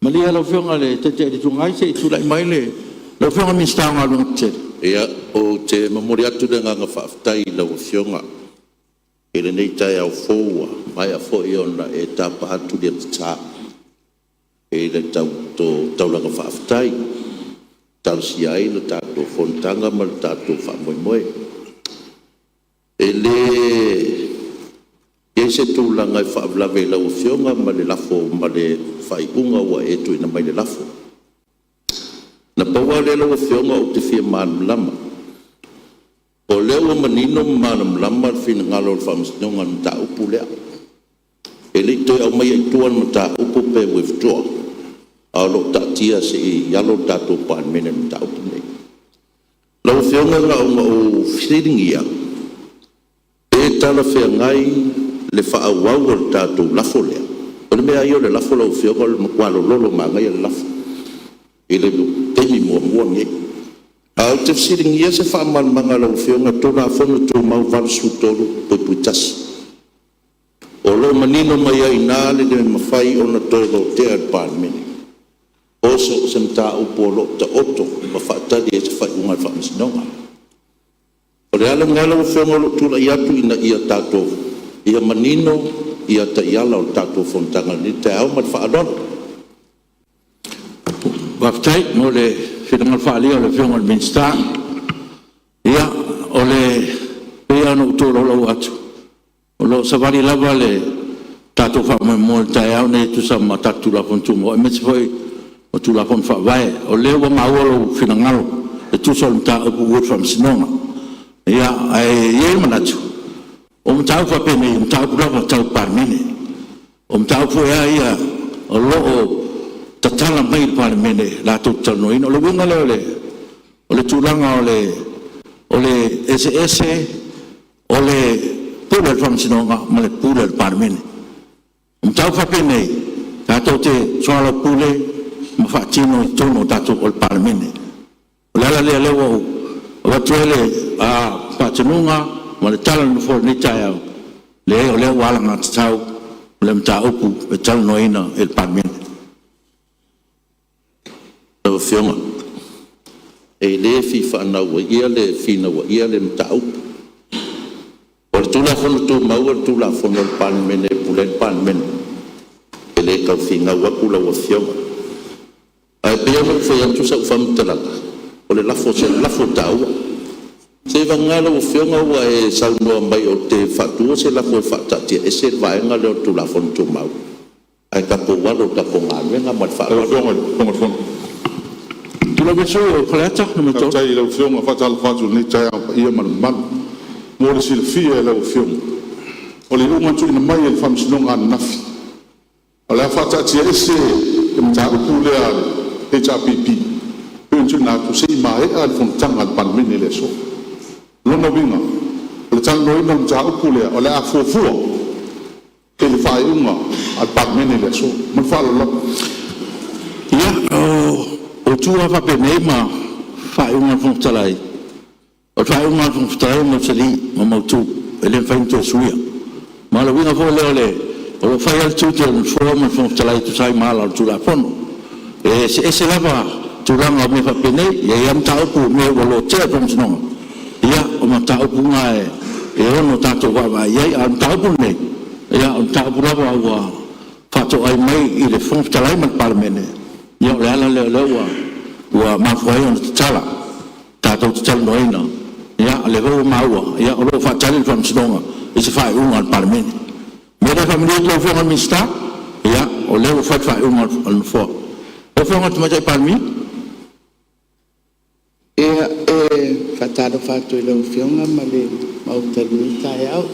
Speaker 1: Malie lau Afioga i le Taitai o le Itu Agai se i tulai mai lau Afioga i le Minisita o Galuega Tetele.
Speaker 6: Ia, ou te momoli atu le agaga faafetai i lau Afioga i lenei taeao fou ua maea foi ona e tapa atu le ata i le taulaga faafetai e talosia ai le tatou fonotaga ma le tatou faamoemoe. E leai se tulaga e faalavelave i lau Afioga ma le lafo ma le faaiuga ua e tuuina mai i le lafo. Na pau lava lea lau Afioga ou te fia malamalama, o lea ua manino ma malamalama le finagalo o le Faamasinoga i le mataupu lea. E le i toe aumaia i tua le mataupu pe withdraw, a o lo o taatia se i alo le tatou Palemene i le mataupu lenei. Lau Afioga na ona ou fesiligia pe talafeagai le faaauau o le tatou lafo lea. O le mea lava ia o le lafo lau Afioga o le matua lololo manaia le lafo i le taimi muamua lenei. Ae ou te fesiligia se faamalamalamaga a lau Afioga i le Tulafono Tumau 83(1). O lo o manino mai ai i ina le le mafai ona toe lotea e le Palemene o so o se mataupu o lo o taoto ma faatali ai se faaiuga a le Faamasinoga. O le ala lena lau Afioga o lou tulai atu ina ia tatou ia manino ia taiala o le tatou fonotaga i lenei taeao ma le faaaloalo.
Speaker 1: Faafetai mo le finagalo faaalia o le Afioga i le Minisita. Ia, o le… e pei lava ona ou tolaulau atu, o lo o savali lava le tatou faamoemoe i le taeao lenei e tusa ma tatou Tulafono Tumau aemaise foi o Tulafono Faavae. O lea ua maua lou finagalo e tusa o le mataupu ua i le Faamasinoga. Ia, ae i ai le manatu, o mataupu faapenei, o mataupu lava tau Palemene. O mataupu foi lava ia o lo o tatala mai i le Palemene latou te talanoaina. O le uiga lea o le tulaga o le eseese o le pule a le Faamasinoga ma le pule a le Palemene. O mataupu faapenei, tatou te soalaupule ma faatino i totonu o le Palemene. O le ala lea o lea ua ou avatu ai le faatonuga ma le tala a le Nofoa i lenei taeao, leai o lea ua alagatatau le mataupu e talanoaina e le Palemene.
Speaker 6: Lau Afioga, e le fia finauaia le mataupu. O le Tulafono Tumau o le Tulafono a le Palemene e pule ai le Palemene. E le tau finau atu lau Afioga. Ae pei ona ou fai atu sau faamatalaga, o le lafo o se lafo taua. Seiavagana lau Afioga ua e saunoa mai ou te faatu se lafo e faataatiaese le vaega lea o le Tulafono Tumau ae tatou alo i le tatou galuega. Ma le faaaloalo.
Speaker 1: Tulai mai le sui usufono mo Faleata 3.
Speaker 22: Faafetai i lau Afioga. E faatalofa atu i lenei taeao i le paia ma le mamalu. Mo le silafia e lau Afioga, o le iuga na tuuina mai e le Faamasinoga ananafi, o le a faataatiaese le mataupu lea a le HRPP pei ona tuuina atu se i maea le fonotaga a le Palemene i le aso. O lona uiga, o le talanoaina o le mataupu lea, o le a fuafua i le faaiuga a le Palemene i le aso. Ma le faaaloalo lava.
Speaker 1: Ia, o itu lava faapenei ma faaiuga a le Fofoga Fetalai, o le faaiuga lava a le Fofoga Fetalai e mausali ma mautu, e le mafai ona toe suia. Ma o le uiga foi lea o lo o fai lava le tiute o le Nofoa ma le Fofoga Fetalai e tusa ai ma ala o le Tulafono. E eseese lava tulaga o mea faapenei. E i ai lava mataupu o mea ua lotea e le Faamasinoga, ia o mataupu na e ono tatou vaavaai i ai. A o le mataupu lenei, ia o le mataupu lava ua faatoai mai i le Fofoga Fetalai ma le Palemene, ia o le ala lea o lea ua mafua ai ona tatala tatou te talanoaina. O lea foi ua maua o lo o faatali le Faamasinoga i se faaiuga a le Palemene. O le mea lea e faamalie atu i lau Afioga i le Minisita, ia o lea ua fai le faaiuga a le Nofoa. Lau Afioga i le Tamaitai Palemia.
Speaker 8: E faatalofa atu i lau Afioga ma le Maota i lenei taeao,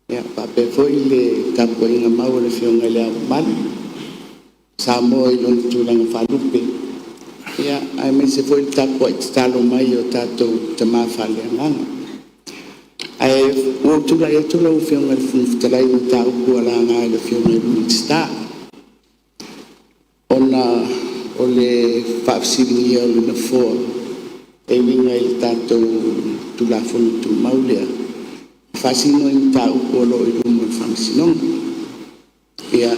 Speaker 8: e faapea foi le tapuaiga mau a le Afioga i Le Ao Mamalu o Samoa i ona tulaga faalupe, aemaise foi le tapuai tatalo mai a o tatou tama faaleagaga. Ae ua ou tulai atu lau Afioga i le Fofoga Fetalai i mataupu ua laga e le Afioga i le Minisita, ona o le faafesiligia o le Nofoa e uiga i le tatou Tulafono Tumau lea e faasino i mataupu o lo o i luma o le Faamasinoga. Ia,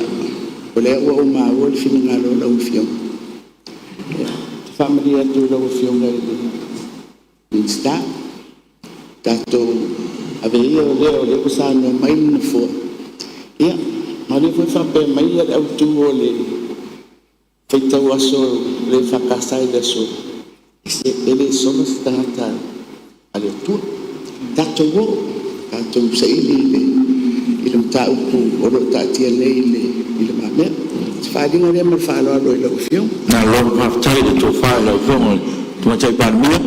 Speaker 8: o lea ua ou maua le finagalo o lau Afioga. Ou te faamalie atu i lau Afioga i le Minisita, tatou ave ia o lea ua saunoa mai le Nofoa, ia ma o lea foi e faapea mai le autu o le faitau aso o le EFKS i le aso, e le sola se tagata a le Atua. Tatou o, tatou saili i le mataupu o lo o taatia nei i lumamea. O se faaaliga lea ma le faaaloalo i lau Afioga.
Speaker 1: Malo faafetai i le tofa i lau Afioga i le Tamaitai Palemia.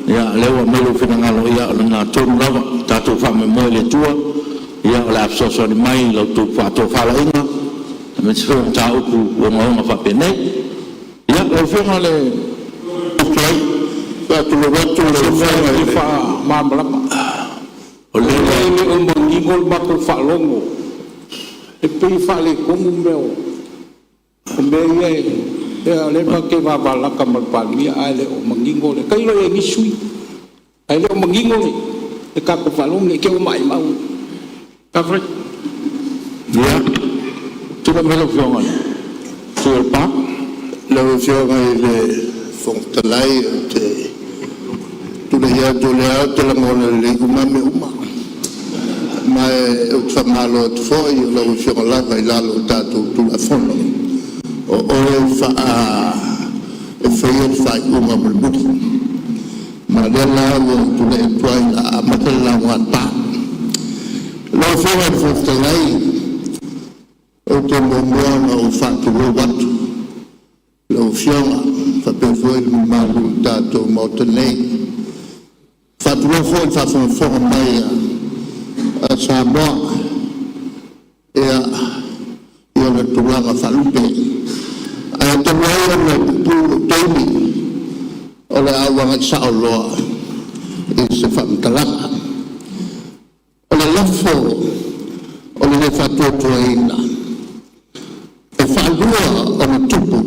Speaker 1: Ia o lea ua aumai lou finagalo, ia o lena tonu lava. Tatou faamoemoe i le Atua o le a fesoasoani mai i la outou faatofalaiga aemaise foi o mataupu ogaoga faapenei. Ia, lau Afioga i le Fofoga Fetalai.
Speaker 11: Faatulou atu i lau Afioga i le Faamalamalama. O lea e le o manino le matou faalogo, e pei e faaletonu mea o mea ia e… o lea matou te vavalata ma le Palemia ae le o manino le… Tailo i ai i nisi sui usufono, ae le o manino le tatou faalogo ne i te i ua maimau.
Speaker 1: Ia, tulai mai lau Afioga i le sui usufono o Lepa.
Speaker 11: Lau Afioga i le Fofoga Fetalai ou te tulai atu o lea ou te lagona lelei uma lava mea uma. Ma ou te faamalo atu foi o lau Afioga lava i lalo o tatou Tulafono, o oe e faia le faaiuga mulimuli. Ma o lea la ua ou tulai atu ai o le a amata le lauga a Lepa. Lau Afioga i le Fofoga Fetalai, ou te muamua ona ou faatulou atu i lau Afioga faapea foi le mamalu o le tatou Maota nei. E faatulou foi i le faafogafoga mai a Samoa i ona tulaga faalupe. Ae talu ai ona e puupuu lou taimi, o le a ou agai sao loa i se faamatalaga. O le lafo o le lē Faatuatuaina e faalua ona tupu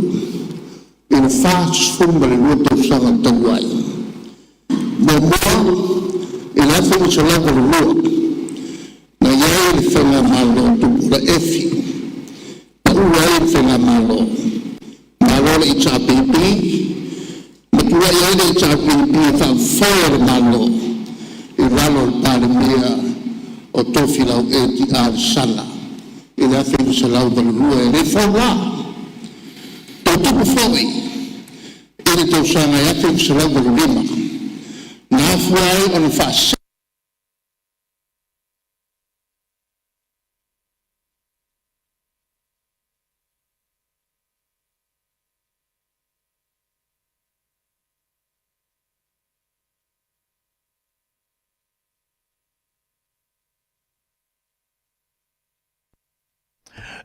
Speaker 11: i le 42 tausaga talu ai. Muamua i le 1982, na i ai le faigamalo a Tupuola Efi, pa'u ai le faigamalo, malo le HRPP ma tulai ai le HRPP e faafoe le Malo i lalo o le Palemia o Tofilau Eti L. Sala i le 1982. E le fou la. Toe tupu foi i le tausaga e 1985 na afua ai ona faasee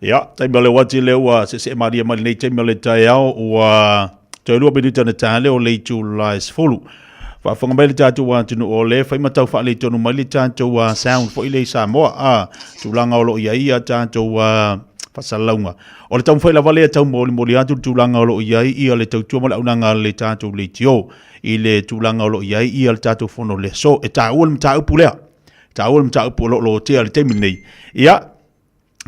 Speaker 2: Ia, taimi o le uati lea ua seesee malie mai lenei taimi o le taeao, ua toe 2 minute ona ta lea o le itula e 10. Faafofoga mai le tatou atunuu o lea e fai ma tau faaletonu mai le tatou sound foi lea i Samoa, a tulaga o lo o i ai a tatou faasalalauga. O le taumafai lava lea e tau molimoli atu le tulaga o lo o i ai ia le tautua ma le auaunaga a le tatou leitio i le tulaga o lo o i ai ia le tatou fono le aso. E taua le mataupu lea, e taua le mataupu o lo o lotea i le taimi lenei. Ia,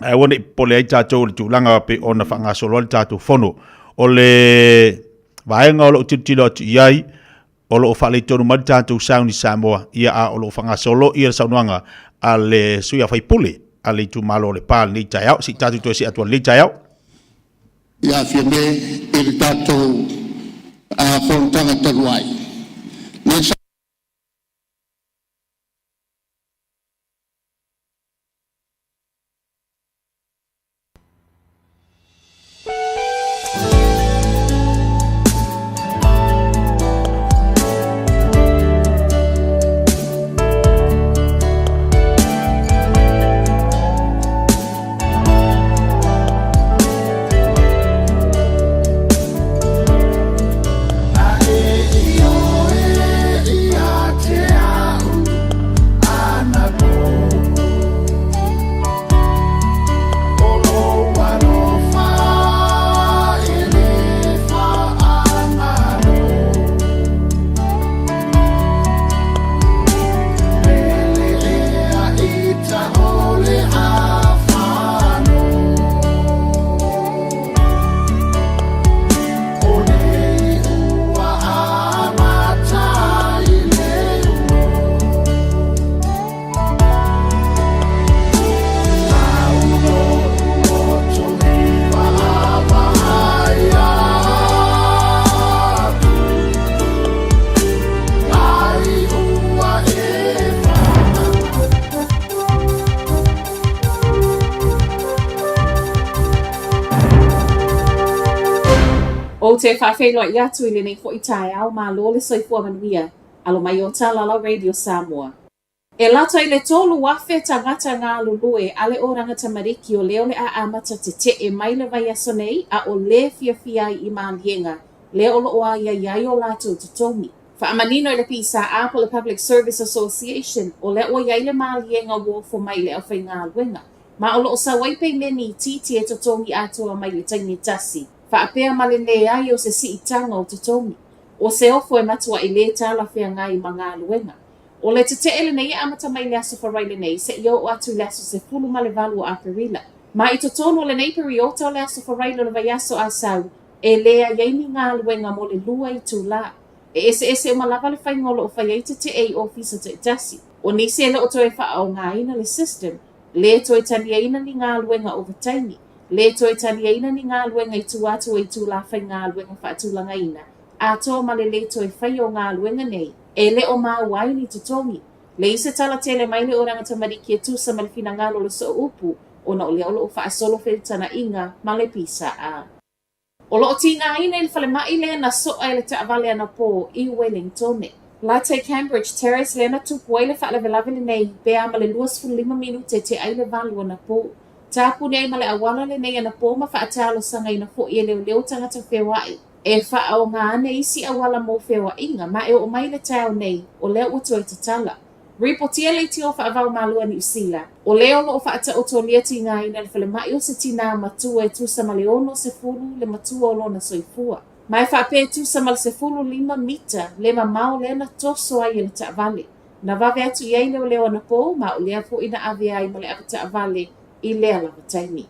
Speaker 2: ae aua ne i popole ai tatou i le tulaga pei ona faagasolo ai le tatou fono. O le vaega o lo o tilotilo atu i ai, o lo o faaletonu mai le tatou sound i Samoa, ia a o lo o faagasolo ia le saunoaga a le sui usufono a le itumalo o Lepa i lenei taeao. Se i tatou toe see atu i lenei taeao.
Speaker 11: Ia Fiame i le tatou fonotaga talu ai.
Speaker 7: Ou te faafeiloai atu i lenei foi taeao malo le soifua manuia, alo mai o Talala Radio Samoa. E lata i le 3,000 tagata galulue a le Oranga Tamariki o lea o le a amata tete'e mai le vaiaso nei a o lē fiafia ai i maliega lea o lo'o aiai ai o latou totogi. Faamanino i le PSA po o le Public Service Association o lea ua i ai le maliega ua ofo mai i le aufaigaluega ma o lo'o sau ai peimeni itiiti e totogi atoa mai i le taimi e tasi faapea ma le leai o se siitaga o totogi. O se ofo e matua'i lē talafeagai ma galuega. O le tete'e lenei e amata mai i le Aso Faraile nei seia oo atu i le aso 18 o Aperila. Ma i totonu o lenei piriota o le Aso Faraile o le vaiaso a sau, e leai ai ni galuega mo le 2 itulā. E eseese uma lava le faiga o lo o fai ai tete'e i ofisa taitasi. O nisi e le o toe faaogaina le system, lē toe taliaina ni galuega ovataimi, lē toe taliaina ni galuega i tua atu o itulā faigaluega faatulagaina, atoa ma le lē toe faia o galuega nei, e le o maua ai ni totogi. Leai se tala tele mai le Oranga Tamariki e tusa ma le finagalo o le sooupu ona o lea o lo o faasolo feutanaʻiga ma le PSA. O lo o tigaina i le falemai lea na soa e le taavale anapō i Wellingtone. Lata i Cambridge Terrace lea na tupu ai le faalavelave lenei pe a ma le 25 minute tea ai le 8 anapō. Tapuni ai ma le auala lenei anapō ma faatalosagaina foi e leoleo tagata feoai e faaaoga ane isi auala mo feoaiga ma e oo mai le taeao nei o lea ua toe tatala. Ripotia leitio faavao malo a Niu Sila, o lea o lo o faataotolia tigaina le falemai o se tinā matua e tusa ma le 60 le matua o lona soifua. Ma e faapea e tusa ma le 15 mita le mamao lea na toso ai e le taavale. Na vave atu i ai leoleo anapō ma o lea foi na ave ai ma le avetaavale i lea lava taimi.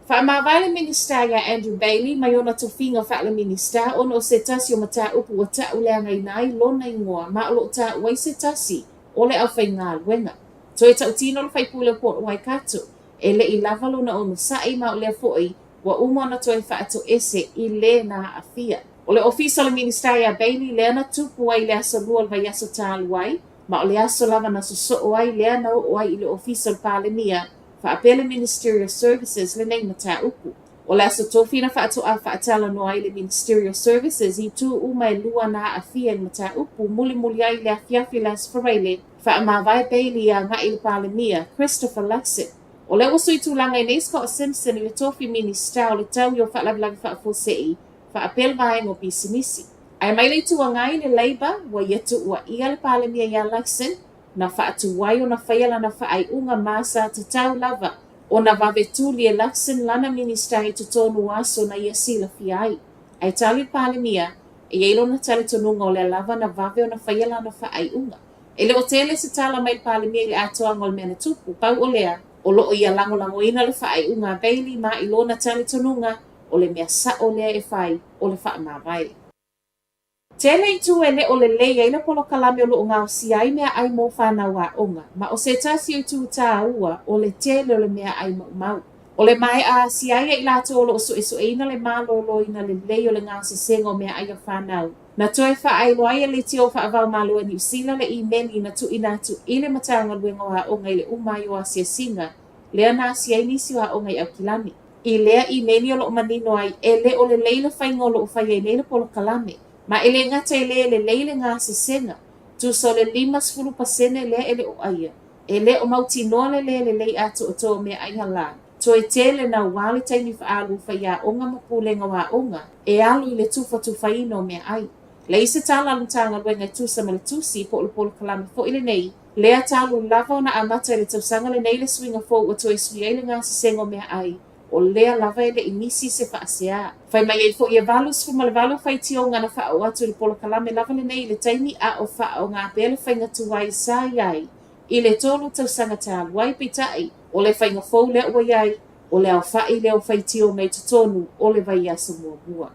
Speaker 7: Faamavae le Minisita iā Andrew Bayly mai ona tofiga faale-Minisita ona o se tasi o mataupu ua ta'uleagaina ai lona igoa ma o lo o ta'u ai se tasi o le aufaigaluega. Toe ta'utino le faipule o Port Waikato, e le i lava lona onosa'i ma o lea fo'i ua uma ona toe fa'ato'ese i lē na a'afia. O le ofisa o le Minisita iā Bayly lea na tupu ai i le aso Lua o le vaiaso talu ai, ma o le aso lava na soso'o ai lea na oo ai i le ofisa o le Palemia faapea le Ministerial Services lenei mataupu. O le aso tofi na faatoa faatalanoa ai le Ministerial Services i itu uma e lua na aafia i le mataupu mulimuli ai i le afiafi o le Aso Faraile, faamavae Bayly e agai i le Palemia, Christopher Luxon. O lea ua sui tulaga ai nei Scott Simpson i le tofi Minisita o le Taui o Faalavelave Faafuasei faapea le vaega o pisinisi. Ae mai le Itu Agai le Labour ua ia tuuaia le Palemia ia Luxon na faatuai ona faia lana faaiuga ma sa tatau lava ona vave tuli e Luxon lana Minisita i totonu o aso na ia silafia ai. Ae tali le Palemia, e i ai lona talitonuga o lea lava na vave ona faia lana faaiuga. E le o tele se tala mai le Palemia i le atoaga o le mea na tupu, pau o lea, o lo o ia lagolagoina le faaiuga a Bailey ma i lona talitonuga, o le mea sa'o lea e fai, o le faamavae. Tele itu e le o lelei ai le polokalame o lo o gaosia ai meaai mo fanau aoga, ma o se tasi o itu tāua, o le tele o le meaai maumau. O le maea asia ai e i latou o lo o suesueina le malōlōina lelei o le gaosesega o meaai a fanau. Na toe faailoa ai e Leitio Faavaomalo a Niu Sila le imeli na tuuina atu i le Matagaluega o Aoga i le uma ai o asiasiga lea na asia ai nisi o aoga i Aukilani. I lea imeli o lo o manino ai e le o lelei le faiga o lo o fai ai nei le polokalame, ma e le gata e le lelei le gasesega, tusa o le 50% lea e le o aia. E le o mautinoa le le lelei atoatoa o meaai halā. Toe tele nauā le taimi faaalu o faiaoga ma pulega o aoga e alu i le tufatufaina o meaai. Leai se tala a le Matagaluega e tusa ma le tusi po o le polokalame foi lenei, lea talu lava ona amata i le tausaga lenei le suiga fou ua toe sui ai le gasesega o meaai, o lea lava e le i misi se faasea. Fai mai ai foi e 88 faitioga na faaoo atu i le polokalame lava lenei i le taimi a o faaaoga pea le faiga tuai sa i ai i le tolu tausaga talu ai, peitai, o le faiga fou lea ua i ai, o le aofa'i lea o faitioga i totonu o le vaiaso muamua.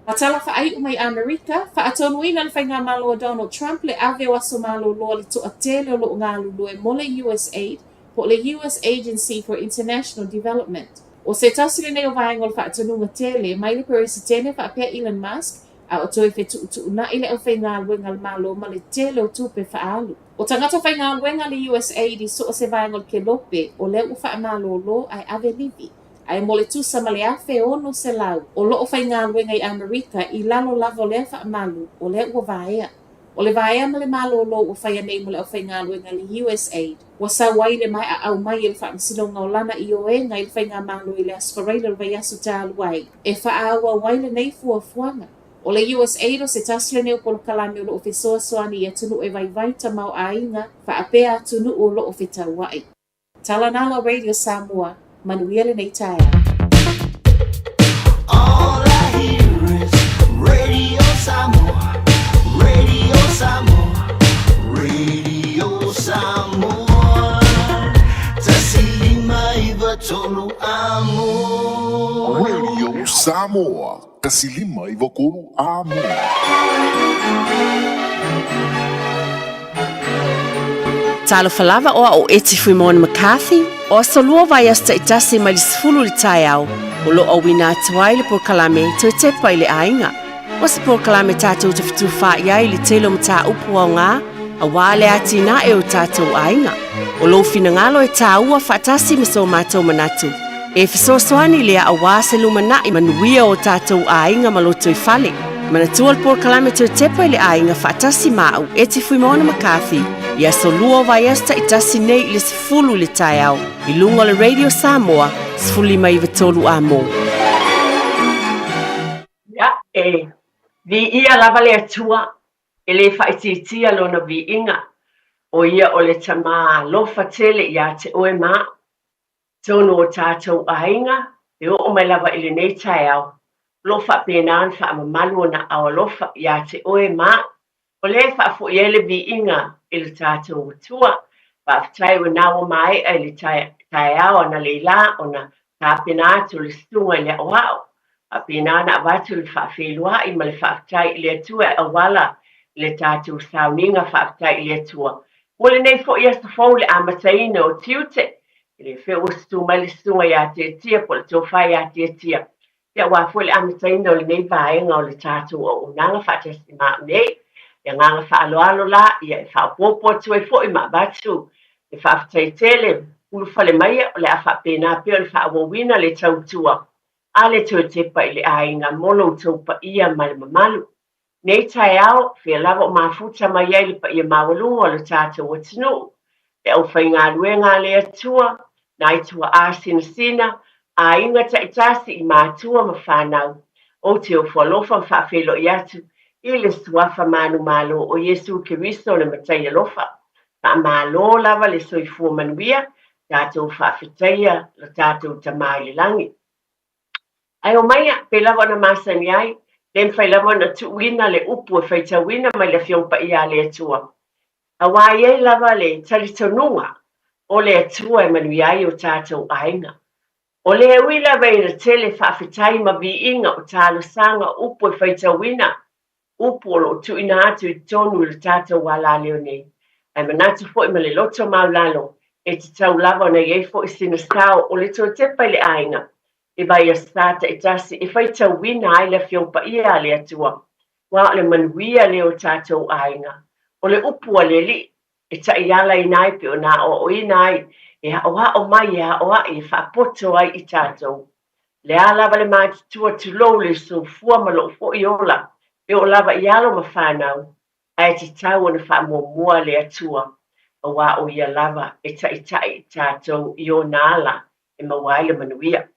Speaker 7: Ma tala faaiu mai Amerika, faatonuina le faigamalo a Donald Trump le ave o aso malolo a le toatele o lo o galulue mo le USAID po o le US Agency for International Development. O se tasi lenei o vaega o le faatonuga tele mai le Peresetene faapea Elon Musk a o toe fetuutuuna'i le aufaigaluega a le Malo ma le tele o tupe faaalu. O tagata faigaluega a le USAID i so o se vaega o le kelope, o lea ua faamalolo ae ave livi. Ae mo le tusa ma le 1,600 o lo o faigaluega i Amerika i lalo lava o lea faamalu, o lea ua vaea. O le vaea ma le malolo ua faia nei mo le aufaigaluega a le USAID, ua sau ai le maea aumai e le Faamasinoga o lana ioega i le faigamalo i le Aso Faraile o le vaiaso talu ai, e faaauau ai lenei fuafuaga. O le USAID o se tasi lenei o polokalame o lo o fesoasoani i atunuu e vaivai tamaoaiga faapea atunuu o lo o fetaua'i. Talanala Radio Samoa, manuia lenei taeao.
Speaker 12: All I hear is Radio Samoa, Radio Samoa, Radio Samoa. 1.593 amo.
Speaker 17: Radio Samoa, 1.593 amo.
Speaker 13: Talofa lava o au o Eti Fuimoana McCarthy, o aso lua vaiaso taitasi mai le 10 i le taeao, o lo o auina atu ai le polokalame Toe Tepa i le Aiga. O se polokalame tatou te fetufaai ai i le tele o mataupu aoga aua le atinae o tatou aiga. O lou finagalo e tāua faatasi ma so matou manatu. E fesoasoani lea aua se lumanai manuia o tatou aiga ma lotoifale. Manatua le polokalame Toe Tepa i le Aiga faatasi ma au, Eti Fuimaono McCarthy, i aso lua o vaiaso taitasi nei i le 10 i le taeao, i luga o le Radio Samoa 15 93 A-mo.
Speaker 21: Ia, e viia lava le Atua, e le faaitiitia Lona viiga, o Ia o le Tama alofa tele ia te oe ma au. Tonu o tatou aiga, e oo mai lava i lenei taeao, o lo o faapena ona faamamalu ona ao alofa ia te oe ma au, o lea e faafoi ai le viiga i lo tatou Atua. Faafetai ua na ua maea i le taeao analeila ona tapena atu le susuga i le aoao. Faapena ona avatu le faafeiloai ma le faafetai i le Atua e auala i le tatou sauniga faafetai i le Atua. Mo lenei foi aso fou le amataina o tiute, e le fea ua susu mai le susuga ia Tiatia po o le tofa ia Tiatia, ia aua foi le amataina o lenei vaega o le tatou auaunaga faatasi ma au nei. I agaga faaaloalo la, ia e faaopoopo atu ai foi ma avatu le faafetai tele, ulufale maia o le a faapena pea ona faaauauina le tautua a le toe tepa i le aiga mo lo outou paia ma le mamalu. Nei taeao, fea lava o mafuta mai ai le paia maualuga o le tatou atunuu, le aufaigaluega a le Atua, Nai tuaa sinasina, aiga taitasi i matua ma fanau. Ou te ofo alofa ma faafeiloai atu i le Suafa manumalo o Iesu Keriso le Matai alofa. Faamalo lava le soifua manuia, tatou faafetaia lo tatou Tama i le lagi. Ae omaia, pei lava ona masani ai, le mafai lava ona tuuina le upu e faitauina mai le Afioga Paia a le Atua. Aua e i ai lava le talitonuga o le Atua e manuia ai o tatou aiga. O le ui lava ina tele faafetai ma viiga o talosaga o upu e faitauina, upu o lo o tuuina atu i totonu i lo tatou alaleo nei. Ae manatu foi ma le loto maulalo, e tatau lava ona i ai foi sina sao o le toe tepa i le aiga i vaiaso taitasi e faitauina ai le Afioga Paia a le Atua, aua o le manuia lea o tatou aiga. O le upu a le Alii e taialaina ai pei ona aoaoina ai, e aoao mai, e aoai, e faapoto ai i tatou. Le a lava le matutua tulou le soifua ma lou foi ola, e oo lava i alo ma fanau, ae tatau ona faamuamua le Atua, aua o Ia lava e taitai i tatou i ona ala e maua ai le manuia.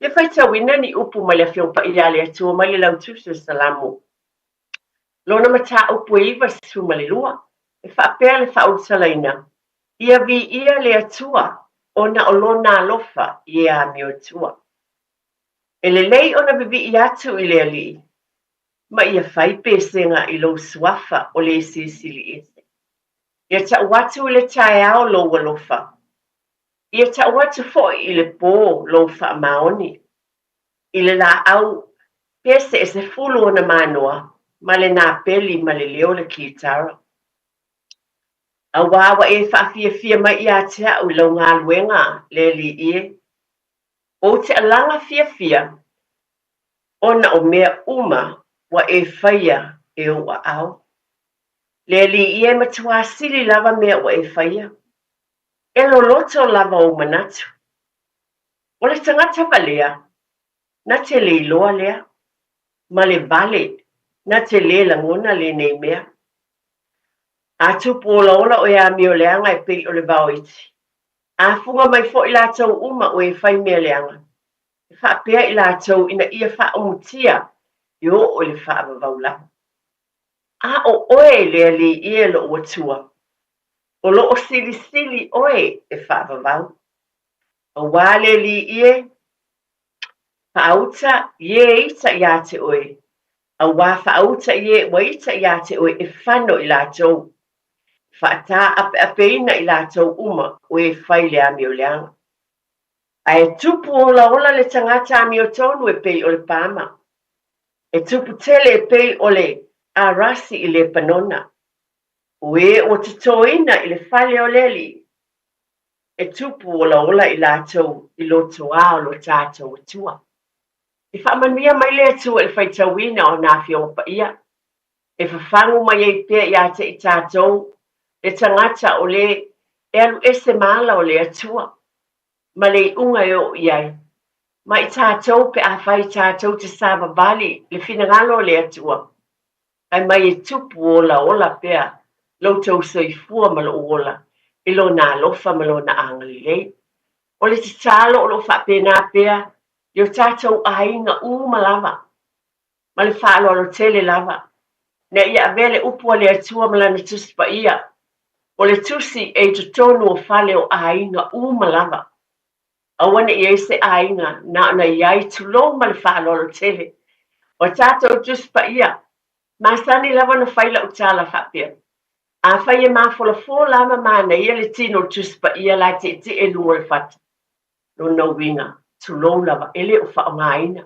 Speaker 21: Ia faitauina ni upu mai le Afioga Paia a le Atua mai le Lautusi o Salamo. Lona mataupu e 92, e faapea le faaulutalaina, Ia viia le Atua ona o Lona alofa i e amiotua. E lelei ona vivii atu i le Alii, ma ia fai pesega i lou suafa o le Silisili Ese. Ia tau atu i le taeao lou alofa. Ia tau atu foi i le pō lou faamaoni. I le laau pese e 10 ona manoa ma le napeli ma le leo o le kitara. Auā ua e faafiafia mai ia te au i lau galuega, le Alii e. Ou te alaga fiafia ona o mea uma ua e faia e ou aao. Le Alii e matuā sili lava mea ua e faia. E loloto lava ou manatu. O le tagata valea, na te le iloa lea, ma le vale, na te le lagona lenei mea. A tupu olaola oe amio leaga e pei o le vao iti. A fuga mai foi latou uma o e fai mea leaga, e faapea i latou ina ia faaumutia e oo i le faavavau lava. A o oe le Alii e lou Atua, o lo o silisili oe e faavavau. Auā le Alii e, faauta i e ita iā te oe, auā faauta i e ua ita iā te oe e fano i latou, e faataapeapeina i latou uma o e fai le amioleaga. A e tupu olaola le tagata amiotonu e pei o le pama, e tupu tele e pei o le arasi i Lepanona, o e ua totoina i le fale o le Alii, e tupu olaola i latou i lotoā o lo tatou Atua. E faamanuia mai le Atua i le faitauina o ana Afioga Paia, e fafagu mai ai pea ia te i tatou le tagata o le e alu ese ma ala o le Atua, ma le iuga e oo i ai. Ma i tatou pe afai tatou te savavali le finagalo o le Atua, ae mai e tupu olaola pea lo outou soifua ma lou ola i Lona alofa ma Lona agalelei. O le tatalo o lo o faapena pea i o tatou aiga uma lava, ma le faaaloalo tele lava, ina ia avea le upu a le Atua ma Lana Tusi Paia, o le Tusi e i totonu o fale o aiga uma lava. Aua ne i i ai se aiga na ona i ai tulou ma le faaaloalo tele. O a tatou Tusi Paia, masani lava ona fai lau tala faapea, Afai e mafolafola ma manaia le tino o le Tusi Paia la e tietie i luga o le fata, lona uiga, tulou lava, e le o faaaogaina.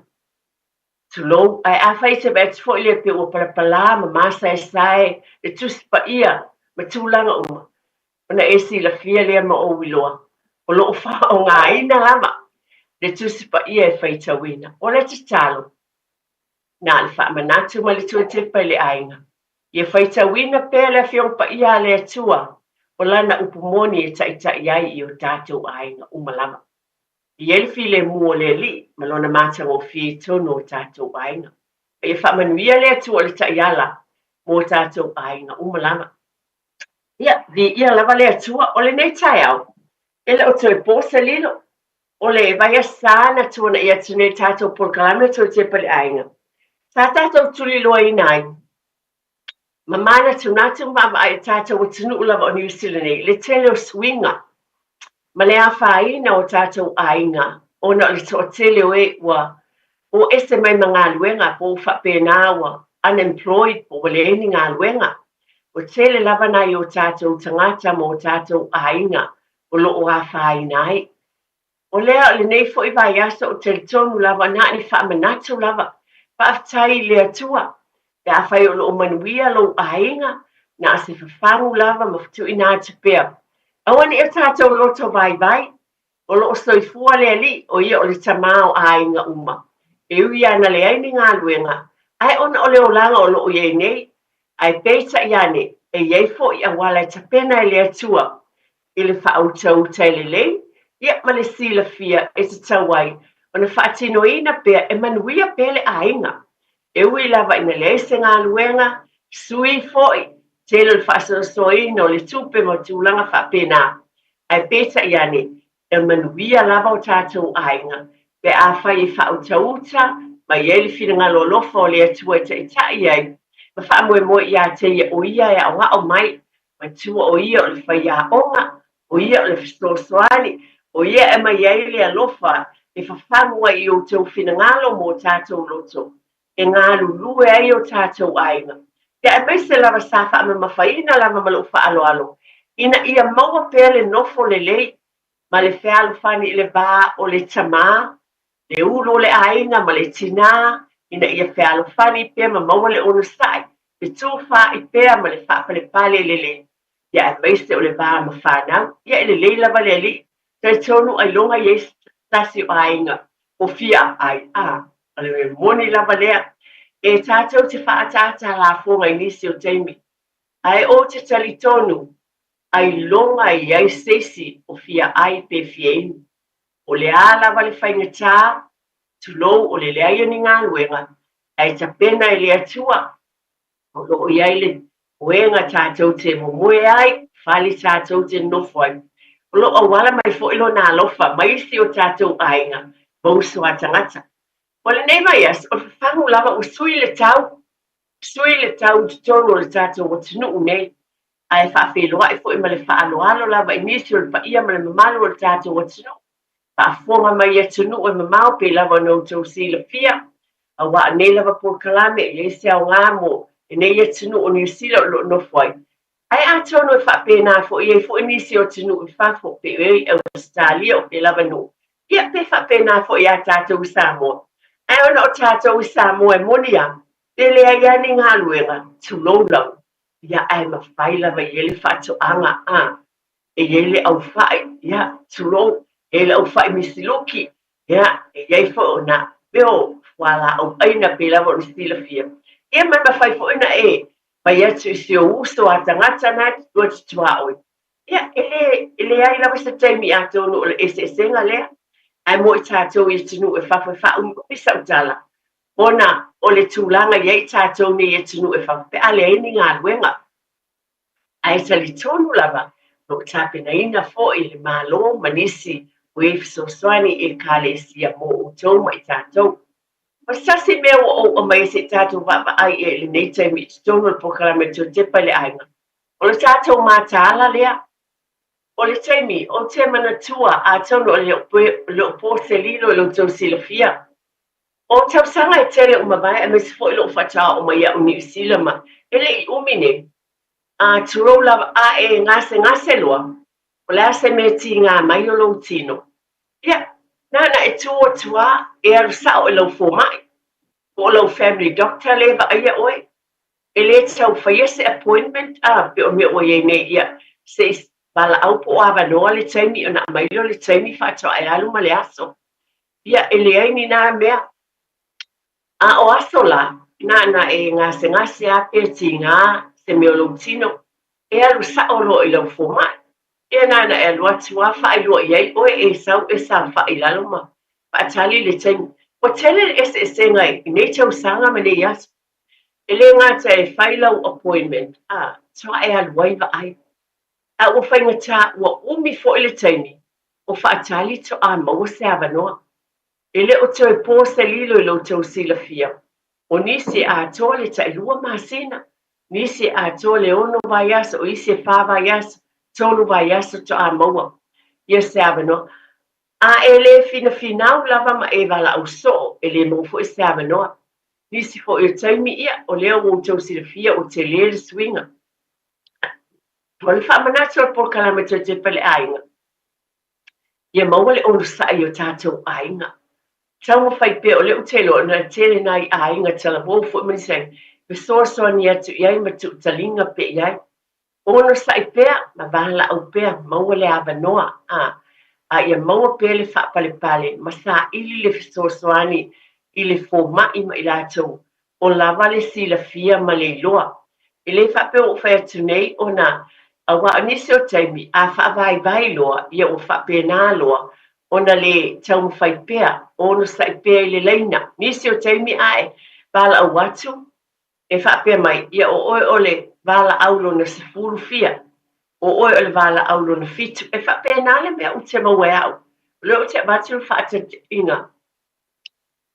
Speaker 21: Tulou, ae afai e te vaai atu foi lea pei ua palapala ma masaesae le Tusi Paia ma tulaga uma, ona e silafia lea ma ou iloa, o lo o faaaogaina lava le Tusi Paia e faitauina. O le tatalo, na o le faamanatu ma le tuatepa i le aiga, ia faitauina pea le Afioga Paia a le Atua o Lana upu moni e taitai ai i o tatou aiga uma lava. E i ai le filemu o le Alii ma Lona matagofie i totonu o tatou aiga. A ia faamanuia le Atua o le taiala mo tatou aiga uma lava. Ia, viia lava le Atua. O lenei taeao, E le o toe po se lilo, o le vaiaso sa na tuanaia atu nei le tatou polokalame Toe Tepa i le Aiga. Sa tatou tuliloaina ai ma manatunatu ma vaavaai i le tatou atunuu lava o Niu Sila nei, le tele o suiga ma le afaina o tatou aiga ona o le toatele o e ua o ese mai ma galuega po ua faapena ua unemployed po ua leai ni galuega. Ua tele lava nai o tatou tagata ma o tatou aiga o lo o afaina ai. O lea, o lenei foi vaiaso ou te talitonu lava na o ni faamanatu lava. Faafetai i le Atua pe afai o lo o manuia lou aiga, na o se fafagu lava ma tuuina atu pea. Aua ne i o tatou loto vaivai, o lo o soifua le Alii, o ia o le Tama o aiga uma. E ui lava na leai ni galuega, ae ona o le olaga o lo o i ai nei, ae peitai ane, e i ai foi auala e tapena e le Atua i le faautauta e lelei, ia ma le silafia e tatau ai ona faatinoina pea e manuia pea le aiga. E ui lava ina leai se galuega, sui foi, tele o le faasoasoaina o le tupe ma tulaga faapena, ae peitai ane, e manuia lava o tatou aiga pe afai e faautauta ma i ai le finagalo alofa o le Atua e taitai ai ma faamoemoe ia te ia o ia e aoao mai Matua o ia o le faiaoga, o ia o le fesoasoani, o ia e aumai ai le alofa e fafagu ai i outou finagalo ma o tatou loto, e galulue ai o tatou aiga. Ia aemaise lava sa faamamafaina lava ma lou faaaloalo, ina ia maua pea le nofo lelei ma le fealofani i le va o le tama, le ulu o le aiga ma le tinā, ina ia fealofani pea ma maua le onosai, le tufaai pea ma le faapalepale lelei, ia aemaise o le va ma fanau. Ia e lelei lava le alii, talitonu ailoga i ai se tasi o aiga o fia ai, a, o le mea moni lava lea, e tatou te faaataata lafoga i nisi o taimi, ae ou te talitonu ailoga i ai se isi o fia ai pe fia inu. O le a lava le faigata, tulou, o le leai o ni galuega, ae tapena e le Atua, o lo o i ai le moega tatou te momoe ai, fale tatou te nofo ai. O lo o auala mai foi Lona alofa mai isi o tatou aiga ma uso a tagata. O lenei vaiaso, o le fafagu lava ua sui le tau, sui le tau i totonu o le tatou atunuu nei, ae faafeiloai foi ma le faaaloalo lava i nisi o le paia ma le mamalu o le tatou atunuu, faafofoga mai i atunuu e mamao pei lava ona outou silafia, aua o nei lava polokalame e leai se aoga mo lenei atunuu o Niu Sila o lo o nofo ai. Ae atonu e faapena foi, e i ai foi nisi o atunuu i fafo, pei o Ausetalia o pea lava nuu, ia pe faapena foi ia tatou i Samoa. Ae ona o tatou i Samoa e moni lava, pe leai lava ni galuega, tulou lava, ia ae mafai lava i ai le faatoaga a e i ai le aufai, ia, tulou, e i ai le aufai misiluki, ia, e i ai foi ona mea o fualaau ʻaina pei lava ona silafia. Ia ma e mafai foi ona e fai atu i si ou uso a tagata na e tua atu tuaoi. Ia, e le, e leai lava se taimi atonu o le eseesega lea, ae mo i tatou i atunuu e fafo e faaumiumi sau tala, ona o le tulaga i ai i tatou nei i atunuu e fafo pe a leai ni galuega. Ae talitonu lava, o lo o tapenaina foi e le Malo ma nisi o e fesoasoani i Ekalesia mo outou ma i tatou. O se tasi mea ua ou aumaia se i tatou vaavaai i ai i lenei taimi i totonu o le polokalame Toe Tepa i le Aiga, o le tatou mataala lea. O le taimi, ou te manatua, atonu e le o po se lilo i lo outou silafia, O tausaga e tele ua mavae aemaise foi lou faatoa oo mai iaʻu i Niu Sila ma e le i umi nei. A tulou lava, a e gasegase loa, o le a se mea tigā mai o lou tino? Ia, nāna e tū atu a e alu saʻo i lau fomai, po o lau family doctor lea e vaaia ʻoe. E lē tau faia se appointment a pei o mea ua i ai nei, ia, se i valaau po o avanoa le taimi ona aumai lea o le taimi faatoa e alu ma le aso. Ia, e leai ni nā mea. A o aso lā, nāna e gasegase a pe tigā se mea o lou tino, e alu saʻo loa i lau fomai. Ia, nāna e alu atu a faailoa i ai ʻoe e sau e saofaʻi i lalo ma faatali le taimi. Ua tele le eseesega i nei tausaga ma nei aso. E lē gata e fai lau appointment, a, toa e alu ai vaai. A ua faigata, ua umi foi le taimi. O faatali toʻa maua se avanoa. E le o toe po se lilo i lo outou silafia, o nisi e atoa le tailua masina, nisi e atoa le ono vaiaso, o isi e fa vaiaso, tolu vaiaso toʻa maua ia se avanoa. A e le finafinau lava ma e valaau soo, e le maua foi se avanoa. Nisi foi o taimi ia, o lea ua outou silafia ua tele le suiga. O le faamanatu o le polokalame Toe Tepa i le Aiga, ia maua le onosai i o tatou aiga. Taumafai pea, o lea ou te iloa ona e tele nai aiga talavou foi ma nisi aiga, fesoasoani atu i ai ma tuutaliga pea i ai. Onosai pea ma valaau pea, maua le avanoa, a, a ia maua pea le faapalepale ma saili le fesoasoani i le fomai ma i latou o lava le silafia ma le iloa. E le faapea ua ou fai atu nei ona aua o nisi o taimi a faavaivai loa ia ua faapena loa ona le taumafai pea, onosai pea i le laina. Nisi o taimi ae valaau atu e faapea mai, ia o oe o le valaau lona sefulu fia, o oe o le valaau lona fitu. E faapena le mea ou te maua e au. O lea ou te avatu le faataitaiga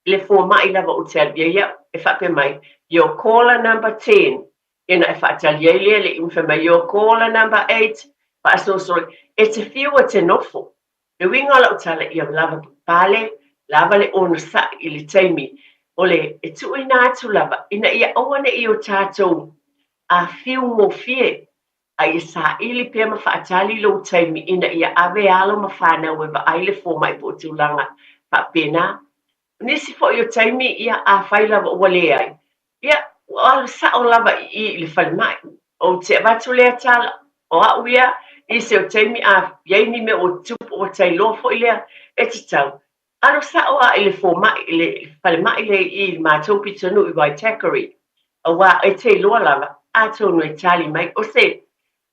Speaker 21: i le fomai lava ou te alu i ai au, e faapea mai, Your caller number ten, ia ona e faatali ai lea le iuga fai mai, Your caller number eight, faasolosolo, e te fiu e te nofo. Le uiga o lau tala, ia lava papale, lava le onosai i le taimi o le e tuuina atu lava ina ia aua ne i o tatou fiu gofie a ia saili pea ma faatali lou taimi ina ia ave alo ma fanau e vaai le fomai po o tulaga faapena. O nisi foi o taimi, ia, afai lava ua leai, ia, ua alu sao lava i i i le falemai. Ou te avatu lea tala, o au ia, nisi o taimi a i ai ni mea ua tutupu ua tailoa foi lea e tatau, alu sao lava i le fomai, i le falemai lea i i i le matou pitonuu i Waitakere, aua e te iloa lava, atonu e tali mai. O se,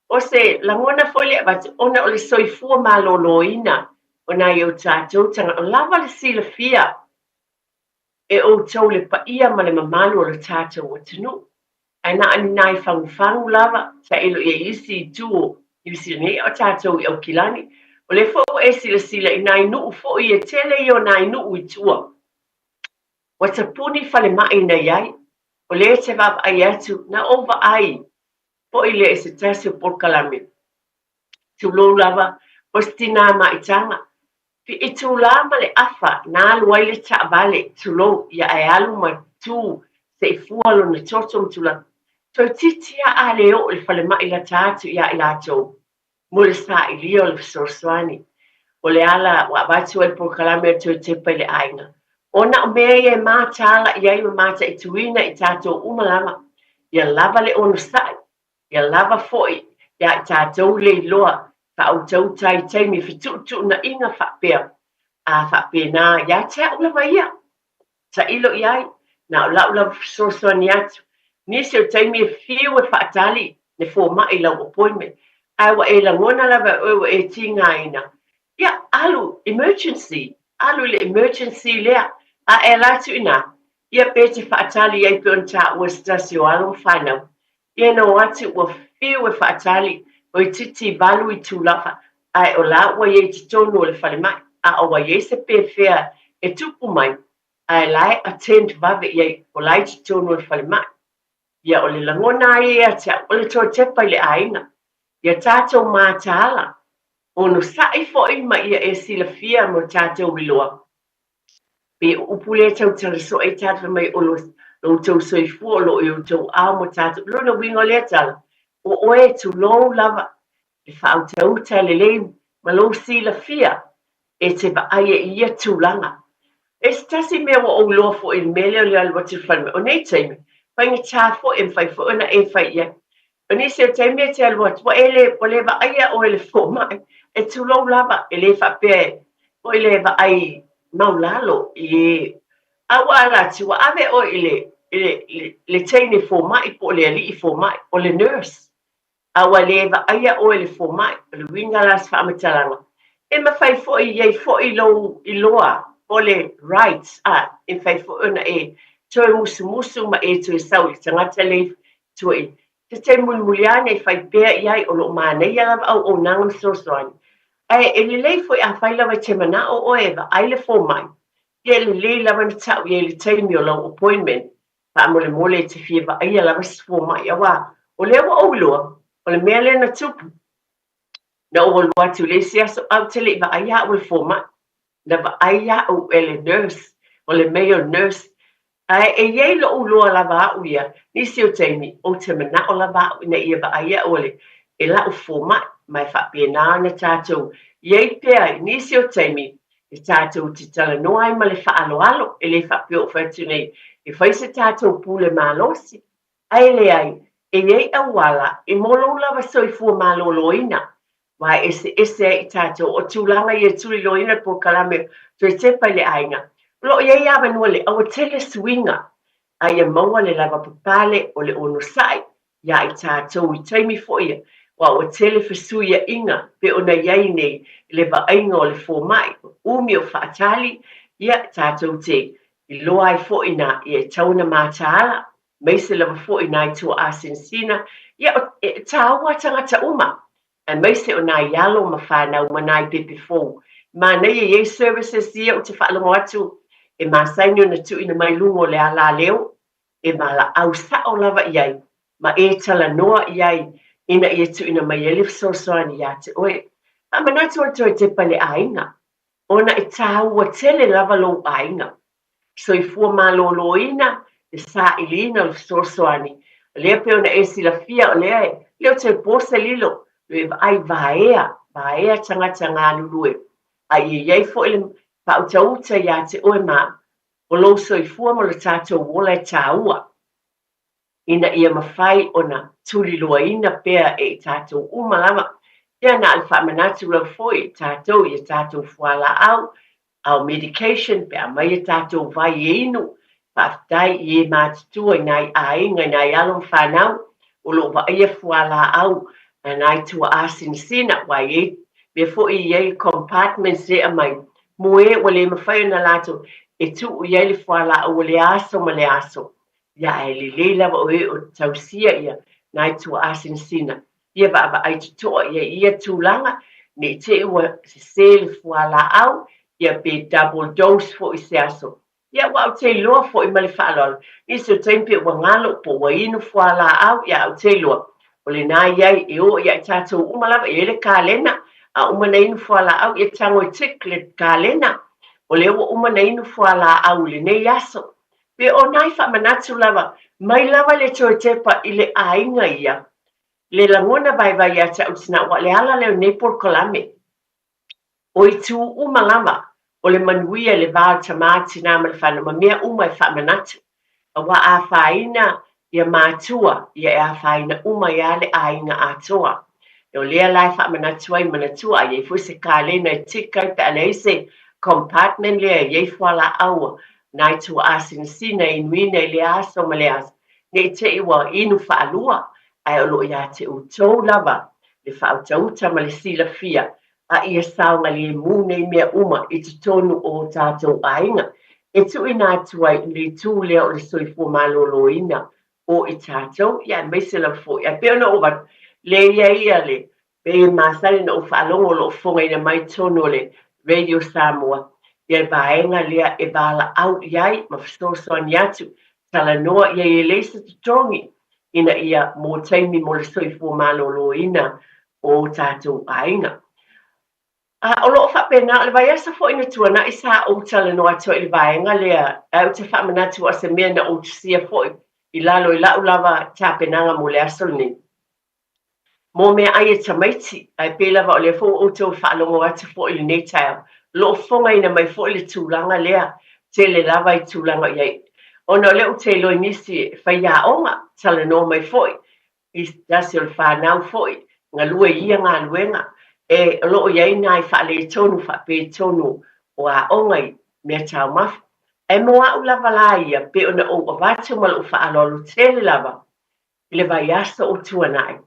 Speaker 21: o se lagona foi lea e avatu, ona o le soifua maloloina o nai o tatou tagata, o lava le silafia e outou le paia ma le mamalu o le tatou atunuu. Ae na o ni nai fagufagu lava, tailo i ai isi itu o Niu Sila nei, a o tatou i Aukilani. O lea foi ua e silasila i nai nuu foi e tele ia o nai nuu i tua. Ua tapuni falemai na i ai. O lea e te vaavaai atu, na ou vaai foi lea i se tasi o polokalame. Tulou lava, o se tinā maitaga. Itulā ma le afa na alu ai le taavale, tulou, ia ae alu ma tu se i fua lona toto ma tulaga. Toeitiiti lava a le oo i le falemai lata atu iā i latou mo le sailia o le fesoasoani. O le ala ua avatu ai le polokalame a Toe Tepa i le aiga, ona o mea ia e mataala i ai ma mataituina i tatou uma lava, ia lava le onosai, Ia lava foi iā i tatou le iloa faautauta i taimi fetuutuunaiga faapea, a faapena ia te au lava ia. Tailo i ai, na o lau lava fesoasoani atu. Nisi o taimi e fiu e faatali le fomai i lau appointment, ae ua e lagona lava e oe ua e tigaina, ia, alu emergency, alu i le emergency lea, a e ala atu i ina, ia pe te faatali ai pei ona taua e se tasi o alo ma fanau, Ia na o atu ua fiu e faatali, toeitiiti valu itula ae o la ua i ai totonu o le falemai, a ua i ai se pefea e tupu mai, ae la e attend vave i ai, o la i totonu o le falemai. Ia o le lagona a ia ia te au, o le toe tepa i le aiga. Ia tatou mataala, onosai foi ma ia e silafia mo tatou iloa, Pe o upu lea e tautala soo ai tatou fai mai o lo outou soifua o lo o i outou ao mo tatou. O lona uiga o lea tala, o oe e tulou lava le faautauta lelei ma lou silafia e te vaai ai i ia tulaga. E se tasi mea ua ou iloa foi i le mea lea o le alu atu i le falemai, o nei taimi, faigata foi e mafai foi ona e fai i ai. O nisi o taimi e te alu atu, ua e le, ua le vaaia oe e le fomai, e tulou lava, e le faapea e, foi le vaai maulalo i e, a ua ala atu, ua ave oe i le, i le, i le, le teine fomai po o le alii fomai, o le nurse. A ua le vaaia oe e le fomai, o le uiga la o se faamatalaga, e mafai foi, i ai foi lou iloa po o le rights, a, e mafai foi ona e toe musumusu ma e toe sau i le tagata lea Tuai, te taimi mulimuli ane e fai pea i ai o lo o manaia lava auaunaga ma fesoasoani. Ae e lelei foi afai lava e te manao oe e vaai le fomai, ia e lelei lava na tau i ai le taimi o lau appointment, faamolemole e te fia vaaia lava se fomai auā o lea ua ou iloa o le mea lea na tupu. Na ou alu atu i le isi aso ae ou te le i vaaia au e le fomai. Na vaai au e le nurse, o le male nurse. Ae e i ai loʻu iloa lava au ia, nisi o taimi, ou te manaʻo lava au ina ia vaai au e le, e laʻu fomai, ma e faapena ona tatou i ai pea i nisi o taimi e tatou te talanoa ai ma le faaaloalo, e le faapea ua fai atu nei e fai se tatou pule malosi, ae leai, e i ai auala e mo lou lava soifua maloloina, aua e eseese ai i tatou o tulaga ia e tuliloaina le polokalame toe tepa i le aiga. O lo o i ai avanoa le aua tele suiga, a ia maua le lava papale o le onosai iā i tatou i taimi foi ia, aua ua tele fesuiaiga pei ona i ai nei i le vaaiga o le fomai, umi o faatali, ia, tatou te iloa ai foi na ia e tatau ona mataala, aemaise lava foi nai tuaa sinasina, ia, e tāua tagata uma, aemaise o nai alo ma fanau ma nai pepe fou. Manaia i ai services ia ou te faalogo atu e masani ona tuuina mai luga o le alaleo, e valaau sao lava i ai ma e talanoa i ai ina ia tuuina mai ai le fesoasoani iā te oe. Faamanatu o le toe tepa i le aiga, ona e tāua tele lava lou aiga. Soifua maloloina, le sailiina o le fesoasoani. O lea pei ona e silafia, o lea e le o toe po se lilo, e vaai vaea, vaea tagata galulue. A ia i ai foi le faautauta iā te oe ma o lou soifua ma lo tatou ola e tāua, ina ia mafai ona tuliloaina pea e i tatou uma lava. Ia na o le faamanatu lava foi i tatou i a tatou fualaau, our medication, pe a aumai a tatou vai e inu. Faafetai i e matutua i nai aiga, i nai alo ma fanau o lo o vaaia fualaau a nai tuaa sinasina, aua e i ai mea foi e i ai compartments e aumai mo e ua le mafai ona latou e tuu i ai le fualaau o le aso ma le aso. Ia, ae lelei lava o e o tausia ia nai tuaa sinasina, ia vaavaai totoa ia i ia tulaga, ne i te i ua sese le fualaau, ia pe double dose foi i se aso. Ia, aua ou te iloa foi ma le faaaloalo, nisi o taimi pe ua galo po ua inu fualaau, ia ou te iloa, o lena i ai e o ia i tatou uma lava, e i ai le kalena, a uma ona inu fualaau, ia tago e tick le kalena, o lea ua uma ona inu fualaau i lenei aso. Pe o nai faamanatu lava, mai lava le toe tepa i le aiga ia, le lagona vaivai ia te au tina, ua le ala lea o lenei polokalame. O itu uma lava o le manuia i le va o le tama, tina ma le fanau ma mea uma e faamanatu. Aua a afaina ia matua, ia e afaina uma ai lava le aiga atoa. O lea la e faamanatu ai, manatua a i ai foi se kalena e tick ai pe a leai se compartment lea e i ai fualaau nai tuaa sinasina e inuina i lea aso ma lea aso, ne i te i ua inu faalua, ae o lo o ia te outou lava le faautauta ma le silafia a ia saogalemu nei mea uma i totonu o o tatou aiga, e tuuina atu ai i le itu lea o le soifua maloloina o i tatou, ia aemaise lava foi. Ae pei ona ou avatu, leai ia le Pei e masani ona ou faalogo o lo o fofogaina mai totonu o le Radio Samoa ia le vaega lea e valaau i ai ma fesoasoani atu, talanoa i ai e leai se totogi ina ia mo taimi mo le soifua maloloina o tatou aiga. A o lo o faapena, o le vaiaso foi na tuanai sa ou talanoa atu ai i le vaega lea, ae ou te faamanatu o se mea na ou tusia foi i lalo i la'u lava tapenaga mo le aso lenei. Mō meaai e tamaiti, ae pei lava o lea foi ua outou faalogo atu foi i lenei taeao, o lo o fofogaina mai foi le tulaga lea, tele lava i tulaga o i ai. Ona o lea ou te iloa i nisi e faiaoga, talanoa mai foi i se tasi o le fanau foi, galue i ia galuega, e o lo o i ai nai faaletonu faapetonu o aoga i meataumafa. Ae mo au lava la ia, pei ona ou avatu ma lou faaaloalo tele lava, I le vaiaso o tuanai,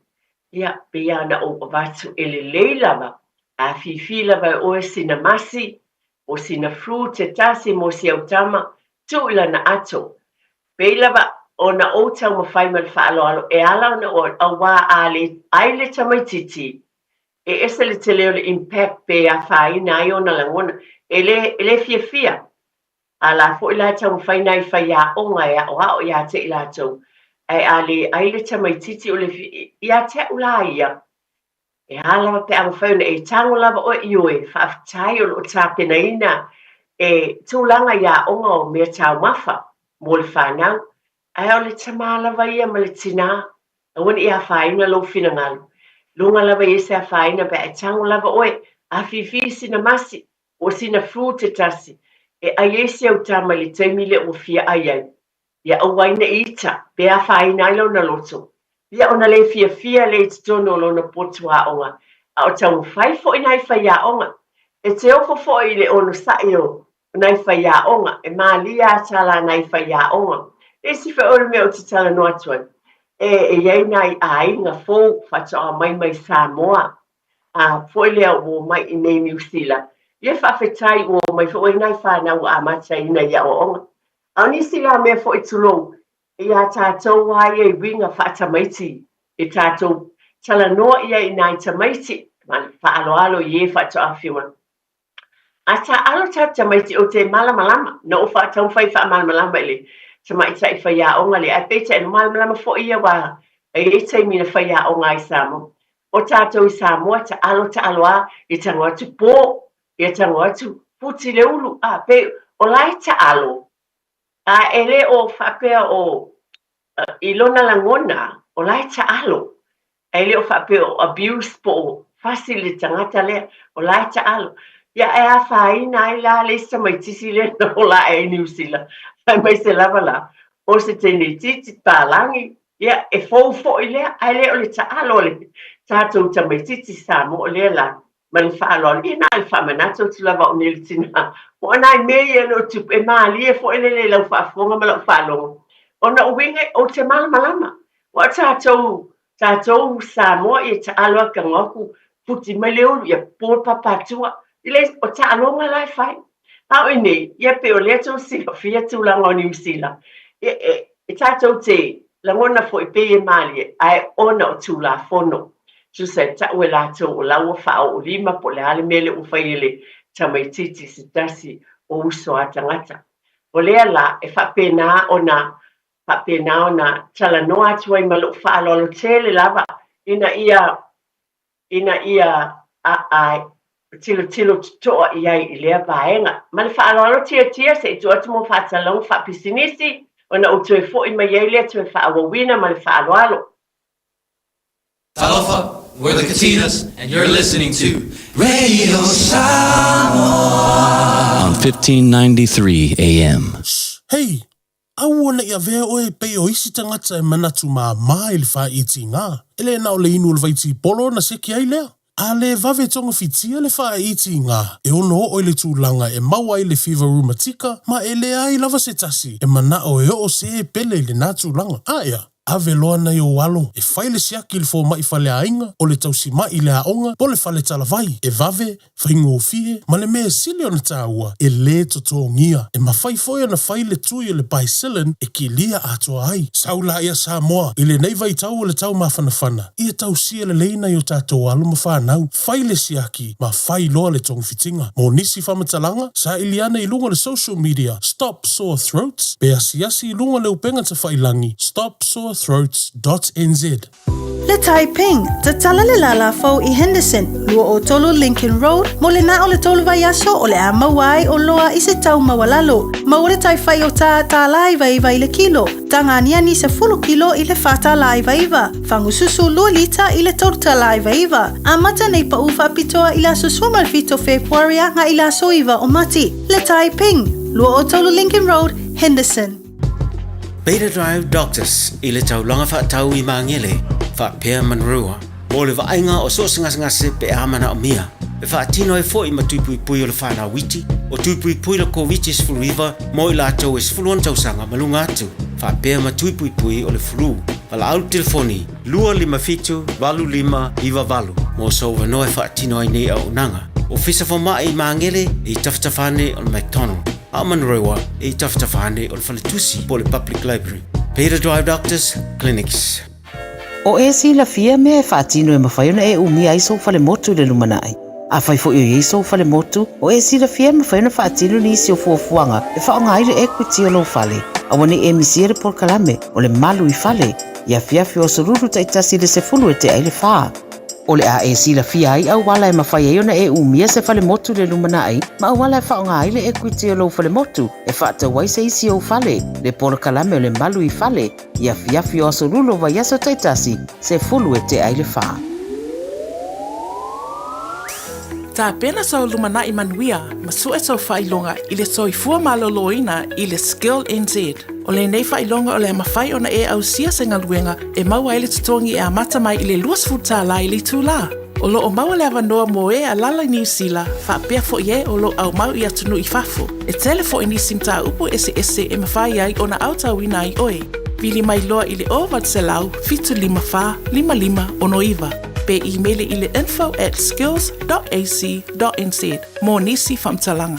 Speaker 21: ia, pei lava ona ou avatu e lelei lava, a fifi lava e oe sina masi, o sina fruit e tasi mo si au tama, tuu i lana ato. Pei lava ona ou taumafai ma le faaaloalo e ala ona auā a le ai le tamaititi. E ese le tele o le impact pe afaina ai ona lagona. E le, e le fiafia. A la foi la e taumafai nai faiaoga e aoao ia te i latou, ae a le ai le tamaitiiti o le ia te au la ia, e a lava pe a mafai ona e tago lava oe ioe, faafetai o lo o tapenaina e tulaga i aoga o mea taumafa mo le fanau, ae o le tama lava ia ma le tinā, aua ne i afaina lou finagalo, luga lava i ai se afaina pe a e tago lava oe, afifi sina masi, O sina fruit e tasi, e ai ai si au tama i le taimi lea ua fia ai ai. Ia aua ai ne i ita, pe afaina ai lona loto. Ia ona le fiafia lea i totonu o lona potu aoga, a o taumafai foi nai faiaoga. E te ofo foi i le onosai o nai faiaoga, e malie a tala nai faiaoga. Le isi foi o le mea ou te talanoa atu ai, e, e i ai nai aiga fou faatoa mai mai Samoa, a foi lea ua omai i nei Niu Sila. Ia faafetai ua omai foi ua i nai fanau ua amataina i aoaoga. A o nisi la mea foi tulou, iā tātou a ia i uiga faatamaiti e tātou talanoa ia i nai tamaiti ma le faaaloalo i e faatoa afio mai. A taaalo tatou tamaiti ou te malamalama, na ou faataumafai faamalamalama i le tamaitai faiaoga lea, ae peitai na malamalama foi ia aua e i ai taimi na faiaoga ai i Samoa. O tatou i Samoa, taalo taalo a, ia tago atu po, ia tago atu futi le ulu, a pei o la e taalo, a e le o faapea o I lona lagona, o la e taalo, ae le o faapea o abuse po o fasi le tagata lea, o la e taalo. Ia ae afaina ai la le isi tamaitiiti lea na ola ae i Niu Sila, aemaise lava la o se teineitiiti palagi, ia e fou foi lea, ae le o le taalo a le tatou tamaitiiti Samoa lea la. Ma le faaaloalo, ia na o le faamanatu atu lava au nei le tina. O nai mea ia o lo o tupu, e malie foi lele i lau faafofoga ma lau faalogo. Ona o uiga, ou te malamalama. Aua o tatou, tatou Samoa, ia taalo atu tago atu, futi mai le ulu, ia po le papatua. E le, o taaloga la e fai. A o i inei, ia pei o lea tou silafia tulaga o Niu Sila, e, e, e tatou te lagona foi pei e malie, ae ona o Tulafono. Tusa e tau e latou o la ua faaoo lima po o le a le mea lea ua fai e le tamaitiiti se tasi o uso a tagata. O lea la e faapena ona faapena ona talanoa atu ai ma lou faaaloalo tele lava ina ia ina ia a a tilotilo totoa i ai i lea vaega. Ma le faaaloalo tiatia se i tuu atu mo faatalauga faapisinisi ona ou toe foi mai ai lea toe faaauauina ma le faaaloalo.
Speaker 15: Talofa, we're the Katinas and you're listening to Radio Samoa on 1593 AM.
Speaker 16: Shh, hei, aua ne i avea oe e pei o isi tagata e manatu māmā i le fāitiga. E le na o le inu o le vaitipolo ona seki ai lea. A le vave togafitia le fāitiga, e ono oo i le tulaga e maua ai le fiva rumatika ma e leai lava se tasi e manao e oo se pele i lenā tulaga. Aea, ave loa nai ou alo e fai le siaki i le fomai faleaiga, o le tausima'i i le aoga, po o le fale talavai, e vave, faigofie, ma le mea e sili ona taua, e lē totogia. E mafai foi ona fai le tui o le Bicillin e kilia atoa ai. Sau laia Samoa, i lenei vaitau o le tau mafanafana, ia tausia lelei nai o tatou alo ma fanau, fai le siaki ma fai loa le togafitiga. Mo nisi faamatalaga, saili ane i luga o le social media Stop Sore Throats pe asiasi i luga o le upega tafailangi stopsorethroats dot nz.
Speaker 10: Le Taiping, tatala le lālā fou i Henderson, 23 Lincoln Road, mo le na o le tolu vaiaso o le a maua ai oloa i se tau maualalo. Maua le tai fai o tā $99 i le kilo, taga aniani 10 kilo i le $4.99, fagususu 2 lita i le $3.99. Amata nei paʻū faapitoa i le aso 17 o Fepuari agai i le aso 9 o Mati. Le Taiping, 23 Lincoln Road, Henderson.
Speaker 15: Beta Drive Doctors i le taulaga faatau i Magele, faapea Manurewa, mo le vaaiga o so o se gasegase pe a manaomia. E faatino ai foi ma tui puipui o le fanau iti, o tui puipui le Koviti-19 mo i latou e 16 tausaga ma luga atu, faapea ma tui puipui o le flu. Valaau le telefoni 257 8598 mo sou avanoa e faatino ai nei auaunaga. Ofisa Fomai i Magele i tafatafa ane o le McDonald, a o Manurewa i tafatafa ane o le Faletusi po o le Public Library. Peter Drive Doctors Clinics.
Speaker 20: O e silafia mea e faatino e mafai ona e umia ai sou falemotu i le lumanai. Afai foi o i ai sou falemotu, o e silafia e mafai ona faatino nisi o fuafuaga e faaaoga ai le equity o lou fale. Aua ne i e misia le polokalame o le Malu i Fale i afiafi o Aso Lulu taitasi i le 10 e tea i le fa. O le a e silafia ai auala e mafai ai ona e umia se falemotu i le lumanai ma auala e faaaoga ai le equity o lou falemotu e faatau ai se isi ou fale, le polokalame o le Malu i Fale i afiafi o Aso Lulu o vaiaso taitasi, 10 e tea i le fa.
Speaker 14: Tapena sou lumanai manuia ma sue sou faailoga i le soifua maloloina i le Skill NZ. O lenei faailoga o le a mafai ona e ausia se galuega e maua ai le totogi e amata mai i le 20 tālā i le itulā. O lo o maua le avanoa mo e alala i Niu Sila, faapea foi e o lo o aumau i atunuu i fafo. E tele foi nisi mataupu eseese e mafai ai ona aotauina ai oe. Vili mai loa i le 0800 754 5569 pe imeli i le info at skills dot ac dot nz mo nisi faamatalaga.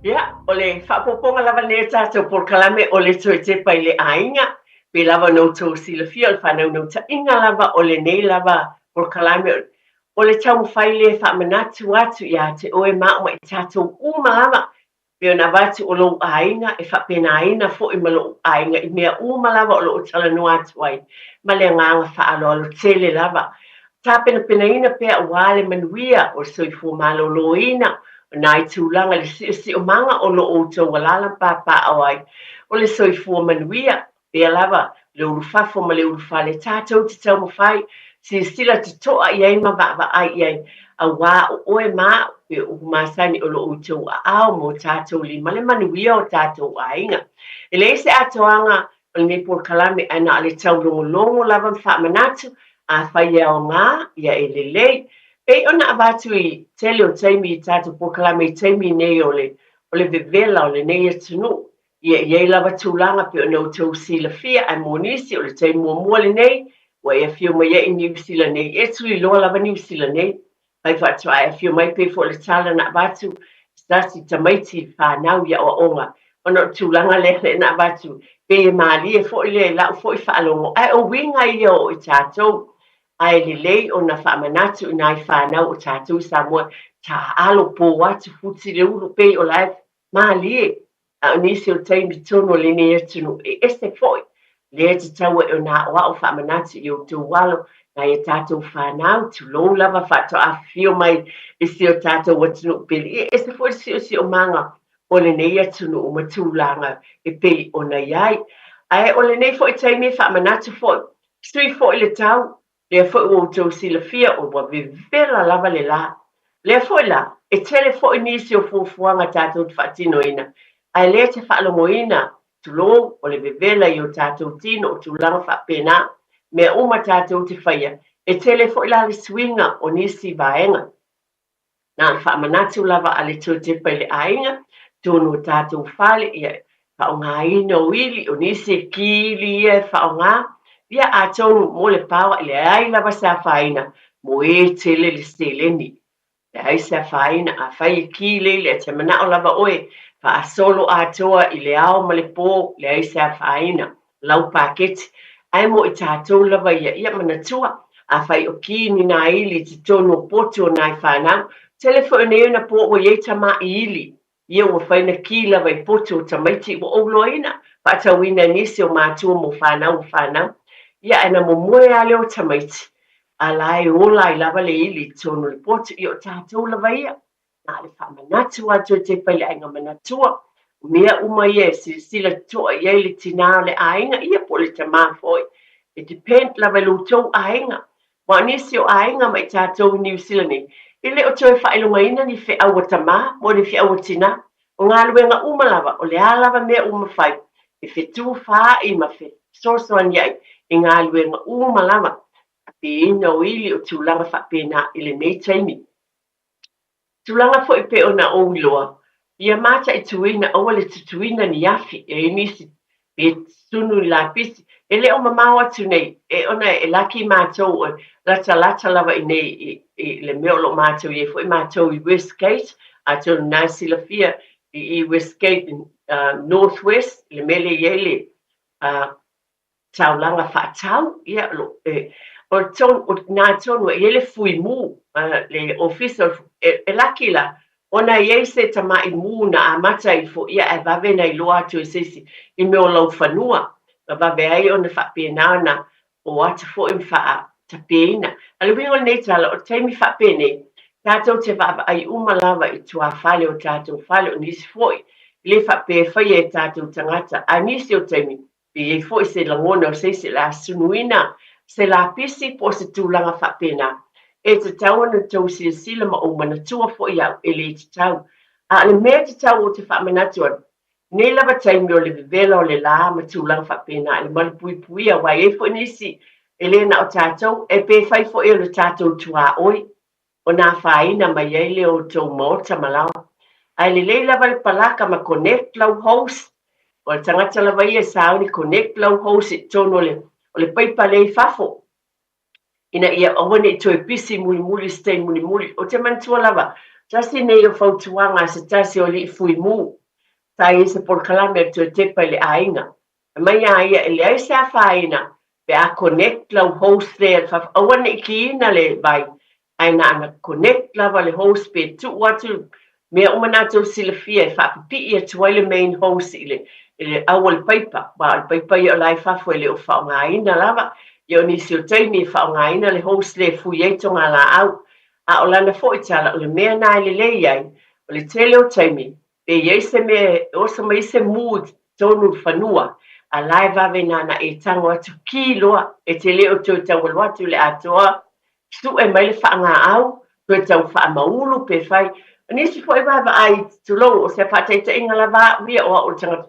Speaker 21: Ia, o le faaopoopoga lava lenei o tatou polokalame o le toe tepa i le aiga, pei lava ona outou silafia o le faanaunautaiga lava o lenei lava polokalame o le taumafai lea e faamanatu atu ia te oe ma au ma i tatou uma lava pei ona avatu o lou aiga e faapenaina foi ma lou aiga i mea uma lava o lo o talanoa atu ai ma le agaga faaaloalo tele lava. Tapenapenaina pea aua le manuia o le soifua maloloina o nai tulaga i le siosiomaga o lo o outou alaala ma papaaao ai o le soifua manuia pea lava le ulufafo ma le ulufale tatou te taumafai, silasila totoa i ai ma vaavaai i ai, aua o oe ma au, pe o upu masani o lo outou aao mo tatou lima le manuia o tatou aiga. E leai se atoaga o lenei polokalame ae na o le taulogologo lava ma faamanatu, afai e aoga, ia e lelei. Pei ona avatu i tele o taimi i tatou polokalame i taimi nei o le o le vevela o lenei atunuu, Ia i ai lava tulaga pei ona outou silafia, ae mo nisi, o le taimi muamua lenei ua e afio mai ai i Niu Sila nei. E tuliloa lava Niu Sila nei. Fai faatoa e afio mai pei foi o le tala na avatu i se tasi tamaiti i le fanau i aoaoga ona o le tulaga lea lea na avatu pei e malie foi lea i lau foi faalogo ae o uiga ia o i tatou ae lelei ona faamanatu i nai fanau o tatou i Samoa taalo po atu futi le ulu pei o la e malie A o nisi o taimi tonu o lenei atunuu e ese foi, lea e tatau ai ona aoao faamanatu i outou alo, nai a tatou fanau, tulou lava faatoa afifio mai i si o tatou atunuu pele. E ese foi le siosiomaga o lenei atunuu ma tulaga e pei ona i ai. Ae o lenei foi taimi e faamanatu foi, sui foi le tau, Lea foi ua outou silafia ua vevela lava le la. Lea foi la, e tele foi nisi o fuafuaga tatou te faatinoina, ae lea te faalogoina, tulou, o le vevela i o tatou tino o tulaga faapena, mea uma tatou te faia, e tele foi la le suiga o nisi vaega. Na o le faamanatu lava a le Toetepa i le aiga, tonu o tatou fale, ia, faaaogaina o ili, o nisi e ki ili ia e faaaoga, ia atonu mo le paoa, e leai lava se afaina mo e tele le seleni. Leai se afaina, afai e ki le ili, ae te manao lava oe, faasolo atoa i le ao ma le po, leai se afaina. lau paketi, ae mo i tatou lava ia, ia manatua, afai o ki ni nā ili i totonu o potu o nai whanau, tele foi o nei ona po ua iai tamaʻi ili, ia ua fai na ki lava i potu o tamaiti ua ouloaina, faatauina e nisi o matua mo whanau o whanau, ia ae na momoe a lea o tamaiti, a la e ola ai lava le ili i totonu o le potu, ia o tatou lava ia. Na o le faamanatu atu e Tepa i le aiga manatua, o mea uma ia e silasila totoa i ai le tinā o le aiga, ia po o le tamā foi. E depend lava i lo outou aiga. Aua o nisi o aiga ma i tatou i Niu Sila nei, e le o toe faailogaina ni feau a tamā mo ni feau a tinā. O galuega uma lava, o le a lava mea ua mafai, e fetufaai ma fesoasoaniai i galuega uma lava. Tapeina o ili o tulaga faapena i lenei taimi. Tulaga foi pei ona ou iloa, ia mataituina aua le tutuina ni afi e ai nisi pe sunu ni lapisi, E le o mamao atu nei, e ona e laki mātou e latalata lava i nei i, i le mea o lo o mātou i ai foi mātou i Westgate, atonu nā e silafia i, i Westgate North West, le mea lea i ai le uh, taulaga faatau, ia, lo, e, o le tonu, o nā tonu e i ai le fui mū, uh, le ofisa, e, e laki la, ona e i ai se tamaʻi mū na amata ifo ia ae vave na iloa atu e se isi i mea o lau fanua, ma vave ai ona faapena ona o atu foi ma faatapeina. A o le uiga o lenei tala, o le taimi faapenei, tatou te vaavaai uma lava i tuafale o tatou fale, o nisi foi, e le faapea e faia e tatou tagata, a nisi o taimi, Pe i ai foi se lagona o se isi o le a sunuina se lapisi po o se tulaga faapena, e tatau ona outou silasila ma ou manatua foi au e le tatau. A o le mea tatau ou te faamanatu atu, nei lava taimi o le vevela o le lā ma tulaga faapena i le malupuipuia aua e i ai foi nisi e le na o tatou, e pe fai foi o le tatou tuaoi ona afaina mai ai lea o outou maota ma laoa. Ae lelei lava le palaka ma connect lau hose, o le tagata lava ia e sauni connect lau hose i totonu o le, o le paipa lea i fafo, ina ia aua ne i toe pisi mulimuli i se taimi mulimuli. Ou te manatua lava, tasi nei o fautuaga a se tasi o alii fui mu, sa i ai se polokalame a le toe tepa i le aiga. Fai mai a ia e leai se afaina pe a connect lau hose lea i fafo, aua ne i kiina le vai, ae na ona connect lava le hose pe tuu atu mea uma na tou silafia e faapipii atu ai le main hose i le i le au o le paipa, aua o le paipa ia o la e i fafo e le o faaaogaina lava. Ia o nisi o taimi e faaaogaina le hose lea e fui ai togalaau. A o lana foi tala, o le mea na e lelei ai, o le tele o taimi, Pe i ai se mea e oso mai ai se mū i totonu i le fanua, a la e vave na ona e tago atu ki loa, e te le o toe taualo atu i le atoa, sue mai le faagaau, toe tau faamaulu pe fai. O nisi foi vaavaai, tulou, o se faataitaiga lava au ia o au o le tagata.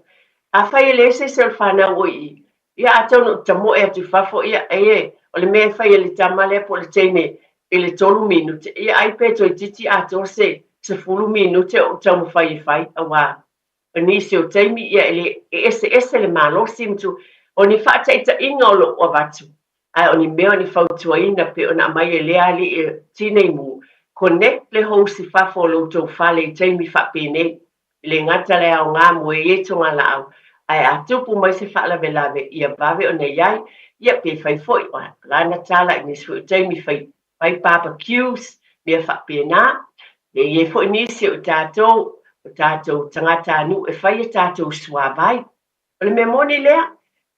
Speaker 21: Afai e leai se isi o le fanau o i i, Ia atonu ou te tamoe atu i fafo, ia, e, o le mea e fai e le tama lea po o le teine i le tolu minute, ia ai pe toeitiiti atoa se 10 minute o ou taumafai e fai, auā o nisi o taimi, ia, e le, e eseese le malosi ma tu, o ni faataitaiga o lou avatu, ae o ni mea o ni fautuaina pei ona aumai e lea alii e tinei mu, connect le hose i fafo o lo outou fale i taimi faapenei, E le gata le aoga mo e i ai togalaau, ae a tupu mai se faalavelave, ia vave ona i ai, ia pe fai foi, o lana tala i nisi foi o taimi fai, fai barbecues, mea faapena. E i ai foi nisi o i tatou, o tatou tagatanuu e fai a tatou suavai. O le mea moni lea,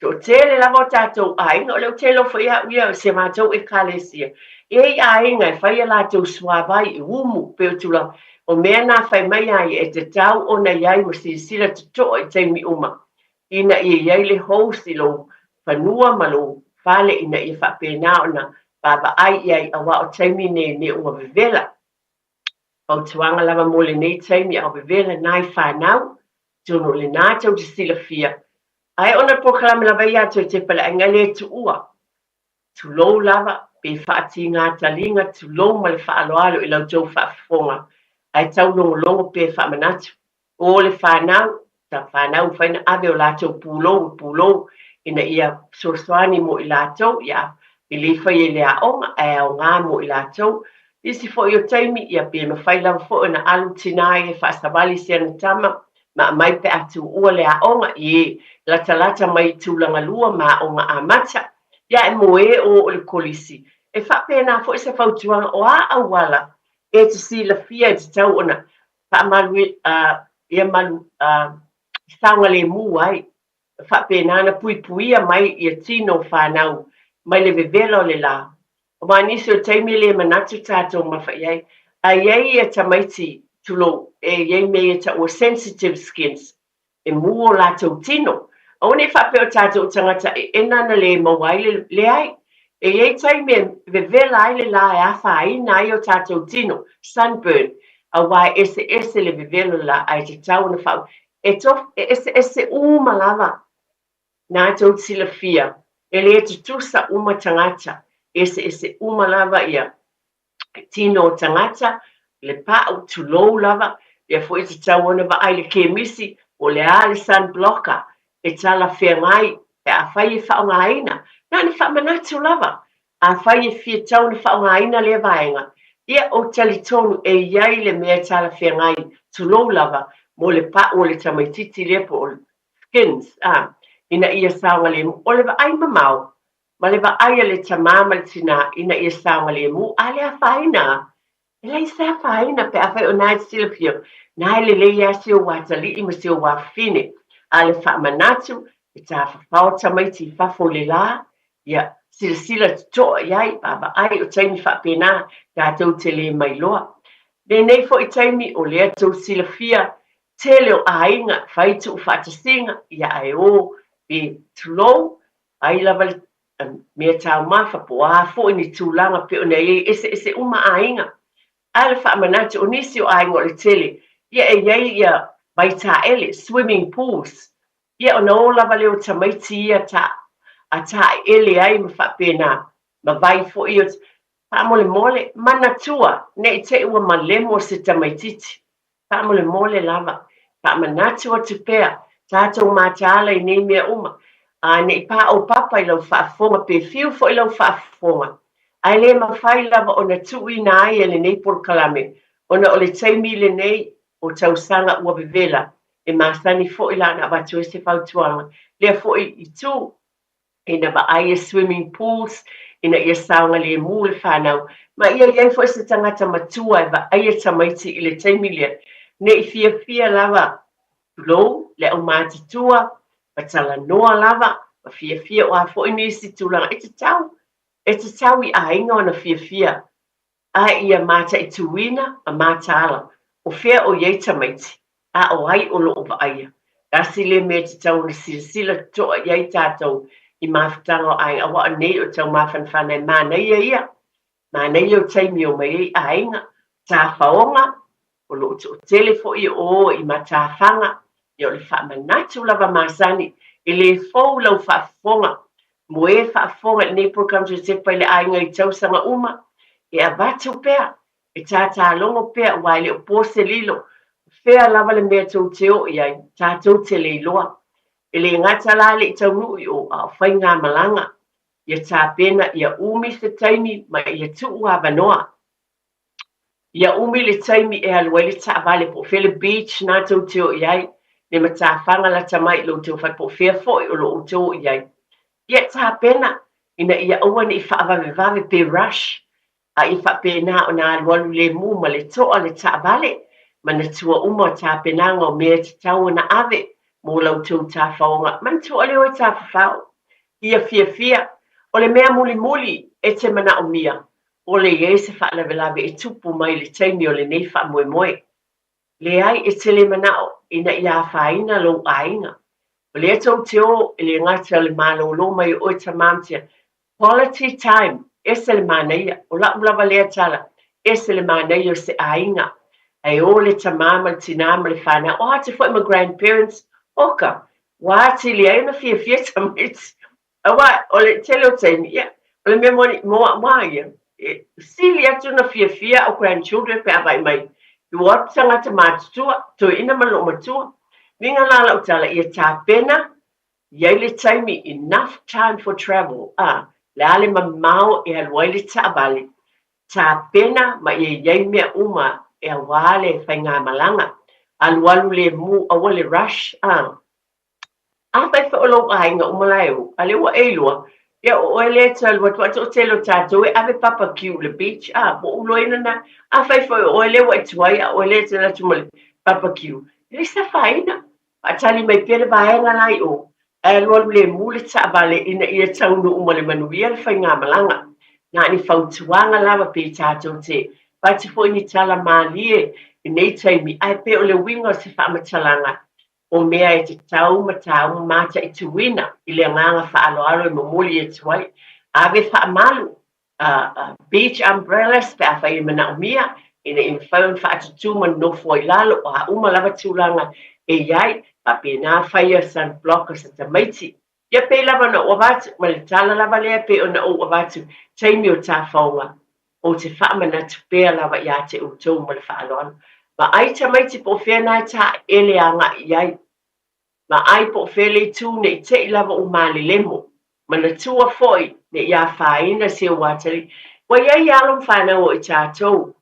Speaker 21: toatele lava o tatou aiga, o lea ou te iloa foi au ia, si a matou ekalesia, e i ai aiga e fai a latou suavai i umu, pei o tulaga, o mea na fai mai ai e tatau ona i ai ma silasila totoa i taimi uma, ina ia i ai le hose i lou fanua ma lou fale ina ia faapena ona vaavaai i ai, aua o taimi nei ne ua vevela. Fautuaga lava mo lenei taimi a o vevela nai fanau, atonu o lena tou te silafia, ae ona le polokalame lava ia a Toe Tepa le Aiga e le tuua. Tulou lava, pe faatigā taliga, tulou ma le faaaloalo i la outou faafofoga, ae taulogologo pea e faamanatu. O le whanau, ta whanau mafai ona ave o latou pulou i pulou ina ia fesoasoani mo i latou, ia, e le fai ai le aoga, ae aoga mo i latou. Nisi foi o taimi, ia, pe mafai lava foi ona alu tinā ia e faasavali si ana tama, ma aumai pe a tuua le aoga, ie, latalata mai i tulaga lua ma aoga amata, ia, e moe o o le kolisi. E faapena foi se fautuaga, o a auala e te silafia e tatau ona faamalu ia malu saogalemu ai, faapena ona puipuia mai ia tino fanau mai le vevela o le lā. Aua nisi o taimi e le manatu tatou mafa i ai, a i ai ia tamaiti, tulou, e i ai mea ia taua sensitive skins, e mū o latou tino. Aua ne i faapea o tatou o tagata eena na le maua ai le, leai. E i ai taimi e vevela ai le lā e afaina ai o tatou tino, sunburn, auā e eseese le vevela o le lā ae tatau ona faa, e to, e eseese uma lava nā tou silafia, e le tutusa uma tagata, e eseese uma lava ia tino o tagata, le pa'u, tulou lava, lea foi e tatau ona vaai i le kemisi po o le a le sun blocker e talafeagai. Pe afai e faaaogaina, na ona faamanatu lava, afai e fia tau ona faaaogaina lea vaega, ia ou talitonu e i ai le mea e talafeagai, tulou lava, mo le pau o le tamaitiiti lea po o le skins, a, ina ia saogalemu. O le vaai mamao, ma le vaai a le tamā ma le tinā ina ia saogalemu, a le afaina a? E leai se afaina pe afai o na e te silafia, na e lelei lava si ou atalii ma si ou afafine. A le faamanatu, e tafafao tamaiti i fafo i le la, ia silasila totoa i ai, vaavaai o taimi faapena tatou te le mailoa. Lenei foi taimi o lea tou silafia, tele o aiga fai tuufaatasiga, ia ae o pe tulou, ai lava le mea taumafa po o a foi ni tulaga pei ona i ai eseese uma aiga. A le faamanatu, o nisi o aiga o le tele, ia e i ai ia vaitaele, swimming pools, ia ona o lava lea o tamaiti ia ta a taeele ai ma faapena, ma vai foi o Faamolemole, manatua, ne i te i ua malemo se tamaitiiti. Faamolemole lava, faamanatu atu pea, tatou mataala i nei mea uma, a ne i paopapa i lau faafofoga pe fiu foi lau faafofoga, ae le mafai lava ona tuuina ai e lenei polokalame, ona o le taimi lenei o tausaga ua vevela, e masani foi la ona avatu ai se fautuaga lea foi itu. ina vaai e swimming pools ina ia saogalemu le fanau, ma ia i ai foi se tagata matua e vaaia tamaiti i le taimi lea, ne i fiafia lava, tulou, le aumatutua, ma talanoa lava, ma fiafia o a foi nisi tulaga, e tatau, e tatau i aiga ona fiafia a ia mataituina ma mataala o fea o i ai tamaiti, a o ai o lo o vaaia. Tasi lea mea e tatau ona silasila totoa i ai tatou i mafutaga o aiga, aua o nei o taumafanafana e manaia ia, manaia o taimi o mai ai aiga, tafaoga, o lo o toatele foi o o i matafaga, ia o le faamanatu lava masani, e le fou lau faafofoga mo e faafofoga i lenei polokalame Josefa i le aiga i tausaga uma, e avatu pea, e tātālogo pea aua e le o po se lilo, o fea lava le mea tou te oo i ai, tatou te le iloa. E le gata la e le i taunuu i o, a o faigamalaga. Ia tapena, ia umi se taimi ma ia tuu avanoa. Ia umi le taimi e alu ai le taavale po o fea le beach na tou te o i ai, le matafaga lata mai i lo outou fale po o fea foi o lo outou o i ai. Ia tapena ina ia aua ne i faavavevave pe rush, a ia faapena ona alualu lemu ma le toa le taavale, manatua uma o tapenaga o mea e tatau ona ave mo la outou tafaoga. Manatua lea oe tafafao. Ia fiafia. O le mea mulimuli e te manaomia, ʻole i ai se faalavelave e tupu mai i le taimi o lenei faamoemoe. Leai, e te le manaʻo ina ia afaina lou aiga. O lea tou te o e le gata o le malōlō mai o ʻoe tamā ma tia. Quality time, ese le manaia, o laʻu lava lea tala, ese le manaia o se aiga. Ae o le tamā ma le tinā ma le fanau, o atu foi ma grandparents, oka, ua atili ai ona fiafia tamaiti. Aua, o le tele o taimi, ia, o le mea moni, mo a'u a ia, e sili atu ona fiafia a'u grandchildren pe a vaai mai i ua o atu tagata matutua, toeaina ma loomatua. Uiga la la'u tala, ia tapena, i ai le taimi, enough time for travel, a, le a le mamao e alu ai le taavale, tapena ma ia i ai mea uma e auā le faigamalaga, alualu lemu, aua le rush, a. Afai foi o lou aiga uma la e o, a lea ua e iloa, ia o oe lea e te alu atu, a toatele o tatou e ave barbecue i le beach, a, ua ou iloaina na. Afai foi o oe lea ua e tuai a o oe lea e te alu atu ma le barbecue, e leai se afaina. Faatali mai pea le vaega la i o, ae alualu lemu le taavale ina ia taunuu ma le manuia le faigamalaga. Na ni fautuaga lava pe tatou te avatu foi ni tala malie i nei taimi, ae pei o le uiga o se faamatalaga, o mea e tatau ma tāu mataituina i le agaga faaaloalo e momoli atu ai. Ave faamalu, beach umbrellas pe afai e manaomia, ina ia mafai ona faatutū ma nonofo ai i lalo, o a uma lava tulaga e i ai, faapena faia sunblock o se tamaiti. Ia pei lava ona ou avatu, ma le tala lava lea pei ona ou avatu, taimi o tafaoga, ou te faamanatu pea lava iā te outou ma le faaaloalo. Vaai tamaiti po o fea na e taele agai i ai. Vaai po o fea le itu ne i te i lava ua malelemo. Manatua foi ne i afaina si ou atalii. Ua i ai alo ma fanau o i tatou,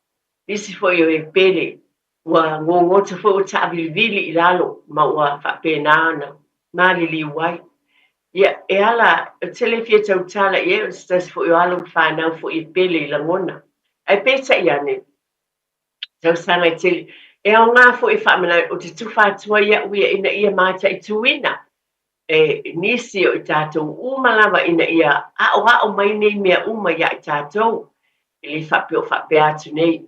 Speaker 21: nisi foi o e pele, ua gogota foi ua taavilivili i lalo ma ua faapena ona maliliu ai. Ia, e ala, ou te le fia tautala i ai o se tasi foi o alo ma fanau foi e pele i lagona. Ae peitai ane, tausaga e tele. E aoga foi e faamanatu, ou te tufa atu ai au ia ina ia mataituina e nisi o i tatou uma lava ina ia aoao mai nei mea uma iā i tatou. E le faapea o faapea atu nei,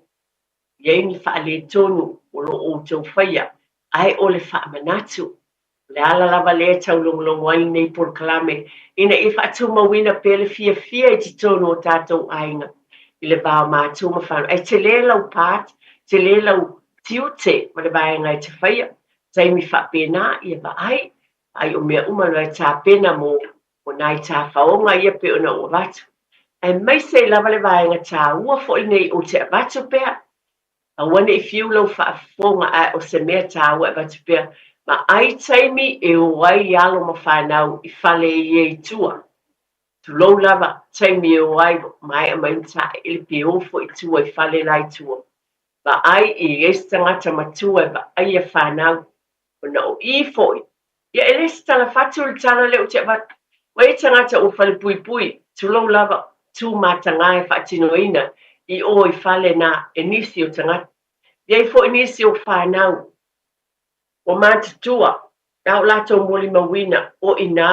Speaker 21: i ai ni faaletonu o lo o outou faia, ae o le faamanatu. O le ala lava lea e taulogologo ai lenei polokalame ina ia faatumauina pea le fiafia i totonu o tatou aiga i le va o matua ma fanau. Ae tele lau part, tele lau tiute ma le vaega e te faia. Taimi faapena, ia vaai, vaai o mea uma lava e tapena mo mo nai tafaoga ia pei ona ou avatu. Aemaise ai lava le vaega taua foi lenei ou te avatu pea. Aua ne i fiu lau faafofoga ae o se mea taua e avatu pea ma ai taimi e o ai alo ma fanau i fale ia i tua. Tulou lava, taimi e o ai maea mai mataele pe o foi i tua i fale la i tua. Vaai i ai se tagata matua e vaaia fanau ona o i foi Ia, e le se tala fatu le tala lea ou te avatu. Ua i ai tagata ua falepuipui, tulou lava, tu matagā e faatinoina i o i fale na e nisi o tagata. I ai foi nisi o fanau ua matutua, a o latou molimauina o inā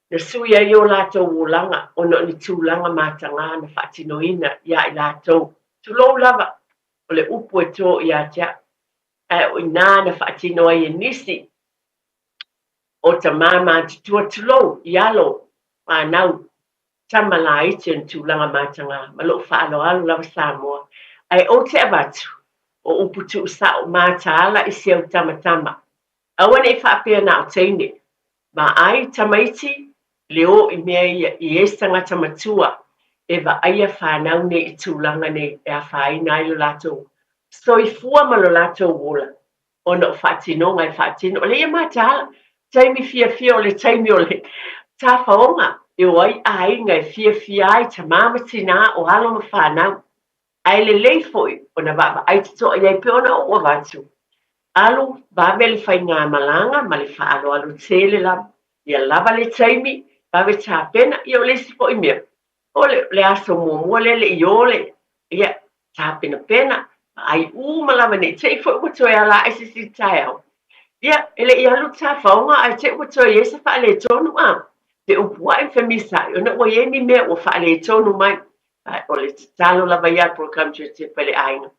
Speaker 21: na sui ai o latou olaga ona o ni tulaga matagā na faatinoina iā i latou. Tulou lava, o le upu e tō ia te au. Ae o inā na faatino ai e nisi o tamā matutua tulou i alo whānau tama laiti o ni tulaga matagā ma lou faaaloalo lava Samoa. Ae ou te avatu o upu tuusao mataala i si au tamatama. Aua ne i faapea na o teine. Vaai tamaiti le o i mea ia i e se tagata matua e vaaia whanau nei i tulaga nei e afaina ai lo latou soifua ma lo latou ola ona o faatinoga e faatino. O leia mataala, taimi fiafia o le taimi o le tafaoga e o ai aiga e fiafia ai tamā ma tinā o alo ma whanau. Ae lelei foi ona vaavaai totoa i ai pei ona ou avatu. Alu vave le faigamalaga ma le faaaloalo tele lava. Ia lava le taimi, vave tapena. Ia o le isi foi mea, o le, le aso muamua lea le i o le, ia, tapenapena, vaai uma lava ne i te i foi ua toe ala ae se isi taeao. Ia, e le i alu le tafaoga ae te i ua toe i ai se faaletonu, a? Feupuai ma femisaai ona ua i ai ni mea ua faaletonu mai. Ae o le tatalo lava ia a le Polokalame Tuatele Faleaiga.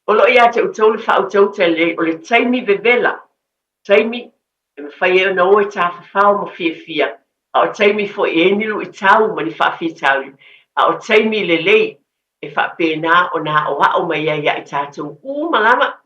Speaker 21: O lo o ia te outou le faautauta lelei, o le taimi vevela, taimi e mafai ai ona o e tafafao ma fiafia, a o taimi foi e i ai ni luitau ma ni faafitauli, a o taimi lelei e faapena ona aoao mai ai ia i tatou uma lava.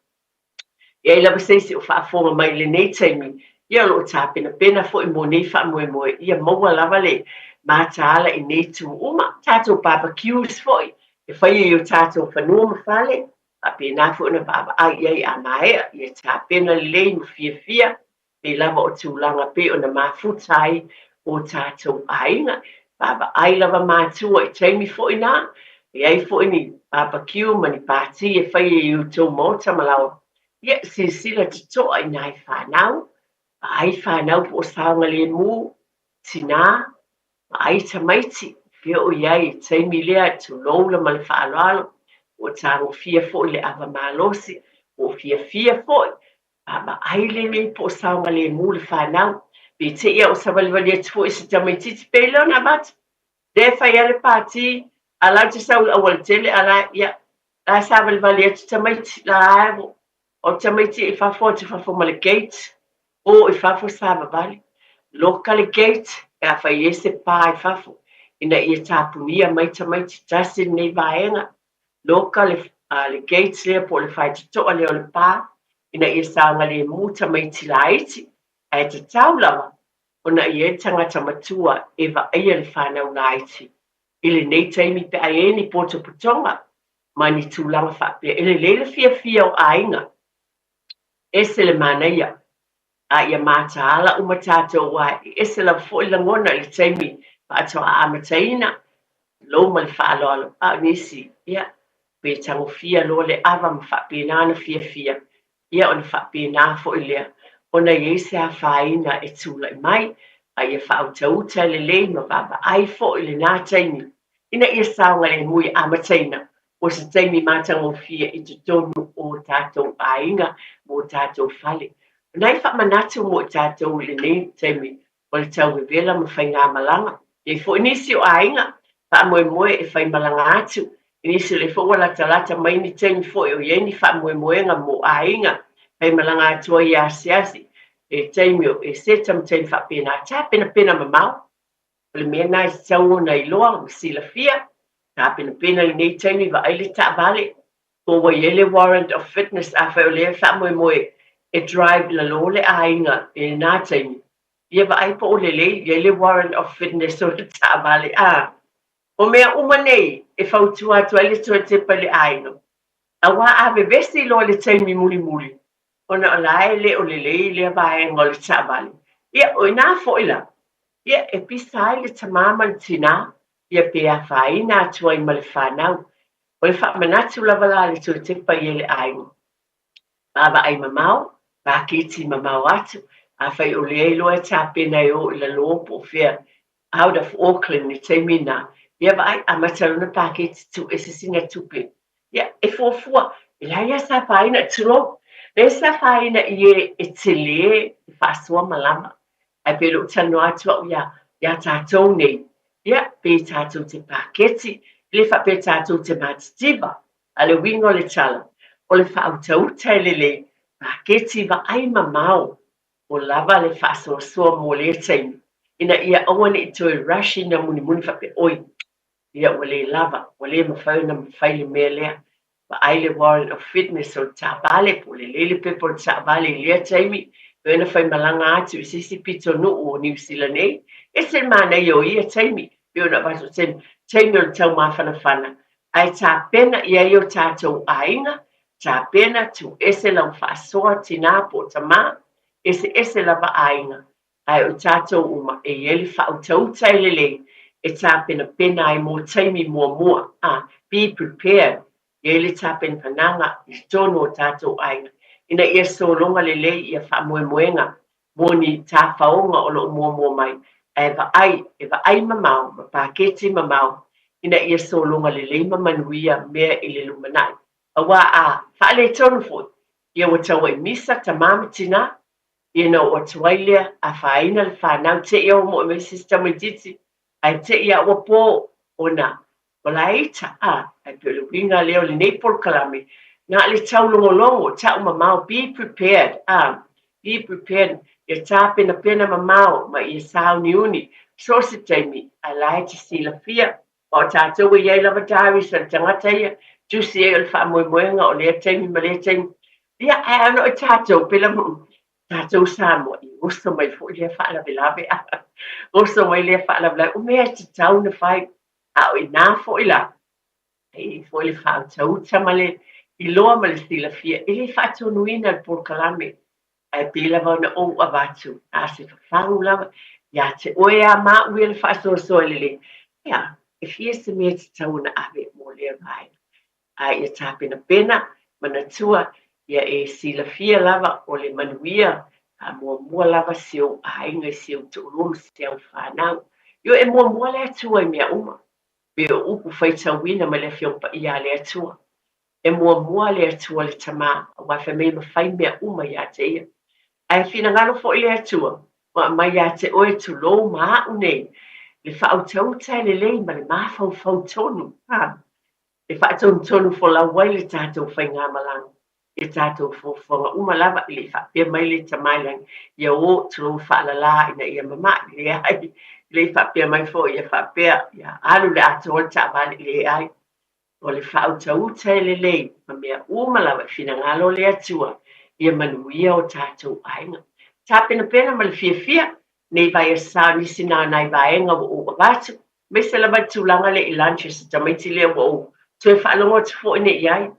Speaker 21: E i ai lava se isi o faafofoga mai i lenei taimi, ia o lo o tapenapena foi mo nei faamoemoe, ia maua lava le mataala i nei itu uma. Tatou barbecues foi e faia i o tatou fanua ma fale, faapena foi ona vaavaai i ai a maea, ia tapena lelei ma fiafia pei lava o tulaga pei ona mafuta ai o tatou aiga. Vaavaai lava matua i taimi foi na, e i ai foi ni barbecue ma ni pātī e fai ai i outou maota ma laoa. Ia, silasila totoa i nai whanau, vaai whanau po o saogalemu, tinā, vaai tamaiti, fea o i ai i taimi lea, tulou la ma le faaaloalo, po o tagofia foi le ava malosi, po o fiafia foi, A vaai lenei po o saogalemu le fanau. Pe te i a o savalivali atu foi se tamaitiiti pe le ona avatu. Lea e fai a le pātī, a la ou te sau i le aualatele, a la, ia, la e savalivali atu tamaiti, la e, o tamaiti i fafo atu fafo ma le gate, o i fafo savavali. Loka le gate, pe a fai ai se pā i fafo, ina ia tapunia mai tamaiti, tasi lenei vaega. Loka le, le gate lea po o le faitotoa lea o le pā ina ia saogalemu tamaiti laiti, ae tatau lava ona i ai le tagata matua e vaaia le fanau laiti i lenei taimi pe a i ai ni potopotoga ma ni tulaga faapea. E lelei le fiafia o aiga, ese le manaia. A ia mataala uma tatou aua e ese lava foi lagona i le taimi faatoa amataina, tulou ma le faaaloalo, a o nisi, ia, pe tagofia loa le ava ma faapena ona fiafia, ia ona faapena foi lea ona i ai se afaina e tulai mai, a ia faautauta lelei ma vaavaai foi lena taimi ina ia saogalemu ia amataina o se taimi matagofie i totonu o tatou aiga ma o tatou fale. O nai faamanatu mo i tatou i lenei taimi o le tau vevela ma faigamalaga. E i ai foi nisi o aiga faamoemoe e faimalaga atu, i nisi o lea foi ua latalata mai ni taimi foi o i ai ni faamoemoega mo aiga faimalaga atu ai e asiasi i taimi o Eseta ma taimi faapena. Tapenapena mamao, o le mea lena e tatau ona iloa ma silafia. Tapenapena i lenei taimi, vaai le taavale, po ua i ai le warrant of fitness afai o lea e faamoemoe e drive i lalo le aiga i lena taimi, ia vaai po o lelei i ai le warrant of fitness o le taavale. A o mea uma nei e fautua atu ai le toe tepa i le aiga, aua a vevesi loa i le taimi mulimuli ona o la e le o lelei lea vaega o le taavale, ia o i ina foi la, ia e pisa ai le tamā ma le tinā, ia pe afaina atu ai ma le fanau. O le faamanatu lava la a le toe tepa i ai le aiga. Vaavaai mamao, paketi mamao atu, afai o lea iloa e tapena e o i lalo po o fea out of Auckland i le taimi lena, ia vaai, amata lona paketi tuu ese sina tupe. Ia, e fuafua, e leai lava se afaina, tulou, leai se afaina i e e tele e faasoa malama. Ae pei o lou talanoa atu au ia, iā tatou nei, ia, pei tatou te paketi, e le faapea tatou te matitiva, a o le uiga o le tala, o le faautauta e lelei, paketi vaai mamao, o lava le faasoasoa mo lea taimi, ina ia aua ne i toe rush ina mulimuli faapea, oi, ia ua le lava, ua le mafai ona fai le mea lea. Vaai le warrant of fitness o le taavale, po o lelei le pepa o le taavale i lea taimi, pei ona faimalaga atu i se isi pitonuu o Niu Sila nei, ese le manaia o ia taimi, pei ona avatu o taimi, taimi o le taumafanafana, ae tapena i ai o tatou aiga, tapena, tuu ese lau faasoa, tinā po o tamā, eseese lava aiga, Ae o tatou uma e i ai le faautauta e lelei e tapenapena ai mo taimi muamua, a, be prepared, i ai le tapenapanaga i totonu o tatou aiga ina ia sologa lelei ia faamoemoega mo ni tafaoga o lo o muamua mai, ae vaai, e vaai mamao ma paketi mamao ina ia sologa lelei ma manuia mea i le lumanai. Aua a faaletonu foi, ia ua tauai misa tamā ma tinā, Ia na oo atu ai lea, afaina le fanau, te i a ua moe mai se isi tamaitiiti, ae te i a ua po ona o la e ita, a, ae pei o le uiga lea o lenei polokalame, na o le taulogologo, tau mamao, be prepared, a, be prepared, ia tapenapena mamao ma ia sauniuni, so o se taimi, ae la e te silafia, ma o tatou e i ai lava diaries a le tagata ia, tusi ai o le faamoemoega o lea taimi ma lea taimi. Ia, ae ana o tatou, pela tatou Samoa, i oso mai foi lea faalavelave, oso mai lea faalavelave, o mea e tatau ona fai, a o i ina foi la, e i ai foi le faautauta ma le iloa ma le silafia, e le faatonuina le polokalame Ae pei lava ona ou avatu, a se fafagu lava, iā te oe a ma au ia le faasoasoa lelei, ia, e fia se mea e tatau ona ave mo lea vaega. A ia tapenapena, manatua, ia e silafia lava o le manuia a muamua lava si ou aiga i si ou toalua ma si au fanau. Ioe, e muamua le Atua i mea uma. Pei o upu faitauina mai le Afioga Paia a le Atua. E muamua le Atua le Tamā, aua fai mai e mafai mea uma iā te Ia. Ae finagalo foi le Atua, ua aumai iā te oe tulou ma a'u nei, le faautauta e lelei ma le mafaufau tonu, ā, e faatonutonu folau ai le tatou faigamalaga, i tatou fuafuaga uma lava, e le i faapea mai le Tamā i lagi, ia ō, tulou faalalā ina ia mama'i, leai, e le i faapea mai foi ia faapea, ia alu le atoa le taavale, leai. O le faautauta e lelei ma mea uma lava e finagalo le Atua ia manuia o tatou aiga. Tapenapena ma le fiafia nei vaiaso nisi na o nai vaega ua ou avatu, aemaise lava le tulaga lea i lunches a tamaiti lea ua ou toe faalogo atu foi nei i ai.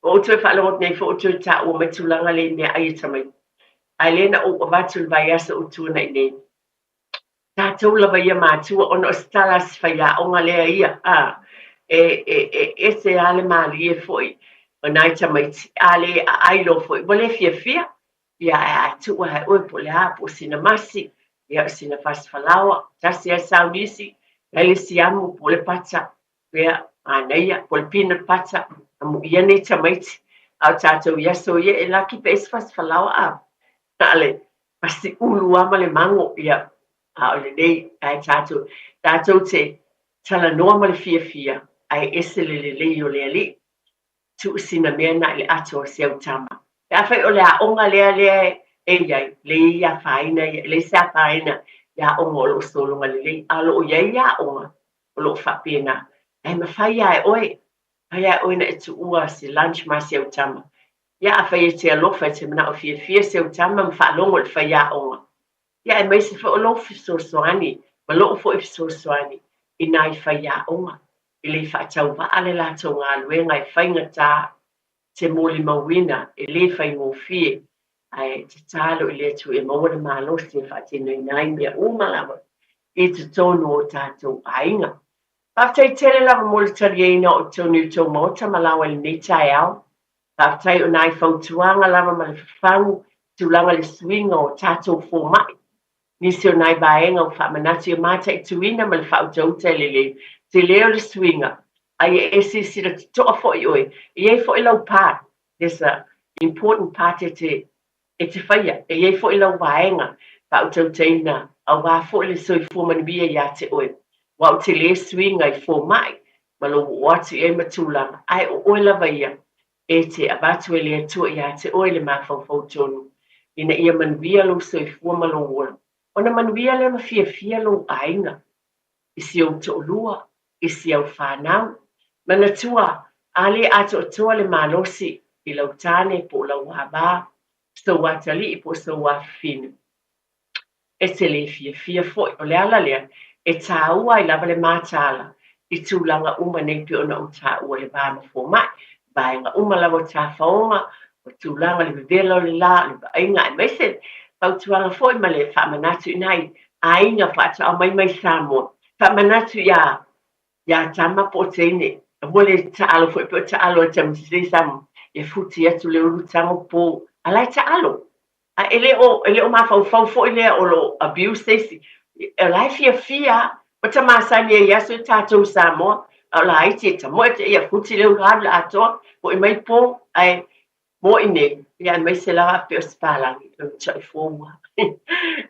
Speaker 21: Ua ou toe faalogo atu nei foi ua toe taua mai tulaga lea i meaai a tamaiti. Ae lea na ou avatu i le vaiaso ua tuanai nei. Tatou lava ia matua ona o se tala a se faiaoga lea ia, a, e, e, e ese lava le malie foi o nai tamaiti, a le aai loa foi, ua le fiafia, ia ae a tuu lava e oe po o le a, po o sina masi, ia o sina fasifalaoa, tasi lava saunisi, ai le siamu po o le pata, Ia, manaia, po o le peanut butter, amuia nei tamaiti. A o tatou i aso ia, e laki pe ese fasifalaoa a? Na o le pasi ulu lava ma le mago, ia, a o lenei, ae tatou, tatou te talanoa ma le fiafia, ae ese le lelei o le Alii. Tuu sina mea na i le ato a si au tama. Pe afai o le aoga lea lea e i ai, leai afaina ia, e leai se afaina i aoga o lo o sologa lelei, a o lo o i ai aoga o lo o faapena. Ae mafai lava e oe, mafai lava e oe ona e tuua se lunch ma si au tama. Ia, afai e te alofa, e te manao fiafia si au tama ma faalogo i le faiaoga, ia aemaise foi o lou fesoasoani ma lou foi fesoasoani i nai faiaoga e le faatauvaa le latou galuega e faigata te molimauina e le faigofie, ae tatalo i le Atua ia maua le malosi e faatinoina ai mea uma lava i totonu o tatou aiga. Faafetai tele lava mo le taliaina o totonu i tou maota ma laoa i lenei taeao. Faafetai o nai fautuaga lava ma le fafagu i tulaga le suiga o tatou fomai. Nisi o nai vaega ua faamanatu ia mataituina ma le faautauta e lelei tele o le suiga, a ia e silasila totoa foi oe, e i ai foi lau part, there's a important part e te e te faia, e i ai foi lau vaega faautautaina aua foi le soifua manuia ia te oe. Aua o tele suiga i fomai ma lou oo atu i ai ma tulaga, ae o oe lava ia e te avatu e le Atua ia te oe le mafaufau tonu, ina ia manuia lou soifua ma lou ola, ona manuia lea ma fiafia lou aiga, i si ou toalua, i si au fanau. Manatua, a le atoatoa le malosi i lau tane po o lau ava, sou atalii po o sou afafine. E te le fiafia foi. O le ala lea e tāua ai lava le mataala i tulaga uma nei pei ona ou taua le va ma fomai, vaega uma lava o tafaoga, o tulaga o le vevela o le la, o le vaaiga, aemaise fautuaga foi ma le faamanatu i nai aiga faatoa mai mai Samoa. Faamanatu iā iā tama po o teine, aua le taalo foi pei o taalo a tamaiti Samoa, e futi atu le ulu tago po, a la e taalo. A e le o, e le o mafaufau foi lea o lo o abuse se isi. O la e fiafia lava. Ua ta masani ai i aso ia tatou i Samoa, a o laiti e tamoe te ia futi le ulu alu le atoa, foi mai po, ae mo i nei, ia aemaise lava pei o se palagi, o le matuai fou lava.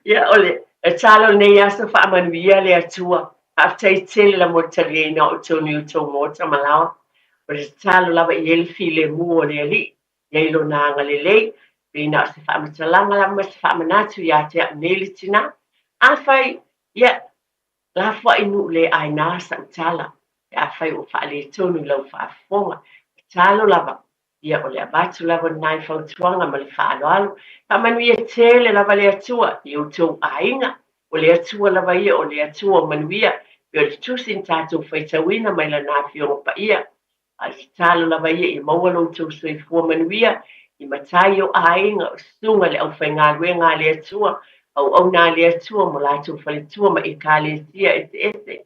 Speaker 21: Ia o le tatalo i lenei aso, faamanuia le Atua. Faafetai tele lava mo le taliaina o outou i outou maota ma laoa. O le tatalo lava i ai le filemu o le Alii. I ai lona agalelei, pei na o se faamatalaga lava ma se faamanatu ia te au nei le tinā. Afai, ia, lafoai nuu le aina sa'u tala, pe afai ua faaletonu i lau faafofoga, tatalo lava, ia o le avatu lava o nai fautuaga ma le faaaloalo. Faamanuia tele lava le Atua i outou aiga, o le Atua lava ia o le Atua o manuia, pei o le Tusi na tatou faitauina mai Lana Afioga Paia. A o le tatalo lava ia ia maua lo outou soifua manuia i matai o aiga, o susuga i le aufaigaluega a le Atua, auauna a le Atua ma latou faletua ma Ekalesia eseese.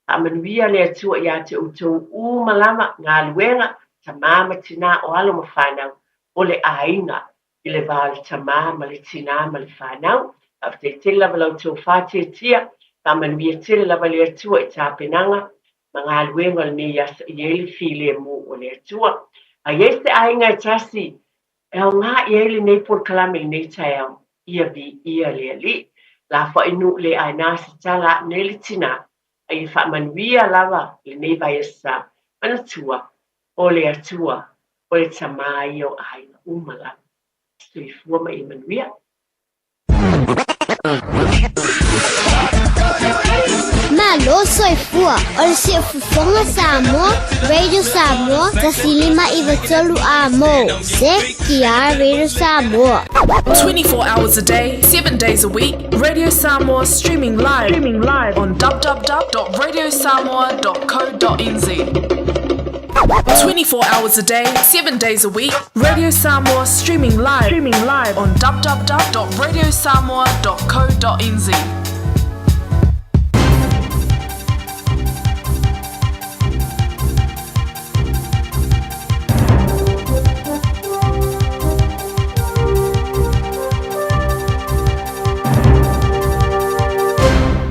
Speaker 21: Faamanuia le Atua ia te outou uma lava, galuega, tama ma tina, o alo ma fanau, o le aiga, i le va o le tama ma le tina ma le fanau. Faafetai tele lava la outou faatiatia, faamanuia tele lava le Atua i tapenaga ma galuega o lenei aso i ai le filemu o le Atua. A i ai se aiga e tasi e aoga i ai lenei polokalame i lenei taeao, ia viia le Alii. Lafoai nuu le aina se tala a'u nei le tinā, a ia faamanuia lava lenei vaiaso sa. Manatua, o le Atua, o le Tamā ia o aiga uma lava. Soifua ma ia manuia.
Speaker 23: Malo soifua o le Siufofoga Samoa, Radio Samoa, 1593 A mo, CTR Radio Samoa.
Speaker 5: 24 hours a day, 7 days a week, Radio Samoa streaming live, streaming live on www.radiosamoa.co.nz. 24 hours a day, 7 days a week. Radio Samoa streaming live, streaming live on www.radiosamoa.co.nz.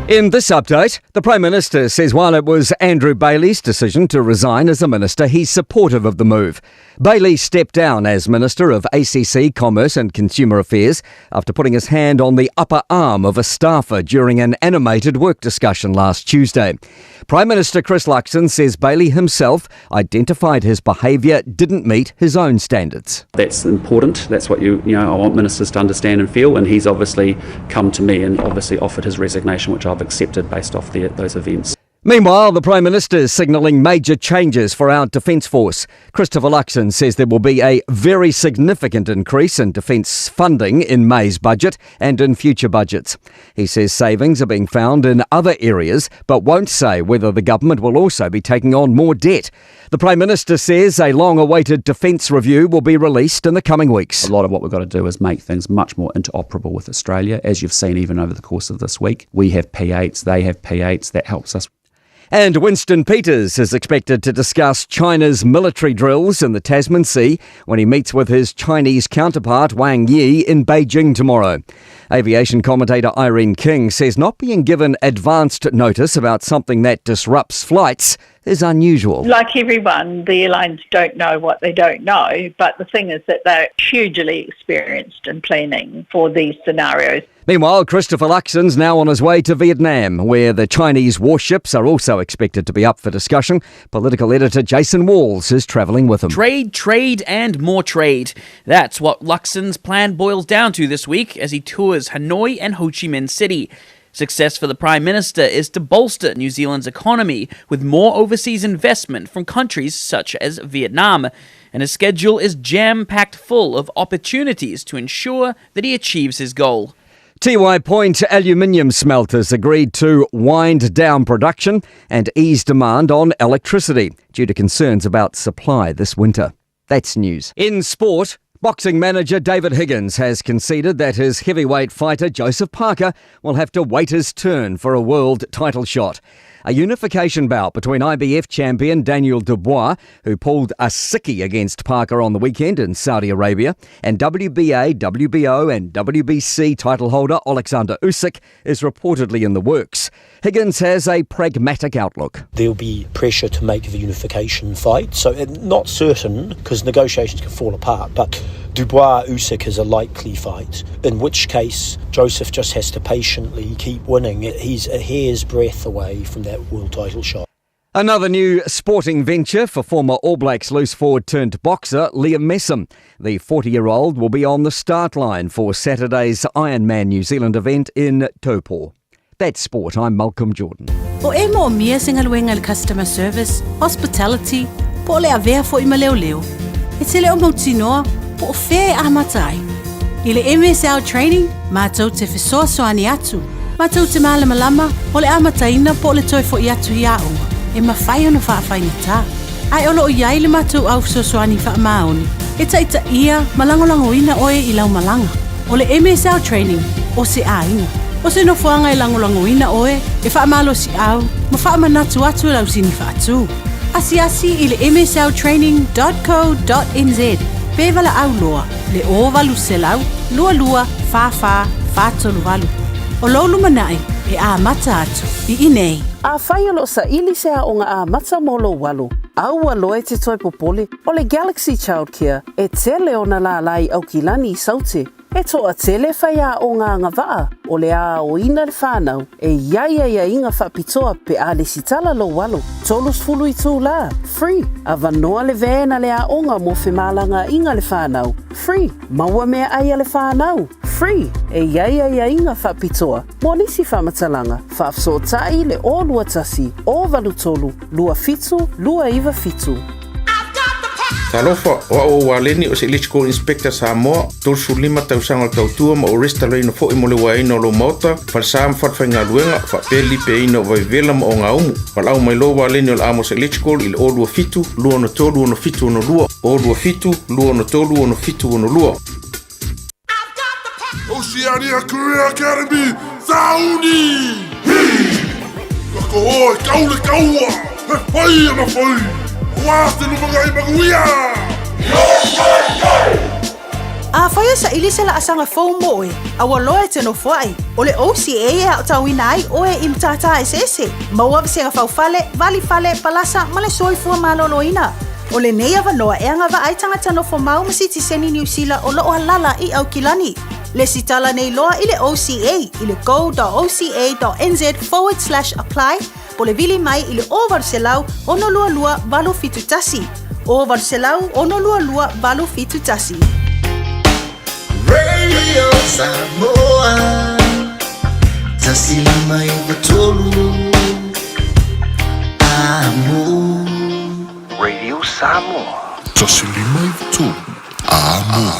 Speaker 4: In this update, the Prime Minister says while it was Andrew Bayly's decision to resign as a minister, he's supportive of the move. Bayly stepped down as Minister of ACC, Commerce and Consumer Affairs after putting his hand on the upper arm of a staffer during an animated work discussion last Tuesday. Prime Minister Chris Luxon says Bayly himself identified his behaviour didn't meet his own standards.
Speaker 18: That's important. That's what you, you know, I want ministers to understand and feel. And he's obviously come to me and obviously offered his resignation, which I've accepted based off the, those events.
Speaker 4: Meanwhile, the Prime Minister is signalling major changes for our Defence Force. Christopher Luxon says there will be a very significant increase in defence funding in May's budget and in future budgets. He says savings are being found in other areas, but won't say whether the government will also be taking on more debt. The Prime Minister says a long awaited defence review will be released in the coming weeks.
Speaker 18: A lot of what we've got to do is make things much more interoperable with Australia, as you've seen even over the course of this week. We have P8s, they have P8s, that helps us.
Speaker 4: And Winston Peters is expected to discuss China's military drills in the Tasman Sea when he meets with his Chinese counterpart Wang Yi in Beijing tomorrow. Aviation commentator Irene King says not being given advanced notice about something that disrupts flights is unusual.
Speaker 19: Like everyone, the airlines don't know what they don't know, but the thing is that they're hugely experienced in planning for these scenarios.
Speaker 4: Meanwhile, Christopher Luxon's now on his way to Vietnam, where the Chinese warships are also expected to be up for discussion. Political editor Jason Walls is travelling with him.
Speaker 24: Trade, trade, and more trade. That's what Luxon's plan boils down to this week as he tours Hanoi and Ho Chi Minh City. Success for the Prime Minister is to bolster New Zealand's economy with more overseas investment from countries such as Vietnam. And his schedule is jam packed full of opportunities to ensure that he achieves his goal.
Speaker 4: Tiwai Point aluminium smelters agreed to wind down production and ease demand on electricity due to concerns about supply this winter. That's news. In sport, boxing manager David Higgins has conceded that his heavyweight fighter Joseph Parker will have to wait his turn for a world title shot. A unification bout between IBF champion Daniel Dubois, who pulled a sickie against Parker on the weekend in Saudi Arabia, and WBA, WBO, and WBC title holder Alexander Usyk is reportedly in the works. Higgins has a pragmatic outlook.
Speaker 25: There'll be pressure to make the unification fight, so eh, not certain because negotiations can fall apart, but Dubois Usyk is a likely fight, in which case Joseph just has to patiently keep winning. He's a hair's breadth away from that world title shot.
Speaker 4: Another new sporting venture for former All Blacks loose forward turned boxer Liam Messam. The 40 year old will be on the start line for Saturday's Ironman New Zealand event in Taupo. That's sport. I'm Malcolm Jordan.
Speaker 10: O e moomia se galuega i le customer service, hospitality, po o le avea foi ma leoleo. E te le o mautinoa po o fea e amata ai. I le MSL Training, mātou te fesoasoani atu. Mātou te mālamalama o le amataina po o le toe fo'i atu i aoga e mafai ona faafaigata. Ae o loo i ai le matou au fesoasoani faamaoni e taitaia ma lagolagoina oe i lau malaga. O le MSL Training o se aiga. O se nofoaga e lagolagoina oe e faamalosiau ma faamanatu atu i lau sini faatu. Asiasi i le msltraining.co.nz pe valaau loa le 0800 22 44 48. O lou lumanai e amata atu i inei.
Speaker 14: Afai o loo saili se aoga amata mo lou alo, aua loa e te toe popole, o le Galaxy Childcare e tele ona lālā i Aukilani i Saute. E toatele faiaoga agavaa o le a aoina le fanau e i ai aiaiga faapitoa pe a lesitala lou alo. 30 itulā, free, avanoa le van a le aoga mo femalagaaiga a le fanau, free, maua meaai a le fanau, free, e i ai aiaiga faapitoa mo nisi faamatalaga, faafesootai le 021 083 27 27.
Speaker 3: Talofa, o au o Waleni o se Electrical Inspector Samoa, 35 tausaga o le tautua ma ou resitalaina foi mo le uaeina o lou maota, falesa ma falefaigaluega, faapea le lipeaina o vaivevela ma ogaumu. Valaau mai loa Waleni o le Amos Electrical i le 027 263 6762, 027 263 6762.
Speaker 6: Oceania Career Academy, Sauni! Ka koho e kau le kaua, he whai ana whai, wā te lumangai manuia!
Speaker 10: Afai e saili se laasaga fou mo oe, a ua loa e te nofoai, o le OCA e aotauina ai oe i matata eseese, maua vasega faufale, valifale, palasa ma le soifua maloloina. O lenei avanoa e agavaa ai tagata nofomau ma sitiseni Niu Sila o lo o alala i Aukilani. Lesitala nei loa i le OCA i le go.oca.nz forward slash apply po le vili mai i le 0800 622 871. 0800 622 871.
Speaker 12: Radio Samoa 153 Amo
Speaker 8: Radio Samoa.
Speaker 6: 153 Amo.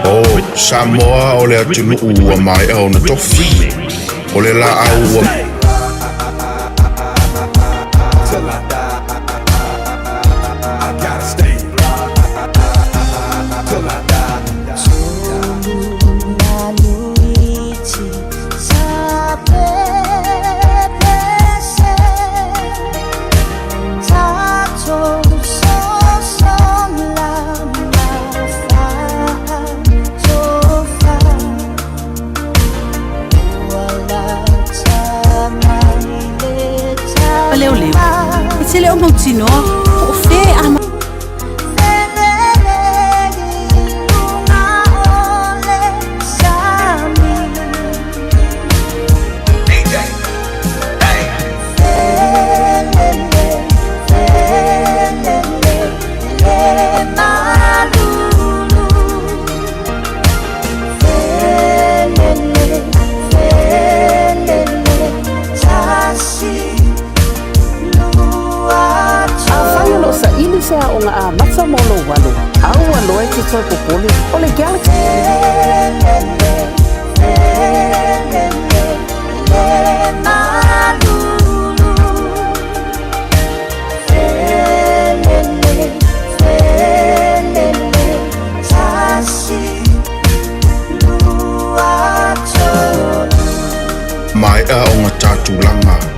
Speaker 17: O Samoa o le atunuu ua maea ona tofi. O le laau ua
Speaker 10: Leoleo. E te le o mautinoa, po o fea a
Speaker 20: Afai o lo o saili se aoga amata mo lou alo, aua loa e te toe popole, o le Galaxy.
Speaker 17: Maea o tatulaga.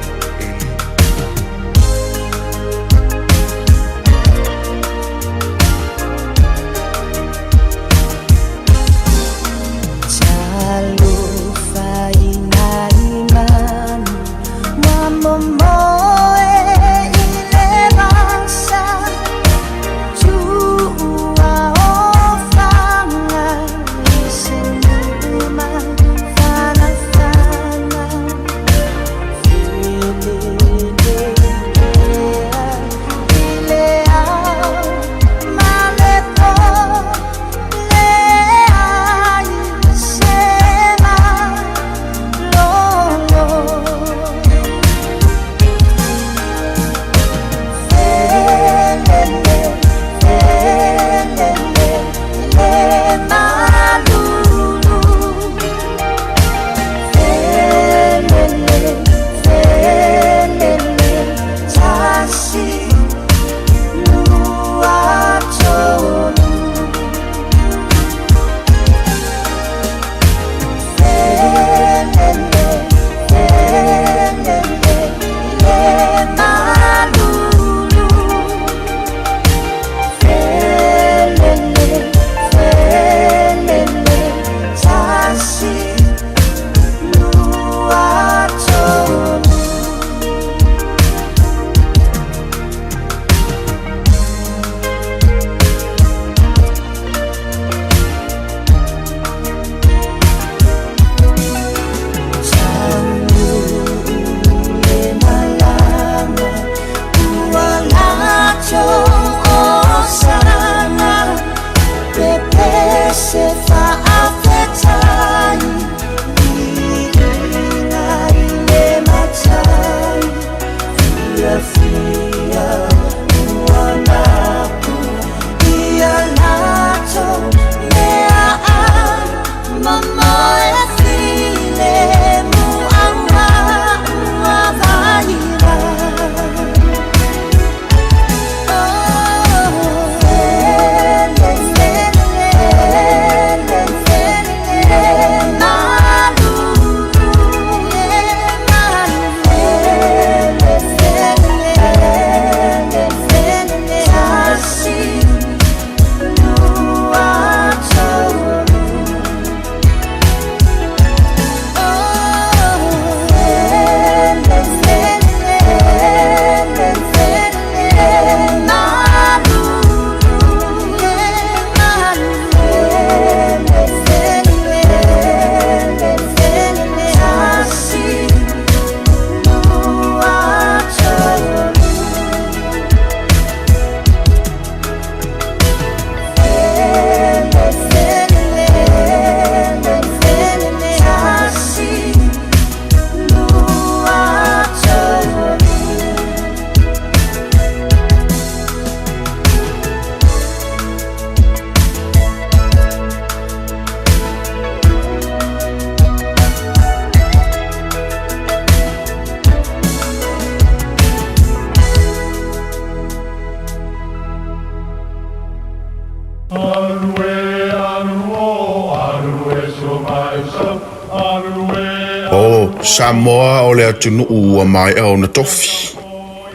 Speaker 17: Samoa o le atunuu ua maea ona tofi.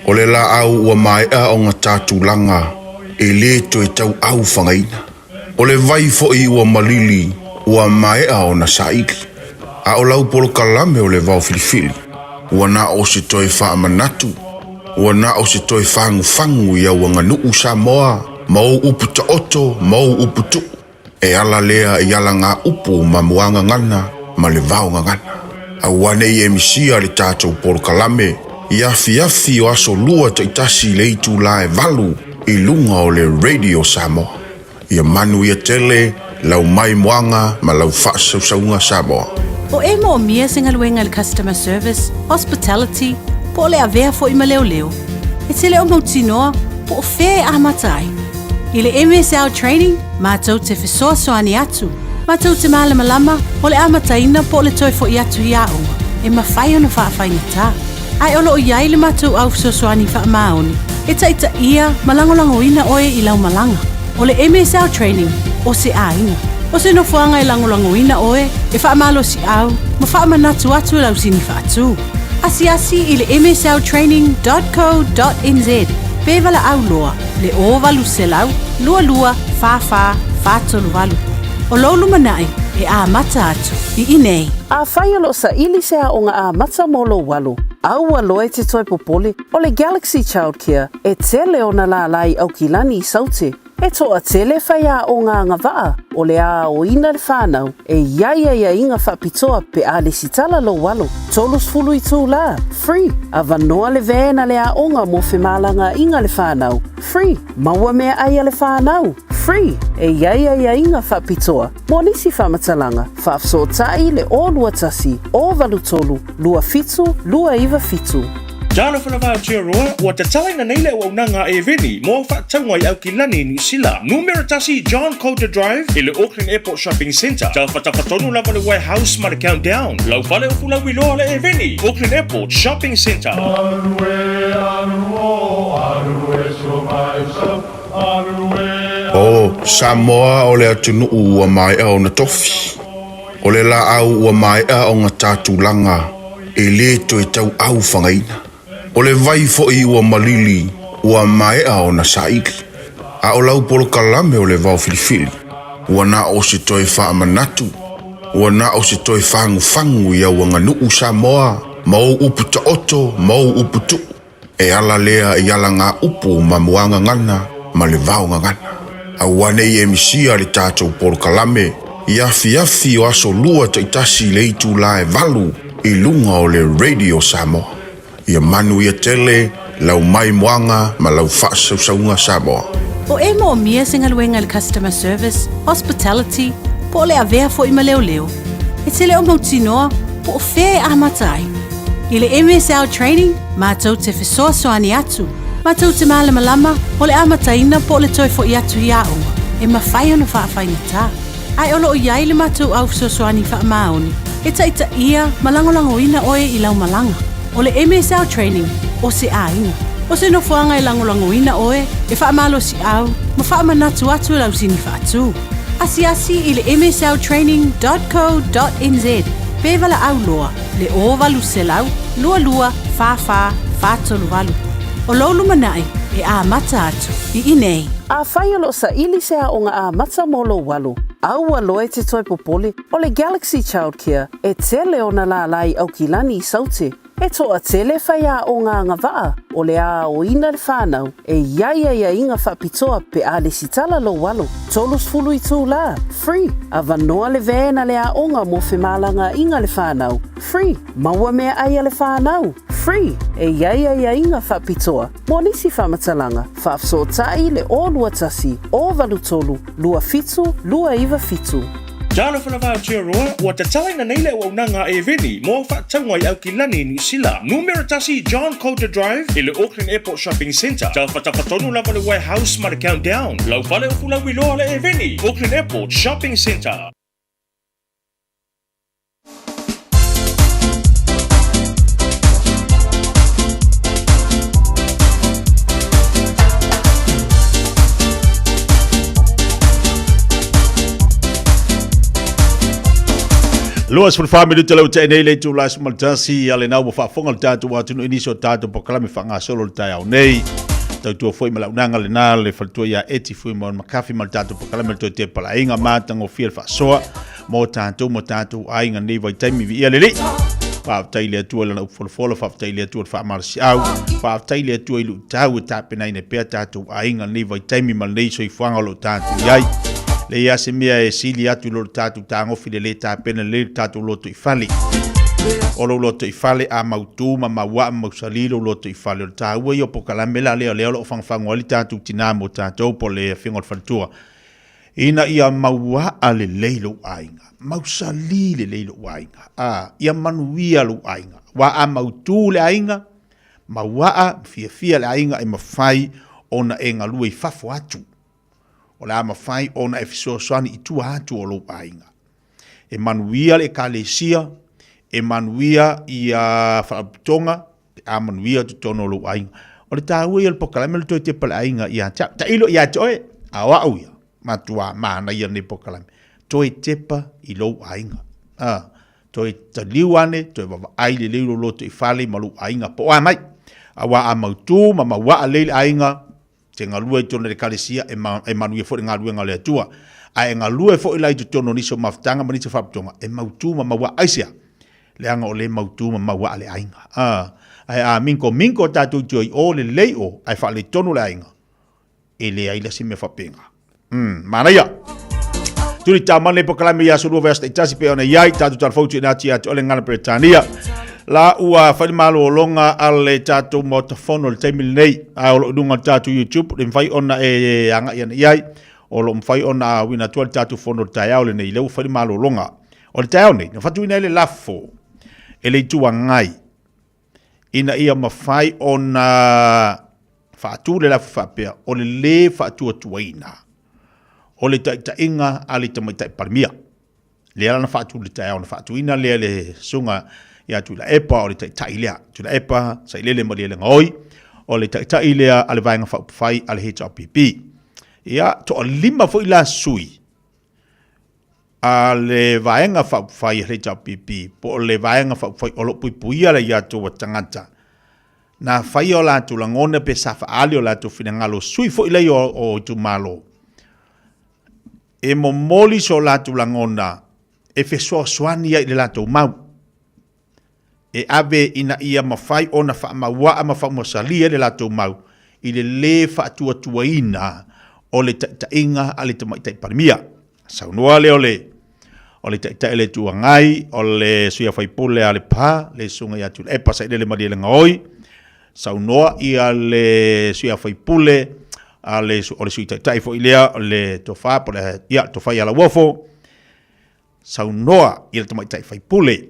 Speaker 17: O le laau ua maea ona ta tulaga e lē toe tauau fagaina. O le vai foi ua malili ua maea ona saili. A o lau polokalame o le vaofilifili, ua na o se toe faamanatu, ua na o se toe fagufagu i au aganuu Samoa ma ou upu taoto ma ou upu tuu. E ala lea i alagaupu ma muagagana ma le vaogagana. Aua ne i e misia le tatou polokalame i afiafi o aso Lua taitasi i le itulā e 8 i luga o le Radio Samoa. Ia manuia tele lau maimoaga ma lau faasausauga Samoa.
Speaker 10: O e moomia se galuega i le customer service, hospitality, po o le avea foi ma leoleo. E te le o mautinoa po o fea e amata ai. I le MSL Training, matou te fesoasoani atu, matou te malamalama o le amataina po o le toe foi atu i aoga e mafai ona faafaigata. Ae o lo o i ai le matou au fesoasoani faamaoni e taitaia ma lagolagoina oe i lau malaga. O le MSL Training, o se aiga. O se nofoaga e lagolagoina oe, e faamalosiau ma faamanatu atu i lau sini faatu. Asiasi i le msltraining.co.nz pe valaau loa le 0800 22 44 438. O lou lumanai e amata atu i inei.
Speaker 20: Afai o lo o saili se aoga amata mo lou alo, aua loa e te toe popole, o le Galaxy Childcare e tele ona lālā i Aukilani i Saute. E toatele faiaoga agavaa o le a aoina le fanau e i ai aiaiga faapitoa pe a lesitala lou alo. 30 itulā, free, avanoa le van a le aoga mo femalagaaiga le fanau, free, maua meaai a le fanau, free, e i ai aiaiga faapitoa mo nisi faamatalaga, faafesootai le 021 083 27 297.
Speaker 3: Talofa lava Aotearoa, ua tatalaina nei le auaunaga a Eveni mo au faatauga i Aukilani, Niu Sila. Numera 1 John Coulter Drive i le Auckland Airport Shopping Centre. Tafatafa tonu lava le warehouse ma le Countdown. Lau fale upu lauiloa le Eveni, Auckland Airport Shopping Centre.
Speaker 17: O Samoa o le atunuu ua maea ona tofi. O le laau ua maea ona ta tulaga e lē toe tauau fagaina. O le vai foi ua malili ua maea ona saili. A o lau polokalame o le vaofilifili, ua na o se toe faamanatu, ua na o se toe fagufagu i au aganuu Samoa ma ou upu taoto ma ou upu tuu. E ala lea i alagaupu ma muagagana ma le vaogagana. Aua ne i e misia le tatou polokalame i afiafi o aso Lua taitasi i le itulā e 8 i luga o le Radio Samoa. Ia manuia tele lau maimoaga ma lau faasausauga Samoa.
Speaker 10: O e moomia se galuega i le customer service, hospitality, po o le avea foi ma leoleo. E te le o mautinoa po o fea e amata ai. I le MSL Training, matou te fesoasoani atu, matou te malamalama o le amataina po o le toe foi atu i aoga e mafai ona faafaigata. Ae o lo o i ai le matou au fesoasoani faamaoni e taitaia ma lagolagoina oe i lau malaga. O le MSL Training, o se aiga. O se nofoaga e lagolagoina oe, e faamalosiau ma faamanatu atu i lau sini faatu. Asiasi i le msltraining.co.nz pe valaau loa le 0800 22 44 438. O lou lumanai e amata atu i inei.
Speaker 20: Afai o lo o saili se aoga amata mo lou alo, aua loa e te toe popole, o le Galaxy Childcare e tele ona lālā i Aukilani i Saute. E toatele faiaoga agavaa o le a aoina le fanau e i ai aiaiga faapitoa pe a lesitala lou alo. 30 itulā, free, avanoa le van a le aoga mo femalagaaiga le fanau, free, maua meaai a le fanau, free, e i ai aiaiga faapitoa mo nisi faamatalaga, faafesootai le 021 083 27 297.
Speaker 3: Talofa lava Aotearoa, ua tatalaina nei le auaunaga a Eveni mo au faatauga i Aukilani, Niu Sila. Numera 1 John Coulter Drive i le Auckland Airport Shopping Centre. Tafatafa tonu lava le warehouse ma le Countdown. Lau fale upu lauiloa le Eveni, Auckland Airport Shopping Centre.
Speaker 1: 24 minute leo te nei le itula 11 a le nau ua faafofoga le tatou atunuu i nisi o tatou polokalame faagasolo le taeao nei. Tautua foi ma le aunaga lena le faletua ia Eti Fuimaono McCarthy ma le tatou polokalame le toe tepalaiga matagofie le faasoa mo tatou ma tatou aiga nei vaitaimi viia le Alii. Faafetai i le Atua i lana upu folafola, faafetai i le Atua i le faamalosiau, faafetai i le Atua i luitau e tapenaina pea tatou aiga lenei vaitaimi ma lenei soifuaga o lo o tatou i ai. Leai lava se mea e sili atu i lo le tatou tagofi i le lē tapena lelei lo tatou lotoifale. O lou lotoifale a mautu ma mauaa ma mausali lou lotoifale, o le taua ia o polokalame la lea o lea o lo o fagofago ai le tatou tinā mo tatou po o le afioga i le faletua ina ia mauaa lelei lou aiga, mausali lelei lou aiga, a ia manuia lou aiga. Aua a mautu le aiga, mauaa ma fiafia le aiga e mafai ona e galue i fafo atu. O le a mafai ona e fesoasoani i tua atu o lou aiga. E manuia le Ekalesia, e manuia ia faalapotopotoga, pe a manuia totonu o lou aiga. O le taua ia o le polokalame o le toe tepa le aiga ia te au. Tailo ia te oe, a o au ia, matua manaia lenei polokalame. Toe tepa i lou aiga. A, toe taliu ane, toe vavaai lelei lou lotoifale ma lou aiga po o a mai. Aua a mautu ma mauaa lelei le aiga, te galue i totonu o le Ekalesia, e, ma, e manuia foi le galuega a le Atua. Ae e galue foi la i totonu o nisi o mafutaga ma nisi o faalapotopotoga, e mautu ma mauaa. Aisea? Leaga o lea e mautu ma mauaa le aiga. A, ae a minkominko tatou i tua i o, lelei o, ae faaletonu le aiga, e leai la se mea faapena. Manaia. Tuli tā mana le polokalame i aso lua vaiaso taitasi pei ona i ai tatou talafou tuuina atu ia te oe le Gagana Peretania. La ua fai le malologa a le tatou Maota Fono i le taimi lenei, a o lo o i luga o le tatou YouTube, le mafai ona e agai ane i ai, o lo o mafai ona auina atu ai le tatou fono i le taeao lenei, lea ua fai le malologa. O le taeao nei, na faatuina ai le lafo e le Itu Agai ina ia mafai ona faatu le lafo faapea, o le lē faatuatuaina o le taitaiga a le Tamaitai Palemia. Lea la na faatu i le taeao, na faatuina lea e le Susuga ia Tuilaepa, o le taitai lea. Tuilaepa Sailele Malielegaoi, o le taitai lea a le Vaega Faaupufai a le HRPP. Ia, toalima foi la sui a le Vaega Faaupufai a le HRPP, po o le Vaega Faaupufai o lo o puipuia le aiatatau a tagata, na faia o latou lagona pe sa faaali o latou finagalo, sui foi lea o itumalo, e momoli so latou lagona e fesoasoani ai i le latou mau, e ave ina ia mafai ona faamauaa ma faamausali ai le latou mau i le lē faatuatuaina o le taitaiga a le Tamaitai Palemia. Saunoa lea o le o le Taitai o le Itu Agai, o le sui usufono a Lepa, le Susuga ia Tuilaepa Sailele Malielegaoi, saunoa ia le sui usufono a le, o le Sui Taitai foi lea, o le Tofa, po o le, ia, Tofa ia Lauofo, saunoa ia le Tamaitai Faipule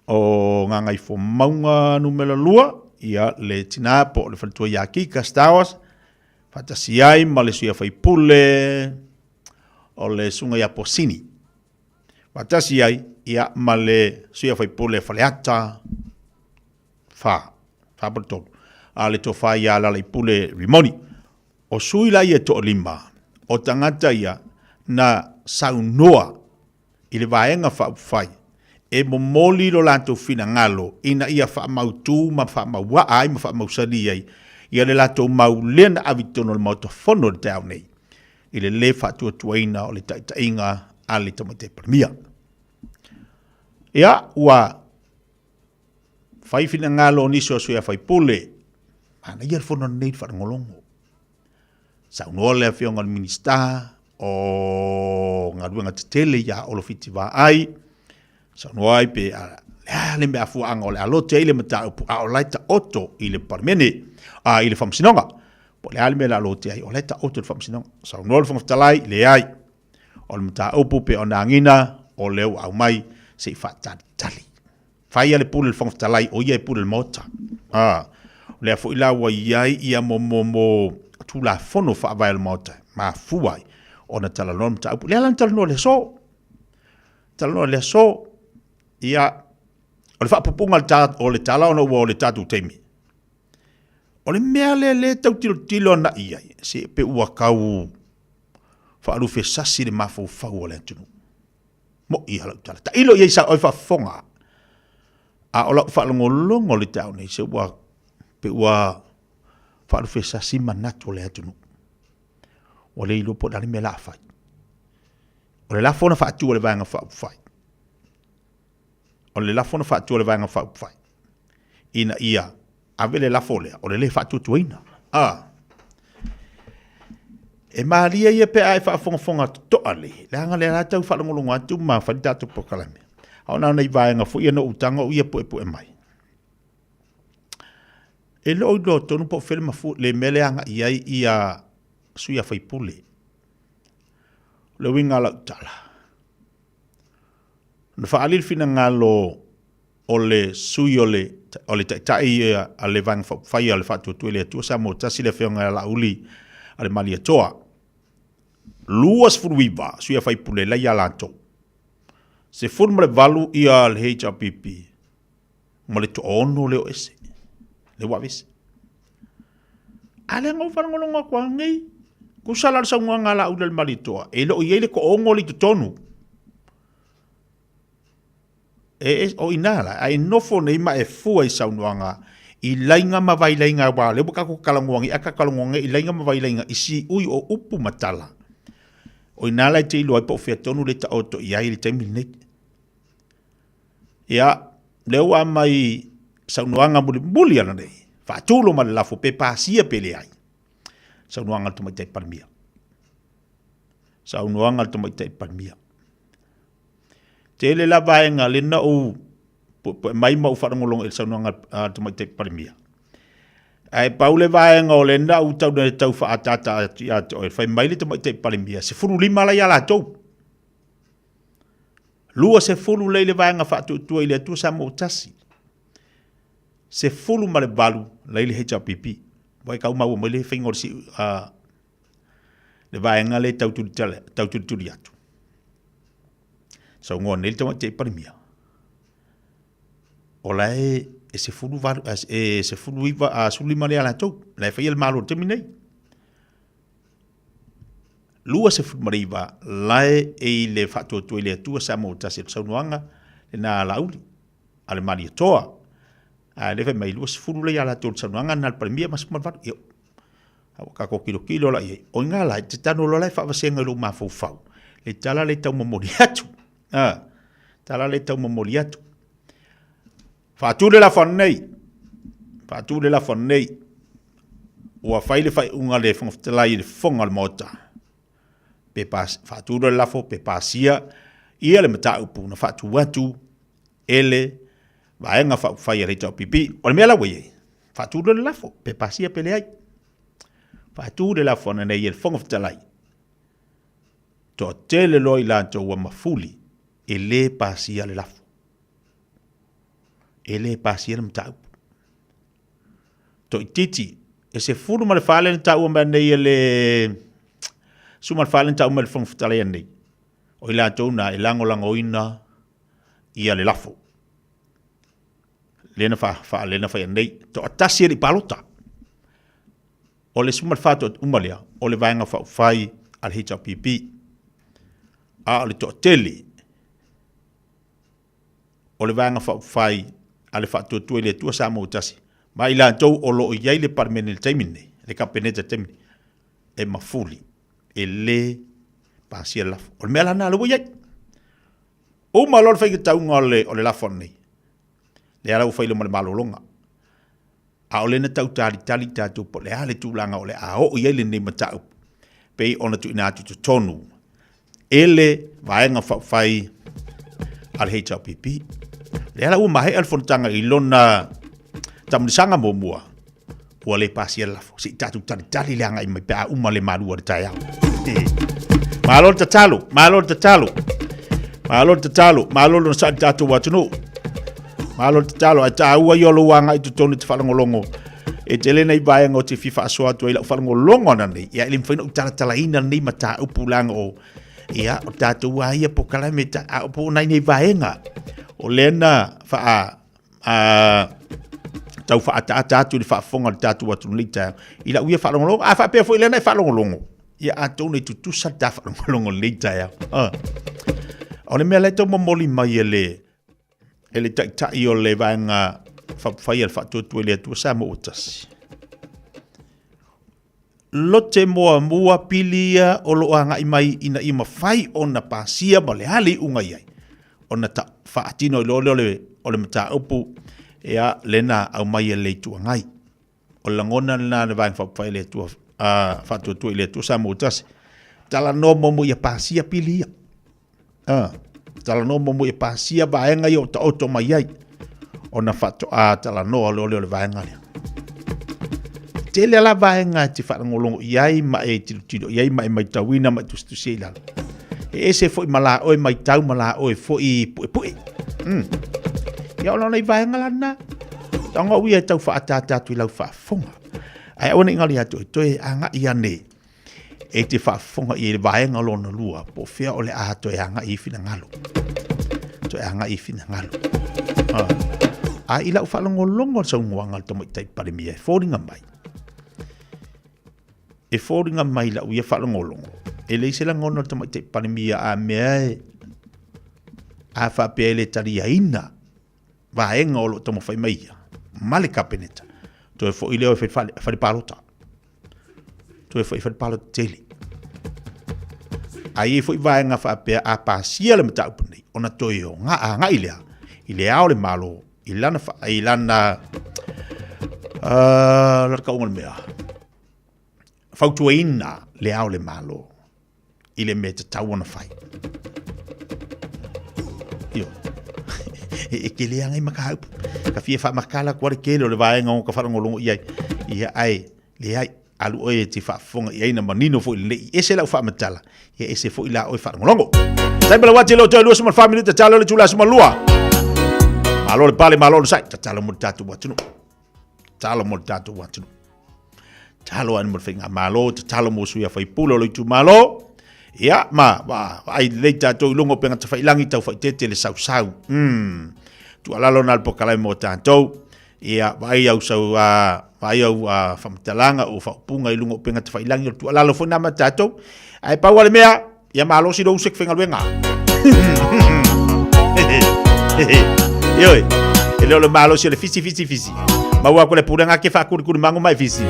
Speaker 1: o Gagaifomauga Numera 2, ia le tina po o le faletua ia Kika Stowers, faatasi ai ma le sui usufono o le Susuga ia Posini, faatasi ai ia ma le sui usufono Faleata 4, 4.3, a le Tofa ia Alalaipule Rimoni. O sui la ia e toalima, o tagata ia na saunoa i le Vaega Faaupufai e momoli lo latou finagalo ina ia faamautu ma faamauaa ai ma faamausali ai ia le latou mau lea na ave i totonu o le Maota Fono i le taeao nei i le lē faatuatuaina o le taitaiga a le Tamaitai Palemia. Ia, ua fai finagalo o nisi o sui usufono, manaia le fono lenei i le faalogologo. Saunoa le Afioga i le Minisita o Galuega Tetele ia Olo Fiti Vaai, saunoa ai pe a, le a le mea afuaga o le a lote ai le mataupu a o la e taoto i le Palemene, a i le Faamasinoga. Po o le a le mea o le a lote ai, o la e taoto i le Faamasinoga. Saunoa le Fofoga Fetalai, leai. O le mataupu pe ona agiga, o lea ua aumai se i faatalitali. Fai ia le pule le Fofoga Fetalai, o ia e pule le Maota. A, o lea foi la ua i ai ia mo, mo, mo Tulafono Faavae o le Maota, mafua ai ona talanoa le mataupu. Lea la na talanoa i le aso. Talanoa i le aso, ia, o le faapupuga o le tala ona ua o le tatou taimi. O le mea lea lea e tau tilotilo agai i ai, se pe ua tau faaluafesasi le mafaufau o le atunuu. Mo'i lava lau tala. Tailo i ai sa oe faafofoga. A o lau faalogologo i le taeao nei, se ua pei ua faalufesasi manatu o le atunuu. Ua le iloa po o le a le mea o le a fai. O le lafo na faatu e le Vaega Faaupufai, o le lafo na faatu e le Vaega Faaupufai ina ia ave le lafo lea, o le le faatuatuaina. A. E malie ia pe a e faafogafoga totoa lelei, leaga lea la tau faalogologo atu ma fai le tatou polokalame. A o na o nai vaega foi ia na ou tago au ia puepue mai. E le o iloa tonu po o fea le mafua, le mea lea agai i ai ia sui a faipule. O le uiga o lau tala, na faaali le finagalo o le sui o le, o le taitai a le Vaega Faaupufai a le Faatuatua i le Atua Samoa Tasi, le Afioga ia Laauli a le Malietoa. 29 sui a faipule la ia latou. 18 ia le HRPP ma le toaono lea o ese, lea ua aveese. A lea na ou faalogologo atu lava nei, tusa la o le saunoaga a Laauli a le Malietoa, e le o i ai le toaono lea i totonu. E, o i ina la, a e nofo nei ma e fua i saunoaga i laiga ma vailaiga, aua o lea ua tatou talanoa nei, a tatou talanoa nei i laiga ma vailaiga i siui o upu ma tala, o i ina la e te iloa ai po o fea tonu le taoto i ai i le taimi lenei. Ia, lea ua aumai saunoaga mulimuli ana nei, faatulo ma le lafo pe pasia pe leai, saunoaga a le Tamaitai Palemia. Saunoaga a le Tamaitai Palemia. Tele la vaega lea na ou puepue mai ma ou faalogologo i le saunoaga a le Tamaitai Palemia. Ae pau le vaega o lea na ou tau, tau faaataata atu ia te oe, fai mai le Tamaitai Palemia, 15 la ia latou. 20 lea i le vaega faatuatua i le Atua Samoa Tasi. 18 la i le HRPP. Ua e tau maua mai le faiga o le, le vaega lea tau tulituli atu. Saunoa nei le Tamaitai Palemia, o la e 18, e 19, 15 lea latou, la e faia le Malo i le taimi nei. 29 la e i le faatuatua i le Atua Samoa Tasi, o le saunoaga lena a Laauli, a le Malietoa. A lea fai mai 20 lea ia latou le saunoaga lena a le Palemia ma 18. Ia, A ua tatou tilotilo la i ai, o i ina la, e te tano loa la e faavasega i lou mafaufau, le tala lea e tau momoli atu. A, tala lea e tau momoli atu. Faatu le lafo ananei, faatu le lafo ananei, ua fai le faaiuga a le Fofoga Fetalai i le Fofoga o le Maota, pe pas, faatu le lafo pe pasia ia le mataupu na faatu atu e le Vaega Faaupufai a le HRPP. O le mea la ua i ai, faatu loa le lafo, pe pasia pe leai. Faatu le lafo ananei e le Fofoga Fetalai, toatele loa i latou ua mafuli e le pasia le lafo. E le pasia le mataupu. Toaitiiti, e 14 lea na taua mai nei e le 14 lea na taua mai e le Fofoga Fetalai ananei. O i latou na e lagolagoina ia le lafo. Lea na faa, lea na fai anei. Toatasi e le i palota. O le 14 toa uma lea, o le vaega faaupufai a le HRPP. A o le toatele, o le vaega faaupufai a le Faatuatua i le Atua Samoa Tasi, ma i latou o lo o i ai le Palemene i le taimi lenei, le Kapeneta i le taimi lenei, e mafuli, e le pasia le lafo. O le mea la lena lea ua i ai. Uma loa le faitauga o le, o le lafo ananei, lea la ua fai loa ma le malologa. A o lea na tau talitali tatou po o le a le tulaga o le a oo i ai lenei mataupu, pei ona tuuina atu i totonu e le Vaega Faaupufai a le HRPP. Lea la ua maea le fonotaga i lona taamilosaga muamua, ua le pasia le lafo. Se i tatou talitali le agai mai pe a uma le malu o le taeao. Malo le tatalo, malo le tatalo, malo le tatalo, malo le onosai i le tatou atunuu. Malo le tatalo, ae taua ia o lou agai i totonu i te faalogologo. E tele nei vaega o te fia faasoa atu ai lau faalogologo ana nei. Ia, e le mafai ona ou talatalaina lenei mataupu leaga o, ia, o tatou a ia polokalame, a o po o nai nei vaega. O lea na faa, a, tau faaataata atu i le faafofoga o le tatou atunuu i lenei taeao i lau ia faalogologo. A faapea foi lea na e faalogologo, ia atonu e tutusa le ta faalogologo i lenei taeao. O le mea la e tau momoli mai e le, e le taitai o le vaega faaupufai a le Faatuatua i le Atua Samoa ua tasi. Lote muamua pili ia o lo o agai mai ina ia mafai ona pasia ma le a le iuga i ai, ona ta faatino ai loa lea o le, o le mataupu ia lena aumai e le Itu Agai. O le lagona lena a le Vaega Faaupufai a le Atua, a Faatuatua i le Atua Samoa ua tasi. Talanoa muamua ia pasia pili ia. A, talanoa muamua ia pasia vaega ia o taoto mai ai, ona faatoa talanoa loa lea o le vaega lea. Tele la vaega e te faalogologo i ai ma e tilotilo i ai ma e maitauina ma e tusitusia i lalo. E ese foi ma la oe maitau ma la oe foi puepue. Ia ona o nai vaega la na. Taonga uia e tau faaataata atu i lau faafofoga. Ae aua ne i galo ia te oe, toe agai ane e te faafofoga i le vaega lona lua, po o fea o le a toe agai i finagalo. Toe agai i finagalo. Ah. A i lau faalogologo le saunoaga a le tamaitai Palemia e foliga mai, e foliga mai lau ia faalogologo, e leai se lagona o le tamaitai Palemia a mea e a faapea e le taliaina vaega o lo o taumafai mai ia ma le Kapeneta, toe foi lea i fale palota. Toe foi i fale palota tele. A i ai foi vaega faapea a pasia le mataupu nei, ona toe o ngā agai lea i le ao le Malo, i lana, i lana, lana kauga le mea, fautuaina le ao le Malo i le mea e tatau ona fai. Io. E, e ke le agai makaupu. Ka fia whaamakala kua le kele o le vaega o ka whaalongolongo i ai. Ia ai, le ai, alu oe e te faafofoga i ai na manino foi lenei. Ese lau faamatala, ia ese foi la oe faalogologo. Taimi le wati lo toe 24 minute tatalo le tula 12. Malo le pale, malo le sai, tatalo mo le tatou atunuu. Tatalo mo le tatou atunuu. Tatalo ane mo le faigamalo, tatalo mo sui usufono o le itumalo. Ia, ma, vaai lelei tatou i luga o upega tafailangi tau faaeteete le sausau. Tuualalo na le polokalame mo tatou. Ia, vaai au sau, vaai au faamatalaga o faaupuga i luga o upega tafailangi, o le tuualalo foi na ma tatou. Ae pau lava le mea, Ia malosi lou uso e faigaluega. Ioe, e le o le malosi o le fisi, fisi, fisi. Maua aku le pulega ke whaakurikuri mangu mai fisi.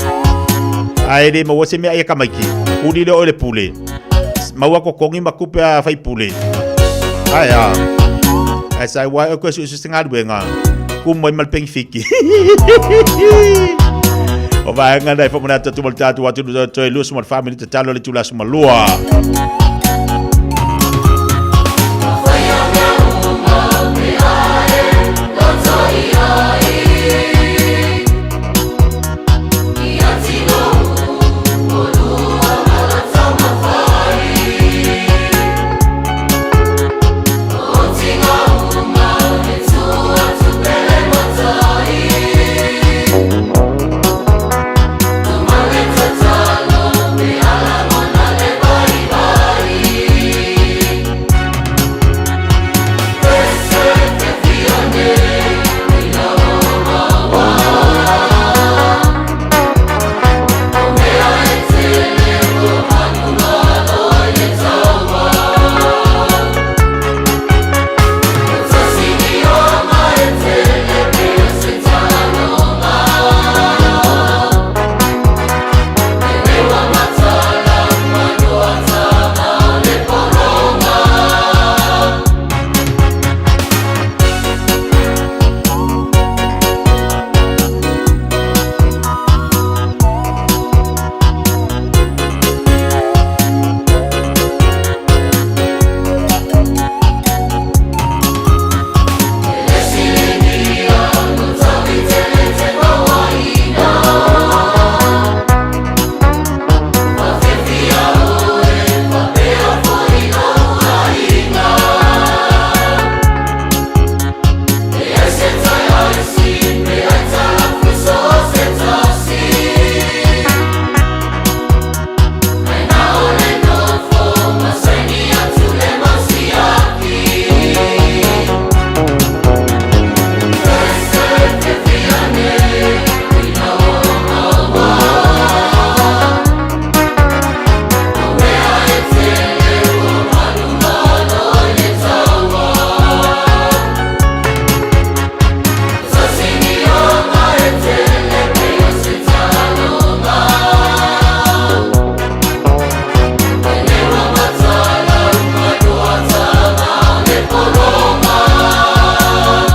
Speaker 1: A e le maua se mea ia kamaiki. Kuri le o le pule. Maua ko kongi ma kupe a whai pule. Ai a. Ai sai wai o koe su su ngaluenga. Ku mai mal pengi fiki. O vaega nei whamanata atu ma le tātou atu no toe 24 minute talo le tula 12.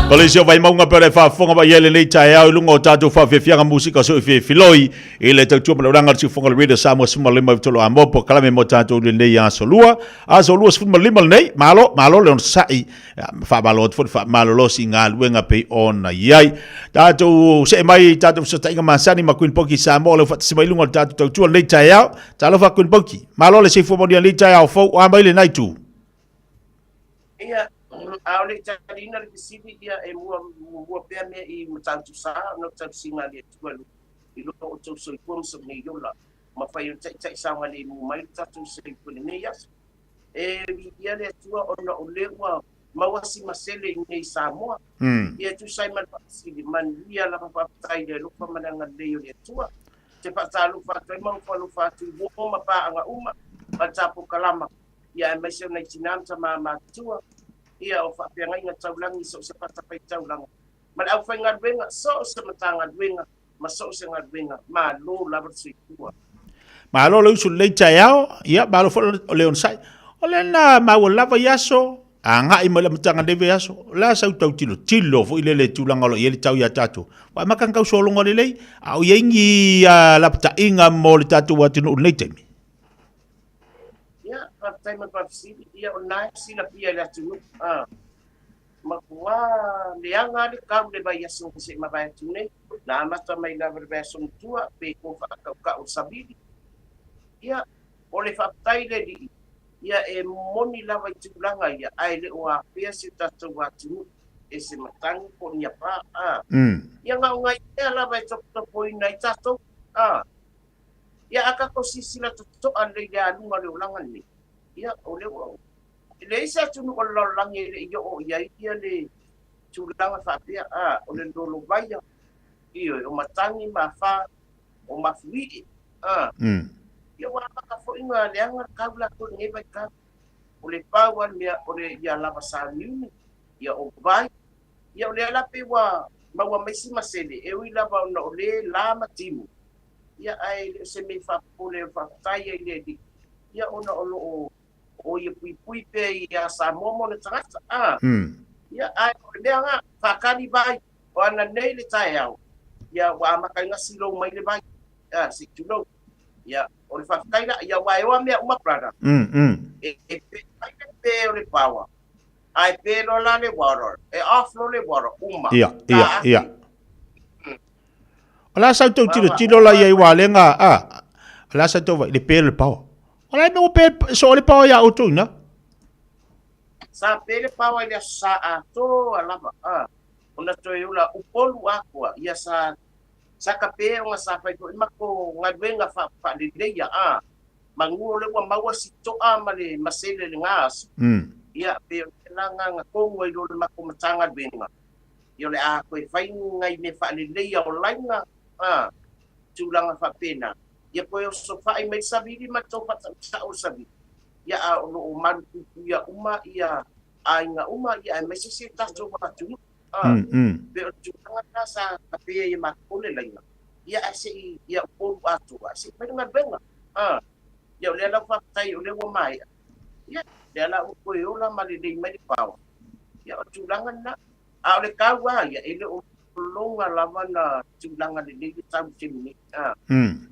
Speaker 1: Kolisi o Vaimauga pe o le faafofoga mai ai lenei taeao i luga o tatou faafiafiaga musika soo filifiloi i le tautua ma le ulaga o le siufofoga o le Radio Samoa 15 tolo a mopo kalame mo tatou i lenei aso lua aso 25 lenei malo malo le onosai faamalo atu foi le faamalolosi i galuega pei ona i ai tatou see mai i tatou fesootaiga masani ma Queen Poki Samoa o le faatasi mai i luga o le tatou tautua lenei taeao. Talofa Queen Poki, malo le soifua manuia lenei taeao fou o a mai lenai itu.
Speaker 2: Ia, a o le i taliina le fesili, ia e mua muamua pea mea i Matautu Sa ona o tausiga a le Atua i lo outou soifua ma sou nei ola, ma fai o le taitai saogalemu mai lo tatou soifua i lenei aso. E viia le Atua ona o lea ua maua si masele i nei Samoa. Ia e tusa ai ma le faafesili, manuia lava faafetai i le alofa ma le agalelei o le Atua. Te faatalofa atu ai ma alofa atu i uo ma paaga uma ma le tapokalama, ia aemaise o nai tinā ma tamā matutua, ia o faafeagaiga taulagi i so o se fatafaitaulaga ma le aufaigaluega, so o se Matagaluega ma so o se galuega, malo lava le soifua.
Speaker 1: Malo le usu lelei taeao, ia malo foi o le onosai. O le na maua lava i aso, agai mai le amataga nei vaiaso, o le a sau tau tilotilo foi lele i tulaga o lo o i ai le tau ia tatou. Ua amata ona tau sologa lelei, a o i ai ni lapataiga mo le tatou atunuu i lenei taimi?
Speaker 2: Ia, faafetai mo le faafesili. Ia, o lena e silafia e le atunuu. Matua leaga lava le kau i le vaiaso na se'i mavae atu nei. Na amata mai lava i le vaiaso matua pe ko faakaukau o le savili. Ia, o le faafetai i le Alii, ia e moni lava i tulaga ia, ae le o afea si o tatou atunuu e se matagi po o ni apa, a. Ia na o nai mea lava e topotopoina ai tatou, a. Ia a tatou silasila totoa lelei i le aluga o le olaga lenei, ia o lea ua E leai se atunuu o le lalolagi e le i oo i ai ia le tulaga faapea, a, o le lolovaia, ioe, o matagi ma afa, o mafuie, a. Ia ua amata foi ona leaga le kau latou i lenei vaitau. O le pau lava le mea, o le ia lava sauniuni, ia o vai, ia o lea la pei ua maua mai si masele, e ui lava ona o le la ma timu, ia ae le o se mea faapopole o faafetai ai i le Alii, ia ona o lo o o ia puipui pea iā Samoa ma ona tagata, a. Ia, ae o le mea lena, faatali vai, o ana nei le taeao, ia ua amata ai ona silou mai le vai, a, se i tulou. Ia, o le faafetai la, ia aua e oa mea uma brother. E, e pe mai le pe o le power, ae pe loa la le water, e off loa le water, uma.
Speaker 1: Ia, ia, ia. O le a sau tau tilotilo la i ai ua lenga, a, o le a sau tau vai, le pe o le power. O le a mea ua pe soo le paoa iā outou ina?
Speaker 2: Sa pe le paoa i le aso sa atoa lava, a, ona toe ola Upolu atoa, ia sa, sa ka pe ona sa fai foi matou galuega fa, faaleleia, a, manu o lea ua maua si toa ma le masele i lena aso, ia, pe o le la na na tonu ai loa le matou Matagaluega, ia o le a toe fai ni nai mea faaleleia o laina, a, tulaga faapena. Ia toe osofai mai le savili ma le tou faatautau o le savili, ia a o lo o malupuipuia uma ia aiga uma, ia aemaise si o tatou atunuu. A, pei o le tulaga lena sa tapea ai e matou le laina, ia ae se i, ia Upolu atoa, ae se i fai le galuega. A, ia o lea la ua faafetai o lea ua maea, ia lea la ua toe ola ma lelei mai le paoa. Ia o le tulaga lena. A o le tau lava ia, e le o loga lava na tulaga lelei le tau i le taimi nei. A,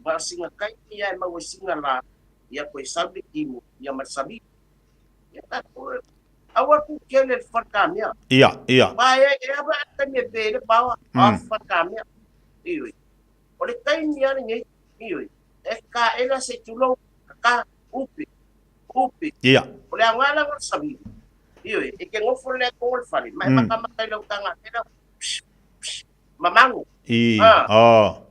Speaker 2: na o sina taimi lava e maua ai sina la, ia toe sau le timu, ia ma le sami. Ia tatou, aua le tuu tele i le falekamea.
Speaker 1: Ia, ia.
Speaker 2: Aua e, e ava le taimi e pe ai le paoa, off falekamea. Ioe. O le taimi lava lenei, ioe, e taele se i tulou, kaka, upe, upe.
Speaker 1: Ia.
Speaker 2: O le aoga la o le savili, ioe, e te nofo lelei atu i le fale, ma e matamata i lau taga ela, psh, psh, mamago.
Speaker 1: I, oh.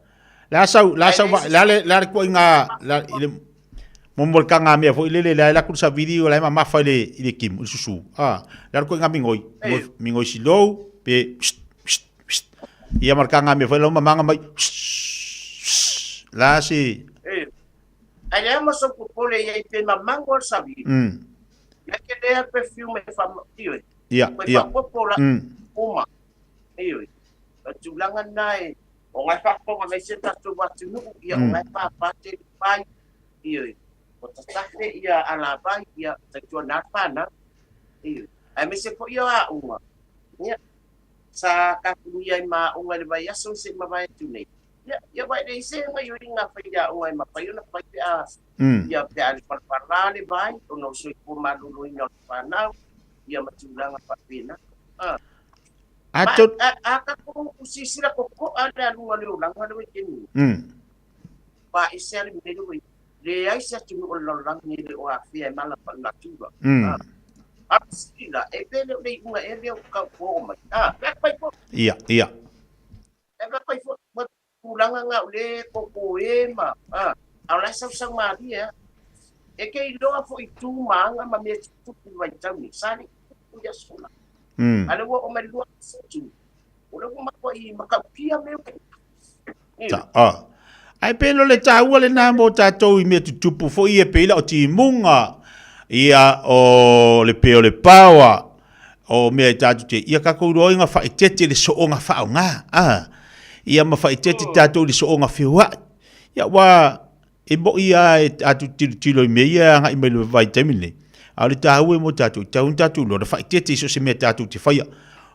Speaker 1: Le a sau, le a sau, le a le, le a le tuaiga, le a, i le, mo mo le taga mea foi lele, le a e laku le savili, o la e mamafa i le, i le timu, i le susu. Ah, le a le tuaiga migoi, migoi, migoi silou, pe, psh, psh, psh. Ia ma le taga mea foi la mamaga mai, psh, psh, la se,
Speaker 2: Ae leai ma sou popole i ai pe mamago le savili. Ia ke lea perfume e fa ioe.
Speaker 1: Ia,
Speaker 2: Koe
Speaker 1: ia.
Speaker 2: faaopoopo la uma. Ioe. O le tulaga lena e o ngai faafofoga mai si o tatou atunuu, ia o ngai pāpā tele pai. Ioe. O tatafe ia alavai, ia tautuana le fanau. Ioe. Aemaise foi o aoga. Ia. Sa kapunia ai ma aoga i le vaiaso na se'i mavae atu nei. Ia, ia aua e leai se gaioiga a faiaoga e mafai ona fai pe a, ia, pe a lepalapala le vai ona o soifua maloloina o le fanau, ia ma tulaga faapena. A. Ma, a, a tatou silasila toto'a le aluga o le olaga lea ua i taimi nei, ua ese lava le mea lea ua i ai. Leai se atunuu o le lalolagi e le o afea e mala faalenatura. A. A o le fesili la, e pe le o le iuga ea lea ua tau ua oo mai? A, pe a fai foi.
Speaker 1: Ia, ia.
Speaker 2: E pe a fai foi, ua tulaga na o lea e koko e ma, a, a o la e sausau malie a. E ke iloa foi i tu ma aga ma mea tutupu i le vaitau nei, sa le i tutupu i aso la. A lea ua oo mai le 2007, o lea ua matuai matautia mea ua i.
Speaker 1: Ta, a. Ae pe lo le taua lena mo tatou i mea tutupu foi e pei la o timuga, ia o le pe o le paoa, o mea e tatou te, ia tatou iloa ai na faaeteete i le sooga faaaoga, a, ia ma faaeteete tatou i le sooga feoai. Ia ua, e moi lava e tatou te tilotilo i mea ia e agai mai i le vaitaimi lenei, a o le taua mo tatou, e tatau ona tatou iloa ona faaeteete i so o se mea tatou te faia.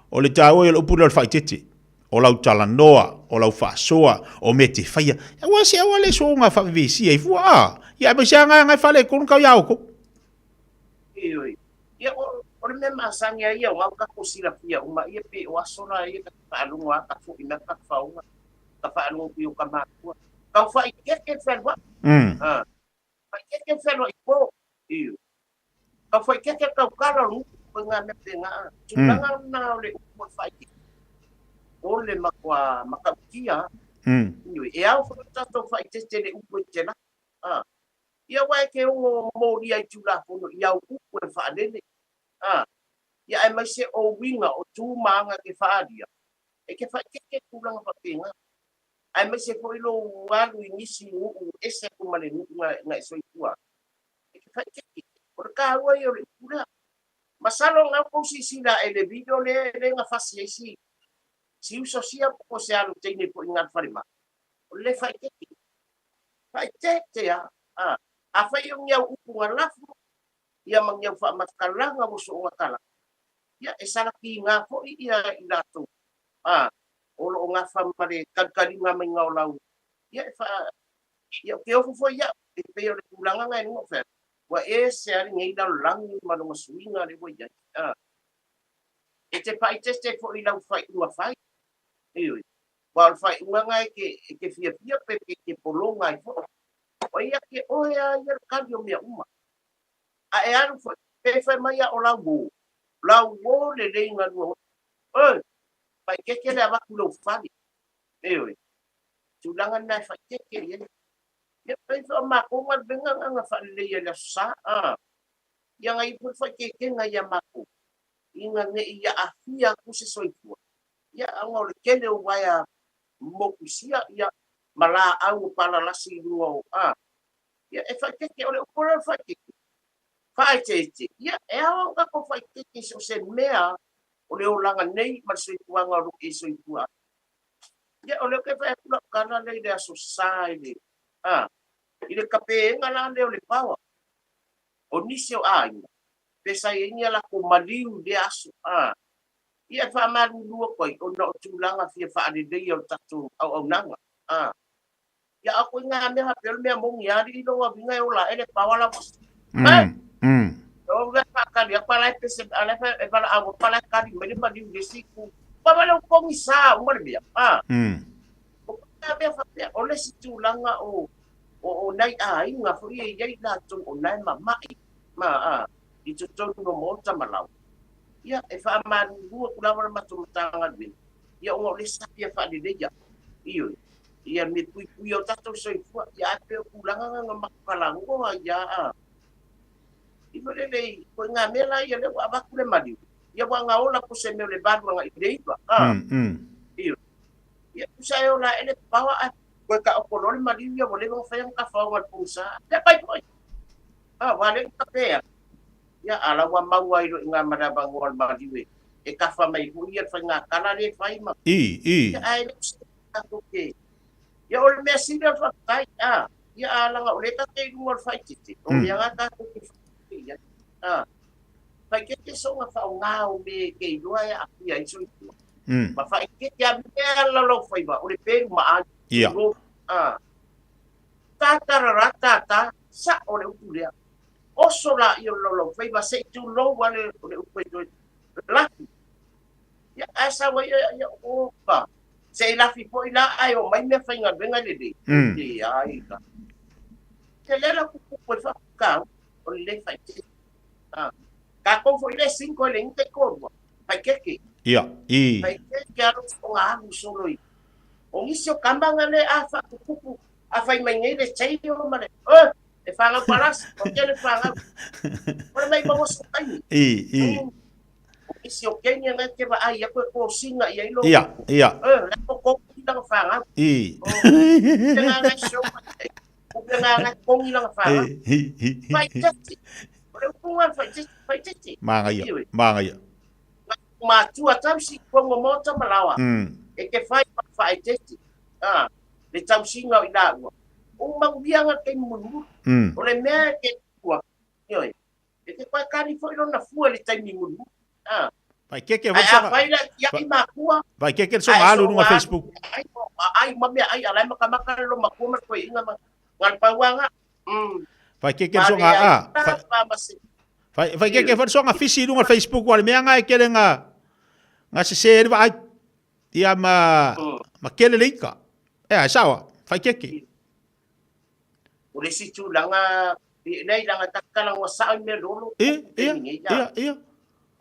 Speaker 1: O le taua ia o le upu lea o le faaeteete, o lau talanoa, o lau faasoa, o mea e te faia. Aua se aua le soona faavevesia ai fua, a, ia aemaise lava na e faaletonu tau ia outou.
Speaker 2: Ioe. Ia, o, o le mea masani a ia, aua ua tatou silafia uma ia pei o aso la ia ta te faalogo a ta foi mai ta faoga, ta faalogo pei o ka matua. Tau faaeteete le fealuai. Ah. Faaeteete le fealuai po. Ioe. Tau faaeteete le tautala o le gutu ko ngā mea pēnā. Tulaga na o le upu o le faaeteete. O le matua matautia. Ioe. E ao foi ona tatou faaeteete i le upu e te laki. Ah. Ia aua e te ono molia i Tulafono i au upu e faalele, a, ia aemaise o uiga o tu ma aga e te faaalia, e te faaeteete i tulaga faapena, aemaise foi lou alu i nisi nuu ese atu ma le nuu na e soifua ai, e te faaeteete. O le taua ia o le upu lea. Masalo na outou silasila ae i le video lea lea na fasi ai si si uso sia po o se alo teine foi na alu falemai, o le le faaeteete. Faaeteete a, a. Afai o ni au upu na lafo, ia ma ni au faamatalaga ua soona tala, ia e salakiga foi ia i latou, a, o lo o gafa ma le kalikaliga maiga o lau, ia e faa, ia ou te ofo foi ia'u, e pei o le tulaga na e luga o fea, ua ese a lenei lalolagi ma lona suiga lea ua i ai, a. E te faaeteete foi i lau faaiuga fai, ioe. Aua o le faaiuga lena e te, e te fiafia pe e te pologa ai foi. O ia te oe a ia le kali o mea uma. A e alu foi, pe fai mai a o lau uō, lau uō lelei galua oe. Oi! Faaeteete le avatu i lou fale. Ioe. Tulaga lena e faaeteete i ai. Ia, pei foi o matou galuega na na faaleleia i le Aso Sa. A. Ia na i ai foi le faaeteetega ia matou, ina ne i aafia atu se soifua. Ia, ona o le tele o uaea motusia, ia, ma laau o palalasi i luga o, a, ia, e faaeteete, o le upu lea o le faaeteete, faaeteete, ia, e ao ona tatou faaeteete i so o se mea o le olaga nei ma le soifuaga o lo o e soifua ai. Ia, o lea ou te fai atu lau tala lea i le Aso Sa i le, a, i le tapeega la lea o le paoa, o nisi o aiga, pe sa i ai ni a latou maliu i lea aso, a, Ia e faamalulu atu ai ona o tulaga fia faaleleia o le tatou auaunaga. A. Ia a koe ngā mea hape o le mea moni a alii lou aviga e ola ae le paoa la ua. Ai. O mea faakali atu ala e pese ala e valaau atu ala e kali mai le maliu i le isi itu. Ua vale o pogisa uma le mea. A. O ngā mea faapea o le isi tulaga o o nai aiga foi e i ai latou o na e mama'i ma a i totonu o maota ma laoa. Ia, e faamalulu atu lava le matou Matagaluega, ia ona o lea sa fia faaleleia, ioe, ia me puipuia o tatou soifua, ia ae pei o tulaga na na matou talanoa ai a, a. I foi lele i, ko i ngā mea la ia lea ua avatu le maliu, ia ua na ola po se mea o le 8 agai i le 9, a. Ioe. Ia, tusa e ola ae le paoa ae koe taoto loa le maliu ia ua leva ona fai ana tafaoga i le pogisa. Ia pai foi. A, ua le ka pea. Ia, a la ua maua ai loa i ngā manawa o le maliu e, e kafa mai foi ia le faiga tala lea e fai ma.
Speaker 1: I, i.
Speaker 2: Ia, ae le o se tatou te. Ia, o le mea sili o le faafetai, a, ia, a laga o lea tatou te i luga o le faaeteete, o mea na tatou te faaeteete i ai. A, faaeteete soona faaaoga o mea e te iloa e aafia ai le soifua. Ma faaeteete a mea laulaufaiva o le pelu ma ai.
Speaker 1: Ia.
Speaker 2: A. Tatarara tata, sa'o le upu lea. Oso laia o le laulaufaiva se i tulou a le o le upu e toe lafi. Ia, ae sau ai ia, opa. Se i lafi foi la ae omai meafaigaluega lelei. Leai la. Tele la kupu e faafitauli o le lē faaeteete. A. Tatou foi le cinco e le ita i kolua. Faikeke.
Speaker 1: Ia, i.
Speaker 2: Faikeke alo o alu solo i. O nisi o kama nga le a faatupupu a fai mai nei le teio ma le e whanau palasi, o tele whanau. O le mai maua so taimi.
Speaker 1: I, i.
Speaker 2: O nisi o Kenya ngai te wa ai aku e kōsinga i ai lo.
Speaker 1: Ia, ia.
Speaker 2: Le ko ko ki langa whanau.
Speaker 1: I.
Speaker 2: Te ngā ngai show mai. O te ngā ngai kongi langa whanau. Whaitete. O le upunga whaitete, whaitete.
Speaker 1: Māngaia, māngaia.
Speaker 2: Mātua tausi, kongo mota ma lawa. E te whai whaitete. Ah, le tausiga o i laua. O manuiaga taimi mulimuli. O le mea e te tua, ioe, e te koe kari foi lona fua i le taimi mulimuli. Ah.
Speaker 1: Vai keke
Speaker 2: Ae afai la tia'i makua.
Speaker 1: Vai keke le soga alu i luga Facebook.
Speaker 2: Ai, ai ma mea ai, a la e makamaka le lo makua ma le toeaina ma na le pau lava.
Speaker 1: Vai keke le soga a. Vai vai keke foi le soga fisi i luga Facebook aua le mea na e kele nga nga sese ai le vaai. Ia ma ma kele le ika. Ea, e sao a, faikeke.
Speaker 2: O le isi tulaga, lea i laga tatala ua sao i mea lolo.
Speaker 1: Ia, ia, ia, ia.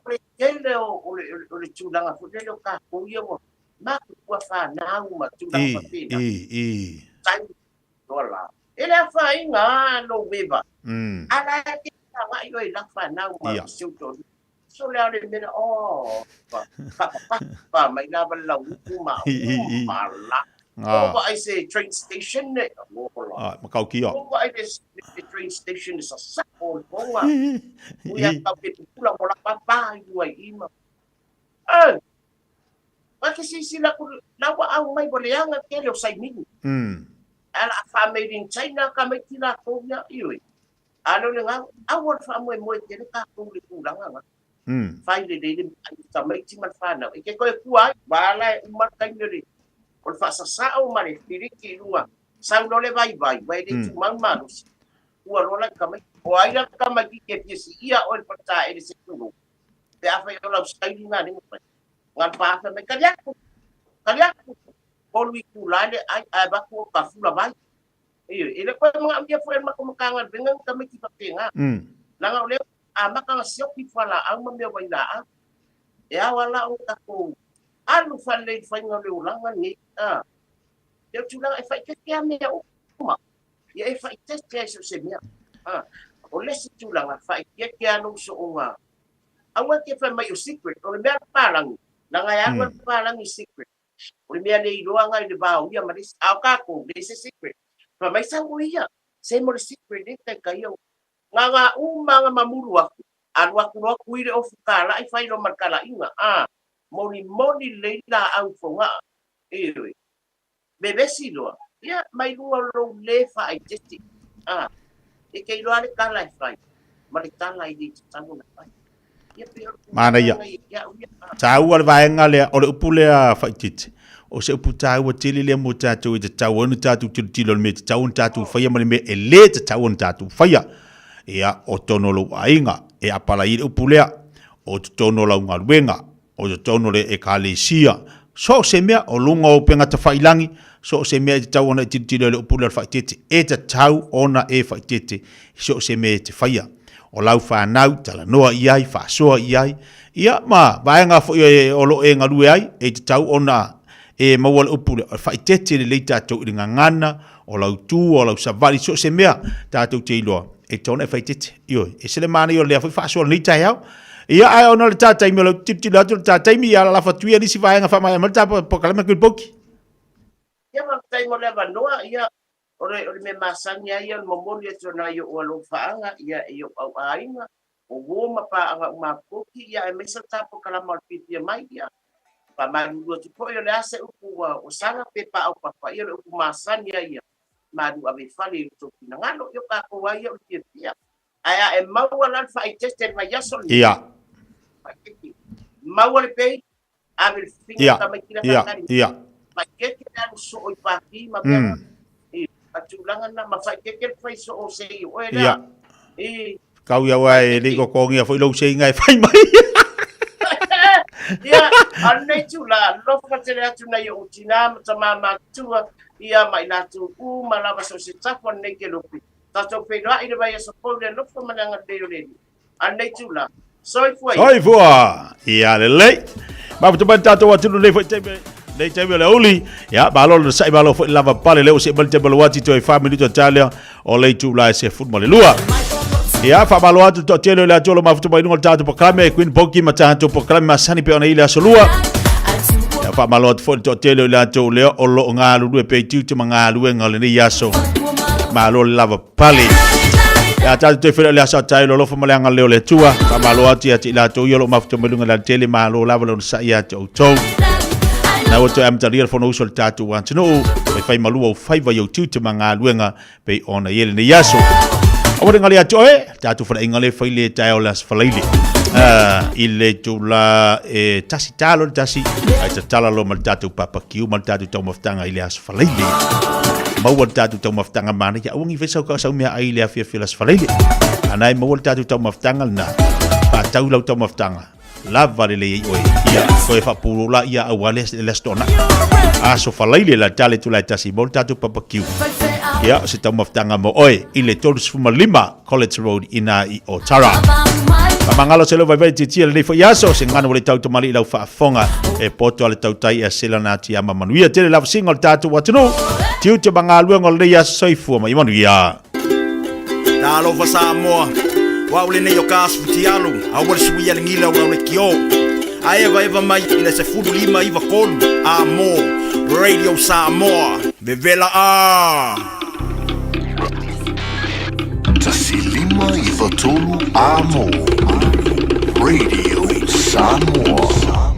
Speaker 2: O le tele o le tulaga foi lele o tatou ia ua matutua fanau ma tulaga faapena.
Speaker 1: I, i, i.
Speaker 2: Tai loa la. E le afaina lava lou eva. A la e te agai oe i lau fanau ma si ou toalua. So le ao le mea oh, pa pa pa pa mai lava le lauupu ma ma la. O vaai se train station ne, o la.
Speaker 1: Ah, makaukia.
Speaker 2: O vaai le train station sa sa o le ponga. Ui a tau ke pupula mo la pa pa i lua i ima. Eh, Wa ke sisila ku la ua au mai ua leaga tele o Saimini. Ala a fa made in China ka mai ti latou ia, ioe. A leo le gau, aua le faamoemoe tele tatou i le tulaga nga. Fai lelei le ai o tamaiti ma le fanau. E ke toe kua ai, ua ala e uma le taimi o le o le faasasao ma le filiki i luga. Sau loa le vaivai, ua e le tumau le malosi. Kua loa la i tamaiti. O ai la le tamaititi e fia siia oe le faletaele se tulou, pe afai o lau saili nga le mafai. Nga le paafe mai, kali atu, kali atu. Tolu itula le ai, ae avatu o ka fula vai. Ioe, e le koe manaomia foi e le matou Matagaluega ni tamaiti faapena. Leaga o lea ua amata ona sioki fualaau ma mea vailaau. E ao lava la ona tatou alu faalelei i le faiga o le olaga lenei. A, lea o tulaga e faaeteete lava mea uma. Ia e faaeteete lava i so o se mea. A, o le isi tulaga, faaeteete lava lou sooga. Aua e te fai mai o secret, o le mea le papalagi, leaga e alu lava le papalagi i secret. O le mea le iloa nga i le va o ia ma le isi, a o tatou, leai se secret. Fai mai sau o ia, se mo le secret le taitai ia. Na nga uma nga mamulu aku, alu atu loa tui le ofu kala'i fai loa ma le kala'iga, a, molimoli lelei laau i Fogaa, ioe. Vevesi loa, ia, mai luga o lou le faaeteete, a, e te iloa le tala e fai, ma le tala e le tatau ona fai. Ia pei o le
Speaker 1: Manaia.
Speaker 2: tulaga ia au ia, a.
Speaker 1: Taua le vaega lea, o le upu lea faaeteete, o se upu taua tele lea mo tatou e tatau ai ona tatou tilotilo i le mea e tatau ona tatou faia ma le mea e le tatau ona tatou faia. Ia, o totonu o lou aiga, e apalai ai le upu lea, o totonu o lau galuega, o totonu o le Ekalesia, so o se mea, o luga o upega tafailangi, so o se mea e tatau ona e tilotilo ai le upu lea o le faaeteete, e tatau ona e faaeteete i so o se mea e te faia. O lau fanau, talanoa i ai, faasoa i ai, ia ma vaega foi o lo o e galue ai, e tatau ona e maua le upu lea, o le faaeteete lelei tatou i le gagana, o lau tu, o lau savali, so o se mea tatou te iloa, e tatau ona e faaeteete. Ioe, e ese le manaia o lea foi faasoa i lenei taeao. Ia, ae ona o le ta taimi, o lau tilotilo atu i le ta taimi, ia lalafa atu ia nisi vaega faamaea mai le ta polokalame Kulipoki.
Speaker 2: Ia, faafetai mo le avanoa, ia, o le, o le mea masani lava ia o le momoli atu o nai o'u alofaaga, ia, i o'u au aiga, o uo ma paaga uma poki, ia, aemaise o le ta polokalama o le fiafia mai, ia. Faamalulu atu foi, o le a se upu ua, ua sala pe paopapa, ia, o le upu masani lava ia, malu ave i fale i o outou finagalo, ia o tatou lava ia o le fiafia. Ae a e maua la le faaeteete i le vaiaso lenei,
Speaker 1: Ia.
Speaker 2: faaeteete, maua le pei, Ave le fifine
Speaker 1: Ia,
Speaker 2: tamaiti la
Speaker 1: ia,
Speaker 2: faatali.
Speaker 1: ia.
Speaker 2: Faaeteete le alu soo i pākī ma mea i a tulaga na ma faaeteete le fai soo o sei o oe lea.
Speaker 1: Ia.
Speaker 2: I.
Speaker 1: Kau ia aua e le i kokogia foi lou seiga e fai mai.
Speaker 2: Ia, a o lenei itula, alofa tele atu nai ou tinā ma tamā matutua, ia ma i latou uma lava so o se tafa o lenei kelope. Tatou feiloai i le vaiaso fou i le alofa ma le agalelei o le Alii. A lenei itula, soifua ia.
Speaker 1: Soifua! Ia lelei. Mafuta mai le tatou atunuu nei foi taimi nei taimi o le aoauli. Ia, malo le sai malo foi lava pale lea ua see mai le taimi o le uati toe 4 minuta o talia o le itula e 12. Ia, faamalo atu le toatele o le atua o lo mafuta mai luga o le tatou polokalame, Queen Boki ma tatou polokalame masani pei ona i le aso lua. Ia, faamalo atu foi le toatele o le atua lea o lo o galulue pea i tiute ma galuega o lenei aso. Malo le lava pale. Ia tatou toe feiloai i le aso a taeao i le alofa ma le agalelei o le Atua. Faamalo atu ia te i latou ia o lo o mafuta mai luga i le alatele, malo lava le onosai ia te outou. Na ua toe amatalia le Fonousu a le tatou atunuu, faifai malu ou faiva i ou tiute ma galuega pei ona i ai lenei aso. Aua ne gale ia te oe, tatou faleaiga lea e fai le taeao o le Aso Faraile. I le itula e 1 talo le 1, ae tatala loa ma le tatou papakiu ma le tatou taumafataga i le Aso Faraile. Maua le tatou taumafataga manaia, aua ne i fai sau, sau meaai i le afiafi o le Aso Faraile. A na e maua le tatou taumafataga lena, faatau lau taumafataga, lava lelei ai oe. Ia, toe faapulou la ia aua le, le Aso Toonai. Aso Faraile la tale itula e 1, maua le tatou papakiu. Ia, o se taumafataga mo oe i le 35 College Road ina i Otara. Faamagalo se leo vaivai tietie lenei foi aso, se gagana ua le tau tamalii i lau faafofoga e poto a le tautai e sela na ati ama manuia tele lavasiga o le tatou atunuu. Tiute ma galuega o lenei aso soifua ma ia manuia.
Speaker 7: Talofa Samoa, o au lenei o ka asu futialu, aua le suia le gila o lau lekiō. A evaeva mai i le 15 93 a mo Radio Samoa. Vevela a!
Speaker 8: 1593 a mo Radio Samoa.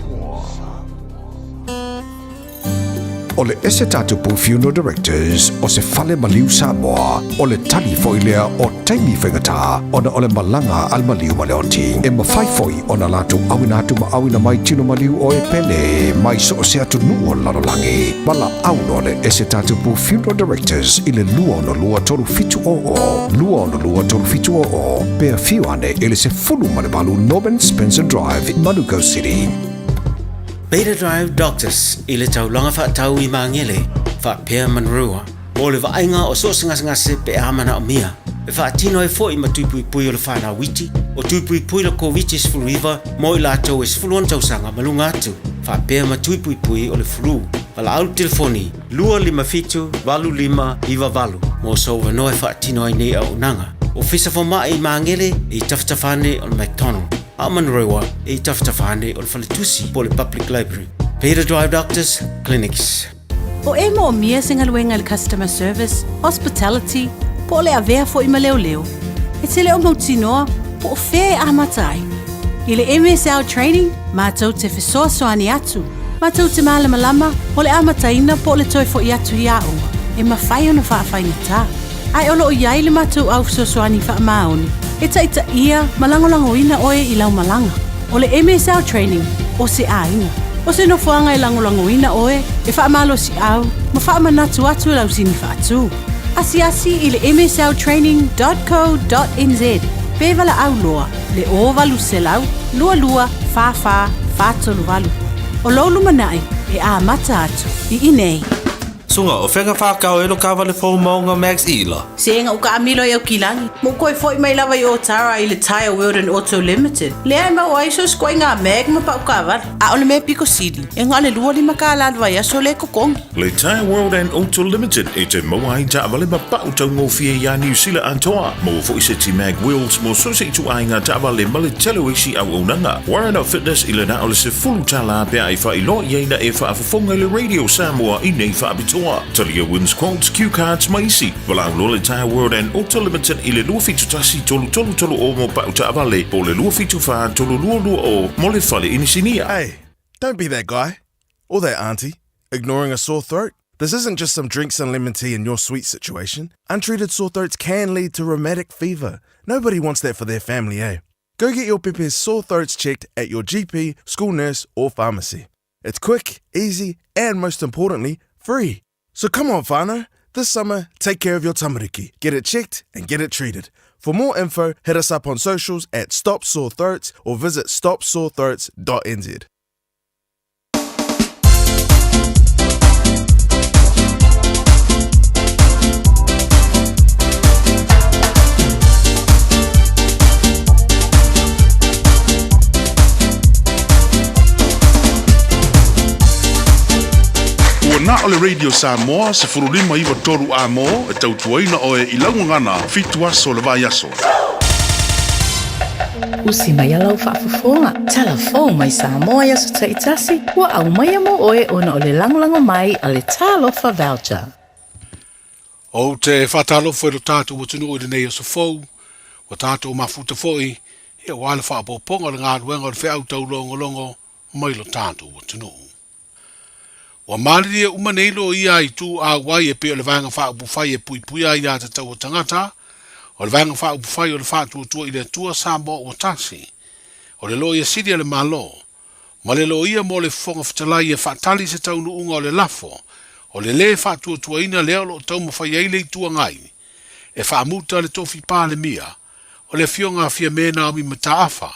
Speaker 9: O le Esetatapu Funeral Directors o se fale maliu Samoa, o le tali foi lea o taimi faigata ona o le malaga a le maliu ma le oti. E mafai foi ona latou auina atu ma auina mai tino maliu o e pele mai so o se atunuu o le lalolagi. Valaau loa le Esetatapu Funeral Directors i le 262 3700, 262 3700, pe afio ane i le 18 Norman Spencer Drive, Manukau City.
Speaker 15: Beta Drive Doctors i le taulaga faatau i Magele, faapea Manurewa, mo le vaaiga o so o se gasegase pe a manaomia. E faatino ai foi ma tui puipui o le whanau iti, o tui puipui le Koviti-19 mo i latou e 16 tausaga ma luga atu, faapea ma tui puipui o le flu. Valaau le telefoni 257 8598 mo sou avanoa e faatino ai nei auaunaga. Ofisa Fomai i Magele i tafatafa ane o le McDonald. A o Manurewa e i tafatafa ane o le faletusi po o le Public Library. Beta Drive Doctors Clinics.
Speaker 10: O e moomia se galuega i le customer service, hospitality, po o le avea foi ma leoleo, e te le o mautinoa po o fea e amata ai. I le MSL Training, matou te fesoasoani atu, matou te malamalama o le amataina po o le toe foi atu i aoga e mafai ona faafaigata. Ae o lo o i ai le matou au fesoasoani faamaoni e taitaia ma lagolagoina oe i lau malaga. O le MSL Training o se aiga. O se nofoaga e lagolagoina oe, e faamalosiau ma faamanatu atu i lau sini faatu. Asiasi i le msltraining.co.nz pe valaau loa le 0800 22 44 438. O lou lumanai e amata atu i inei.
Speaker 11: Suga, o fea ka whākau e lo kāwale fou maunga Max Ila?
Speaker 10: Sega u kaamilo i Aukilagi, ma u koe foi mai lava i Otara i le Tyre World and Auto Limited, lea e maua ai so sikoaiga mag ma pau kaavale. A o le mea piko sili, e na o le 25 kālā le vaiaso lea e totogi.
Speaker 13: Le Tyre World and Auto Limited e te maua ai taavale ma pau taugofie iā Niu Sila atoa. Maua foi seti mag wheels mo so se ituaiga taavale ma le tele o isi auaunaga. Warren Fitness i le na o le $10 pe a e faailoa i ai na e faafofoga i le Radio Samoa i nei faapitoa. Talia wins quotes, cue cards ma isi. Valaau loa le Tyre World and Auto Limited i le 271 3330 mo pau taavale po o le 274 3220 mo le fale inisinia.
Speaker 22: Hey, don't be that guy. Or that auntie. Ignoring a sore throat? This isn't just some drinks and lemon tea in your sweet situation. Untreated sore throats can lead to rheumatic fever. Nobody wants that for their family, eh? Go get your pepe's sore throats checked at your GP, school nurse, or pharmacy. It's quick, easy, and most importantly, free. So come on, whānau. This summer, take care of your tamariki. Get it checked and get it treated. For more info, hit us up on socials at Stop Sore Throats or visit stopsorethroats.nz.
Speaker 6: Ua na o le Radio Samoa 1593 A-mo e tautuaina oe i lau gagana fitu aso o le vaiaso.
Speaker 5: Usi mai lau faafofoga, talafou mai Samoa i aso taitasi, ua aumaia mo oe ona o le lagolago mai a le Talofa Voucher.
Speaker 16: Ou te faatalofa i lo tatou atunuu i lenei aso fou, ua tatou mafuta foi, ia aua le faaopoopoga o le galuega o le feau taulogologo mai lo tatou atunuu. Ua malilie uma nei loia a itu auai e pei o le Vaega Faaupufai e Puipuia Aiatatau a Tagata, o le Vaega Faaupufai o le Faatuatua i le Atua Samoa Ua Tasi, o le Loia Sili a le Malo, ma le Loia mo le Fofoga Fetalai e faatali se taunuuga o le lafo o le lē faatuatuaina lea o lo o taumafai ai le Itu Agai e faamuta le tofi Palemia o le Afioga a Fiame Naomi Mataafa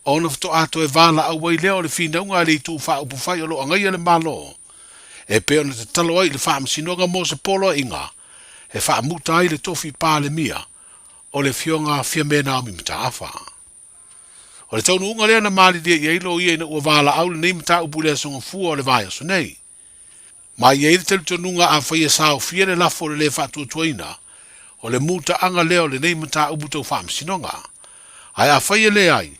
Speaker 16: ona faatoa toe valaau ai lea o le finauga a le Itu Faaupufai o lo o agaia le Malo e pei ona tatalo ai i le Faamasinoga mo se poloaiga e faamuta ai le tofi Palemia o le Afioga a Fiame Naomi Mataafa. O le taunuuga lea na malilie i ai loia ina ua valaau lenei mataupu i le aso Gafua o le vaiaso nei. Ma e i ai le talitonuga afai e saofia le lafo o le lē faatuatuaina, o le mutaaga lea o lenei mataupu tau faamasinoga. Ae afai e leai,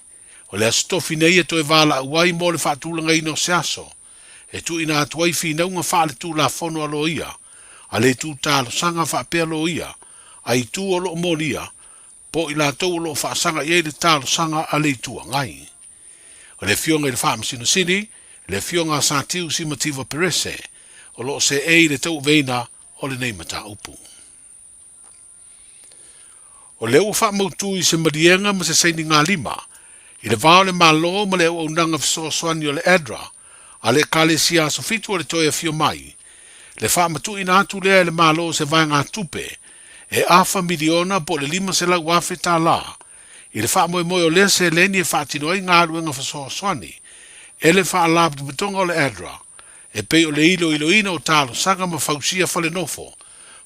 Speaker 16: o le aso tofi nei e toe valaau ai mo le faatulagaina o se aso e tuuina atu ai finauga faaletulafono a loia, a le itu talosaga faapea loia, a itu o lo o molia, po o i latou o lo o faasaga i ai le talosaga a le Itu Agai. O le Afioga i le Faamasino Sili, le Afioga a Satiu Simativa Perese, o lo o seei i le tauaveina o lenei mataupu. O lea ua faamautu i se maliega ma se sainigalima i le va o le Malo ma le auaunaga fesoasoani o le ADRA a le Ekalesia Aso Fitu o le Toe Afio Mai, le faamatuuina atu lea e le Malo o se vaegatupe e afa miliona po o le $500,000 i le faamoemoe o lea seleni e faatino ai galuega fesoasoani e le Faalapotopotoga o le ADRA e pei o le iloiloina o talosaga ma fausia fale nofo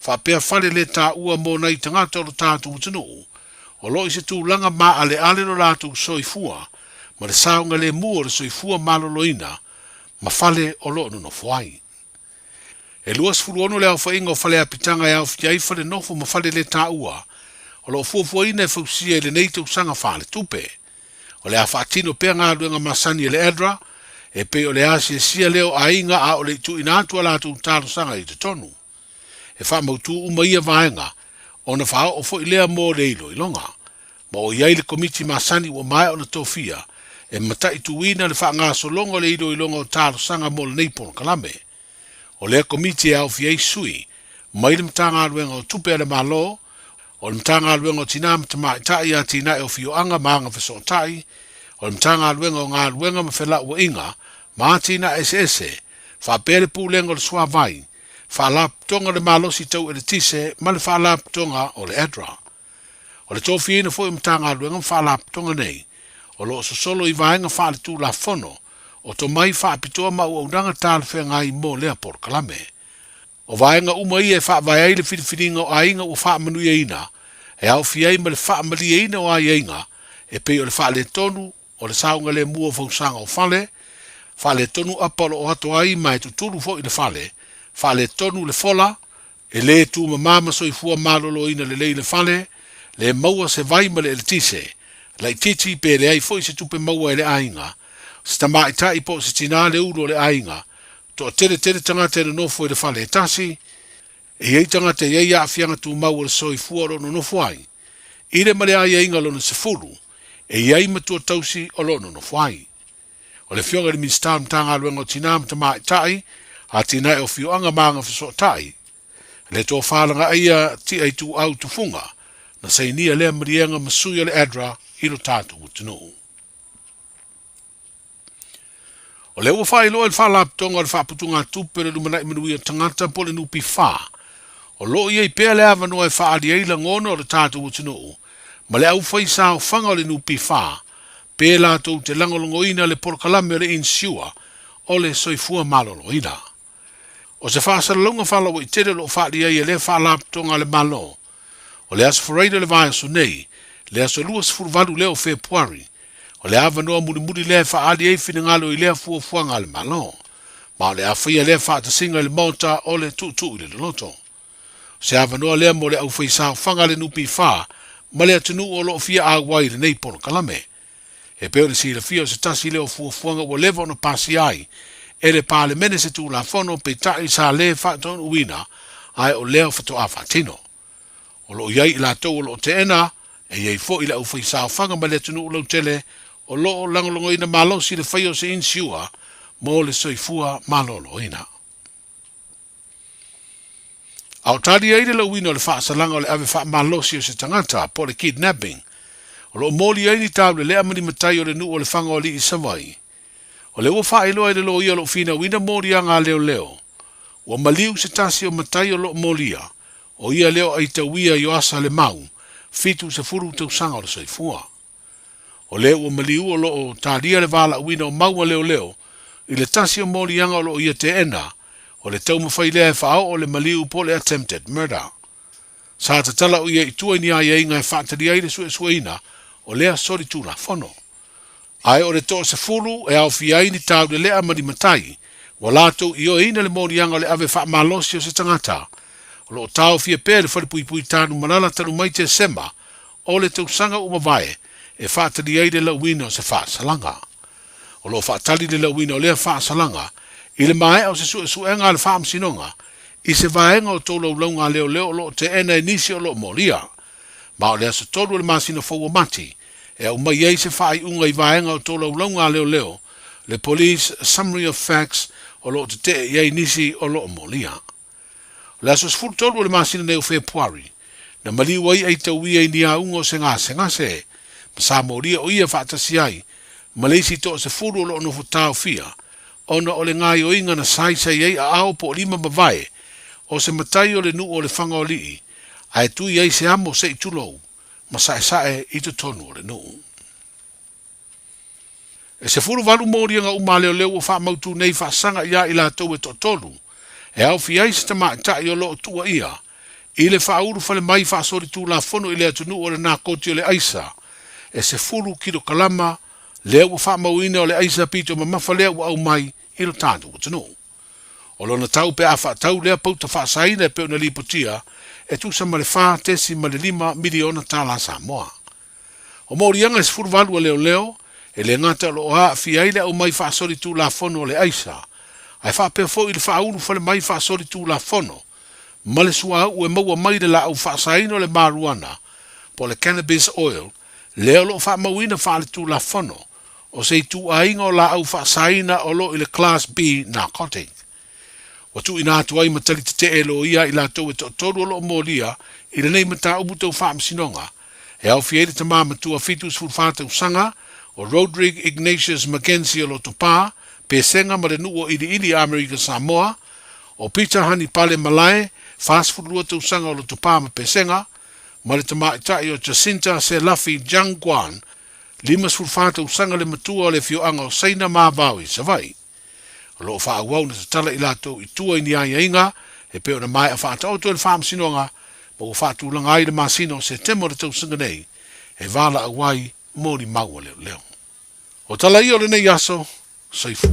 Speaker 16: faapea fale le taua mo nai tagata o lo tatou atunuu o lo o i se tulaga maaleale lo latou soifua ma le saogalemu o le soifua maloloina ma fale o lo o nonofo ai. E 26 le aofaiga o fale apitaga e aofia ai fale nofo ma fale le taua o lo o fuafuaina e fausia i lenei tausaga faaletupe. O le a faatino pea galuega masani a le ADRA e pei o le asiasia lea o aiga a o le i tuuina atu a latou talosaga i totonu. E faamautu uma ia vaega ona faaoo foi lea mo le iloiloga. Ma o i ai le komiti masani ua maea ona tofia e mataituina le faagasologa o le iloiloga o talosaga mo lenei polokalame. O lea komiti e aofia ai sui mai le Matagaluega o Tupe a le Malo, o le Matagaluega o Tinā ma Tamaitai, Atinae o Afioaga ma Agafesootai, o le Matagaluega o Galuega ma Felauaiga ma Atinae Eseese, faapea le Pulega o le Suavai, Faalapotopotoga o le Malosi Tau Eletise ma le Faalapotopotoga o le ADRA. O le tofiaina foi o Matagaluega ma Faalapotopotoga nei, o lo o sosolo i vaega faaletulafono o tomai faapitoa ma auaunaga talafeagai mo lea polokalame. O vaega uma ia e faavae ai le filifiliga o aiga ua faamanuiaina, e aofia ai ma le faamalieina o aiaiga e pei o le faaletonu o le saogalemu o fausaga o fale, faaletonu apa o lo o ato ai ma e tutulu foi le fale, faaletonu le fola, e lē tumama ma soifua maloloina lelei le fale, lē maua se vai ma le eletise, laitiiti pe leai foi se tupe maua e le aiga, se tamaitai po o se tinā le ulu o le aiga, toateletele tagata e nonofo i le fale e tasi, e i ai tagata e i ai aafiaga tumau o le soifua o lo o nonofo ai, i le ma le aiaiga lona 10, e i ai matua tausi o lo o nonofo ai. O le Afioga i le Minisita o le Matagaluega o Tinā ma Tamaitai, Atinae o Afioaga ma Agafesootai, le Tofa Lagaaia Tiaituau Tufuga, na sainia lea maliega ma sui o le ADRA i lo tatou atunuu. O lea ua faailoa e le Faalapotopotoga o le Faaputugatupe o le Lumanai Manuia o Tagata po o le NPF, o lo o i ai pea le avanoa e faaali ai lagona o le tatou atunuu ma le aufaisaofaga o le NPF pe latou te lagolagoina le polokalame o le Insure o le Soifua Maloloina. O se faasalalauga faalauaitele o lo o faaalia ai e lea Faalapotopotoga a le Malo, o le Aso Faraile o le vaiaso nei, le aso 28 lea o Fepuari, o le avanoa mulimuli lea e faaali ai finagalo i lea fuafuaga a le Malo, ma o le a faia lea faatasiga i le Maota o le Tuutuu i le Loloto. O se avanoa lea mo le aufaisaofaga a le NPF ma le atunuu o lo o fia auai i lenei polokalame. E pei ona silafia o se tasi lea o fuafuaga ua leva ona pasia ai e le Palemene se Tulafono peitai sa le faataunuuina ae o lea faatoa faatino. O lo o i ai i latou o lo o teena, e i ai foi le aufaisaofaga ma le atunuu lautele o lo o lagolagoina malosi le faia o se inisiua mo le soifua maloloina. A o tali ai le lauina o le faasalaga o le ave faamalosi o se tagata, po o le kidnapping, o lo o moli ai ni taulelea ma ni matai o le nuu o Lefaga o Alii i Savaii. O lea ua faailoa e le loia o lo o finauina moliaga a leoleo, ua maliu se tasi o matai o lo o molia, o ia lea o Aitauia Ioasa Lemau, 70 tausaga o le soifua. O lea ua maliu o lo o talia le valaauina o mau a leoleo i le tasi o moliaga o lo o ia teena, o le taumafai lea e faaoo le maliu po o le attempted murder. Sa tatala o ia i tua i ni aiaiga e faatalia ai le suesueina o lea solitulafono. Ae o le toasefulu e aofia ai ni taulelea ma ni matai, ua latou ioeina le moliaga o le ave faamalosi o se tagata. O lo o taofia pea e le Falepuipui Tanumalala talu mai Tesema o le tausaga ua mavae e faatali ai le lauina o se faasalaga. O lo o faatali le lauina o lea faasalaga i le maea o se suesuega a le Faamasinoga i se vaega o tolaulauga a leoleo o lo o teena e nisi o lo o molia. Ma o le aso 3 o le masina fou o Mati e aumai ai se faaiuga i vaega o tolaulauga a leoleo, le Police Summary of Facts, o lo o tetee i ai nisi o lo o molia. O le aso 13 o le masina nei o Fepuari, na maliu ai Aitauia i ni auga o se gasegase, ma sa molia o ia faatasi ai ma le isi toasefulu o lo o nofo taofia, ona o le gaoioiga na saisai ai aao po o lima mavae o se matai o le nuu o Lefaga-o-Alii, ae tui ai se amo se i tulou ma saesae i totonu o le nuu. E 18 moliaga uma a leoleo ua faamautu nei faasaga iā i latou e toatolu, e aofia ai se tamaitai o lo o tuuaia i le faaulu fale mai faasolitulafono i le atunuu o le nakoti o le aisa e 10 kilokalama lea ua faamauina o le aisa pito mamafa lea ua aumai i lo tatou atunuu. O lona tau pe a faatau lea pauta faasaina e pei ona lipotia e tusa ma le $4.5 miliona tala Samoa. O moliaga e 18 a leoleo, e le gata o lo o aafia ai le aumai faasolitulafono o le aisa, ae faapea foi i le faaulu fale mai faasolitulafono ma le suauu e maua mai le laau faasaina o le marijuana po o le cannabis oil lea o lo o faamauina faaletulafono o se ituaiga o laau faasaina o lo o i le Class B narcotic. Ua tuuina atu ai ma tali tetee e loia i latou e toatolu o lo o molia i lenei mataupu tau faamasinoga, e aofia ai le tama matua 74 tausaga o Rodrigue Ignatius McKenzie o Lotopa, Pesega ma le nuu o Iliili Amerika Samoa, o Peter Hanipale Malae, 42 tausaga o Lotopa ma Pesega, ma le tamaitai o Jacinta Selafi Jiangguan, 54 tausaga le matua o le afioaga o Saina ma Avao i Savaii. O lo o faaauau ona tatala i latou i tua i ni aiaiga e pei ona maea faataoto e le Faamasinoga ma ua faatulaga ai le masina o Setema o le tausaga nei e valaau ai molimau a leoleo. O tala ia o lenei aso, soifua.